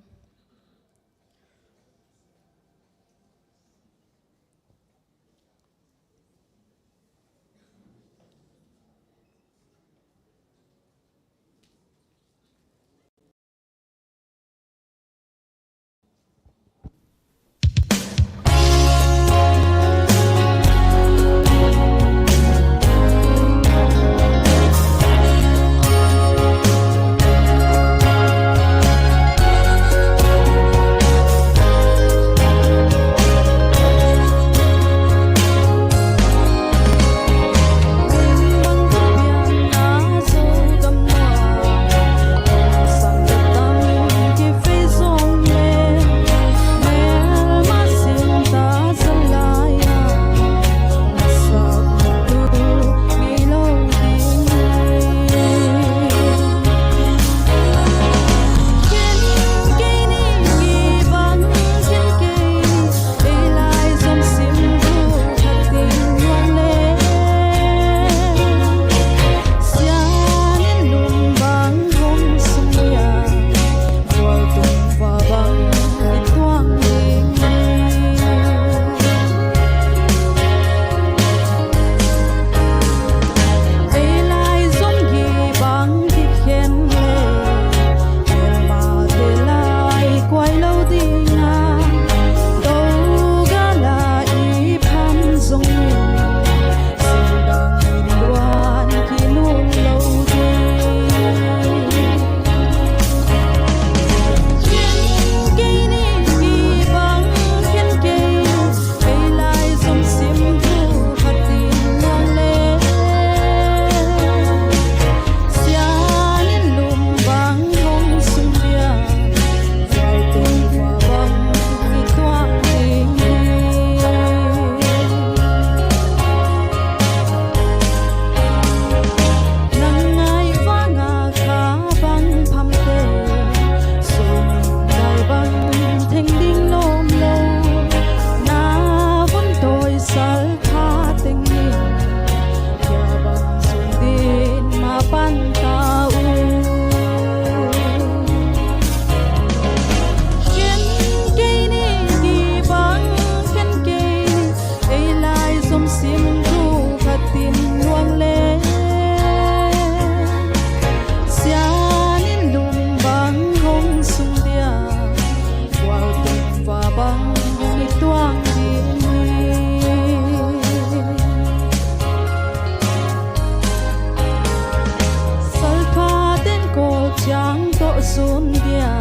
Salpha ten Kawl ciang tawh zun dia,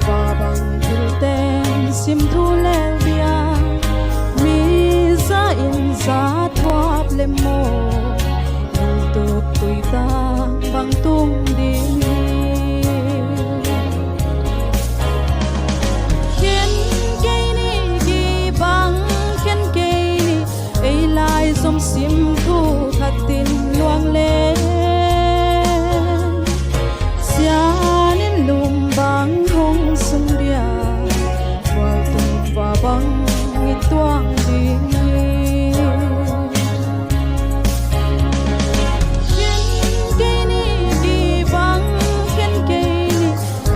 va bang thil ten sim thu lel dia, mi za in za thuap le maw, lungtup tui tang bang tung ding hi. Khen kei ni ki bang khen kei ni, ei lai zom sim thu khat in luang le. Sian in lum bang hong sung dia, bual tung va bang i tuang ding hi. Khen kei ni ki bang khen kei ni,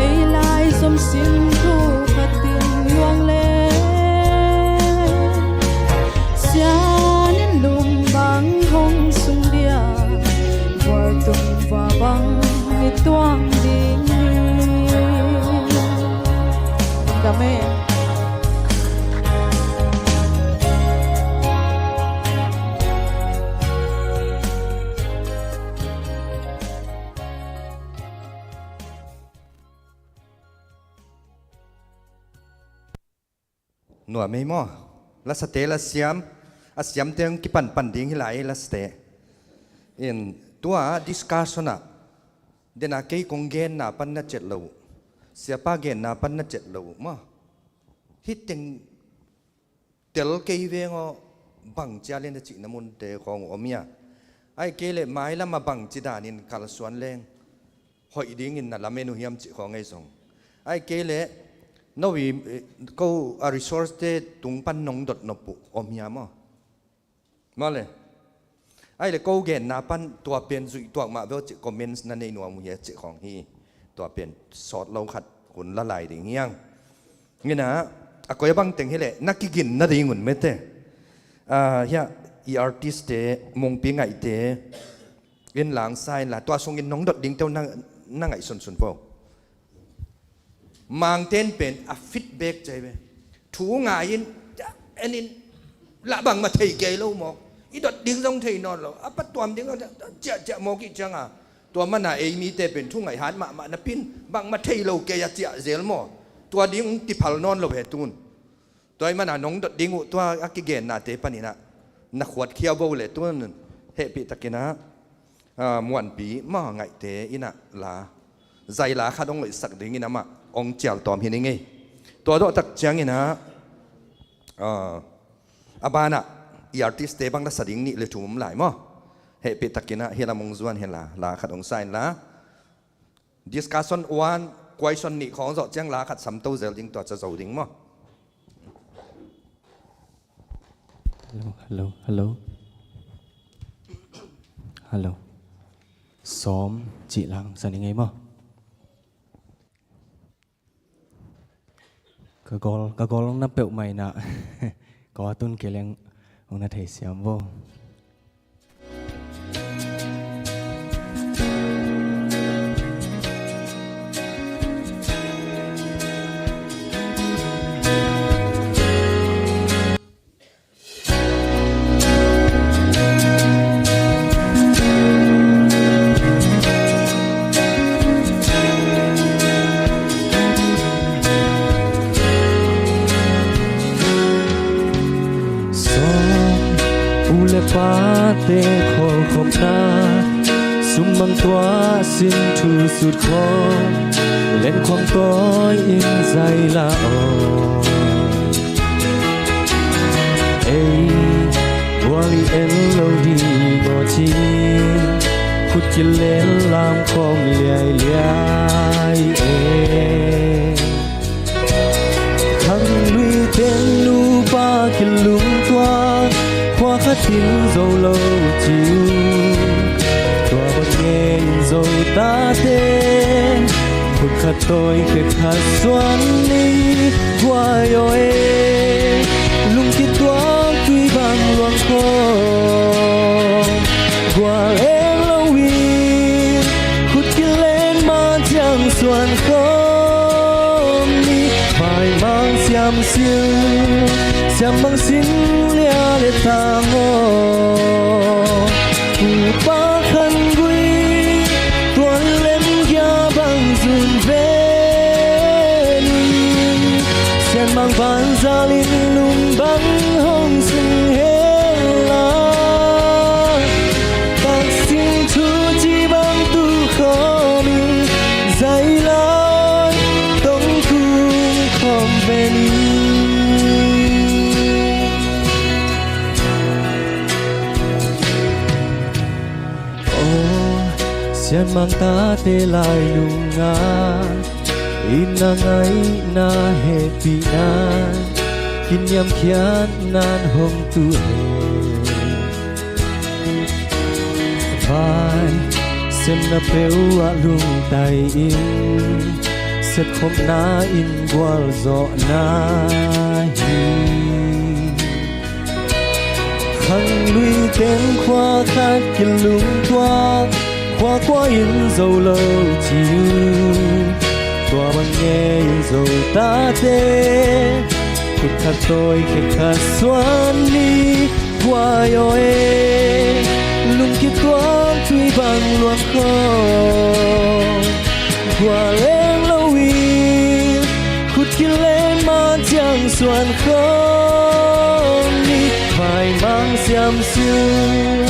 ei lai zom sim thu khat in luang le. Sian in lum bang hong sung dia, bual tung va bang i tuang ding hi. Amen. Nuam ei maw? Lasate la siam, a siamte hong kipanpan ding hi lai ei lasate. In tua discussion ah, dena kei kong genna pan na cet lo uh, siapa genna pan na cet lo uh maw? Hih teng tel kei veng aw, bang cia le na cihna munte khawng uh om hia? Ai kei leh mailam a bang ci danin kalsuan leng hoih dingin na lamen uh hiam cih khawng ei zong. Ai kei leh no i, eh, ko a resource te tung pan nong dot nop uh om hia maw? Maw le. Ai le ko genna pan tua pen zuih tuak mah veu cih comments na nei nuam uh hia cih khawng hi. Tua pen sawt lo khat hun la lai ding hiang. Ngina a koi a bang teng hileh na kigin nading un mete. Ah, hia i artist te mungpi ngaihte in langsa inla tua sungin nong dot ding teu na, na ngaih sunsun po. Mangten pen a feedback cai ve. Thu ngai in, en in, lah bangmah thei kei lo mawk. I dot ding zong thei nawn lo. A patuam ding zong ciahciah mawk ih cianga. Tua mana ei mite pen thu ngaih hat mahmah napin bangmah thei lo kei a ciah zel maw. Tua ding ung tiphal nawn lo he tun. Tua ih mana nong dot ding uh tua a kigennate paninah na khuatkhia vo le tun hehpihtakinah, ah, muanpi mah ngaihte inah la zaila khat hong loihsak dingin amah hong cialtawm hi ning ei. Tua dawhtak cianginah, ah, a banah i artistte bang la sa ding nih le thum om lai maw. Hehpihtakinah hih lam hong zuan hi la, la khat hong sa inla. Discussion one, question nih khawng zawh ciang la khat samto zel ding tua ca zo ding maw? Hello, hello, hello. Hello. Sawm cih lang sa ning ei maw? Ka gol, ka gol na peuhmah inah. Ka tun kei leng hong na thei siam vo. Sawm, u le pate khawlkhopna, summang tuah sin thu sut khawm, len khawm tawi in zaila aw. Ei gual i en lo ding aw ci, khut kilen lam khawm liailiai e. Khanglui ten nupa kilungtuak, khua khat in zo lo ci uh. Tua bang nge in zo tate, khut khat tawi khe khat suan ni guai aw e. Lungkituak tui bang luang khawm gual eng lo in, khut kilen ma ciang suan khawm ni. Maimang siam sil, siam mang sin lia le tang aw. Upa khan gui, tuan lem gia bang zun ve ni. Sian mang ban zal in lum bang hong sung hela. Taksin thu ci bang tu khawm in zai lai tong kung khawm ve ni. Aw, sian mang tate lai nunga, inn a ngaihna hehpihna, kiniamkhiatna hong tu e. Vai, semna peuh ah lungtai in, sepkhopna in gualzawhna hi. Khanglui teng khua khat kilungtuak, khua kua in zo lo ci uh. Tua bang nge in zo tate, khut khat tawi khe khat suan ni guai aw e. Lungkituak tui bang luang khawm gual eng lo in, khut kilen ma ciang suan khawm ni. Maimang siam sil,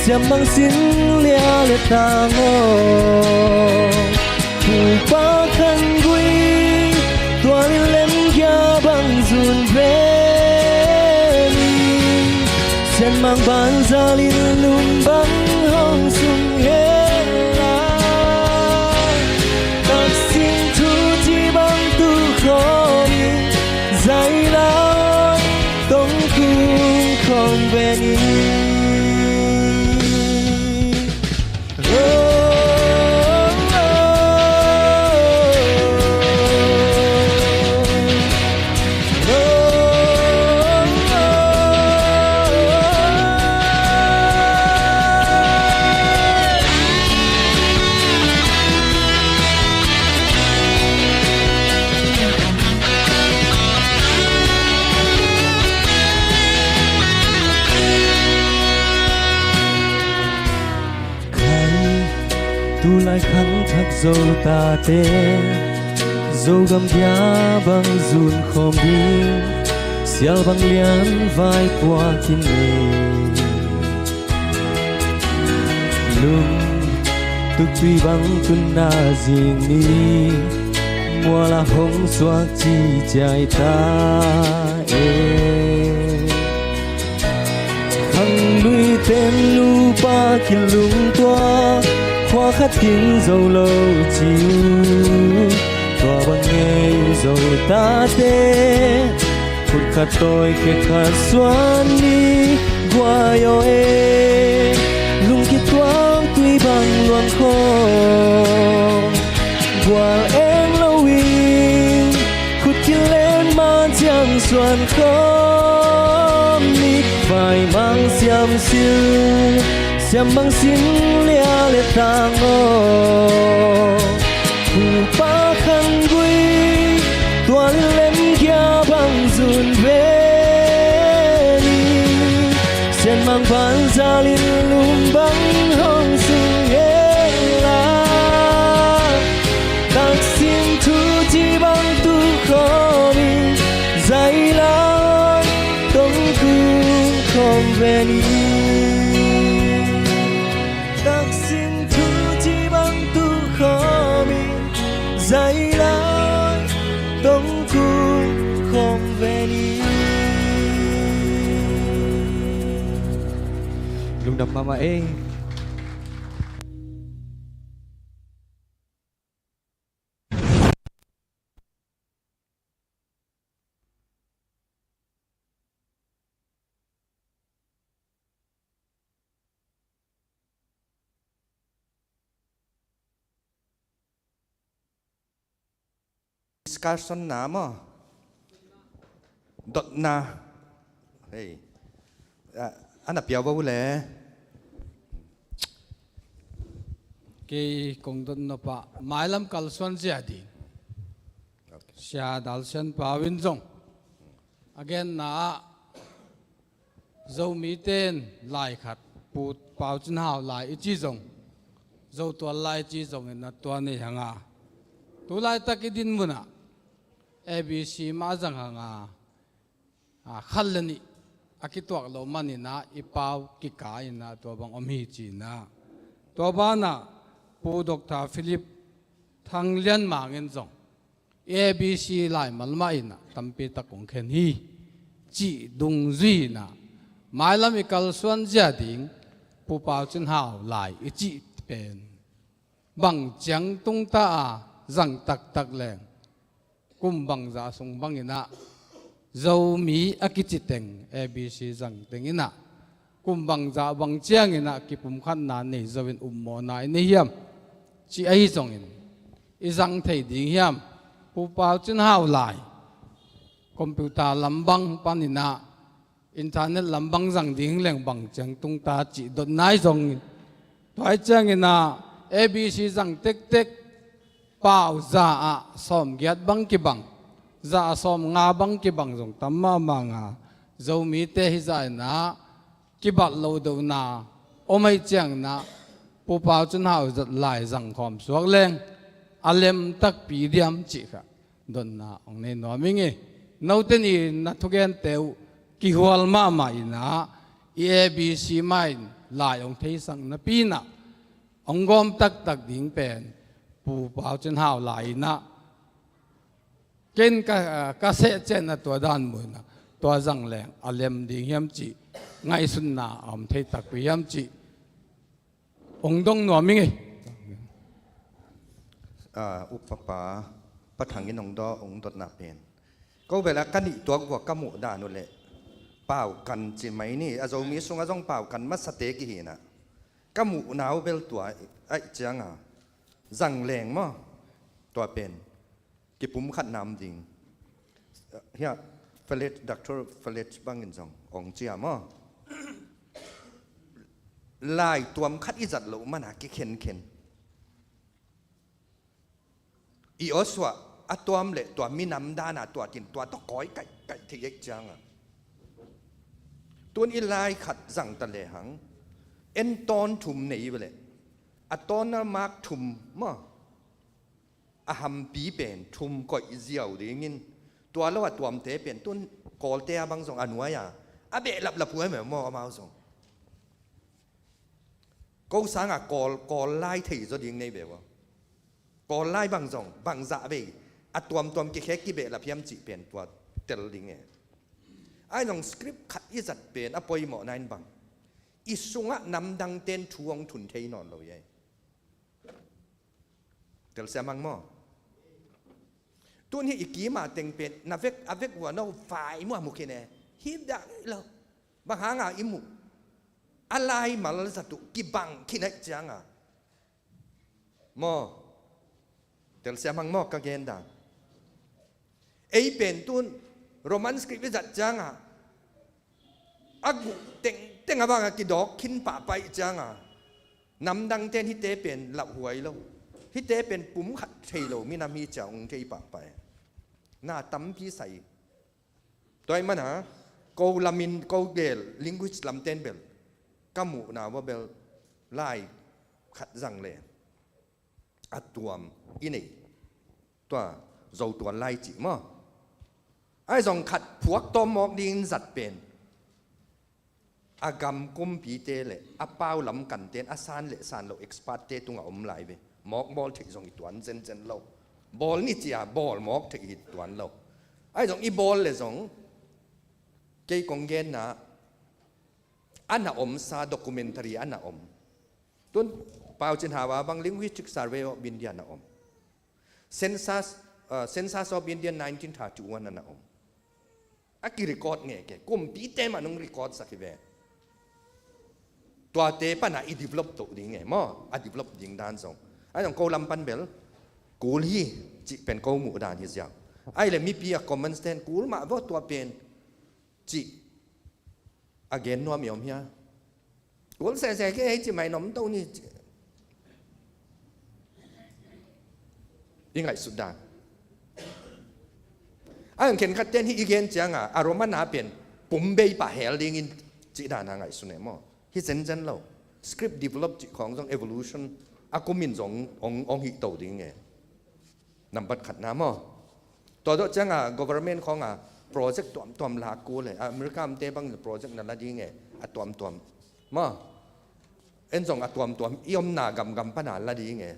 siam mang sin lia le tang aw. Pupa khan gui, tuan in lem gia bang zun ve ni. Sian mang ban zal in lum bang hong sung hela. Taksin thu ci bang tu khawm in zai lai tong kung khawm ve ni. Lai khangthak Zo tate, Zogam bia bang zun khawm ding, sial bang lian vai puak in nei. Lung tuktui bang tunna zing ni, mual a hong suak ci ciai ta e. Khangluite nupa kilungtuak, khua khat kin zo lo ci uh. Tua bang ngei Zo tate, khut khat tawi khe khat suan ni guai aw e. Lungkituak tui bang luang khawng, gual eng lo in, khut kilen ma ciang suan khawm ni. Vai mang siam sil, siam mang sin lia le tang aw. Pupa khan gui, tua lilem kia bang zun ve ni. Sian mang pan zalin lum bang hong sung e la. Taksin thu ci bang tu khawm in, zai lai tong kung khawm ve ni. Taksin thu ci bang tu khawm in, zai lai tong kung khawm ve ni. Lungdam mahmah ei. Discussion na maw? Dotna. Hei. Ah, ana piau bo le. Kei kong dotna pah mailam kalsuan zia ding. Sia Dal Sian Pau in zong a genna ah Zomite in lai khat, Pu Pau Cin Hau lai i ci zong, Zotual lai i ci zong in a tua nei hang a, tu laitak i din mun ah A B C mah zang hang a, a, khat le nih a kituak loh manin ah i pau kika in ah tua bang om hi ci in ah. Tua banah Pu Doctor Philip Thang Lian Mang in zong, A B C lai malmah in ah tampi tak kong khen hi cih dungzui in ah, mailam i kalsuan zia ding Pu Pau Cin Hau lai i cih pen bang ciang tungta a zang taktak leng, kum bangzah sung bang in ah Zomi a kici teng, A B C zang teng in ah kum bangzah bang ciang in ah kipumkhatna nei zo in um mawhna i nei hiam? Ci ahi zongin i zang thei ding hiam? Pu Pau Cin Hau lai computer lam bang pan in ah internet lam bang zang ding leng bang ciang tungta cih dotna i zong in, tua i ciang in ah A B C zang tektek pau za ah sawmgiat bang kibang, za ah sawmnga bang kibang zong tam mahmah a, Zomite hi zah in ah kibat lo dona om ahih ciang in ah Pu Pau Cin Hau zat lai zang khawm suak leng a lem takpi diam cih kha dotna hong nei nuam ing e. Note in na thugente uh kihual mahmah in ah, i A B C mah in lai hong theisak napi in ah hong gawm taktak ding pen Pu Pau Cin Hau lai in ah, ken ka, ka seh ciang a tua dan mun ah tua zang leng a lem ding hiam cih ngaihsutna a om thei takpi hiam cih hong dong nuam ing e. Ah, upapa Pa Thang in hong dawh, hong dotna pen, ko bel a ka nih tuak vua ka muh dan uh leh pau kan ci mai ni, a Zomi sungah zong pau kan masate kihi in ah, ka muhna uh bel tua ahih ciang a zang leng maw, tua pen kipumkhat nam ding. Hiah Felix, Doctor Felix bangin zong hong ci a maw, lai tuam khat i zat loh man a kikhenkhen, i awsuah a tuam leh tua minam dan a tua kin tua tawh kawi kaihkaih thei ahih ciang a, tun i lai khat zang ta lehang, en tawnthum nei ve leh A tonal mark thum maw, a hampi pen thum koih ziau dingin, tua lo a tuamte pen tun Kawlte a bang zong a nuai a, a behlap laphuai meh maw amau zong. Ko sangah Kawl, Kawl lai thei zaw ding nei ve ua. Kawl lai bang zong bangzah vei a tuamtuam kikhek kibehlap hiam cih pen tua tel ding e. Ai zong script khat i zat pen a poimawhna in bang, i sungah namdangten thu hong thun thei nawn lo hi ei. Telsiam hang maw? Tun hi i kima teng pen na vek a vek vua no vai mua mu khin e. Hi dah lo. Bang hanga i mu a lai mal zat uh kibang khin aih cianga maw? Telsiam hang maw ka gen dan? Ei pen tun Roman script i zat cianga a guh tengteng a banga kidawk khin pahpah ih cianga namdangten hihte pen lauhuai lo, hihte pen pum khat thei lo minam hi cia hong thei pahpah e. Na tampi sa hi. Tua ih mana ko lamin ko gel linguist lamten bel ka muhna ua bel lai khat zang le a tuam i nei. Tua Zotual lai cih maw? Ai zong khat phuak tawm mawk dingin zat pen a gam kumpite le a pau lam kanten a san le san lo expert-te tungah om lai ve. Mawk bawl theih zong i tuan zenzen lo. Bawl ni cia bawl mawk theih i tuan lo. Ai zong i bawl le zong kei kong genna a na omsa documentary a na om. Tun Pau Cin Hau a bang Linguistic Survey of India na om. Census, uh, Census of India nineteen thirty-one a na om. A ki-record nge ke, kumpite mah nong record sak hi ve. Tuate pana i develop toh ding e maw, a develop ding dan zong. A zong ko lam pan bel kul hi cih pen ko muh dan hi ziau. Ai le mipi a comments ten kul mah vaw tua pen cih a gen nuam i om hia? Kul sese ke hei ci mai nom to ni ci. I ngaihsut dan. A ang khenkhat ten hi i gen cianga a Roman a pen pum bei pah hel dingin cih dana ngaihsun e maw? Hi zenzen lo. Script develop cih khawng zong evolution a kumin zong ong, ong hih to ding e. Nambat khatna maw? Tua dawh cianga government khawnga project tuamtuam lak kul e. America amte bang project na la ding e. A tuamtuam maw? En zong a tuamtuam i omna gamgam pana la ding e.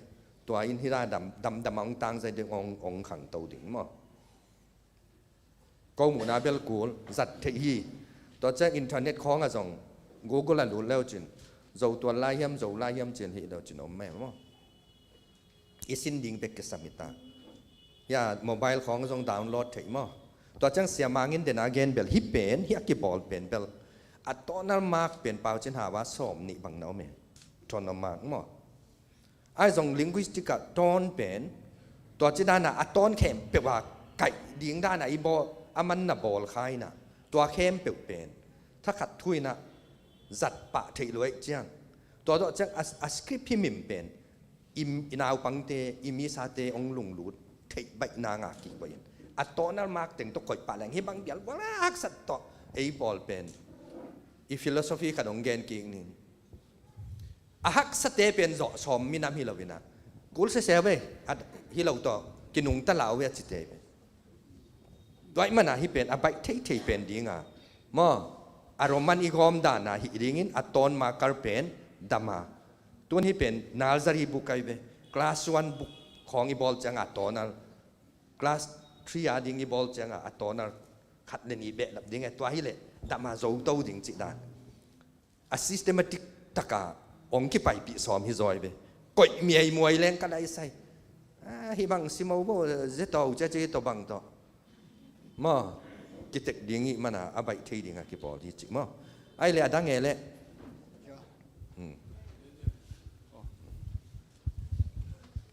Tua in hila dam, damdam a ong tangzai ding ong, ong khangto ding maw? Ko muhna bel kul zat theih hi. Tua ciang internet khawnga zong Google a lut leucin Zotual lai hiam, Zo lai hiam cin hih leucin om mai maw? I sin ding bek kisam hi ta. Hia mobile khawng zong download theih maw? Tua ciang Sia Mang in dena gen bel hih pen, hih a kibawl pen bel a tonal mark pen Pau Cin Hau a sawm nih bang na om e. Tonal mark maw? Ai zong linguistic ah tone pen tua ci dana a tone khempeuh a kaih ding dana i bawl a man na bawl kha ina tua khempeuh pen thakhat thu ina zat pah theih luaih ciang tua dawh ciang a, a script hi mim pen i, i naupangte, i misate ong lunglut theih baihna ngak kik baih in a tonal mark teng tawh koih pah leng hi bang bial bual a haksat tawh ei bawl pen i philosophy khat ong gen kik ning. A haksate pen zawh sawm minam hi lo ina kul sese ve, a hi lo tawh kinungta lau ve a cite ve. Tua ih mana hi pen a baih theithei pen dinga maw, a Roman i gawm dana hi dingin a tone marker pen dama. Tun hi pen nursery book ai ve, class one book khawng i bawl cianga tonal, class three a ding i bawl cianga a tonal khat le nih behlap ding e, tua hi le dama zo to ding cih dan. A systematic taka ong kipaipih sawm hi zawi ve. Koih miaimuai leng ka laisai. Ah, hi bang simo bo zeto cece to bang to maw, kitek ding ih mana a baih thei dinga kipawl hi cih maw? Ai le a dang e le. Hmm.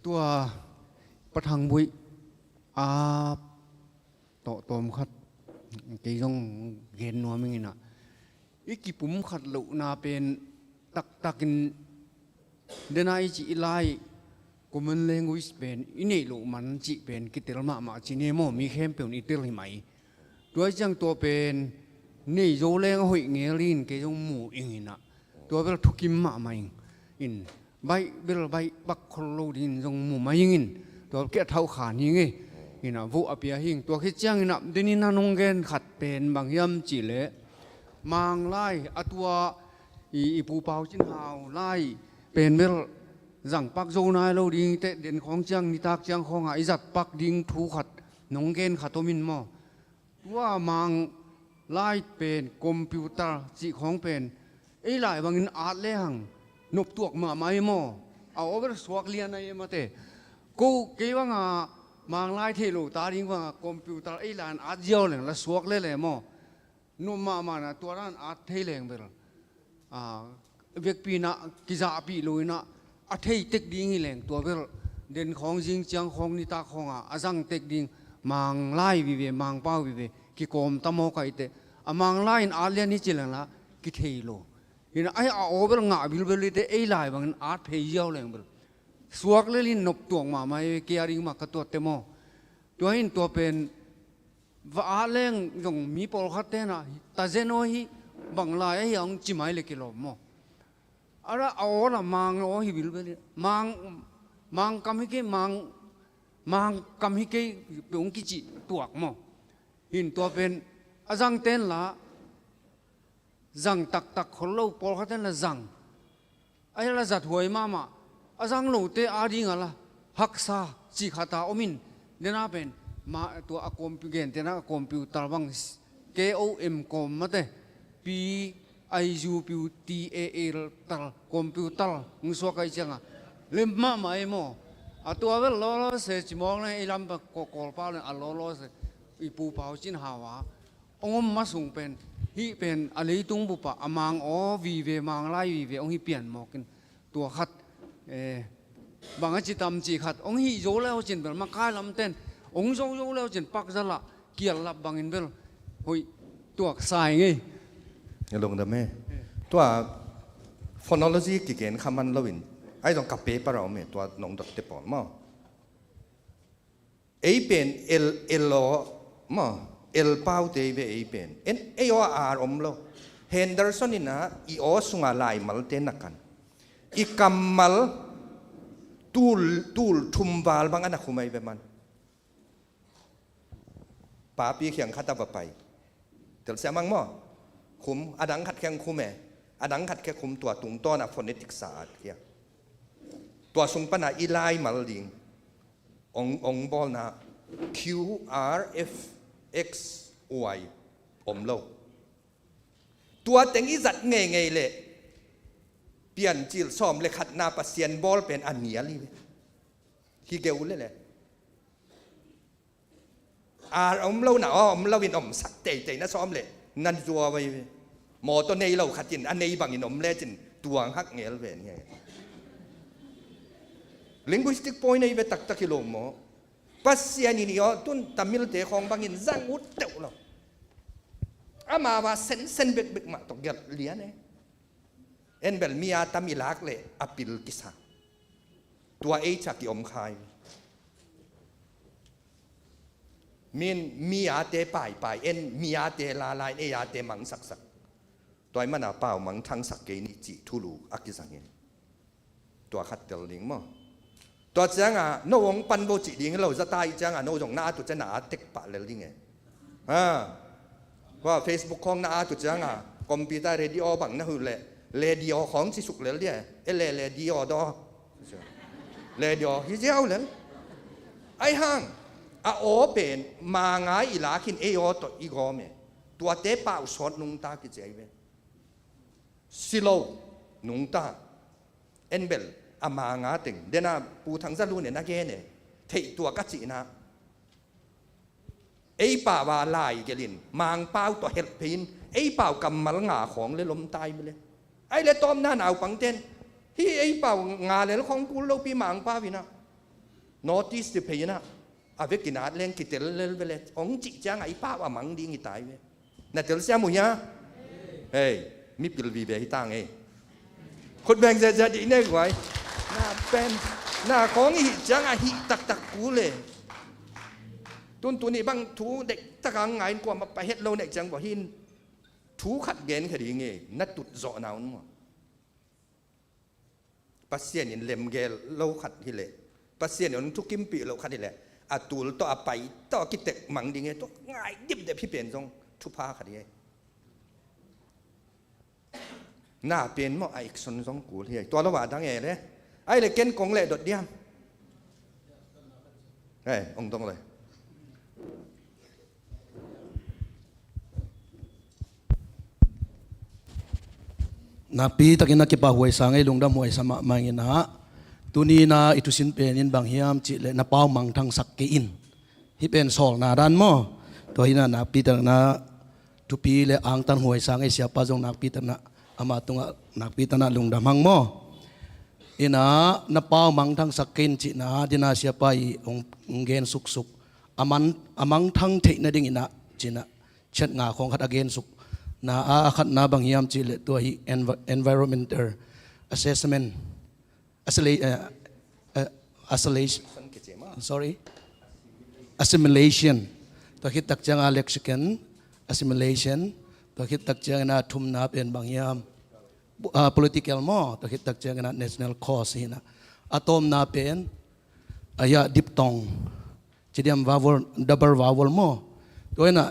Tua pathang buih a tawh tawm khat kei zong gen nuam ing ina i kipum khat lohna pen taktakin dena i cih i lai common language pen i neih loh man cih pen kitel mahmah ci ne maw, mi khempeuh in i tel hi mai. Tua ciang tua pen nei zo leng a hoih ngel in kei zong mu ing ina tua bel thukim mahmah ing in baih bel baih pak khol lo dingin zong mu mai ing in, tua kia thauh khan hi ing e. Ina vuh a pia hi ing. Tua khit ciangin a denin a nong gen khat pen bang hiam cihleh, Mang lai a tua i, i Pu Pau Cin Hau lai pen bel zang pak zo nai lo ding te, den khawng ciang nitak ciang khawngah i zat pak ding thu khat nong gen khat om in maw. Tua Mang lai pen computer cih khawng pen ei lai bangin at lehang noptuak mahmah ei maw. A aw bel suak lian a ei mate. Ko kei banga Mang lai thei lo ta ding banga computer ei lai in at ziau leng la suak lele maw. Nop mahmah na tua dan at thei leng bel, a, vekpi na kizahpih lo ina a thei tek ding hi leng tua bel den khawng zing ciang khawng nitak khawngah a zang tek ding Mang lai vive, Mang pau vive kikawm ta maw kaite. A Mang lai in at lian hi ci leng la kithei lo. Ina ai a aw bel ngah bilbel ite ei lai bangin at phei ziau leng bel suak lelin noptuak mahmah ei, kei a ding mah ka tuatte maw. Tua hin tua pen va at leng zong mi pawlkhat tenah tazen aw hi, bang lai ahi a hong ci mai le kilawm maw. A ra a aw la Mang aw hi bilbel hi. Mang, Mang kam hi kei, Mang, Mang kam hi kei, pe hong kici tuak maw. Hin tua pen a zang ten la zang taktak khol lo, pawlkhat ten la zang. Ai la zat huai mahmah. A zang lote a ding a la haksa cih khat a om in. Dena pen ma tua a compu-, gen tena a computer bang, K O M com mate. P I U P U T A L, tal, computer. Ng suak ai cianga lem mahmah ei maw. A tua bel lolo se cimawng le ei lam pa ko-, Kawlpau le a lolo se i Pu Pau Cin Hau a hong om ma sung pen, hih pen a leitung bup ah a Mang aw vive, Mang lai vive hong hi pian mawk in. Tua khat, eh, bang a ci tam cih khat hong hih zo leu cin bel makai lamten hong zo zo leu cin pakza lah kial lap bangin bel hoih tuak sa ing ei. Lungdam e. Tua phonology kigen kha man loin ai zong ka paper a om e, tua nong dotte pawl maw. Ei pen el, el aw maw, el paute ei ve ei pen. En, ei aw a ar om lo. Henderson ina i aw sunga laimalte na kan. I kammal tul, tul thum val bang a na khum ei ve man. Papi khiang khat a va pai. Telsiam ang maw? Khum, a dang khat khiang khum e. A dang khat khiang khum, tua tungtawn a phonetics a at khia. Tua sung pana i laimal ding. Ong, ong bawlna Q R F X Y om lo. Tua teng i zat ngeingei leh Piancil sawm le khatna Pasian bawl pen a nial hi ve. Hi geu lele. A om lo na, a om lo in omsak teitei na sawm le nan zua vai ve. Mawtaw nei lo khat in a nei bangin om lecin tuang hak ngel ve ni. Linguistic point nei ve taktak hi lo maw? Pasian in i aw tun Tamilte khawng bangin zang ut teuh lo. Ama va sensen bekbek mah tawh gelh lian e. En bel mi a tam i lak le a pil kisa. Tua ei cak i om khai. Min mi ate paipai, en mi ate lalai, en ei ate mangsaksak. Tua i mana pau mangthangsak kei ni cih thulu a kizang in. Tua khat tel ding maw? Tua cianga no hong pan bo cih ding lo, zata i cianga no zong na atu cianga a tek pah lel ding e. Ha. Tua Facebook khawng na atu cianga computer radio bang na huh le, radio khawng ci suk lel dia. E le radio daw. Radio hi ziau lel. Ai hang a aw pen ma ngai i lakin ei aw tawh i gawm e. Tuate pau sawt nungta kiciai ve. Si lo nungta. En bel a manga teng dena Pu Thang Za Lun e na gen e, theih tua ka cihna. Ei pau a lai gelin Mangpau tawh helh phei in ei pau kammal nga khawng le lomtai mile. Ai le tawmna naupang ten hi ei pau nga lel khawng kul lopi Mangpau ina notice ti phei ina a vekin at leng kitel lel vele hong cih cianga i pau a mang ding i tai ve. Na telsiam uh hia? Hei, mipil vive hi tang ei. Khut beng ziazia dih nei guai. Na pen na kawng i hih cianga hih taktak kul e. Tuntun i bang thu deih taka ngain kuamah pah het lo neih ciang vua hin thu khat gen kha ding e, na tut zawhna un maw? Pasian in lemgel lo khat hileh, Pasian in hong thukimpih lo khat hileh, a tul tawh a pai tawh kitek mang ding hi. Tua ngai dipdep hi pen zong thupha khat hi. Na pen maw a ikson zong kul hi. Tua lo a dang e le. Ai le ken kong le dot diam. Ai, ong dong le. Nakpi takin a kipa huaisa ngei, lungdam huaisa mahmah ing ina. Tuni ina i thusin pen in bang hiam cih le na pau mangthangsak kei in. Hih pen sawlna dan maw? Tua hi ina nakpi takin a thupi le angtan huaisa ngei, siapa zong nakpi takin a ama tungah nakpi takin a lungdam hang maw? Ina na pau mangthangsak kei in cihna dina siapa i hong, hong gen suksuk. A man, a mangthang theih nading ina cina chet nga khong khat a gen suk. Na a, a khatna bang hiam cih le tua hi envi-, environmental assessment. Assimila-, eh, eh, assimilation. Sorry. Assimilation. Tua khit tak ciang a lexicon. Assimilation. Tua khit tak ciang ina thumna pen bang hiam. Bu-, ah, political maw. Tua khit tak ciang ina national cause hi ina. A tawmna pen. A ya diphthong. Ci diam vowel, double vowel maw. Tua ina,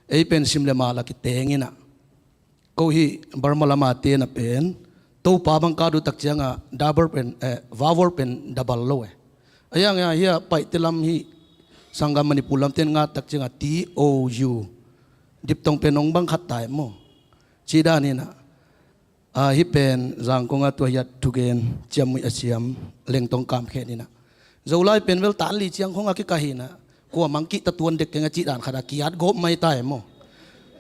ei pen sim le ma la kiteng ina. Ko hi Burma lama te na pen, Topa bang ka duh tak cianga, double pen, eh, vowel pen double lo eh. A yang ya, hia paite lam hi, sanggam Manipur lam ten nga tak cianga, T O U. Diphthong pen ong bang khat tai maw. Ci dan ina. A, hih pen Zangkong a tua hiat thugen ciammui a siam Lengtong Kam Khen ina. Zolai pen vel tan li ciang khong a kikah hi ina. Kua mang kih ta tuan dek keng a cih dan khat a kiat gawp mai ta e maw.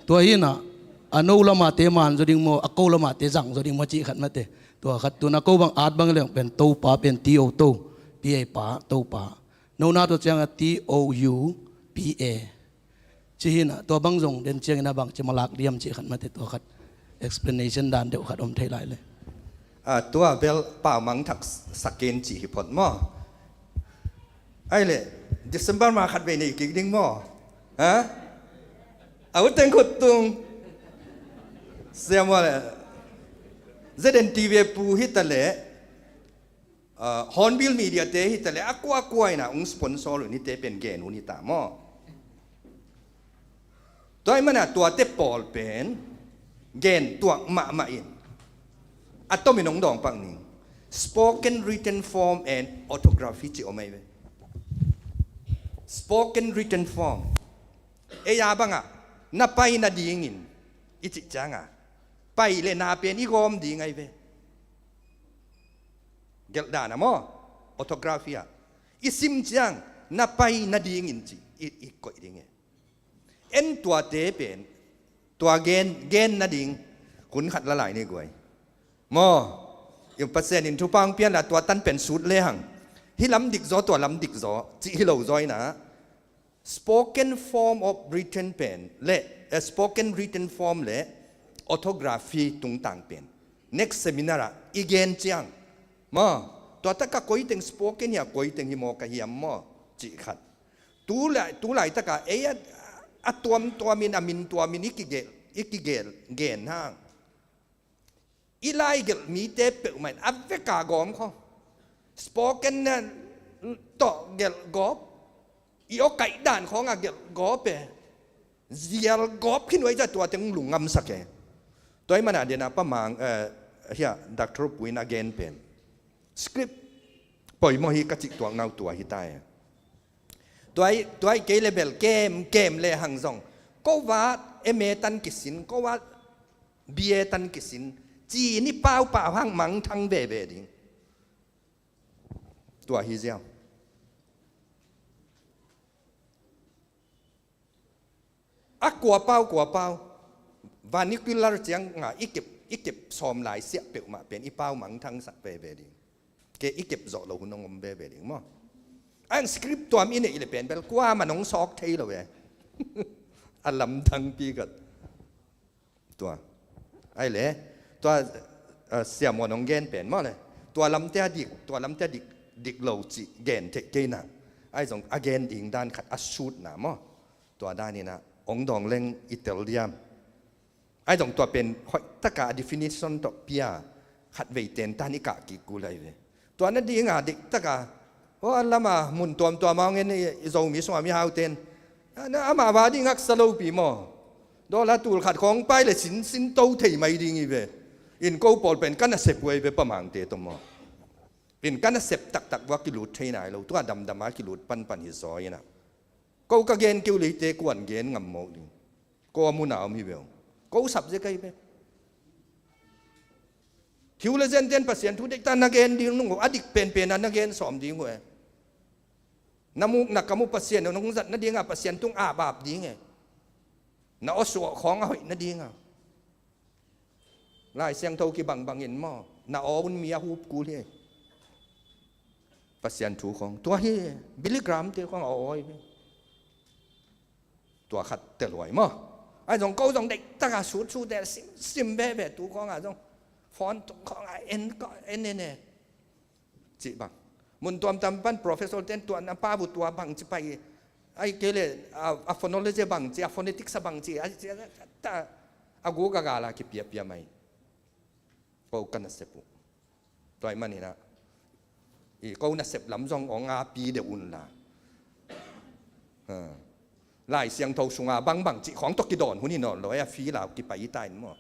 Tua hi ina, a no lama te man zaw ding maw, a ko lama te zang zaw ding maw cih khat mate. Tua khat tuna ko bang at bang leng pen Topa pen T O To, P A pa, Topa. Nona tua cianga T O U P A. Ci hi ina, tua bang zong den ciang ina bang ci malak diam cih khat mate tua khat explanation dan deuh khat om thei lai le. A, tua bel pau mangthangsak in cih hi phot maw. Ai le, December ma khat vei nei kik ding maw. Ha? A u teng khut tung. Sia maw le. Z N T V pu hi ta le. Ah, Hornbill Media te hi ta le, a kua a kua ina ung sponsor un hi te pen gen un hi ta maw. Tua i mana tuate pawl pen gen tuak mahmah in. A tomin ong dawng pak ning. Spoken written form and orthography ci om ai ve. Spoken written form. Ei a banga, na pai nadingin, i cih cianga. Pai le na pen i gawm ding ai ve. Gelh dana maw, orthography ah. I sim ciang, na pai nadingin ci, i, i koih ding e. En tuate pen, tua gen, gen nading, hun khat la lai ni guai. Maw, i Pasian in thupha ong pian la tua tan pen sut le hang. Hi lam dik zaw, tua lam dik zaw, ci hi lo zaw ina. Spoken form of written pen le, eh, spoken written form le orthography tungtang pen next seminar ah i gen ciang. Maw, tua taka koi teng spoken hia koi teng hi maw ka hiam maw cih khat. Tu lai, tu lai taka ei a, a tuamtuamin a min tuamin i kigel, i kigel gen hang. I lai gelh mite peuhmah in a veka gawm khaw. Spoken na tawh gelh gawp. I aw kaih dan khawngah gelh gawp e. Zial gawp khin uai zah tua teng lungngam sak e. Tua i mana dena pa mang, eh, hia, Doctor Puin a gen pen. Script poimaw hi ka cih tuak nau tua hi ta e. Tuai, tuai kei le bel kem, kem le hang zong. Ko va M A tan kisin, ko va B A tan kisin. Ci ni pau pau hang mangthang veve ding. Tua hi ziau. A kua pau, kua pau. Vernacular ciang nga i kep, i kep sawm lai siah peuhmah pen i pau mangthangsak veve ding. Ke i kep zawh lo hun hong om veve ding maw. Ang script tuam i neih le pen bel kua man hong sawk thei lo e. A lamdang pi khat. Tua. Ai le. Tua, ah, siamuan hong gen pen maw le. Tua lamte a dik, tua lamte a dik, dik lo cih gen theih kei na. Ai zong a gen ding dan khat a sut na maw. Tua dan ina hong dawng leng i tel diam. Ai zong tua pen hoih taka a definition tawh pia. Khatvei tentan i kah kik kul ahi ve. Tua nadinga diktaka, aw, a lama mun tuamtuama hong en i, i Zomi sunga mihauten, a, na, amah va ding haksa lopi maw? Dollar tul khat khawng pai le sinsin to thei mai ding hi ve. In ko pawl pen ka nasep uh ahi ve, Pa Mangte tawh maw? In ka nasep taktak vua kilut thei nai lo, tua damdama kilut panpan hi zaw inah. Ko ka gen keu leite kuan gen ngam mawk ding. Ko a muna om hi ve uh. Ko sap zia ka hi ve. Thiu le zenten Pasian thu dikta na gen ding nung uh, a dik penpena na gen sawm ding uh e. Na muk na kam uh Pasian nong zat nadinga Pasian tung a bap ding e. Na awsuah khawng a hoih nadinga. Lai Siangtho kibangbangin maw, na aw un mi a hup kul hi. Pasian thu khawng tua hi. Billy Graham te khawng a aw hi. Tua khat telhuai maw? Ai zong ko zong deihtaka sutsute simsim veve tu khawnga zong phone tung khawnga en en en e. Cih bang mun tuamtuam pan professor ten tua na pa bu tua bang ci pai. Ai kei le a, a phonology bang ci, a phonetics a bang ci, ai ci a ta a gu ka gala kipiapia mai. Ko ka nasep uh. Tua i maninah i ko nasep lam zong ong a pi deuh unla. Lai Siangtho sunga bangbang cih khawng tawh kidawn hun hi nawn lo, a fi lau kipai i ta in maw?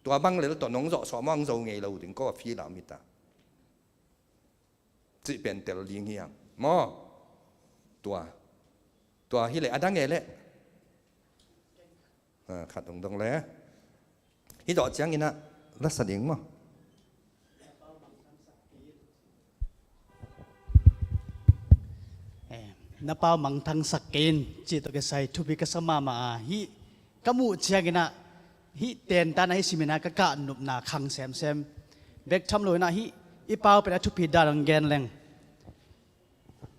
Tua bang lel tawh nong zawh suah mawng zo ngei lo ding, ko a fi lau mi ta. Cih pen tel ding hiam maw? Tua tua hileh a dang e leh. Khat dongdong le hih zawh cianginah lasa ding maw? Na pau mangthangsak kei in cih tawh kisai thupi ka sa mahmah a, hih ka muh cianginah hih tentan a hih simina ka kah nopna khang semsem. Bek tham loinah hih i pau pen a thupi dan hong gen leng,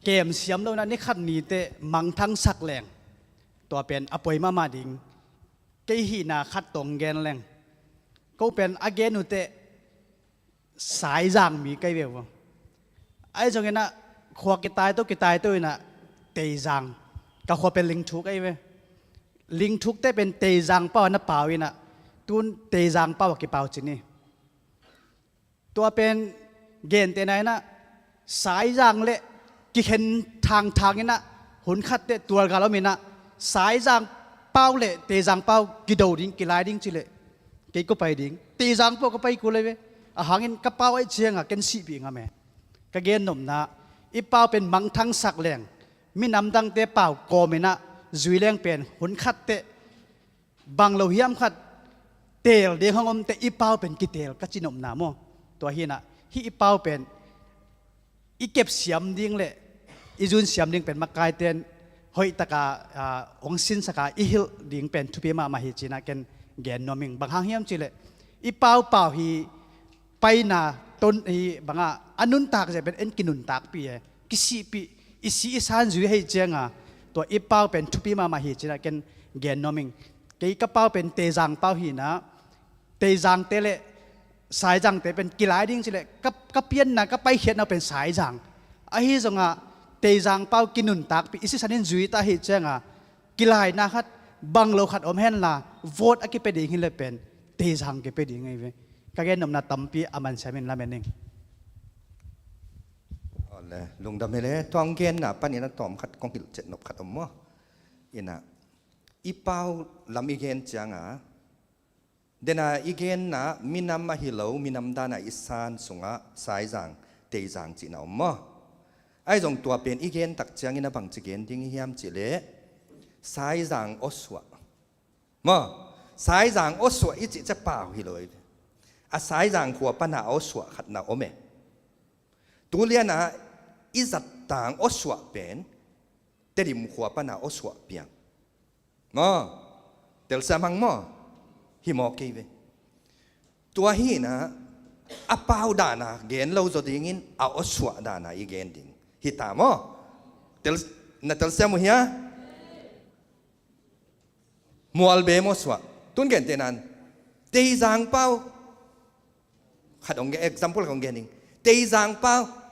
kem siam loinah ni khat niteh mangthangsak leng tua pen a poi mahmah ding. Kei hihna khat tawh hong gen leng, ko pen a gen uhteh Saizang mi kei ve uh. Ahi zonginah khua kitai to kitai to inah Teizang, ka khua pen Lingthuk ahi ve. Lingthukte pen Teizang pau a na pau inah tun Teizang pau a kipau cin hi. Tua pen gentehna inah Saizang le kikhen thangthang inah hun khatteh tualgal om inah Saizang pau le Teizang pau kido ding, kilai ding cileh kei ko pai ding, Teizang pau ka pai kul ahi ve. Ahangin ka pau aih cianga ken sihpih ngam e. Ka gen nopna, i pau pen mangthangsak leng minam dangte pau kawm inah zui leng pen hun khatteh bang lo hiam khat teel ding hong omte i pau pen kiteel ka ci nopna maw? Tua hinah hih i pau pen i kep siam ding le i zun siam ding pen makaiten hoihtaka hong sinsaka i hilh ding pen thupi mahmah hi cinah ken gen nuam ing. Bang hang hiam cileh i pau pau hi paina ton hi banga a nuntak zia pen en kinuntakpih e, kisihpih, i si i san zui hei cianga tua i pau pen thupi mahmah hi cinah ken gen nuam ing. Kei ka pau pen Teizang pau hinah Teizangte le Saizangte pen kilai ding cileh ka, ka pianna ka paikhiatna pen Saizang. Ahi zongah Teizang pau kinuntakpih i sisanin zuita hi cianga kilaina khat bang lo khat om henla vote a kipia ding hileh pen Teizang kipia ding ahi ve. Ka gen nopna tampi a mansiamin lamen ing. Lungdam hileh tuang genna panin a tawm khat kong hilh cetnop khat om maw? Inah i pau lam i gen cianga dena i genna minam ahi lo, minam dana i san sungah Saizang, Teizang cihna om maw? Ahi zong tua pen i gen tak ciangin a bangci gen ding i hiam cileh Saizang awsuah maw? Saizang awsuah i cih cia pau hi lo i ve. A Saizang khua pana awsuah khatna om e. Tuliana i zattang awsuah pen Tedim khua pana awsuah piang maw? Telsiam hang maw? Hi maw kei ve. Tua hinah a pau dana gen lo zaw dingin a awsuah dana i gen ding hita maw? Tel, na telsiam uh hia? Mualbem awsuah. Tun gentehnan Teizang pau khat hong gen, example khat hong gen ding. Teizang pau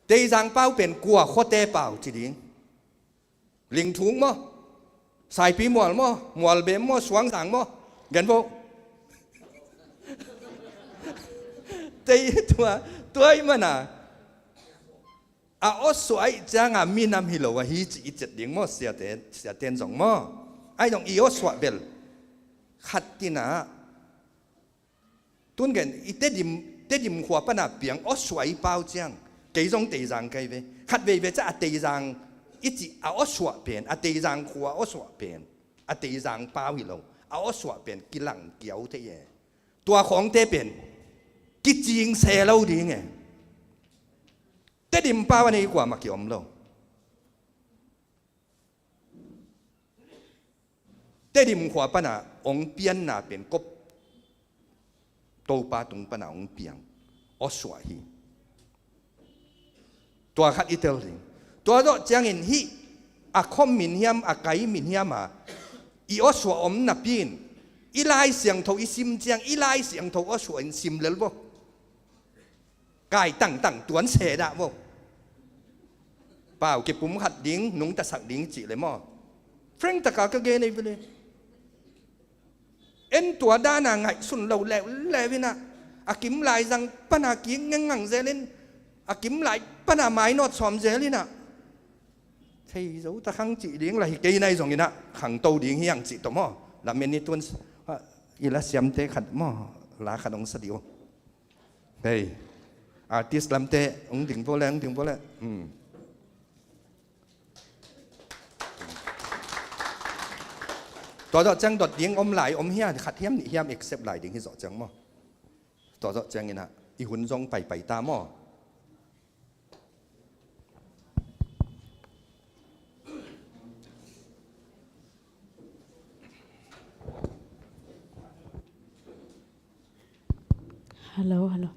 Teizang pau pen kua khuate pau ci ding? Lingthuk maw? Saipi mual maw? Mualbem maw? Suangzang maw? Gen vo. Tei tua, tua ahih mana a awsuah ahih cianga minam hi lo ahi cih i ciat ding maw, siate, siaten zong maw? Ahi zong i awsuah bel khat tina tun gen i Tedim, Tedim khua pana piang awsuah i pau ciang kei zong Teizang kai ve. Khat veive ca a Teizang i cih a awsuah pen, a Teizang khua awsuah pen a Teizang pau hi lo, a awsuah pen kilang kiau thei e. Tua khawngte pen kicing se lo ding e. Tedim pau a nei kuamah kiom lo. Tedim khua pana ong pianna pen kop Topa tung pana ong piang awsuah hi. Tua khat i tel ding. Tua zawh ciangin hih a khom min hiam, a kai min hiam a i awsuah om napi in i Lai Siangtho i sim ciang i Lai Siangtho awsuah in sim lel vo. Kai tangtang tuan se dah vo. Pau kipum khat ding, nungtasak ding cih le maw? Frank taka ka gen ei vele. En tua dana ngaihsun lo leuleu inah a kim lai zang pana kik ngengngang zelin a kim lai pana mainawt sawm zel inah thei zo ta khang cih ding la hi kei nai zong inah khangto ding hiang cih tawh maw? Lamen ni tun i la siamte khat maw? La khat ong sa dih uh. Hei, artist lamte ong ding vo le, ong ding vo le. Hmm. Tua zawh ciang dot ding om lai om hia, khat hiam nih hiam accept lai ding hi zawh ciang maw? Tua zawh ciang inah i hun zong paipai ta maw? Hello, hello.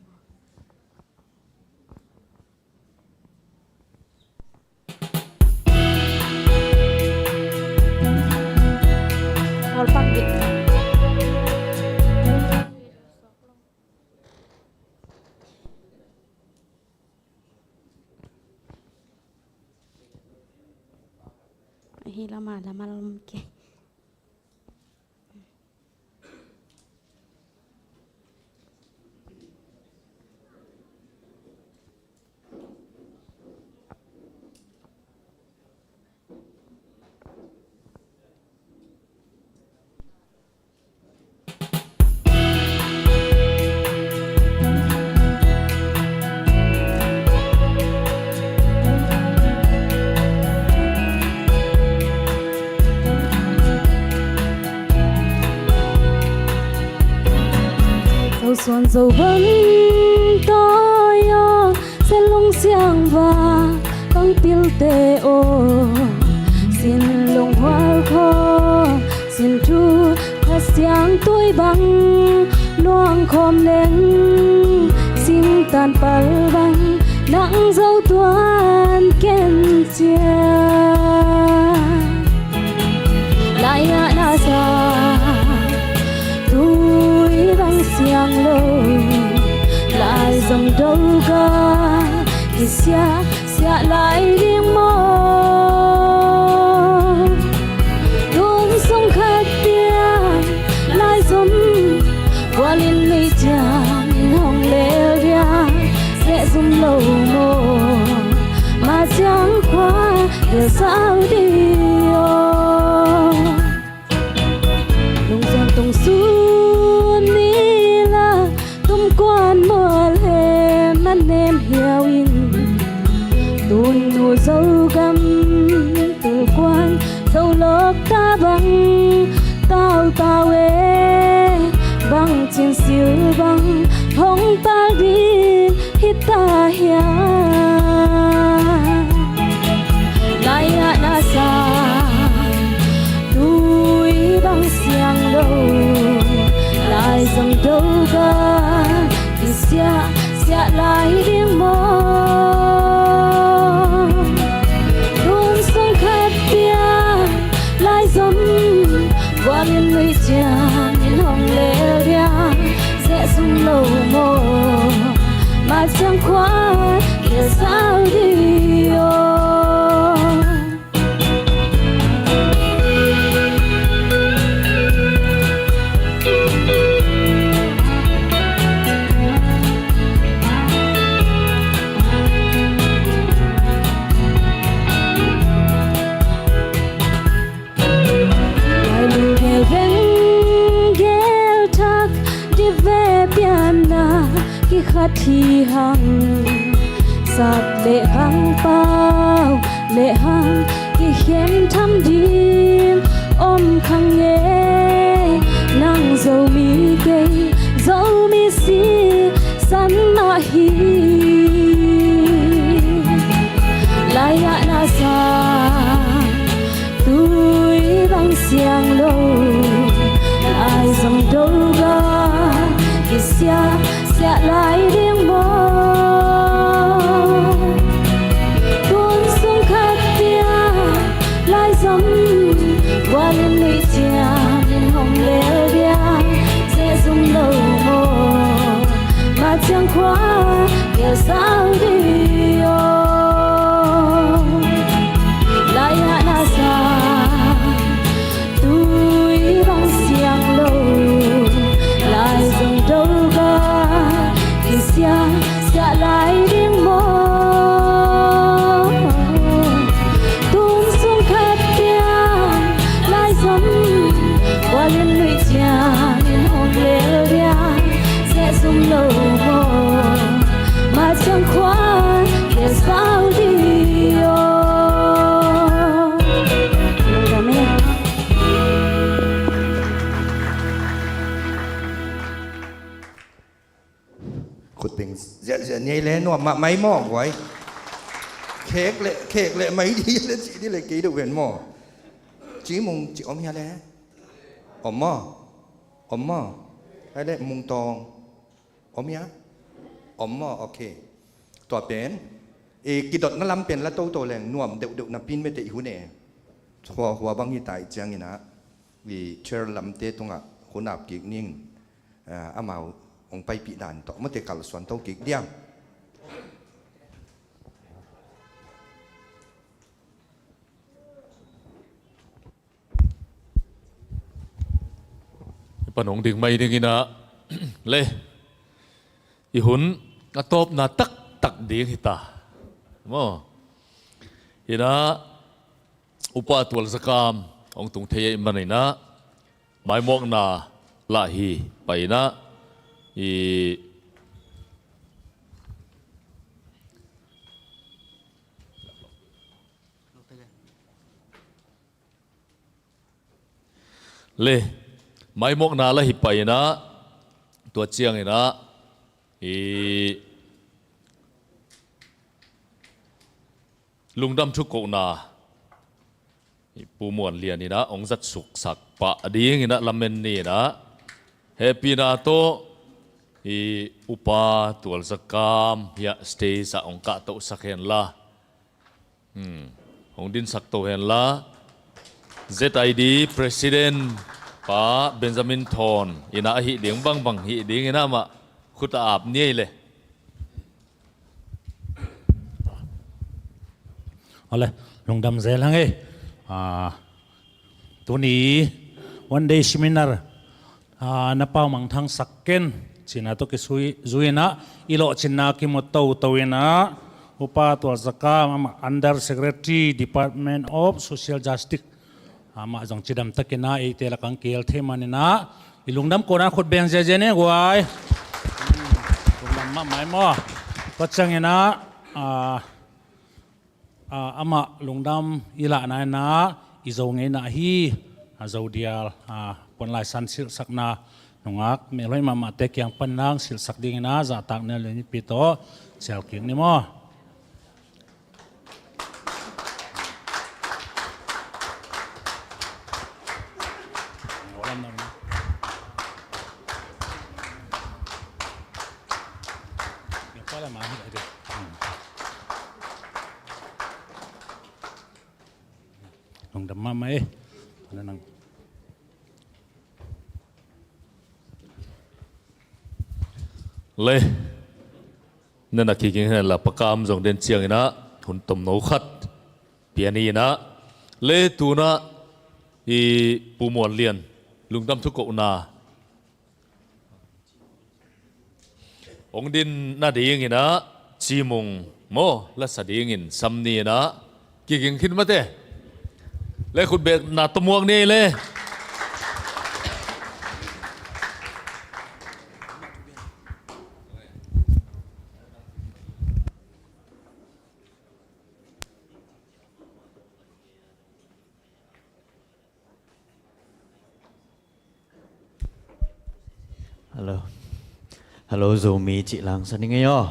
Hi lama lama lam ke. Zosuan Zobang tawi aw, Selung siangva kangpilte aw, sin lunghual khaw, sin thu kha siangtui bang nuang khawm leng, singtan pal bang nang zo tuan ken cia. Lai-ah na sa tui bang siang lo, lai zong do ka kisia siah lai ding maw? Tun sung khat tiang lai zom bualin lei ciang hong lel dia seh zum lo maw? Ma ciang khua dia sau dia. Lungzuan tong sun ni la tumkuan mual he man nem hiau in, tun nu Zogam tulkuan Zolok ta bang tau tau e, bang cin sil bang hong tal ding hita hiam? Lai-ah na sa tui bang siang lo, lai zong do ka kisia siah lai ding maw? Tun sung khat tiang lai zom bualin lei ciang in hong lel dia seh zum lo maw? Ma ciang khua dia sau dia. Thi hang, sap le khang, pau le hang, kikhen tham ding om kha ngei. Nang Zomi kei, Zomi sisan mah hi. Lai-ah na sang, tui bang siang lo, lai zong do ga, kisia siah lai ding maw? Tun sung khat pia, lai zong, gualin nuih ciang in hong lel dia, zeh zum lo maw? Mah ciang khua, gel sau dih aw. Lai-ah na sang, tui bang siang lo, lai zong do ga, kisia siah lai ding maw? Tun sung khat pia, lai zong, gualin nuih ciang in hong lel dia, zeh zum lo maw? Mah ciang khua, gel sau dih aw. Lungdam e. Khut beng ziahziah ni ei le, nuam mahmah ei maw guai. Khek le, khek le mai dih le, cih dih le kei deuh ven maw. Ci Mung ci om hia le? Om maw? Om maw? Ai le Mung Tawng. Om hia? Om maw? Ok. Tua pen, i kidotna lam pen la toto leng nuam deuhdeuh napi in mete i hun e. Hua, hua bang hi ta i ciangin ah, i chair lamte tungah hun ap kik ning, ah, amau hong paipih dan tawh mate kalsuan to kik diam. I pan hong ding mai ding in ah, le, i hun a tawpna taktak ding hi ta maw? In ah, Upa Tual Za Kam hong tung thei ahih manin ah, maimawkna lah hi pai in ah, i le, maimawkna lah hi pai in ah, tua ciangin ah, i lungdam thukohna, i Pu Muan Lian in ah hong zat suksak pah ding in ah lamen ni in ah, hehpihna tawh, i Upa Tual Za Kam hiah stage ah hong kahtohsak hen la. Hmm. Hong dinsak to hen la. Z I D President Pa Benjamin Thawn in ah ahih ding bangbang hih ding in ah mah khut a ap ni ei le. Awle, lungdam zel hang ei. Ah, tuni one day seminar, ah, na pau mangthang sak ken cihna tawh kizui, zui in ah, i lawhcinna kimu toto in ah, Upa Tual Za Kam amah Under Secretary, Department of Social Justice, amah zong cidam takin ah eite lakah hong kihel thei manin ah, i lungdam kawmna khut beng ziazia ni guai. Lungdam mahmah ei maw. Tua ciangin ah, ah, ah, amah lungdam i lahna in ah, i Zo ngeina hi, a Zo dial, ah, puanlaisan silhsakna nungak melhoih mahmahte kiang pan in ah hong silhsak ding in ah zahtakna le nipi tawh cial kik ni maw. Lungdam mahmah ei. Nang le, na na kiging hen la, Pa Kam zong den ciangin ah hun tomno khat pia ni in ah, le tu in ah i Pu Muan Lian lungdam thukohna hong din nading in ah, Ci Mung maw, la sa dingin sam ni in ah, kiging khin mate. Le khut bekna tawh muak ni ei le. Hello. Hello, Zomi cih lang sa ning ei aw.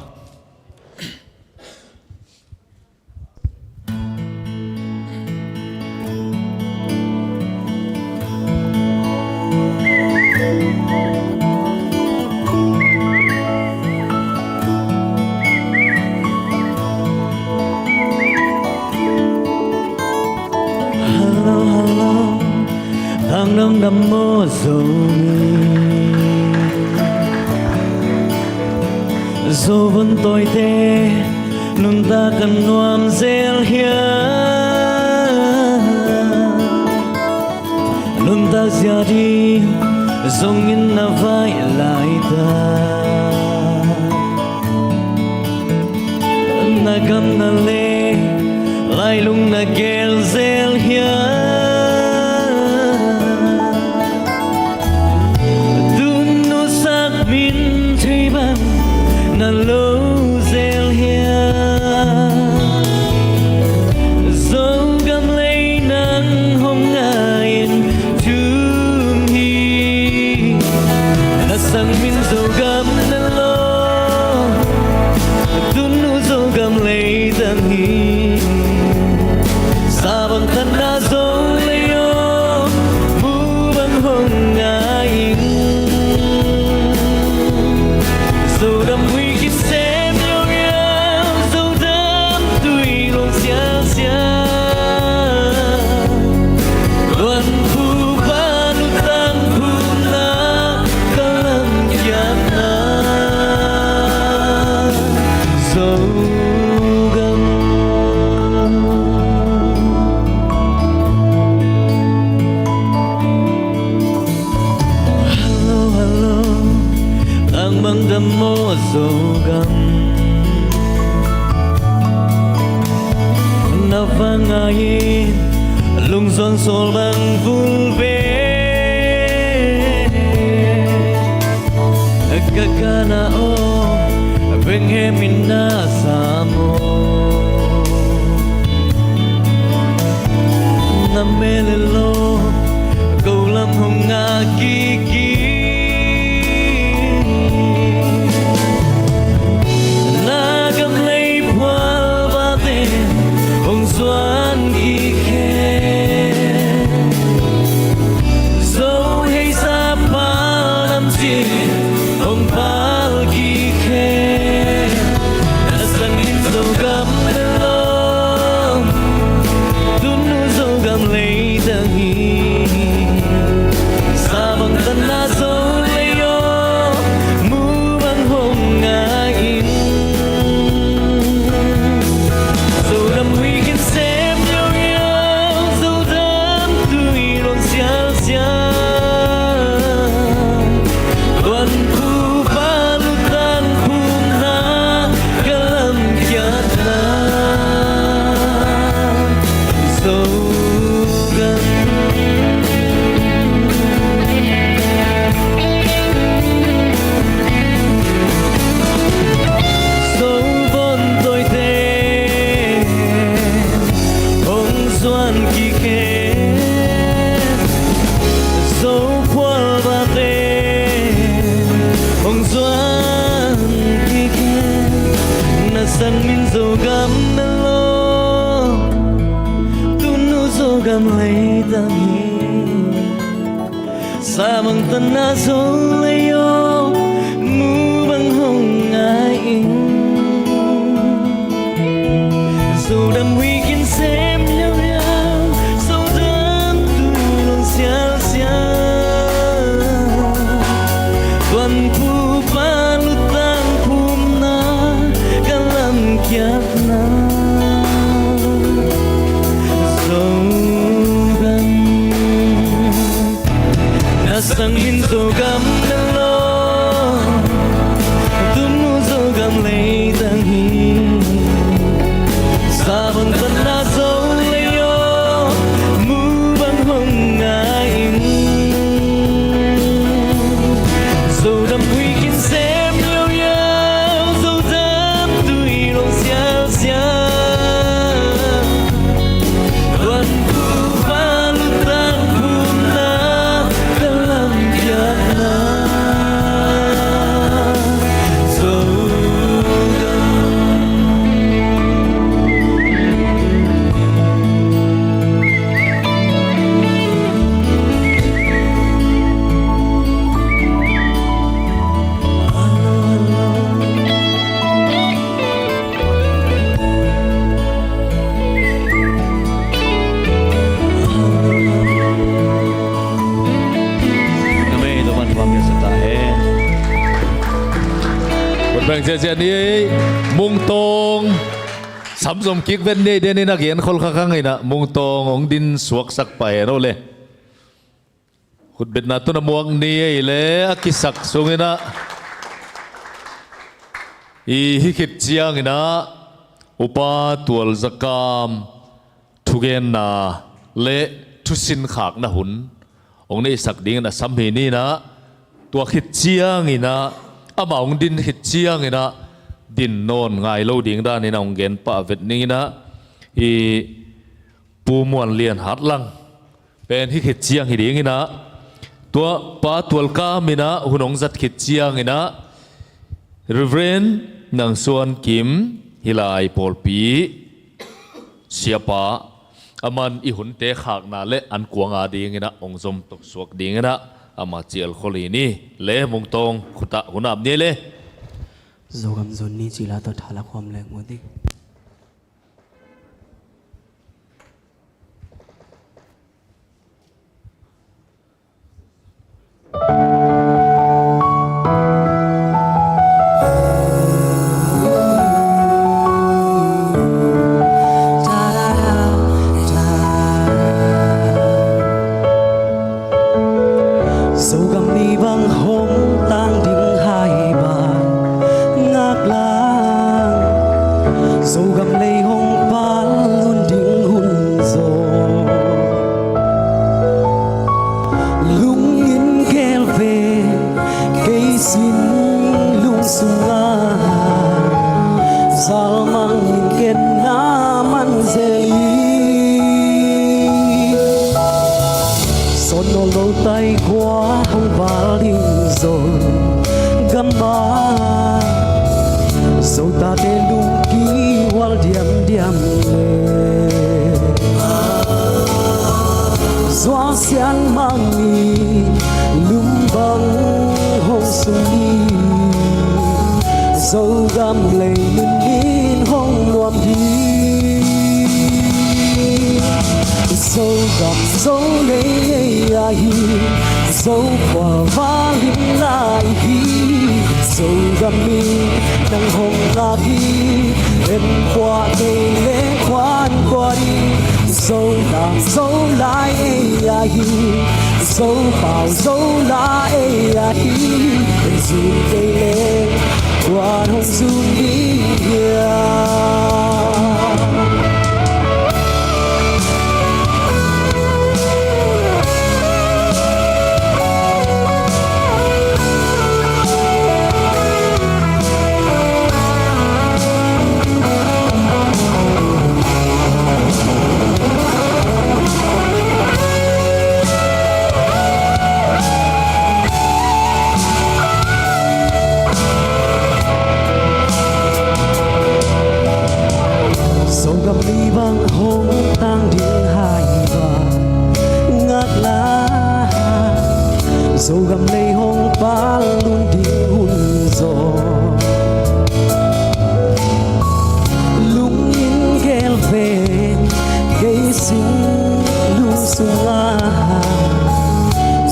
Hello, hello. Tang dong dam maw Zomi. Zo vun tawite nuntak ka nuam zel hiam? Nuntak zia ding zongin na vai laitak, na gam na lei lailung na gel zel hiam? Tun uh sak min thei bang na lo zel hiam? Zogam lei nang hong ngai-in thum hi. Na sang min Zogam na lo, tun uh Zogam lei tang hi. Sa bang thanna Zo lei aw, mu bang hong ngai ing. Zo dam hui kin sem liauliau, Zo dam tui luang sialsial. Tuanphu pa lutang phumna ka lamkiatna Zogam. Hello, hello. Tang bang dam maw Zogam. Na va ngai-in lungzuan sawl bang vul ve. Ka kana aw, benghem in na sa maw? Na mel e lo, ko lam hong ngak kik hi. Na gam lei phual vate hong zuan kik hen. Zo heisa phal lam cin hong phal kik hen. Na sang min Zogam na lo, tun uh Zogam lei tang hi. Sa bang thanna Zo lei aw, mu bang hong ngai ing. Zo dam hui kin sem liauliau, Zo dam tui luang sialsial. Tuanphu pa lutang phumna ka lamkiatna Zogam. Zo vun tawite hong zuan kik hen. Zo phual vate hong zuan kik hen. Na sang min Zogam na lo, tun uh Zogam lei tang hi. Sa bang thanna Zo lei aw, mu bang hong ngai ing. Zo dam hui kin sem liauliau, Zo dam tui luang sialsial. Tuanphu pa lutang phumna ka lamkiatna Zogam. Na sang min Zogam na lo, tun uh Zogam lei tang hi. Sa bang thanna Zo lei aw, mu bang hong ngai ing. Zo dam hui kin sem liauliau, Zo dam tui luang sialsial. Tuanphu pa lutang phumna ka lamkiatna Bang ciacia ni ei, Mungtawng. Samzom kik vet ni ei, den in a gen khol kha khang inah Mungtawng hong din suaksak pah hen aw le. Khutbetna tun a muak ni ei le a kisak sung inah i hi khit ciang inah Upa Tual Zakam thugenna le thusin khakna hun hong neihsak dingin a sam hi ni inah, tua khit ciang inah amah hong din khit ciang inah din nawn ngai lo ding dan inah hong gen pah vet ning inah, i Pu Muan Lian Hat Lang pen hi khit ciang hi ding inah, tua Pa Tual Kam inah hun hong zat khit ciang inah Reverend Nang Suan Kim, hih lai pawlpi siapa, aman i hunte khakna le an kuang a ding inah hong zom tok suak ding inah ama cial khol hi ni. Le Mungtawng khutah hun ap ni le. Zogam zon ni cila tawh thala khawm leng uh ding. Zogam ni bang hong tang ding hai bang ngak lang, Zogam lei hong pal lun ding hun zaw. Lungin gel ve kei sin lung sunga, zalmang in ken na man zel hi. Son nawn lo tai kua hong val ding Zogam ah, Zo tate lungkihual diamdiam le. Zuang sian mang ni, lum bang hong sung ni, Zogam lei nunnin hong nuam hi. Zogam Zo lei ei ahi, Zo khua val in lai hi. Zogam mi nang hong ngak hi, en khua kei leng khuan kua ding. Zo lam Zo lai ei ahi, Zo pau Zo la ei ahi, en zun kei leng kua hong zun ding hiam? Zogam ni bang hong tang ding hai bang ngak la, Zogam lei hong pal lun ding hun zaw. Lungin gel ve kei sin lung sunga,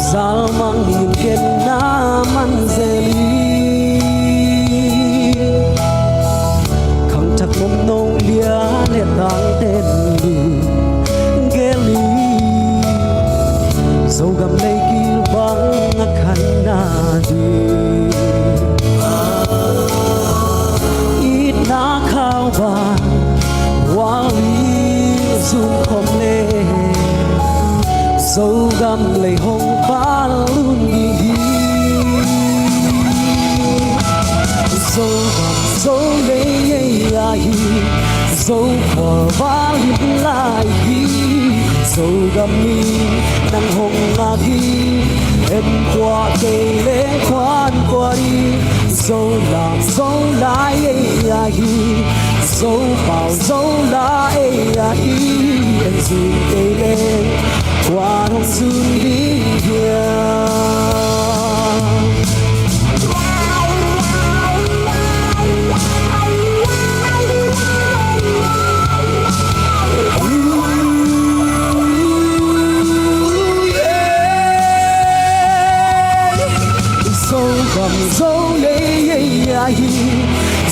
zalmang in ken na man zel hi. Khangthak mom nong lia le tang ten lungin gel hi. Zogam lei kil bang a khan na ding, itna khau bang hual in zun khawm le, Zogam lei hong pal lun ding hi. Zogam Zo lei ei ahi, Zo khua val in lai hi. Zogam mi nang hong ngak hi, en khua kei leng khuan kua ding. Zo lam Zo lai ei ahi, Zo pau Zo la ei ahi, en zun kei leng kua hong zun ding hiam? Zogam Zolei ei ahi,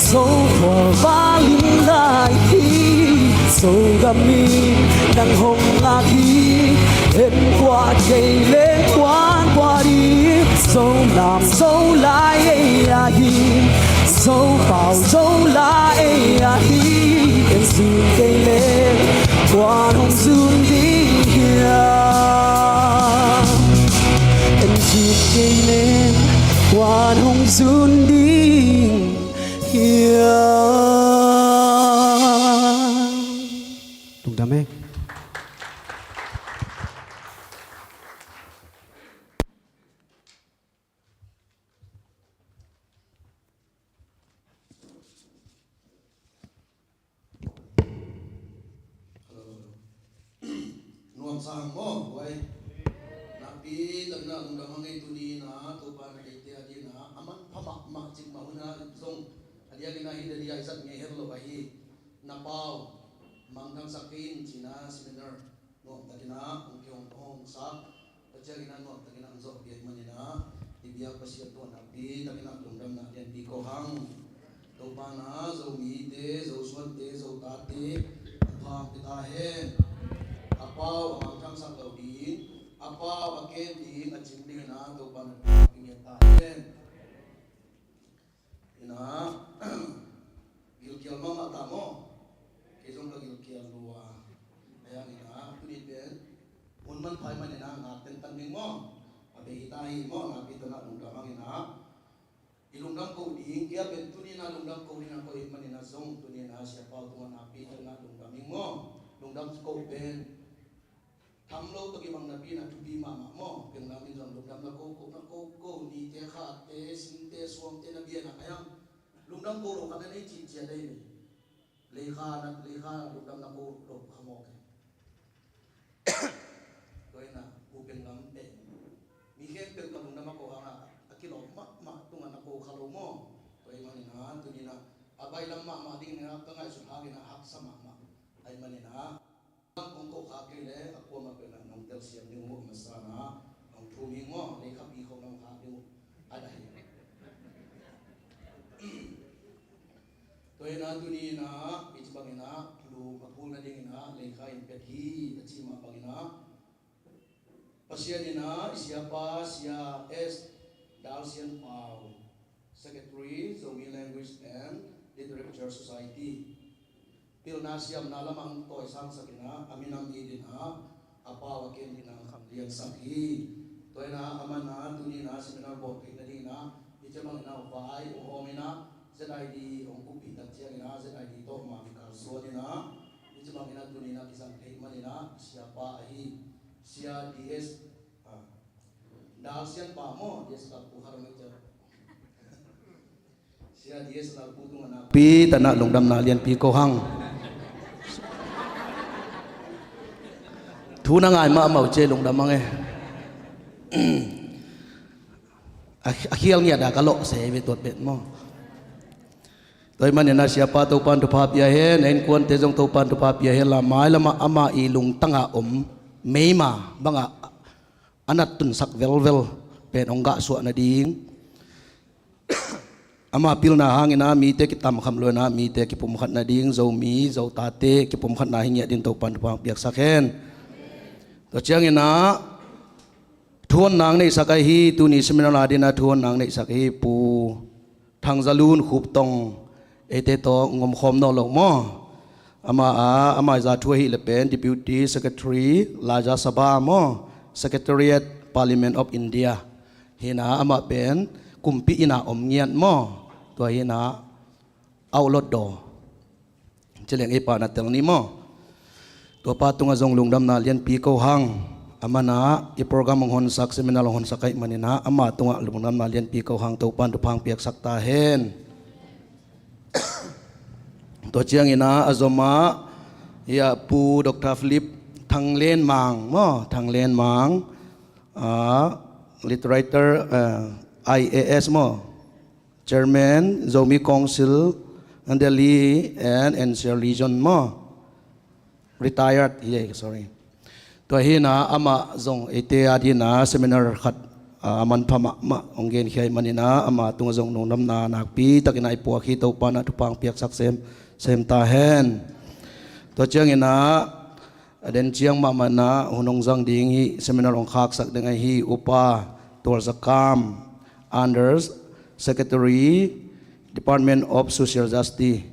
Zokhua valin lai hi, Zogam in nang hong ngak hi, en kuat kei leng kuan kuat hi, Zonam Zolai ei ahi, Zopau Zolai ei ahi, en zun kei leng kuan hong zun ding hiam? En zun kei leng kuan hong zun ding hiam? Lungdam e. Nuam sa hang maw, guai. Nakpi takin ah lungdam hang ei. Tuni in ah Topa in ah eite adingin ah a manpha mahmah, cikmah hun ah zong, a diakin ah hih leh a zat ngei het lo ahi, na pau mangthangsak kei in ci-in ah seminar nuam takin ah hong kihong hong sak. Tua ciangin ah nuam takin ah hong zawhpih ahih manin ah i biak Pasian tungah nakpi takin ah lungdamna lianpi ko hang. Topa in ah Zomite, Zosuante, Zotate a pha hong pia ta hen. A pau a mangthangsak loh ding, a pau a kem ding, a cing dingin ah Topa in ah hong pia ta hen. Ina, gilkial mahmah ta maw? Kei zong ka gilkial lua. Ahi hangin ah tuni pen hun manpha ahih manin ah ngak tentan ding maw? A bei hi ta hi maw? Nakpi takin ah lungdam hangin ah i lungdam ko ding, kei a pen tuni in ah lungdam ko ding a koih ahih manin ah zong tuni in ah Sia Pau tungah nakpi takin ah lungdam ing maw? Lungdam ko pen tham lo tawh kibang napi in ah thupi mahmah maw? Penglam in zong lungdam na ko ko, na ko ko, nite khate, singte suangte na bia in ah, ahi hang lungdam ko lo khat na nei cih ciat ahi ve. Leikha na, leikha lungdam na ko lo kha mawk e. Tua in ah Pu Penglam pen mi khempeuh tawh lungdam a ko hang ah a kilawm mahmah tungah na ko kha lo maw? Tua ahih manin ah tuni in ah a bailam mahmah dingin ah ka ngaihsut hangin ah haksa mahmah. Ahih manin ah hong ko khak kei leh a kuamah pen ah nong telsiam ding uh, a masa in ah nong thum ing maw, leikhapi khawng nong khak ding uh a daih. Tua in ah tuni in ah hih ci bangin ah lum a phul nadingin ah leikha in pet hi a cih mah bangin ah Pasian in ah i siapa Sia S Dal Sian Pau, Secretary, Zomi Language and Literature Society, pilna siamna lamah hong tawisangsak in ah a minam it in ah a pau a kem dingin ah hong khamliansak hi. Tua in ah amah in ah tuni in ah seminar bawl theih nadingin ah hih ci bangin ah vai hong hawm in ah Z I D hong kuppih tak ciangin ah Z I D tawh ma kalsuan in ah hih ci bangin ah tuni in ah kizang theih manin ah siapa ahi Sia D S, ah, Dal Sian Pau maw, D S Lalpu kha dong cia. Sia D S Lalpu tungah nakpi takin ah lungdamna lianpi ko hang. Thu na ngai mahmah uh ci, lungdam hang e. A, a khial ngiat a ka lawh se ve tuat bet maw? Tua ahih manin ah siapa Topa'n thupha pia hen, a innkuante zong Topa'n thupha pia hen la, mailam ah amah i lungtang a om meima bangah a nat tunsak velvel pen hong gahsuah nading, ama pilna hangin ah mite kitamkham lo in ah mite kipumkhat nading, Zomi Zotate kipumkhatna hi ngiat dingin Topa'n thupha hong piaksak hen. Tua ciangin ah thuhonna hong neihsak ahi, tuni seminar a dingin ah thuhonna hong neihsak ahi Pu Thang Za Lun Khup Tong, eite tawh hong omkhawm nawn lo maw? Amah a, amah i za thu ahih leh pen Deputy Secretary, Rajya Sabha maw, Secretariat, Parliament of India hi in ah, amah pen kumpi inn ah om ngiat maw? Tua hi in ah, Outlook Door. Ci leng ei pa na tel ni maw? Tua pa tungah zong lungdamna lianpi ko hang. Amah in ah i program hong honsak, seminar hong honsak ahih manin ah amah tungah lungdamna lianpi ko hang, Topa'n thupha hong piaksak ta hen. Tua ciangin ah a zom ah, ya, Pu Doctor Philip Thang Len Mang maw, Thang Len Mang, ah, literature, ah, I A S maw, Chairman, Zomi Council, Delhi and N C R Region maw? Retired hi, sorry. Tua hi in ah amah zong eite a dingin ah seminar khat a manpha mahmah hong genkhia ahih manin ah ama tungah zong lungdamna nakpi takin ah i puak hi. Topa in ah thupha hong piaksak semsem ta hen. Tua ciangin ah a den ciang mahmah in ah hun hong zang ding hi, seminar hong khaksak ding ahi Upa Tual Za Kam, Under Secretary, Department of Social Justice,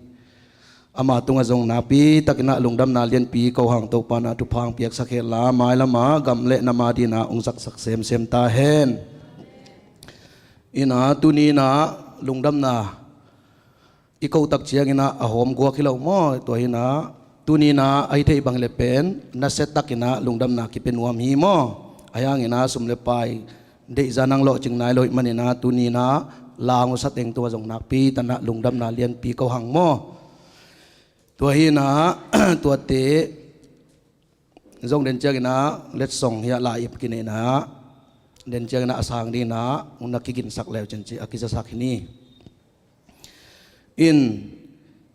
ama tungah zong nakpi takin ah lungdamna lianpi ko hang. Topa in ah thupha hong piaksak hen la, mailam ah gam le nam adingin ah hong zaksak semsem ta hen. In ah tuni in ah lungdamna i koh tak ciangin ah a hawm guak hi lo maw? Tua hi in ah tuni in ah a hi thei bang hi leh pen nasia takin ah lungdamna kipia nuam hi maw? Ahi hangin ah sum le pai deihzan hong lawhcing nai lo ahih manin ah tuni in ah la hong sa teng tungah zong nakpi takin ah lungdamna lianpi ko hang maw? Tua hi in ah tuate zong den ciangin ah letsong hiah la ip kinei in ah den ciangin ah a sang dingin ah hong na kiginsak le uh cin ci a kizasak hi ni. In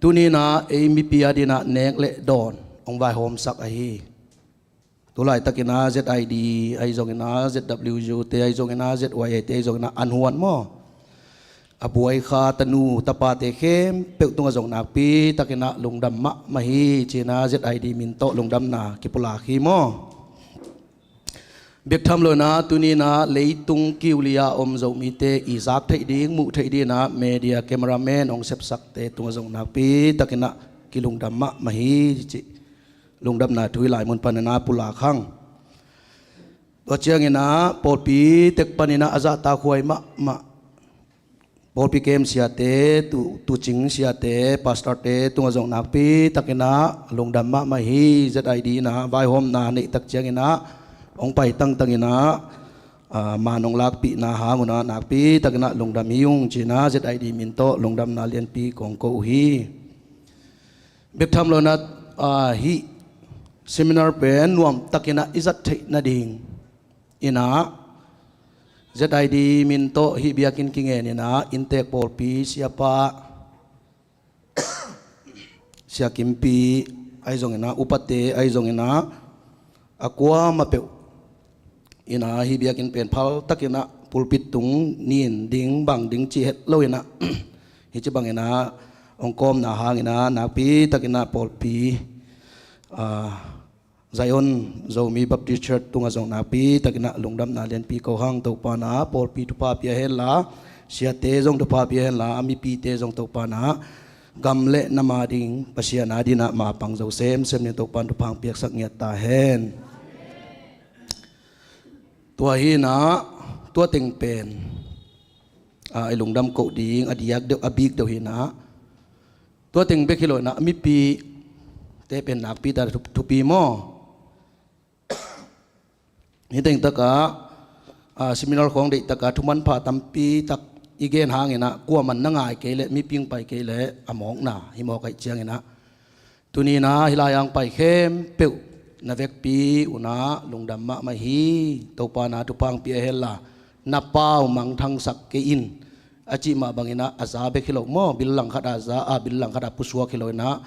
tuni in ah ei mipi adingin ah nek le dawn hong vaihawmsak ahi. Tulaitakin ah Z I D ahi zongin ah, Z W U te ahi zongin ah, Z Y A te ahi zongin ah an huan maw? A buai kha tanu tapate khempeuh tungah zong nakpi takin ah lungdam mahmah hi ci-in ah Z I D min tawh lungdamna kipulak hi maw? Bek tham lo in ah tuni in ah leitung kiu li a om Zomite i zak theih ding, muh theih dingin ah media cameraman hong sepsakte tungah zong nakpi takin ah kilungdam mahmah hi ci. Lungdamna thu hih lai mun panin ah pulak hang. Tua ciangin ah pawlpi tek panin ah a zahtakhuai mahmah pawlpi kem siate, tu, tuucing siate, pastorte tungah zong nakpi takin ah lungdam mahmah hi. Z I D in ah vaihawmna neih tak ciangin ah hong pai tangtang in ah, ah, man hong lakpihna hang un ah nakpi takin ah lungdam hi ung ci-in ah Z I D min tawh lungdamna lianpi kong ko uh hi. Bek tham lo in ah, ah, hih seminar pen nuam takin ah i zat theih nading in ah Z I D min tawh hih biakinn kingen in ah inntek pawlpi siapa, Sia Kimpi ahi zongin ah, upate ahi zongin ah, a kuamah peuh in ah hih biakinn pen phal takin ah pulpit tung nin ding bang ding cih het lo in ah hih ci bangin ah hong kawmna hangin ah nakpi takin ah pawlpi, ah, Zion Zomi Baptist Church tungah zong nakpi takin ah lungdamna lianpi ko hang. Topa in ah pawlpi thupha pia hen la, siate zong thupha pia hen la, a mipite zong Topa in ah gam le nam ading, Pasian adingin ah mapang zo semsem ni. Topa in thupha hong piaksak ngiat ta hen. Tua hi in ah tua teng pen, ah, i lungdam koh ding a diak deuh, a bik deuh hi in ah tua teng bek hi lo in ah mipite pen nakpi ta thu, thupi maw? Hih teng takah, ah, seminar khawng deih takah thumanpha tampi tak i gen hangin ah kuaman na ngai kei leh, miping pai kei leh a mawkna hi mawk ahih ciangin ah tuni in ah hih lai-ah hong pai khempeuh na vekpi un ah lungdam mahmah hi. Topa in ah thupha hong pia hen la, na pau mangthangsak kei in a cih mah bangin ah a za bek hi lo maw? Bil langkhat a za, ah, bil langkhat a pusuak hi lo in ah,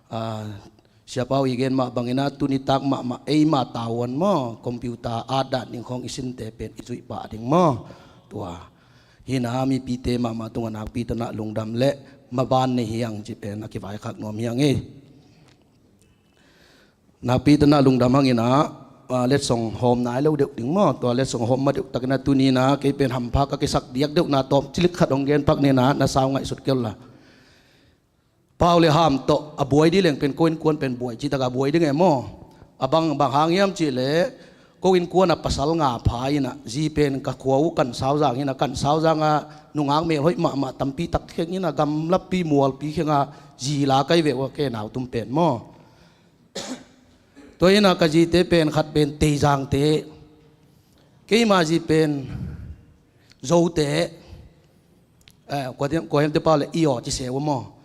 ah, Siapa uh i gen mah bangin ah tuni tak mahmah eima tavuan maw, computer at dan ding khawng i sinte pen i zuih pah ding maw? Tua hi in ah mipite mahmah tungah nakpi takin ah lungdam le maban nei hi hang cih pen a kivaikhak nuam hi hang hi. Nakpi takin ah lungdam hang in ah, ah, letsong hawm nai lo deuh ding maw? Tua letsong hawm ma deuh takin ah tuni in ah kei pen hampha ka kisak diak deuhna tawm cilik khat hong gen pak ni in ah, na sau ngaihsut kei un la. Pau le ham tawh a buai ding leng pen ko innkuan pen buai cih takah buai ding e maw? A bang, bang hang hiam cih leh ko innkuan a pasal nga pha in ah, zi pen ka khua uh Kan Sauzang hi in ah, Kan Sauzang ah nungak melhoih mahmah tampi tak kheng in ah, gamlapi mualpi kheng ah zi la kai ve uh a, ke nau tum pen maw? Tua hi in ah ka zite pen khat pen Teizangte, keima zi pen Zote, eh, kua hiam, kua hiam te pau le i aw ci se uh maw?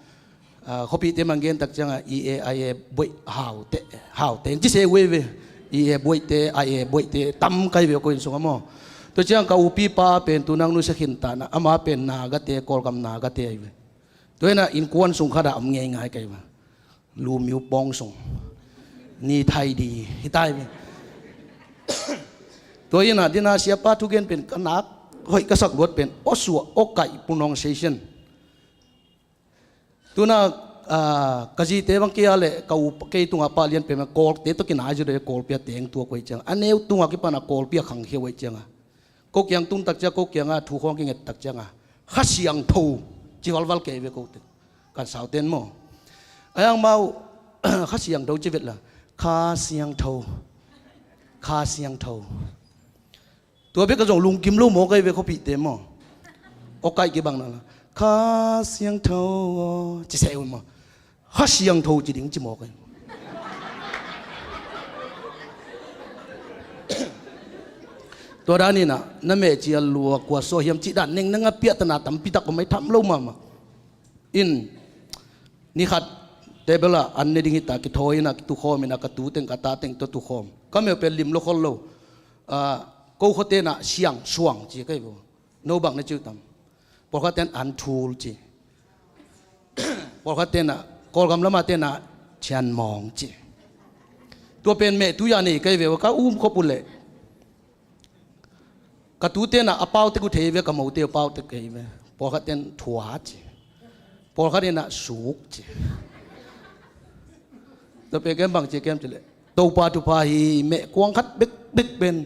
Ah, khuapihte mah gen tak ciangah i e, ai e, buaih, haute, haute ci se uh ei ve. I e buaihte, ai e buaihte tam kai ve ko inn sungah maw? Tua ciang ka upipa pen tu nang nu se khin ta in ah, ama pen Nagate, Kawlgam Nagate ahi ve. Tua hi in ah innkuan sung khat ah om ngeingai kai ve. Lu miu pawng sung ni thai di hi tai ve. Tua inah dina siapa thugen pen ka nak hoih ka sak luat pen aw suah aw kaih pronunciation. Tuna, ah, ka zite bang kia le ka u kei tunga pah lian pen Kawlte tawh kinai zu de Kawlpi a teng tua kuai cianga a neu tunga kipana Kawlpi a khangkhia uai cianga ko kiang tun tak cianga ko kianga thu khawng kinget tak cianga Kha Siangtho ci valval kei ve ko te. Kan sau ten maw. A yang mau Kha Siangtho ci vet la. Kha Siangtho. Kha Siangtho. Tua bek ka zong lungkim lo maw kai ve khuapihte maw. Aw kaih kibang na la. Kha Siangtho ci seh uh maw. Kha Siangtho ci ding ci maw kai. Tua dan inah na meh cia lua kua saw hiam cih dan neng nang a piahtana tampi tak om mai tham lo mahmah. In nikhat table ah an ne ding hita kithawi inah kitukhawm inah ka tu teng ka ta teng tua tukhawm ka meuh pen lim lo khol lo. Ah, ko khuate inah siang suang ci kai vo. No bang na ciu tam. Pawlkhat ten an thul ci. Pawlkhat tenah Kawlgam lama tenah thianmawng ci. Tua pen meh tuya nei kai ve ka um khop uh leh ka tu tenah a pau tek uh thei ve ka mo te a pau tek kei ve. Pawlkhat ten thua ci. Pawlkhat inah suk ci. Tua pen kem bang ci kem ci leh Topa thupha hi meh kuang khat bekbek pen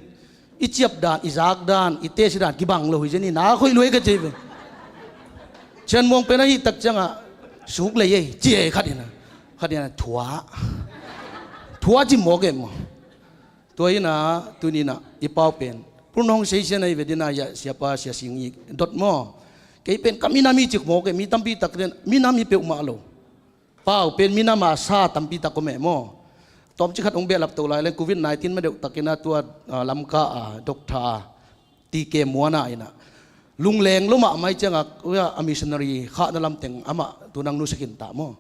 i ciap dan i zak dan i tesi dan kibang lo hi zen i nak hoih luai ka ci ve. Thianmawng pen ahi tak ciangah suk lei ei ci ei khat inah khat inah thua thua ci mawk em maw. Tua inah tuninah i pau pen pronunciation ahi ve dinah iah siapa sia sing i dot maw. Kei pen ka minam i cik mawk em mi tampi tak den minam i peuhmah lo. Pau pen minam a sa tampi tak om e maw. Tawmcik khat hong behlap to lai leng covid nineteen ma deuh takin a tua, ah, Lamka a doctor a T K Muana inah lungleng lo mahmah i ciangah a missionary khahna lamteng amah tunang nusia khin ta maw.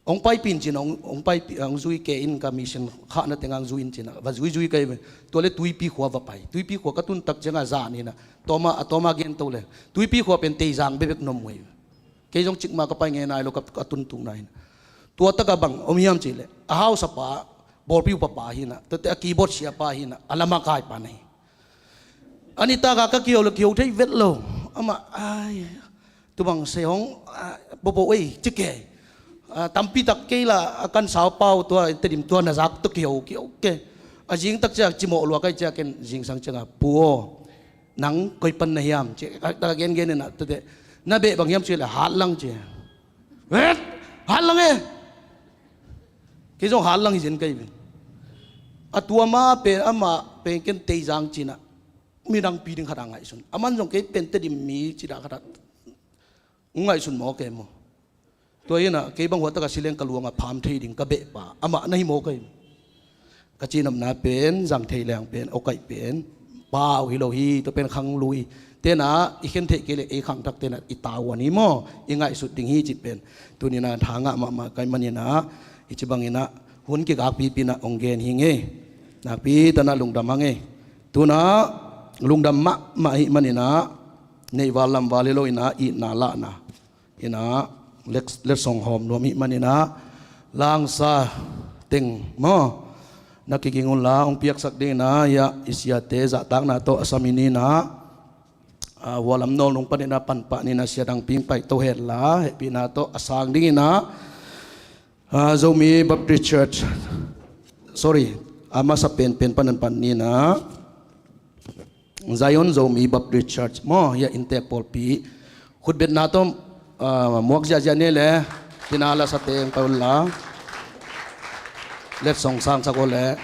Hong paipih in cin hong, hong paipih, hong zui ke in ka mission khahna tengah hong zui in cinah va zuizui kai ve. Tua le Tuipi khua va pai. Tuipi khua ka tun tak ciangah zan inah tawma a tawma gen to le Tuipi khua pen Teizang bebek nom uh hi. Kei zong cikmah ka pai ngei nai lo ka, ka tuntung nai. Tua taka bang om hiam cih leh a hausapa bawlpi upapa hinah tuate a keyboard siapa hinah a lama kaipa nei. A nitaka ka kiho le kiho thei vet lo. Amah ai tubang sei hong, ah, bobo ei cike. Ah, tampi tak kei la a kan sau pau tua Tedim tua na zak tua kiho kiho ke. A zing tak ciak cimawh lua kai ciak ken zingsang cianga pu aw. Nang koi pan na hiam ci ka, ka gen gen inah tuate na beh bang hiam ci le hat lang ci. Vet hat lang e. Kei zong hat lang hi zen kai ve. A tua ma pen amah pen ken Teizang cinah midang pi ding khat a ngaihsun a man zong kei pen Tedim mi cida khat a ngaihsun maw kei maw. Tua inah kei bang huataka sileng ka luangah pham thei ding ka behpa amah na hi maw kei. Ka cinopna pen zang thei leng pen aw kaih pen pau hi lo hi tua pen khang lui tenah i khen theih kei le ei khangthak tenah i tauan hi maw i ngaihsut ding hi cih pen tuninah tha ngah mahmah kai maninah hi ci banginah hun kigakpipinah hong gen hi ngei. Nakpi tanah lungdam a ngei. Tunah lungdam mahmah hi maninah neihval lamval hi lo inah itna lahna inah letsong hawm nuam hih maninah langsa teng maw na kiging unla hong piaksak dinginah hiah i siate zahtakna tawh a sami ninah, ah, vualam nawlnung paninah panpah ninah sia dangpi hong paito henla hehpihna tawh a sang dinginah, ah, Zomi Baptist Church, sorry, a masa penpen panan pan ninah Zion Zomi Baptist Church maw hiah inntek pawlpi khutbetna tawh, ah, muak ziahziah ni le tina la sateng pai unla letsong sangsak aw le.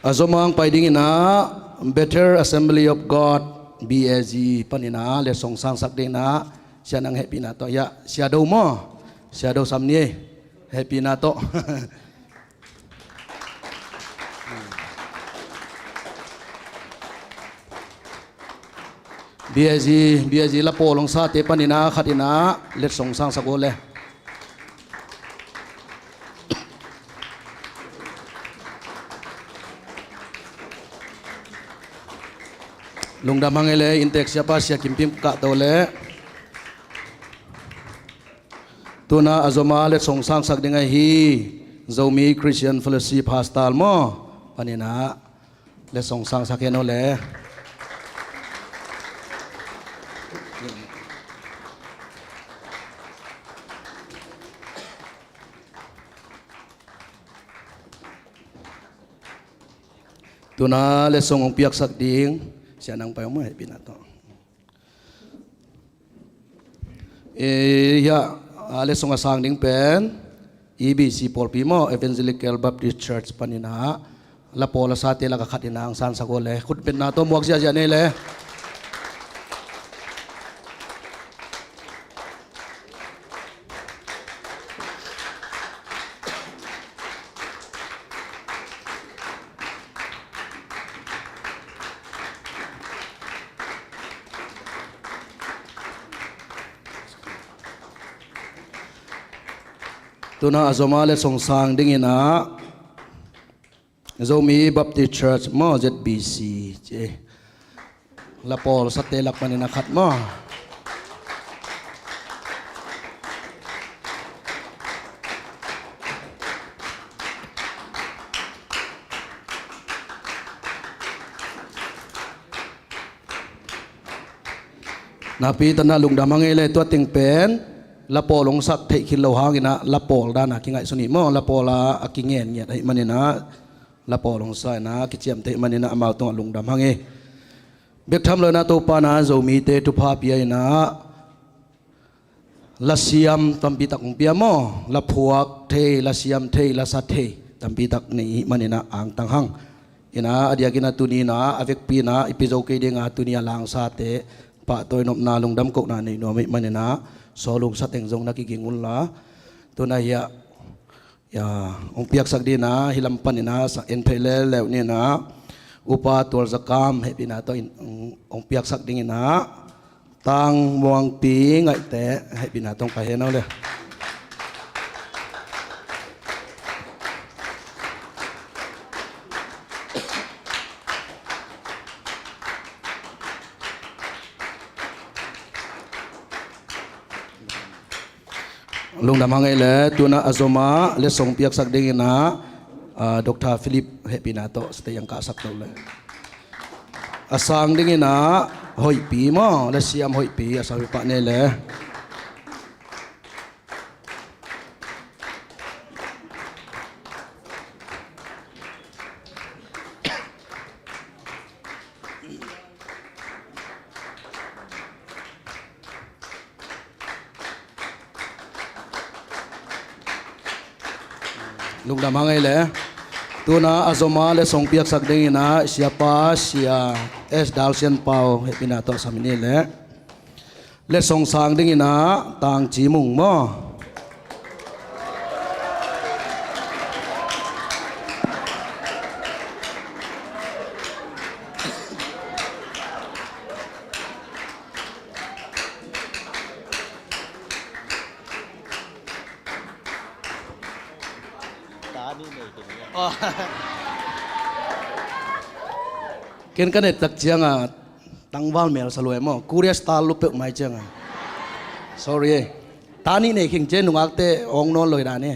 A zomang pai dinginah Bethel Assembly of God B A G paninah letsong sangsak dinginah sia nang hehpihna tawh hiah sia do maw sia do sam ni ei. Hehpihna tawh. B A G, B A G la pawlong sate paninah khatinah letsong sangsak aw le. Lungdam hang ei le, inntek siapa Sia Kim Pim Kah To le. Tuna a zoma letsong sangsak ding ahi Zomi Christian Fellowship Hostel maw, paninah letsong sangsak hen aw le. Tuna letsong hong piaksak ding Sia Nang Pai hong mah hehpihna tawh. Eh, hiah, ah, letsong a sang ding pen E B C pawlpi maw, Evangelical Baptist Church paninah la pawl a sate laka khat inah hong sangsak aw le. Khut betna tawh muak ziahziah nei le. Tuna a zoma letsong sang dinginah Zomi Baptist Church maw, Z B C ci, la pawl sate lak panin a khat maw. Nakpi tanah lungdam hang ei le, tua teng pen la pawl hong sak theih khit lo hanginah la pawl dana kingaihsun hi maw, la pawl a a kingen ngiat ahih maninah la pawl hong sa inah kiciam theih maninah amau tungah lungdam hang ei. Bek tham lo inah Topa inah Zomite thupha pia inah lasiam tampitak hong pia maw, la phuak thei, lasiam thei, lasa thei tampitak nei hih maninah angtang hang. Inah a diakinah tuninah a vekpi inah i pia zo kei dinga tuni a langsate pahtawi nopna lungdam kohna nei nuam hih maninah sawlung sateng zong na kiging unla. Tuna hiah Ya, hong piaksak dinah hih lam paninah sa en phei leuleu ninah Upa Tual Zakam hehpihna tawh in, hong, hong piaksak dinginah Tang Muangpi Ngaihte hehpihna tawh hong pai hen aw le. Lungdam hang ei le, tuna a zoma letsong piaksak dinginah, ah, Doctor Philip hehpihna tawh stage ang kahsak to le. A sang dinginah Hoihpi maw, lasiam Hoihpi a sang pah nei le. Lungdam hang ei le. Tuna a zoma letsong piaksak dinginah Siapa Sia S Dal Sian Pau hehpihna tawh sam in ei le. Letsong sang dinginah Tang Ci Mung maw. Ken ka net tak cianga tangval mel sa lua e maw. Korea style lu peuh mai cianga. Sorry e. Ta nih nei khing cia nungakte awng nawn lo hi dan e.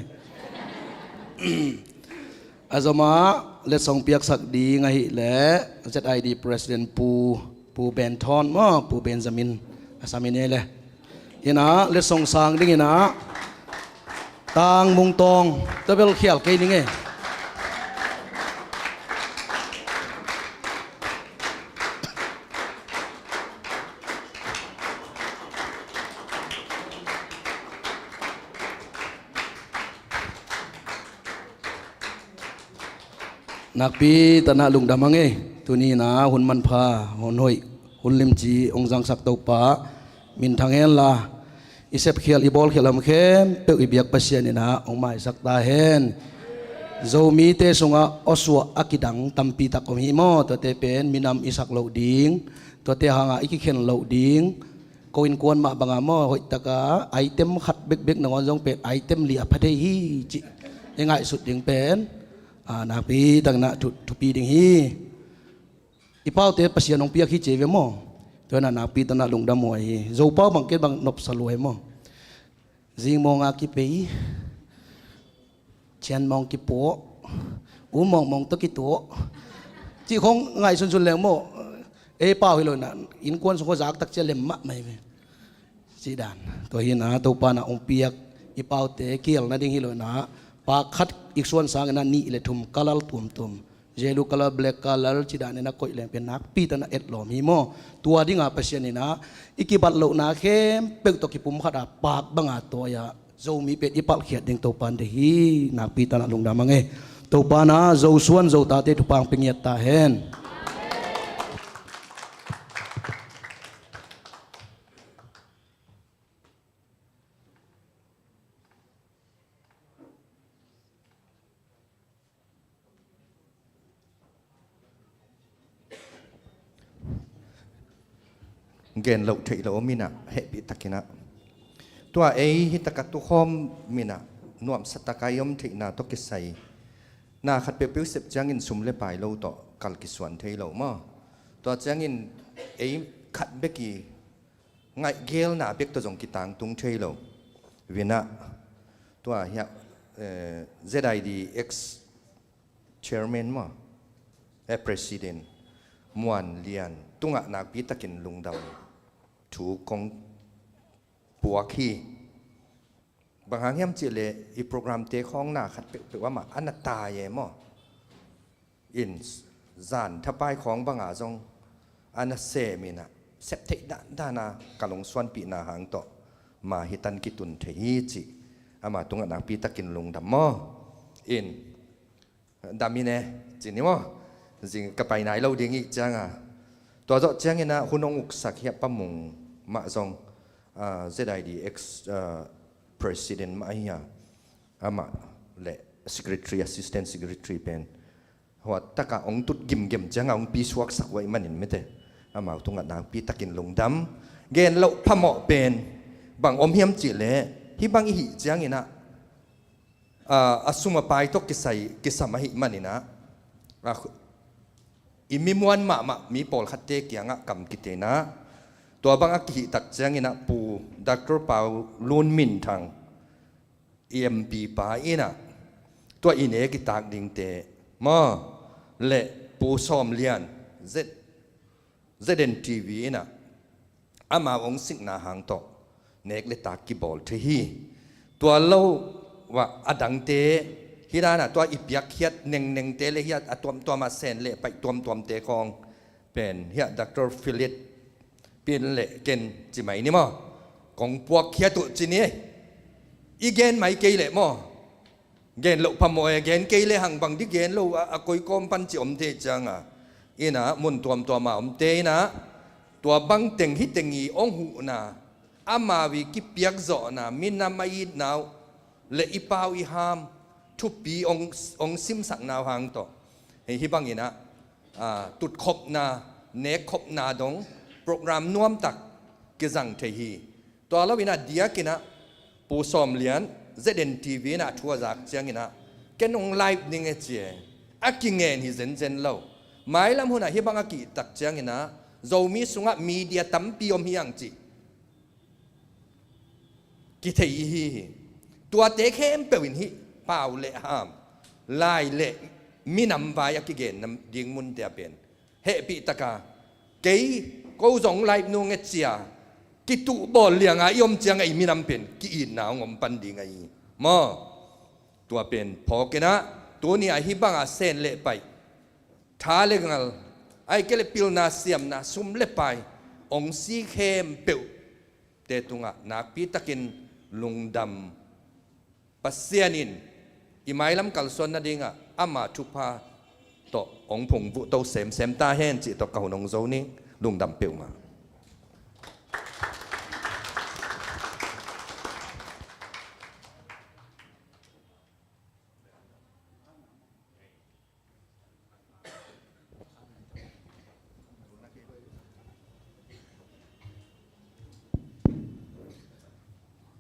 A zomah letsong piaksak ding ahih leh Z I D President Pu, Pu Ben Thawn maw, Pu Benjamin a sam in ei le. Inah letsong sang dinginah Tang Mung Tawng tua bel khial kei ning e. Nakpi tanah lungdam hang e. Tuni inah hun manpha, hun hoih, hun limci hong zangsak Topa minthang henla, i sepkhial i bawlkhial lam khempeuh i biak Pasian inah hong maisak ta hen. Zomite sungah awsuah a kidang tampitak om hi maw. Tuate pen minam i sak loh ding, tuate hangah i kikhen loh ding. Ko innkuan mah banga maw, hoihtaka item khat bekbek nangawn zong pen item li a pha thei hi cih i ngaihsut ding pen, a, nakpi takinah thu, thupi ding hi. I paute Pasian hong piak hi ci ve maw? Tua hi a nakpi takin lungdam huai hi. Zo pau bang ken bang nopsa lua hi maw? Zing mawng a kipei, cian mawng kipawh, u mawngmawng tawh kituah cih khong ngaihsunsun leng maw? Ei pau hi lo in ah, innkuan sung khong zak tak ciang lem mahmah hi ve. Cih dan. Tua hi in ah, Topa in ah hong piak i paute kial nading hi lo in ah, pak khat i suan sangin ah nih le thum color tuamtuam, yellow color, black color cih dan in ah koih leng pen nakpi takin a etlawm hi maw? Tua ding a Pasian in ah i kibat lohna khempeuh tawh kipumkhat a, pak bang a tawi a, Zomi pen i palhkhiat ding Topa in deih hi. Nakpi takin lungdam hang e. Topa in ah Zo suan Zo tate thupha hong pia ngiat ta hen. Gen loh theih loh om in ah, hehpih takin ah, tua ei hi tak a tukhawm in ah, nuamsa tak a i om theihna tawh kisai, na khat peuhpeuh sep ciangin sum le pai lo tawh kal kisuan thei lo maw? Tua ciangin ei khat bek i ngaihgelna bek tawh zong kitangtung thei lo. Vin ah, tua hi a, eh, Z I D X chairman maw, eh, president Muan Lian tungah nakpi takin lungdam thu kong puak hi. Bang hang hiam cih leh i programte khawng na khat peuhpeuh amah a na tai e maw? In zan thapai khawng bang a zong a na sem in ah, sep theih dandan a ka lungsuanpihna hang tawh ma hi tan kitun thei hi cih ama tungah nakpi takin lungdam maw? In dam in e, ci ni maw? Zing ka pai nai lo ding hi ciang a, tua zawh ciangin ah hun hong uksak hi a, Pa Mung mah zong, ah, Z I D X, ah, president mah hi a, amah le secretary, assistant secretary pen hua tak a hong tut gimgem ciang a hong pisuaksak uh ahih manin mite, amau tungah nakpi takin lungdam. Gen loh phamawh pen bang om hiam cih leh, hih bang i hih ciangin ah, a, a sum a pai tawh kisai, kisam ahih manin ah, a, i mi muan mahmah mi pawlkhatte kiangah kam kiten ah, tua bang a kihih tak ciangin ah, Pu Doctor Pau Lun Min Thang, i M P pa in ah, tua i nek i tak dingte maw, le Pu Sawm Lian, Z, Z N T V in ah, amau hong sikna hang tawh nek le tak kibawl thei hi. Tua lo ah a dangte, hi dan ah tua i piakkhiat nengnengte le hi a, a tuamtuam a sen le paih tuamtuamte khawng pen hi a, Doctor Philip Pin le ken ci mai ni maw? Kong puakkhiat uh ci ni. I gen mai kei leh maw? Gen loh phamawh e, gen kei le hang bang di gen lo a, a koi kawm pan ci om thei ciang a. In ah mun tuamtuam a omte in ah, tua bang teng hi teng i hong huhna, amau i kipiak zawhna, minam a itna uh le i pau i ham thupi hong, hong simsakna uh hang tawh, hei, hih bangin ah, ah, tutkhopna, nekkhopna dong program nuamtak kizang thei hi. Tua lo in ah diakin ah Pu Sawm Lian, Z N T V in ah thu a zak ciangin ah, ken hong live ning e ci e. A kingen hi zenzen lo. Mailam hun ah hih bang a kihih tak ciangin ah, Zomi sungah media tampi om hi hang cih kithei i hi hi. Tuate khempeuh in hih pau le ham, lai le minam vai a kigen ding munte ah pen hehpih tak a, kei ko zong live nung e ci a, kituh bawl liang a i om ciang a, i minam pen ki-itna hong om pan ding ahi maw? Tua pen phawk in ah, tuni a hih bang a sen le paih, tha le ngal, ahih kei leh pilna siamna, sum le pai hong si khempeuh te tungah nakpi takin lungdam. Pasian in i mailam kalsuan nading ah ama thupha tawh hong phungvuh to semsem ta hen cih tawh ka hun hong zo ning. Lungdam peuhmah.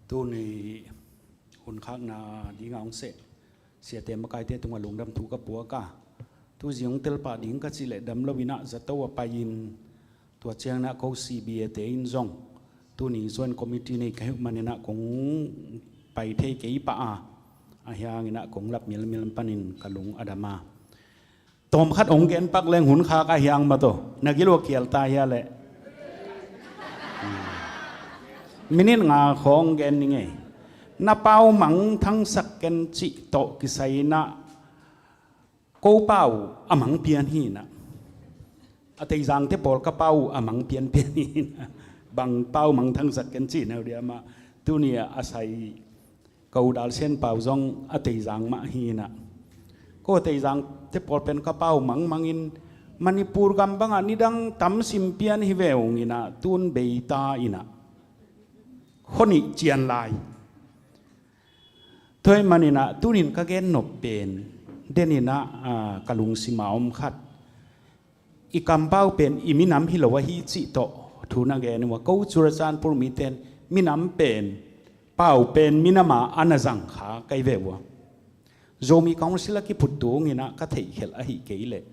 Tuni hun khakna ding a hong seh siate makaite tungah lungdam thu ka puak a, Tu zing tel pah ding ka cih leh dam lo in ah zato a pai-in, tua ciangin ah ko C B A te in zong tuni Joint Committee nei ka hih manin ah kong pai thei kei pah a, ahi hangin ah kong lap mialmial panin ka lung a dam a. Tawm khat hong gen pak leng hun khak ahi hang mah tawh na gil uh a kial ta hia leh? Minit nga khawng gen ning ei. Na pau mangthangsak ken cih tawh kisai in ah ko pau a mang pian hi in ah, a Teizangte pawl ka pau a mang pianpian hi in ah, bang pau mangthangsak ken cih na uh diam ah, tuni a sai ko Dal Sian Pau zong a Teizang mah hi in ah, ko Teizangte pawl pen ka pau mangmangin Manipur gam bangah nidang tam sim pian hi ve ung in ah, tun bei ta in ah, khua nih cian lai. Tua ahih manin ah tunin ka gen nop pen, den in ah, ah, ka lungsim a om khat, i kampau pen i minam hi lo ahi cih tawh thu na gen uh a, ko Churachandpur mite in minam pen, pau pen minam a a na zang kha ka hi ve uh a. Zomi Council a kiphut tung in ah ka theihkhelh ahi kei leh,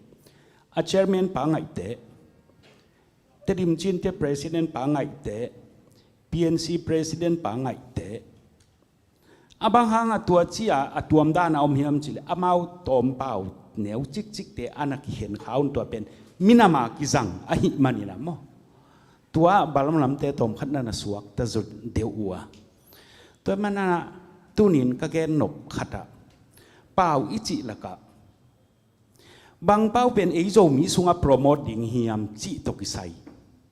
a chairman pa Ngaihte, Tedim Chin te president pa Ngaihte, P N C president pa Ngaihte, a bang hang a tua ci a a tuam dan a om hiam cih leh, amau tawm pau neu cikcikte a na kikhen kha un, tua pen minam a kizang ahih manin ah maw, tua ah bang lamlamte tawm khat na na suakta zaw deuh uh a. Tua ahih manin ah tunin ka gen nop khat ah, pau i cih lakah bang pau pen ei Zomi sungah promote ding hiam cih tawh kisai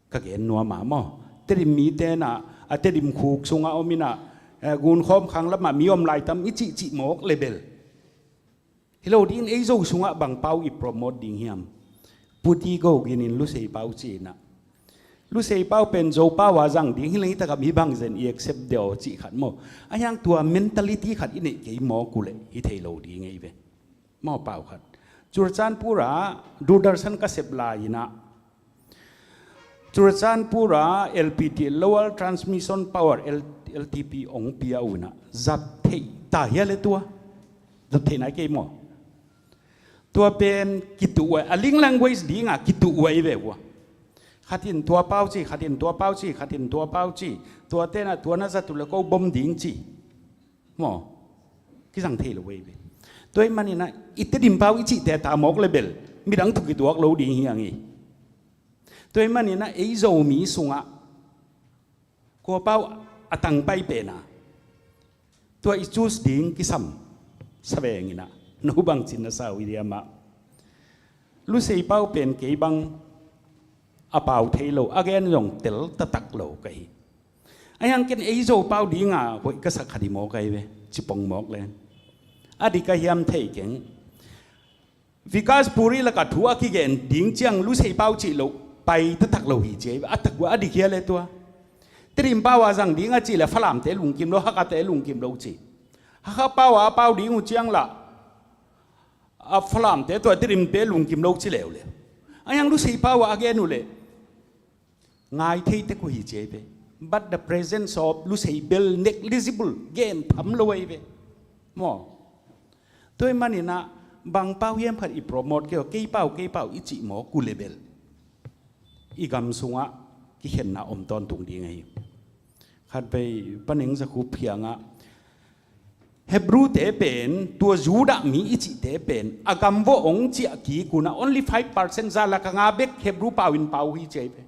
ka gen nuam a maw. Tedim mite in ah, a Tedim khuk sungah om in ah, eh, Gunkhawm khang lamah mi om lai tam i cihcih mawk leh bel, hi lo dingin ei Zo sungah bang pau i promote ding hiam? Pu Ti Go Gin in Lusei pau ci in ah, Lusei pau pen Zo pau a zang ding hi leng, hi takah mi bangzen i accept deuh cih khat maw. Ahi hang tua mentality khat i neih kei mawk uh leh hi thei lo ding ei ve. Maw, pau khat. Churachandpur ah Doordarshan ka sep lai in ah, Churachandpur ah L P T, Lower Transmission Power, L-, L T P hong pia uh in ah, zat theih ta hia leh tua? Zat theih nai kei maw. Tua pen kituh uh a, a link language ding a kituh uh a hi ve uh a. Khat in tua pau ci, khat in tua pau ci, khat in tua pau ci. Tuate in ah tua na zat uh leh ko bom ding ci. Maw, kizang thei lo ei ve. Tua ahih manin ah i Tedim pau i cihte ta mawk leh bel, midang thu kituak lo ding hi hang hi. Tua ahih manin ah ei Zomi sungah kua pau a tangpai pen a, tua i choose ding kisam sa veng in ah, no bangci na sa uh i diam ah? Lusei pau pen kei bang a pau thei lo, a gen zong tel taktak lo ka hi. Ahi hang ken ei Zo pau ding a hoih ka sak khat hi mawk ahi ve, ci pong mawk leng. A dik a hiam thei keng. Vikas Puri lakah thu a kigen ding ciang Lusei pau cih loh pai taktak lo hi ci ahi ve. A tak uh a dik hia leh tua? Tedim pau a zang ding a cih leh Falamte lungkim lo, Hakhate lungkim lo ci. Hakha pau a pau ding uh ciang lah, a Falamte tua Tedimte lungkim lo ci leuleu. Ahi hang Lusei pau a a gen uh leh ngai thei tek uh hi ci ahi ve. But the presence of Lusei bel negligible, gen tham lo ahi ve. Maw. Tua ahih manin ah bang pau hiam khat i promote kei uh, kei pau, kei pau i cih mawk uh leh bel, i gam sungah kikhenna om tawntung ding ahi. Khatvei Pa Neng Za Khup kiangah, Hebru te pen, tua Judah mi i cihte pen a gam vuah hong ciah kik un ah, only five percent, za lak a nga bek Hebru pau in pau hi ci ahi ve.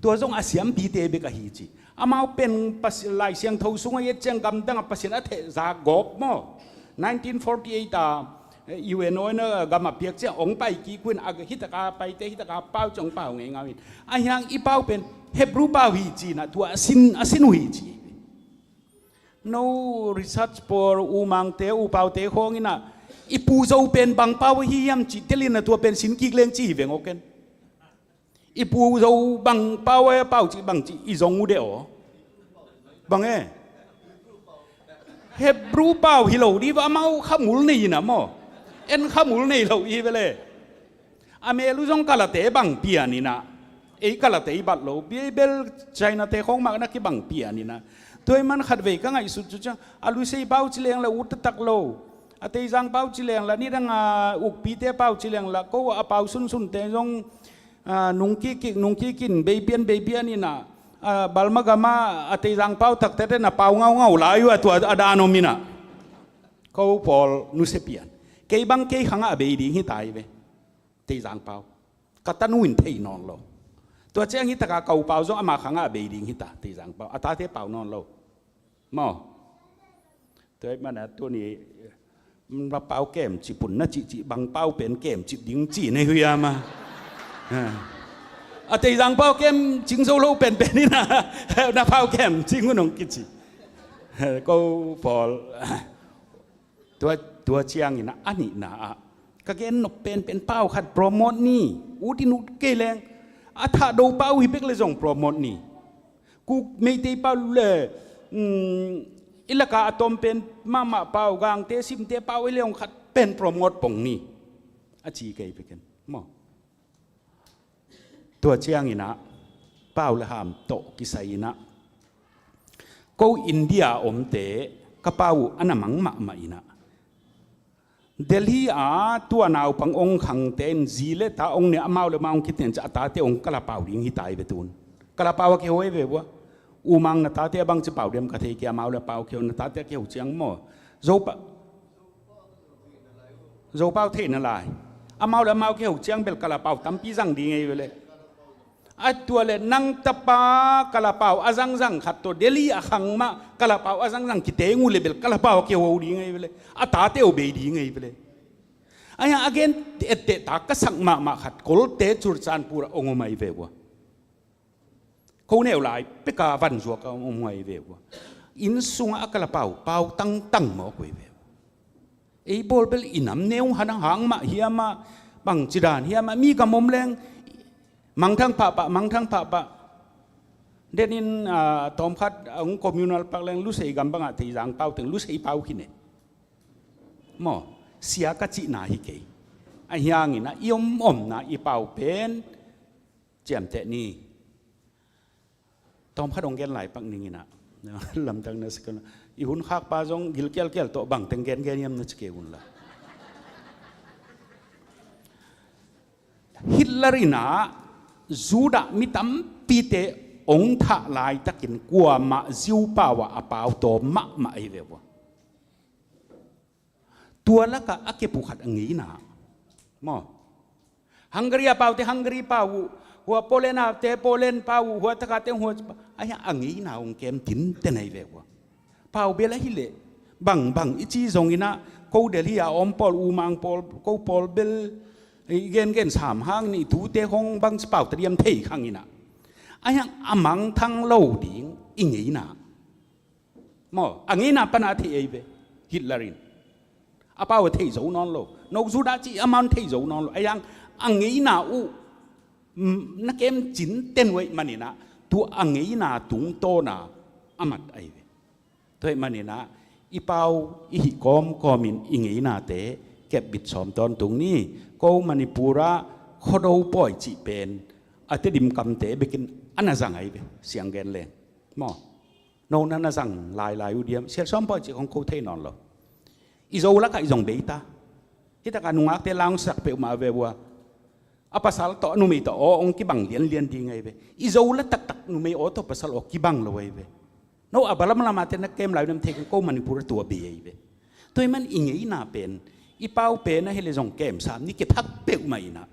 Tua zong a siampite bek ahi ci. Amau pen Pasi-, Lai Siangtho sungah i et ciang gamdang a Pasian a thehza gawp maw. Nineteen forty-eight a, eh, U N O in a gam a piak ciang hong pai kik uh in, a hi tak a paite hi tak a pau ci, hong pau ngeingau in. Ahi hang i pau pen Hebru pau hi ci in ah, tua a sin, a sin uh hi ci. No research pawl, U Mangte, U Paute khawng in ah, i Pu Zo pen bang pau ahi hiam cih tel in ah, tua pen sin kik leng ci hi veng aw ken. I Pu Zo bang pau a pau cih bang cih i zong uh deuh aw. Bang e? Hebru pau hi lo ding ve, amau khamul nei in ah maw. En khamul nei lo hi ve le. A mel uh zong kalate bang pian in ah, ei kalate i bat lo, Bible China te khawng mah na kibang pian in ah. Tua ahih man khatvei ka ngaihsut cu ciang, a Lusei pau ci leng leh ut taktak lo. A Teizang pau ci leng lah, nidang a ukpite pau ci leng lah, ko a pau sunsunte zong, a, nungkik kik, nungkik in, beipian, beipian in a, a, Balma gama a Teizang pau takte ten a pau ngaungau lai uh a, tua a dan om in a. Ko pawl nusia pian. Kei bang kei khangah a bei ding hi ta hi ve. Teizang pau. Ka tanu in thei nawn lo. Tua ciang hi taka ko pau zong ama khangah a bei ding hi ta, Teizang pau. A tate pau nawn lo. Maw. Tua ahih manin a tuni, mm, na pau kemcip un na cihcih bang pau pen kemcip ding ci nei hui a ma. Ha. A Teizang pau kemcing zo lo penpen in a, na pau kemcing un hong kici. Ko pawl. Tua, tua ciangin a, a nihna ah, ka gen nop penpen pau khat promote ni, ut in ut kei leng, a Thahdo pau hi bek le zong promote ni. Kuk Meitei pau le, mm, i laka a tom pen mahmah pau, Gangte, Simte pau hi le hong khat pen promote pong ni. A ci kei bek in. Maw. Tua ciangin a, pau le ham tawh kisai in a, ko India a omte ka pau uh a na mang mahmah in a, Delhi a tua naupang ong khangte in zi le ta ong ne, amau le amau ong kiten ciah a tate ong kalapau ding hi ta hi ve tun. Kalapau a kiho hi ve vua. U Mang, na tate a bang ci pau diam ka thei kei, amau le pau kiho, na tate a kiho ciang maw. Zo pa, Zopau theihna lai. Amau le amau kiho ciang bel kalapau tampi zang ding ei ve le. A tua le nang tapa kalapau a zangzang khat tawh Delhi a khang mah kalapau a zangzang kiteng uh le bel kalapau a kiho ding ei ve le. A tate uh bei ding ei ve le. Ahi a gen etteh ta ka sak mahmah khat Kolte Churachandpur ah ong om ahi ve ua. Ko neu lai peka vanzuak a om huai ve ua. Inn sungah a kalapau, pau tangtang mawk huai ve ua. Ei bawl bel i nam neu hana hang mah hiam ah, bang cidan hiam ah, mi gam om leng mangthang pahpah, mangthang pahpah. Denin, ah, tawmkhat, ah, hong communal pak leng Lusei gam bangah Teizang pau teng Lusei pau khin e. Maw, sia ka cihna hi kei. Ahi hangin ah i om omna i pau pen ciamteh ni. Tawmkhat hong gen lai pak ning in ah. Lamdang na si kei. I hun khakpa zong gilkialkial tawh bangteng gengen hiam na ci kei un la. Hitler in ah Judah mi tampite hong thah laitakin kuamah Jew pau ah a pau tawm mahmah ahi ve ua. Tua lakah a kep uh khat a ngeina. Maw. Hungary a paute Hungary pau uh, hua Poland a te Poland pau uh, hua takate hua, ahi a ngeina hong kem tinten ahi ve ua. Pau bel ahi leh, bangbang i ci zongin ah, ko Delhi a om pawl, U Mang pawl, ko pawl bel i gengen sam hang ni tute hong bang ci pau ta diam thei khang in ah. Ahi a mangthang lo ding i ngeina. Maw, a ngeina pana a thei ei ve, Hitler in. A pau a thei zo nawn lo. No Judah ci a man thei zo nawn lo. Ahi hang a ngeina uh, mm, na kem cinten uh ahih manin ah, tua a ngeina tungtawna a mat ahi ve. Tua ahih manin ah, i pau i hih kawmkawmin i ngeinate kepbit sawm tawntung ni. Ko Manipur ah Khuado pawi cih pen a Tedim kamte bekin a na zang ahi ve, siang gen leng. Maw. No na na zang lailai uh diam, sial sawm pawi cih khong ko thei nawn lo. I Zo lakah i zong bei ta. Hi takah nungakte langsak peuhmah ve ua. A pasal tawh a numei tawh aw hong kibang lianlian ding ahi ve. I Zo la taktak numei aw tawh pasal aw kibang lo ahi ve. No a balam lamate na kem lai uh nam thei keng, ko Manipur a tua bei ahi ve. Tua ahih man i ngeina pen, i pau pen ahi le zong kem sam ni, kithak peuhmah in ah.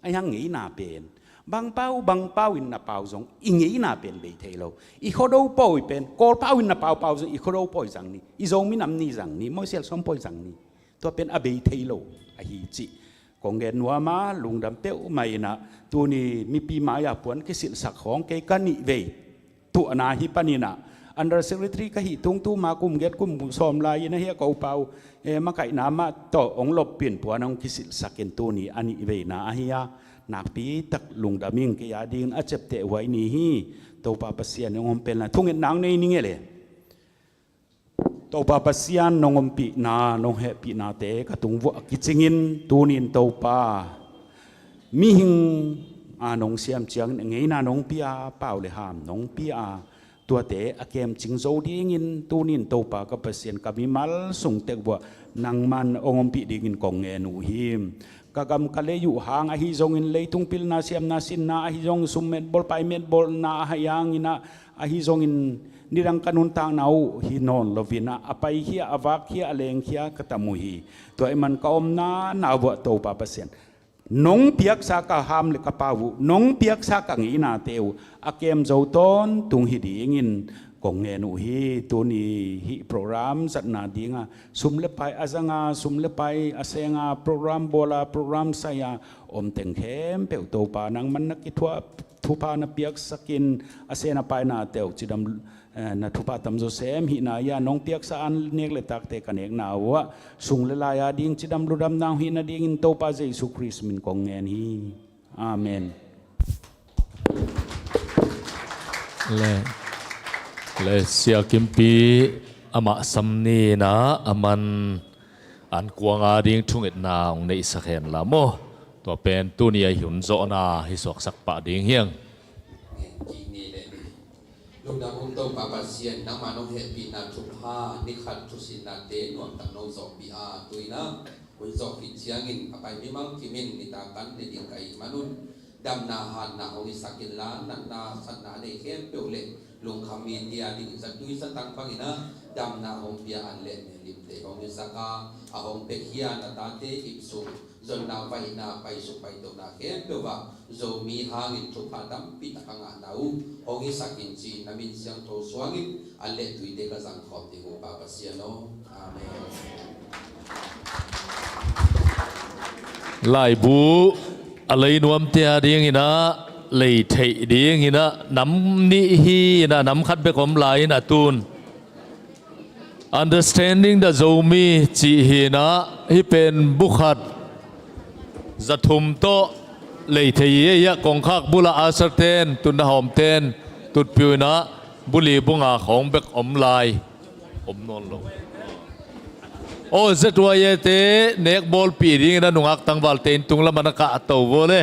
Ahi hang ngeina pen, bang pau, bang pau in na pau zong, i ngeina pen bei thei lo. I Khuado pawi pen, Kawl pau in na pau pau zong, i Khuado pawi zang ni, i Zo minam ni zang ni, maw, sial sawm pawi zang ni. Tua pen a bei thei lo ahi cih kong gen nuam a, lungdam peuhmah in ah, tuni mipi mai-a puan kisilhsak khawng kei ka nih vei tuahna hi panin ah, Under Secretary ka hih tung tuma kum giat kum sawm lai-in ahi a, ko pau, eh, makaihna mah tawh hong loppih in puan hong kisilhsak in tuni a nih veina ahi a, nakpi tak lungdam ing. Kei a dingin a ciapteh huai ni hi. Topa Pasian in hong ompih in la, thungetna hong nei ning e le. Topa Pasian, nong ompihna, nong hehpihnate ka tung vuah a kicingin, tunin Topa, mihing a nong siam ciangin a ngeina nong pia, pau le ham nong pia, Tuate a kemcing zo dingin tuni-in Topa ka Pasian, ka mimal sung tek vuah nangman hong ompih dingin kong ngen uh hi. Ka gam ka lei uh hang ahi zongin, leitung pilna, siamna, sinna ahi zongin, sum metbawl pai metbawlna ahi hangin ah, ahi zongin nidang ka nuntakna uh hi nawn loin ah, a paikhia, a vakkhia, a lengkhia ka tam uh hi. Tua ahih man ka omna na vuah Topa Pasian, nong piaksa ka ham le ka pau uh, nong piaksa ka ngeinate uh a kem zo tawntung hi dingin kong ngen uh hi. Tuni hih program zatna dinga sum le pai a zanga, sum le pai a senga, program bawla, program saia om teng khempeuh Topa, nangman na kithuah, thupha na piaksakin, a sen a painate uh cidam, eh, na thupha tamzaw sem hihna ia, nong piaksa an nek le takte ka nekna uah sung le lai a ding cidam ludam nang hih nadingin Topa Jesu Khrist min kong ngen hi. Amen. Le, le Sia Kimpi amah sam ni-in ah, aman an kuang a ding thungetna hong neihsak hen la maw. Tua pen tuni a hun zawhna hi suaksak pah ding hi hang. Lungdam ung Topa Pasian, nangma nong hehpihna thupha, ni khat thusinnate nuamtak nong zawhpih a, tu-in ah hun zawh khit ciangin a pai mimal kimin nitak an ne ding ka hih manun, damna hanna hong hisak inla, natna satna a nei khempeuh le lungkham mite a ding zatui zatang bangin ah damna hong pia an le melimte hong hisak a, a hong piakhia na tate ipsung zonna vaihna paisuk paitona khempeuh ah Zomi hangin thupha tampi tak a ngahna uh hong hisak in ci-in na min siangtho suangin an le tuite ka zangkhawm ding uh Pa Pasian aw. Amen. Laibu a lei nuamte a dingin ah, lei theih dingin ah nam nih hi-in ah, nam khat bek om lai-in ah, tun Understanding the Zomi cih hi-in ah, hih pen bu khat za thum tawh lei thei hi. Hiah kongkhak bul ah usher ten, tun na hawm ten tutpiu in ah, bu li bu nga khawng bek om lai. Om nawn lo. Aw, Z Y A te nek bawlpih dingin a nungak tangvalte inn tung lamah na kahto vua le.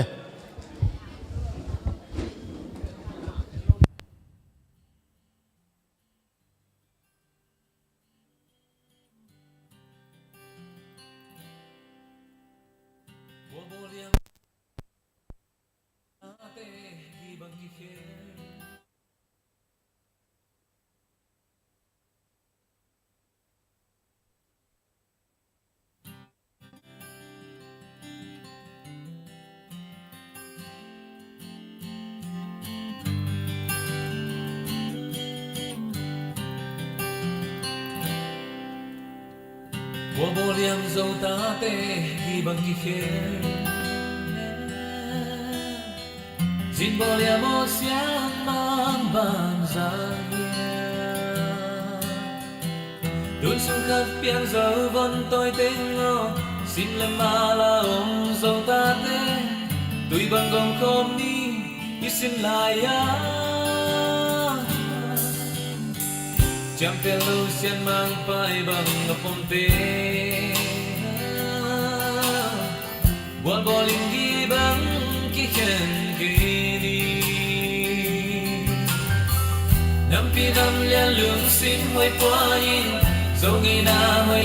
Bualbawl liam zo tate hi bang kikhel. Zinbawl liam aw siangmang bang zang hiam. Tun sung khat piang zo von tawi teng aw, sim le mal a om zo tate, tui bang gawm khawm ni i sin lai a. Ciamteh lo sianmang pai bang a pom te. Bualbawl in hi bang kikhen kei ni. Nampi nam lian lungsim huai pua in, zo ngeina huai